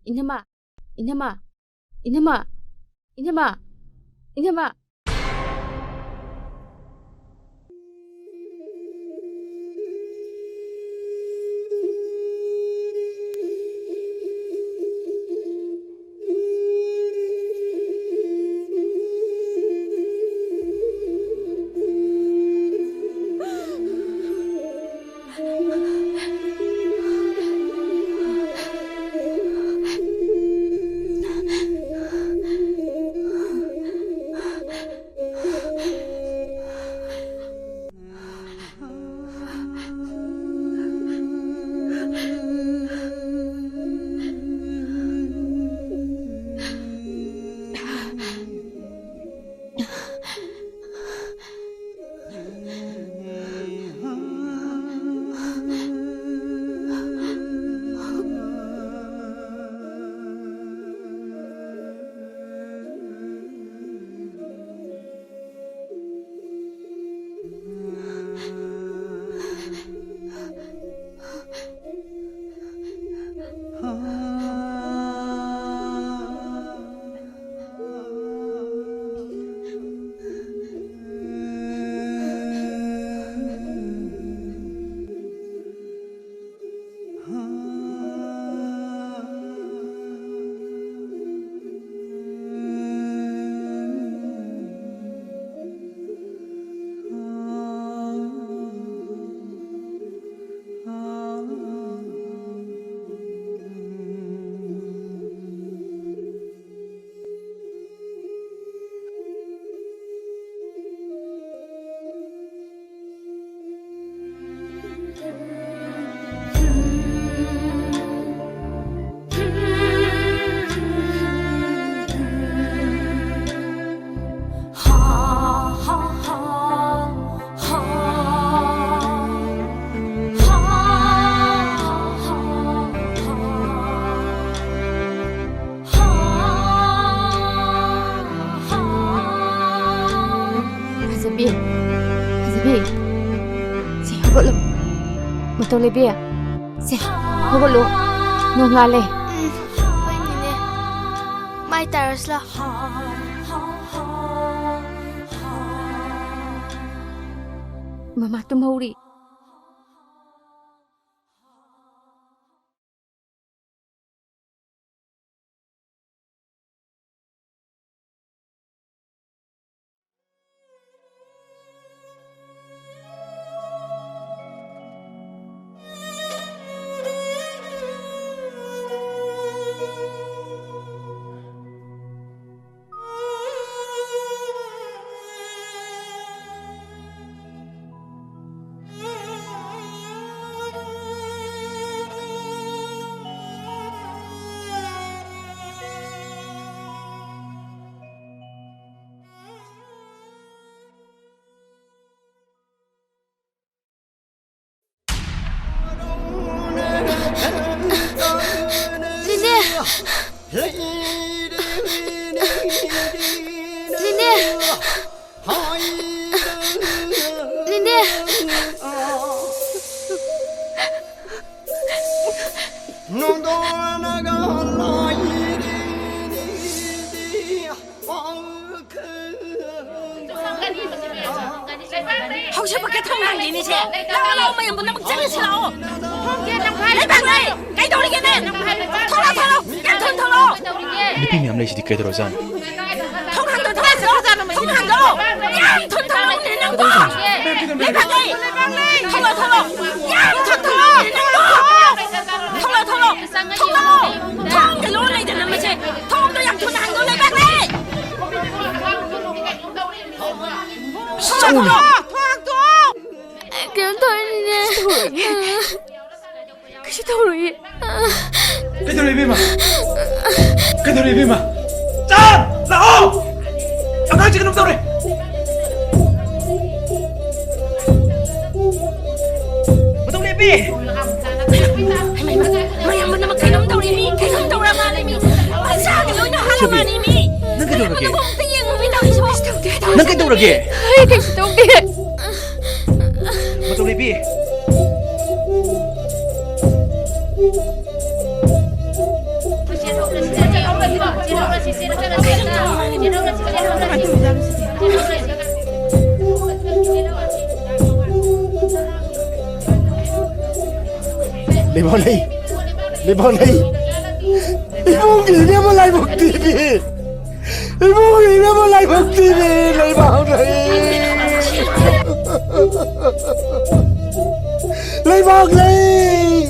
ꯏꯅꯝꯃ, ꯏꯅꯝꯃ, ꯏꯅꯝꯃ, ꯏꯅꯝꯃ, ꯏꯅꯝꯃ꯫ ꯍꯧꯒꯠꯂꯣ꯫ ꯃꯇꯧ ꯂꯩꯕꯤ꯫ ꯁꯦ, ꯍꯧꯒꯠꯂꯣ꯫ ꯅꯣꯡꯉꯥꯜꯂꯦ꯫ ꯎꯝ, ꯍꯣꯏꯅꯤꯅꯦ꯫ ꯃꯥꯏ ꯇꯥꯔꯁꯤ ꯂꯥꯎ꯫ ꯃꯃꯥ ꯇꯨꯝꯍꯧꯔꯤ꯫ ꯅꯦꯅꯦ! ꯅꯦꯅꯦ! ꯅꯦꯅꯦ! ꯍꯧꯖꯤꯛꯐꯥꯎꯀꯤ ꯊꯣꯡ ꯍꯥꯡꯗꯦꯅꯦ ꯁꯦ꯫ ꯂꯥꯛꯑꯣ, ꯂꯥꯛꯑꯣ, ꯃꯌꯥꯝ ꯄꯨꯝꯅꯃꯛ ꯆꯪꯉꯁꯤ ꯂꯥꯛꯑꯣ꯫ ꯂꯩꯕꯥꯛꯂꯩ, ꯀꯩꯗꯧꯔꯤꯒꯦ ꯅꯪ? ꯊꯣꯛꯂꯛꯑꯣ, ꯊꯣꯛꯂꯛꯑꯣ, ꯌꯥꯝ ꯊꯨꯅ ꯊꯣꯛꯂꯛꯑꯣ꯫ ꯅꯨꯄꯤ ꯃꯌꯥꯝ ꯂꯩꯁꯤꯗꯤ ꯀꯩꯗꯧꯔꯖꯥꯠꯅꯣ? ꯊꯣꯡ ꯍꯥꯡꯗꯣ, ꯊꯣꯡ ꯍꯥꯡꯗꯣ, ꯊꯣꯡ ꯍꯥꯡꯗꯣ꯫ ꯌꯥꯝ ꯊꯨꯅ ꯊꯣꯛꯂꯛꯑꯣꯅꯦ ꯅꯪꯕꯣ꯫ ꯂꯩꯕꯥꯛꯂꯩ, ꯊꯣꯛꯂꯛꯑꯣ, ꯊꯣꯛꯂꯛꯑꯣ, ꯌꯥꯝ ꯊꯨꯅ ꯊꯣꯛꯂꯛꯑꯣꯅꯦ ꯅꯪꯕꯣ꯫ ꯊꯣꯛꯂꯛꯑꯣ, ꯊꯣꯛꯂꯛꯑꯣ, ꯊꯣꯛꯂꯛꯑꯣ꯫ ꯊꯣꯡꯗ ꯂꯣꯟ ꯂꯩꯗꯅ ꯃꯁꯦ꯫ ꯊꯣꯡꯗꯣ ꯌꯥꯝ ꯊꯨꯅ ꯍꯥꯡꯗꯣ, ꯂꯩꯕꯥꯛꯂꯩ꯫ ꯆꯥꯎꯅ꯫ ꯊꯣꯡ ꯍꯥꯡꯗꯣ꯫ ꯀꯩꯝ ꯇꯧꯔꯣꯏꯅꯦ꯫ ꯀꯩꯁꯨ ꯇꯧꯔꯣꯏꯌꯦ꯫ ꯀꯩꯗꯧꯔꯦ, ꯏꯕꯦꯝꯃ? ꯀꯩꯗꯧꯔꯦ, ꯏꯕꯦꯝꯃ? ꯆꯥꯟ! ꯂꯥꯛꯑꯣ! ꯑꯉꯥꯡꯁꯦ ꯀꯩꯅꯣꯝ ꯇꯧꯔꯦ꯫ ꯃꯇꯧ ꯂꯦꯞꯄꯤ! ꯍꯩꯃꯥ, ꯍꯩꯃꯥ, ꯃꯌꯥꯝ ꯄꯨꯝꯅꯃꯛ ꯀꯩꯅꯣꯝ ꯇꯧꯔꯦ ꯃꯤ, ꯀꯩꯅꯣꯝ ꯇꯧꯔ ꯃꯥꯜꯂꯦ ꯃꯤ꯫ ꯃꯆꯥꯒ ꯂꯣꯏꯅ ꯍꯥꯜꯂ ꯁꯣꯐꯤ, ꯃꯥꯜꯂꯦ ꯃꯤ꯫ ꯅꯪ ꯀꯩꯗꯧꯔꯒꯦ? ꯃꯌꯥꯝ ꯄꯨꯝꯅꯃꯛ ꯑꯝꯇ ꯌꯦꯡꯉꯨ ꯃꯤ ꯇꯧꯔꯤꯁꯤꯕꯣ꯫ ꯅꯪ ꯀꯩꯗꯧꯔꯒꯦ? ꯑꯩ ꯀꯩꯁꯨ ꯇꯧꯗꯦ꯫ ꯃꯇꯧ ꯂꯦꯞꯄꯤ꯫ ꯂꯩꯕꯥꯛ ꯂꯩ꯫ ꯂꯩꯕꯥꯛ ꯂꯩ꯫ ꯏꯕꯨꯡꯒꯤ ꯏꯕꯦꯝꯃ ꯂꯥꯏꯕꯛ ꯊꯤꯕꯤ꯫ ꯏꯕꯨꯡꯒꯤ ꯏꯕꯦꯝꯃ ꯂꯥꯏꯕꯛ ꯊꯤꯕꯤ꯫ ꯂꯩꯕꯥꯛ ꯂꯩ꯫ ꯂꯩꯕꯥꯛ ꯂꯩ꯫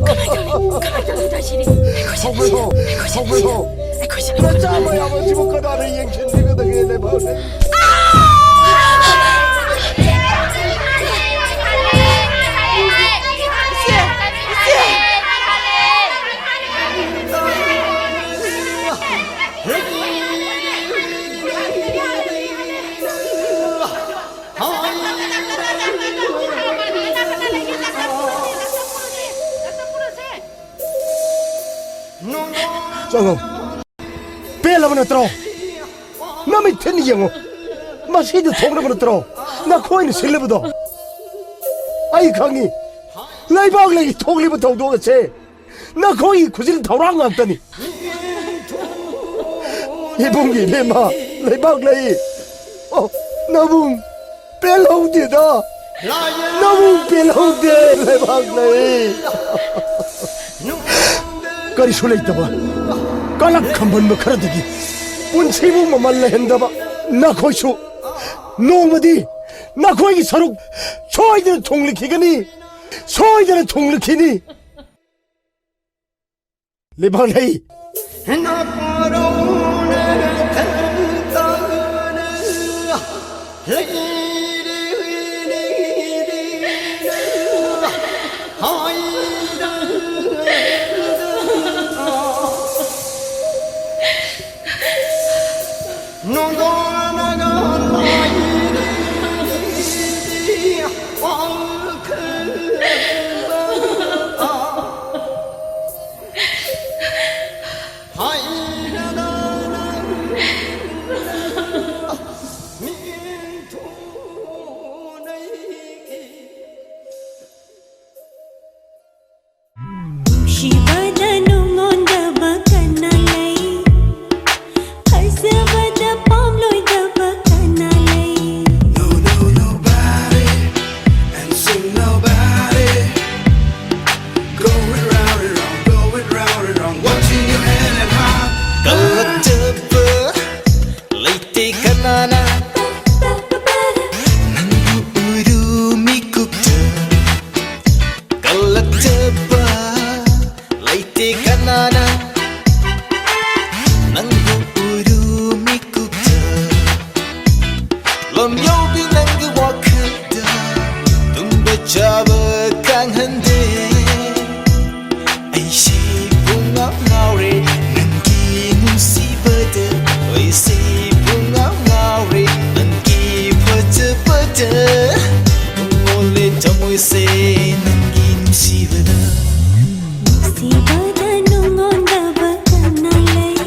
ꯀꯃꯥꯏ ꯇꯧꯅꯤ? ꯀꯃꯥꯏ ꯇꯧꯅꯤ ꯇꯧꯔꯤꯁꯤꯗꯤ? ꯑꯩꯈꯣꯏꯁꯦ ꯍꯧꯒꯠꯂꯣ꯫ ꯑꯩꯈꯣꯏꯁꯦ ꯍꯧꯒꯠꯂꯣ꯫ ꯑꯩꯈꯣꯏꯁꯦ ꯅꯆꯥ ꯃꯌꯥꯝ ꯑꯁꯤꯕꯨ ꯀꯅꯥꯅ ꯌꯦꯡꯁꯤꯟꯕꯤꯒꯗꯒꯦ? ꯂꯩꯕꯥꯛ ꯂꯩ꯫ ꯆꯪꯉꯣ꯫ ꯄꯦꯜꯂꯕ ꯅꯠꯇ꯭ꯔꯣ? ꯅꯃꯤꯠ ꯊꯤꯟ ꯌꯦꯡꯉꯣ꯫ ꯃꯁꯤꯗ ꯊꯣꯛꯂꯕ ꯅꯠꯇ꯭ꯔꯣ ꯅꯈꯣꯏꯅ ꯁꯤꯜꯂꯕꯗꯣ? ꯑꯩ ꯈꯪꯉꯤ꯫ ꯂꯩꯕꯥꯛ ꯂꯩ ꯊꯣꯛꯂꯤꯕ ꯊꯧꯗꯣꯛ ꯑꯁꯦ ꯅꯈꯣꯏꯒꯤ ꯈꯨꯖꯤꯟ ꯊꯧꯔꯥꯡ ꯉꯥꯛꯇꯅꯤ꯫ ꯏꯕꯨꯡꯒꯤ ꯏꯕꯦꯝꯃ, ꯂꯩꯕꯥꯛ ꯂꯩ꯫ ꯑꯣ, ꯅꯕꯨꯡ ꯄꯦꯜꯍꯧꯗꯦꯗ꯫ ꯅꯕꯨꯡ ꯄꯦꯜꯍꯧꯗꯦ, ꯂꯩꯕꯥꯛ ꯂꯩ꯫ ꯀꯔꯤꯁꯨ ꯂꯩꯇꯕ ꯀꯂꯛ ꯈꯝꯕꯟꯕ ꯈꯔꯗꯒꯤ ꯄꯨꯟꯁꯤꯕꯨ ꯃꯃꯜ ꯂꯩꯍꯟꯗꯕ ꯅꯈꯣꯏꯁꯨ ꯅꯣꯡꯃꯗꯤ ꯅꯈꯣꯏꯒꯤ ꯁꯔꯨꯛ ꯁꯣꯏꯗꯅ ꯊꯨꯡꯂꯈꯤꯒꯅꯤ, ꯁꯣꯏꯗꯅ ꯊꯨꯡꯂꯈꯤꯅꯤ꯫ ꯂꯩꯕꯥꯛ ꯂꯩ꯫ ꯁꯦ ꯅꯪꯒꯤ ꯅꯨꯡꯁꯤꯕꯗ꯫ ꯅꯨꯡꯁꯤꯕꯗ ꯅꯨꯡꯉꯣꯟꯗꯕ ꯀꯅꯥ ꯂꯩ?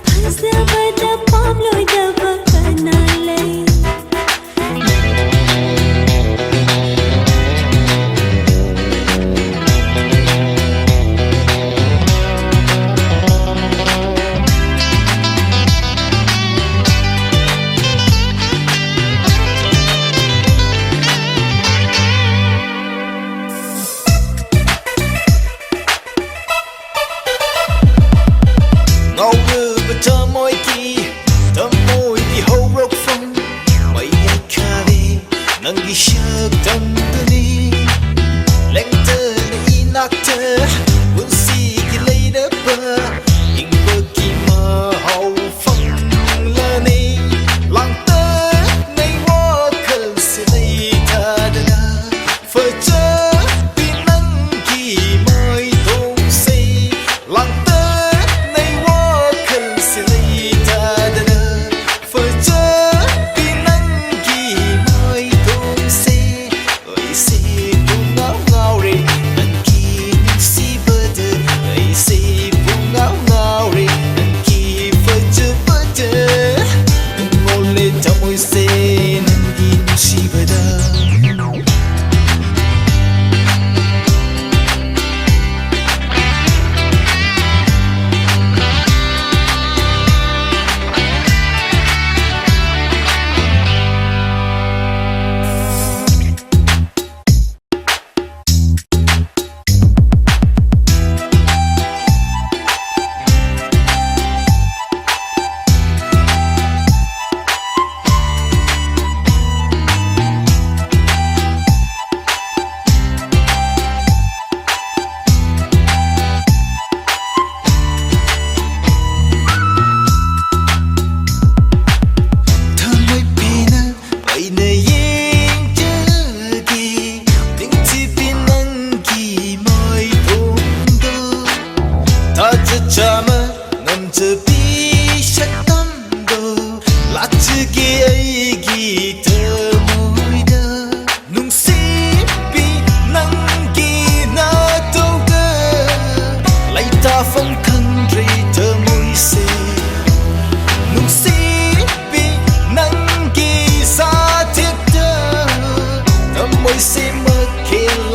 ꯐꯖꯕꯗ ꯄꯥꯝꯂꯣꯏꯗꯕ ꯀꯅꯥ ꯂꯩ? ꯉꯥꯎꯔꯕ ꯊꯃꯣꯏꯒꯤ ꯊꯃꯣꯏꯒꯤ ꯍꯧꯔꯛꯐꯝ ꯃꯩ ꯌꯥꯏꯈꯥꯔꯦ ꯅꯪꯒꯤ ꯁꯛꯇꯝꯗꯨꯅꯤ꯫ ꯂꯦꯡꯗꯅ ꯏꯅꯥꯛꯇ ꯄꯨꯟꯁꯤꯒꯤ ꯂꯩꯔꯕ ꯏꯪꯕꯒꯤ ꯃꯍꯥꯎ ꯐꯪꯂꯅꯤ꯫ ꯂꯥꯡꯇꯛꯅꯩ ꯋꯥꯈꯜꯁꯦ ꯂꯩꯊꯗꯅ ꯐꯖꯕꯤ ꯅꯪꯒꯤ ꯃꯥꯏꯊꯣꯡꯁꯦ꯫ ꯂꯥꯡꯇꯛꯅꯩ ꯋꯥꯈꯜꯁꯦ ꯂꯩꯊꯗꯅ ꯐꯖꯕꯤ ꯅꯪꯒꯤ ꯃꯥꯏꯊꯣꯡꯁꯦ꯫ ꯑꯩꯁꯦ ꯄꯨꯡꯉꯥꯎ ꯉꯥꯎꯔꯦ ꯅꯪꯒꯤ ꯅꯨꯡꯁꯤꯕ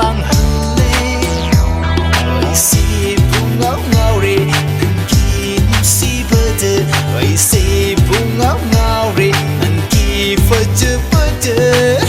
ꯇꯥꯡꯍꯜꯂꯦ꯫ ꯑꯩꯁꯦ ꯄꯨꯡꯉꯥꯎ ꯉꯥꯎꯔꯦ ꯅꯪꯒꯤ ꯅꯨꯡꯁꯤꯕꯗ꯫ ꯑꯩꯁꯦ ꯄꯨꯡꯉꯥꯎ ꯉꯥꯎꯔꯦ ꯅꯪꯒꯤ ꯐꯖꯕꯗ꯫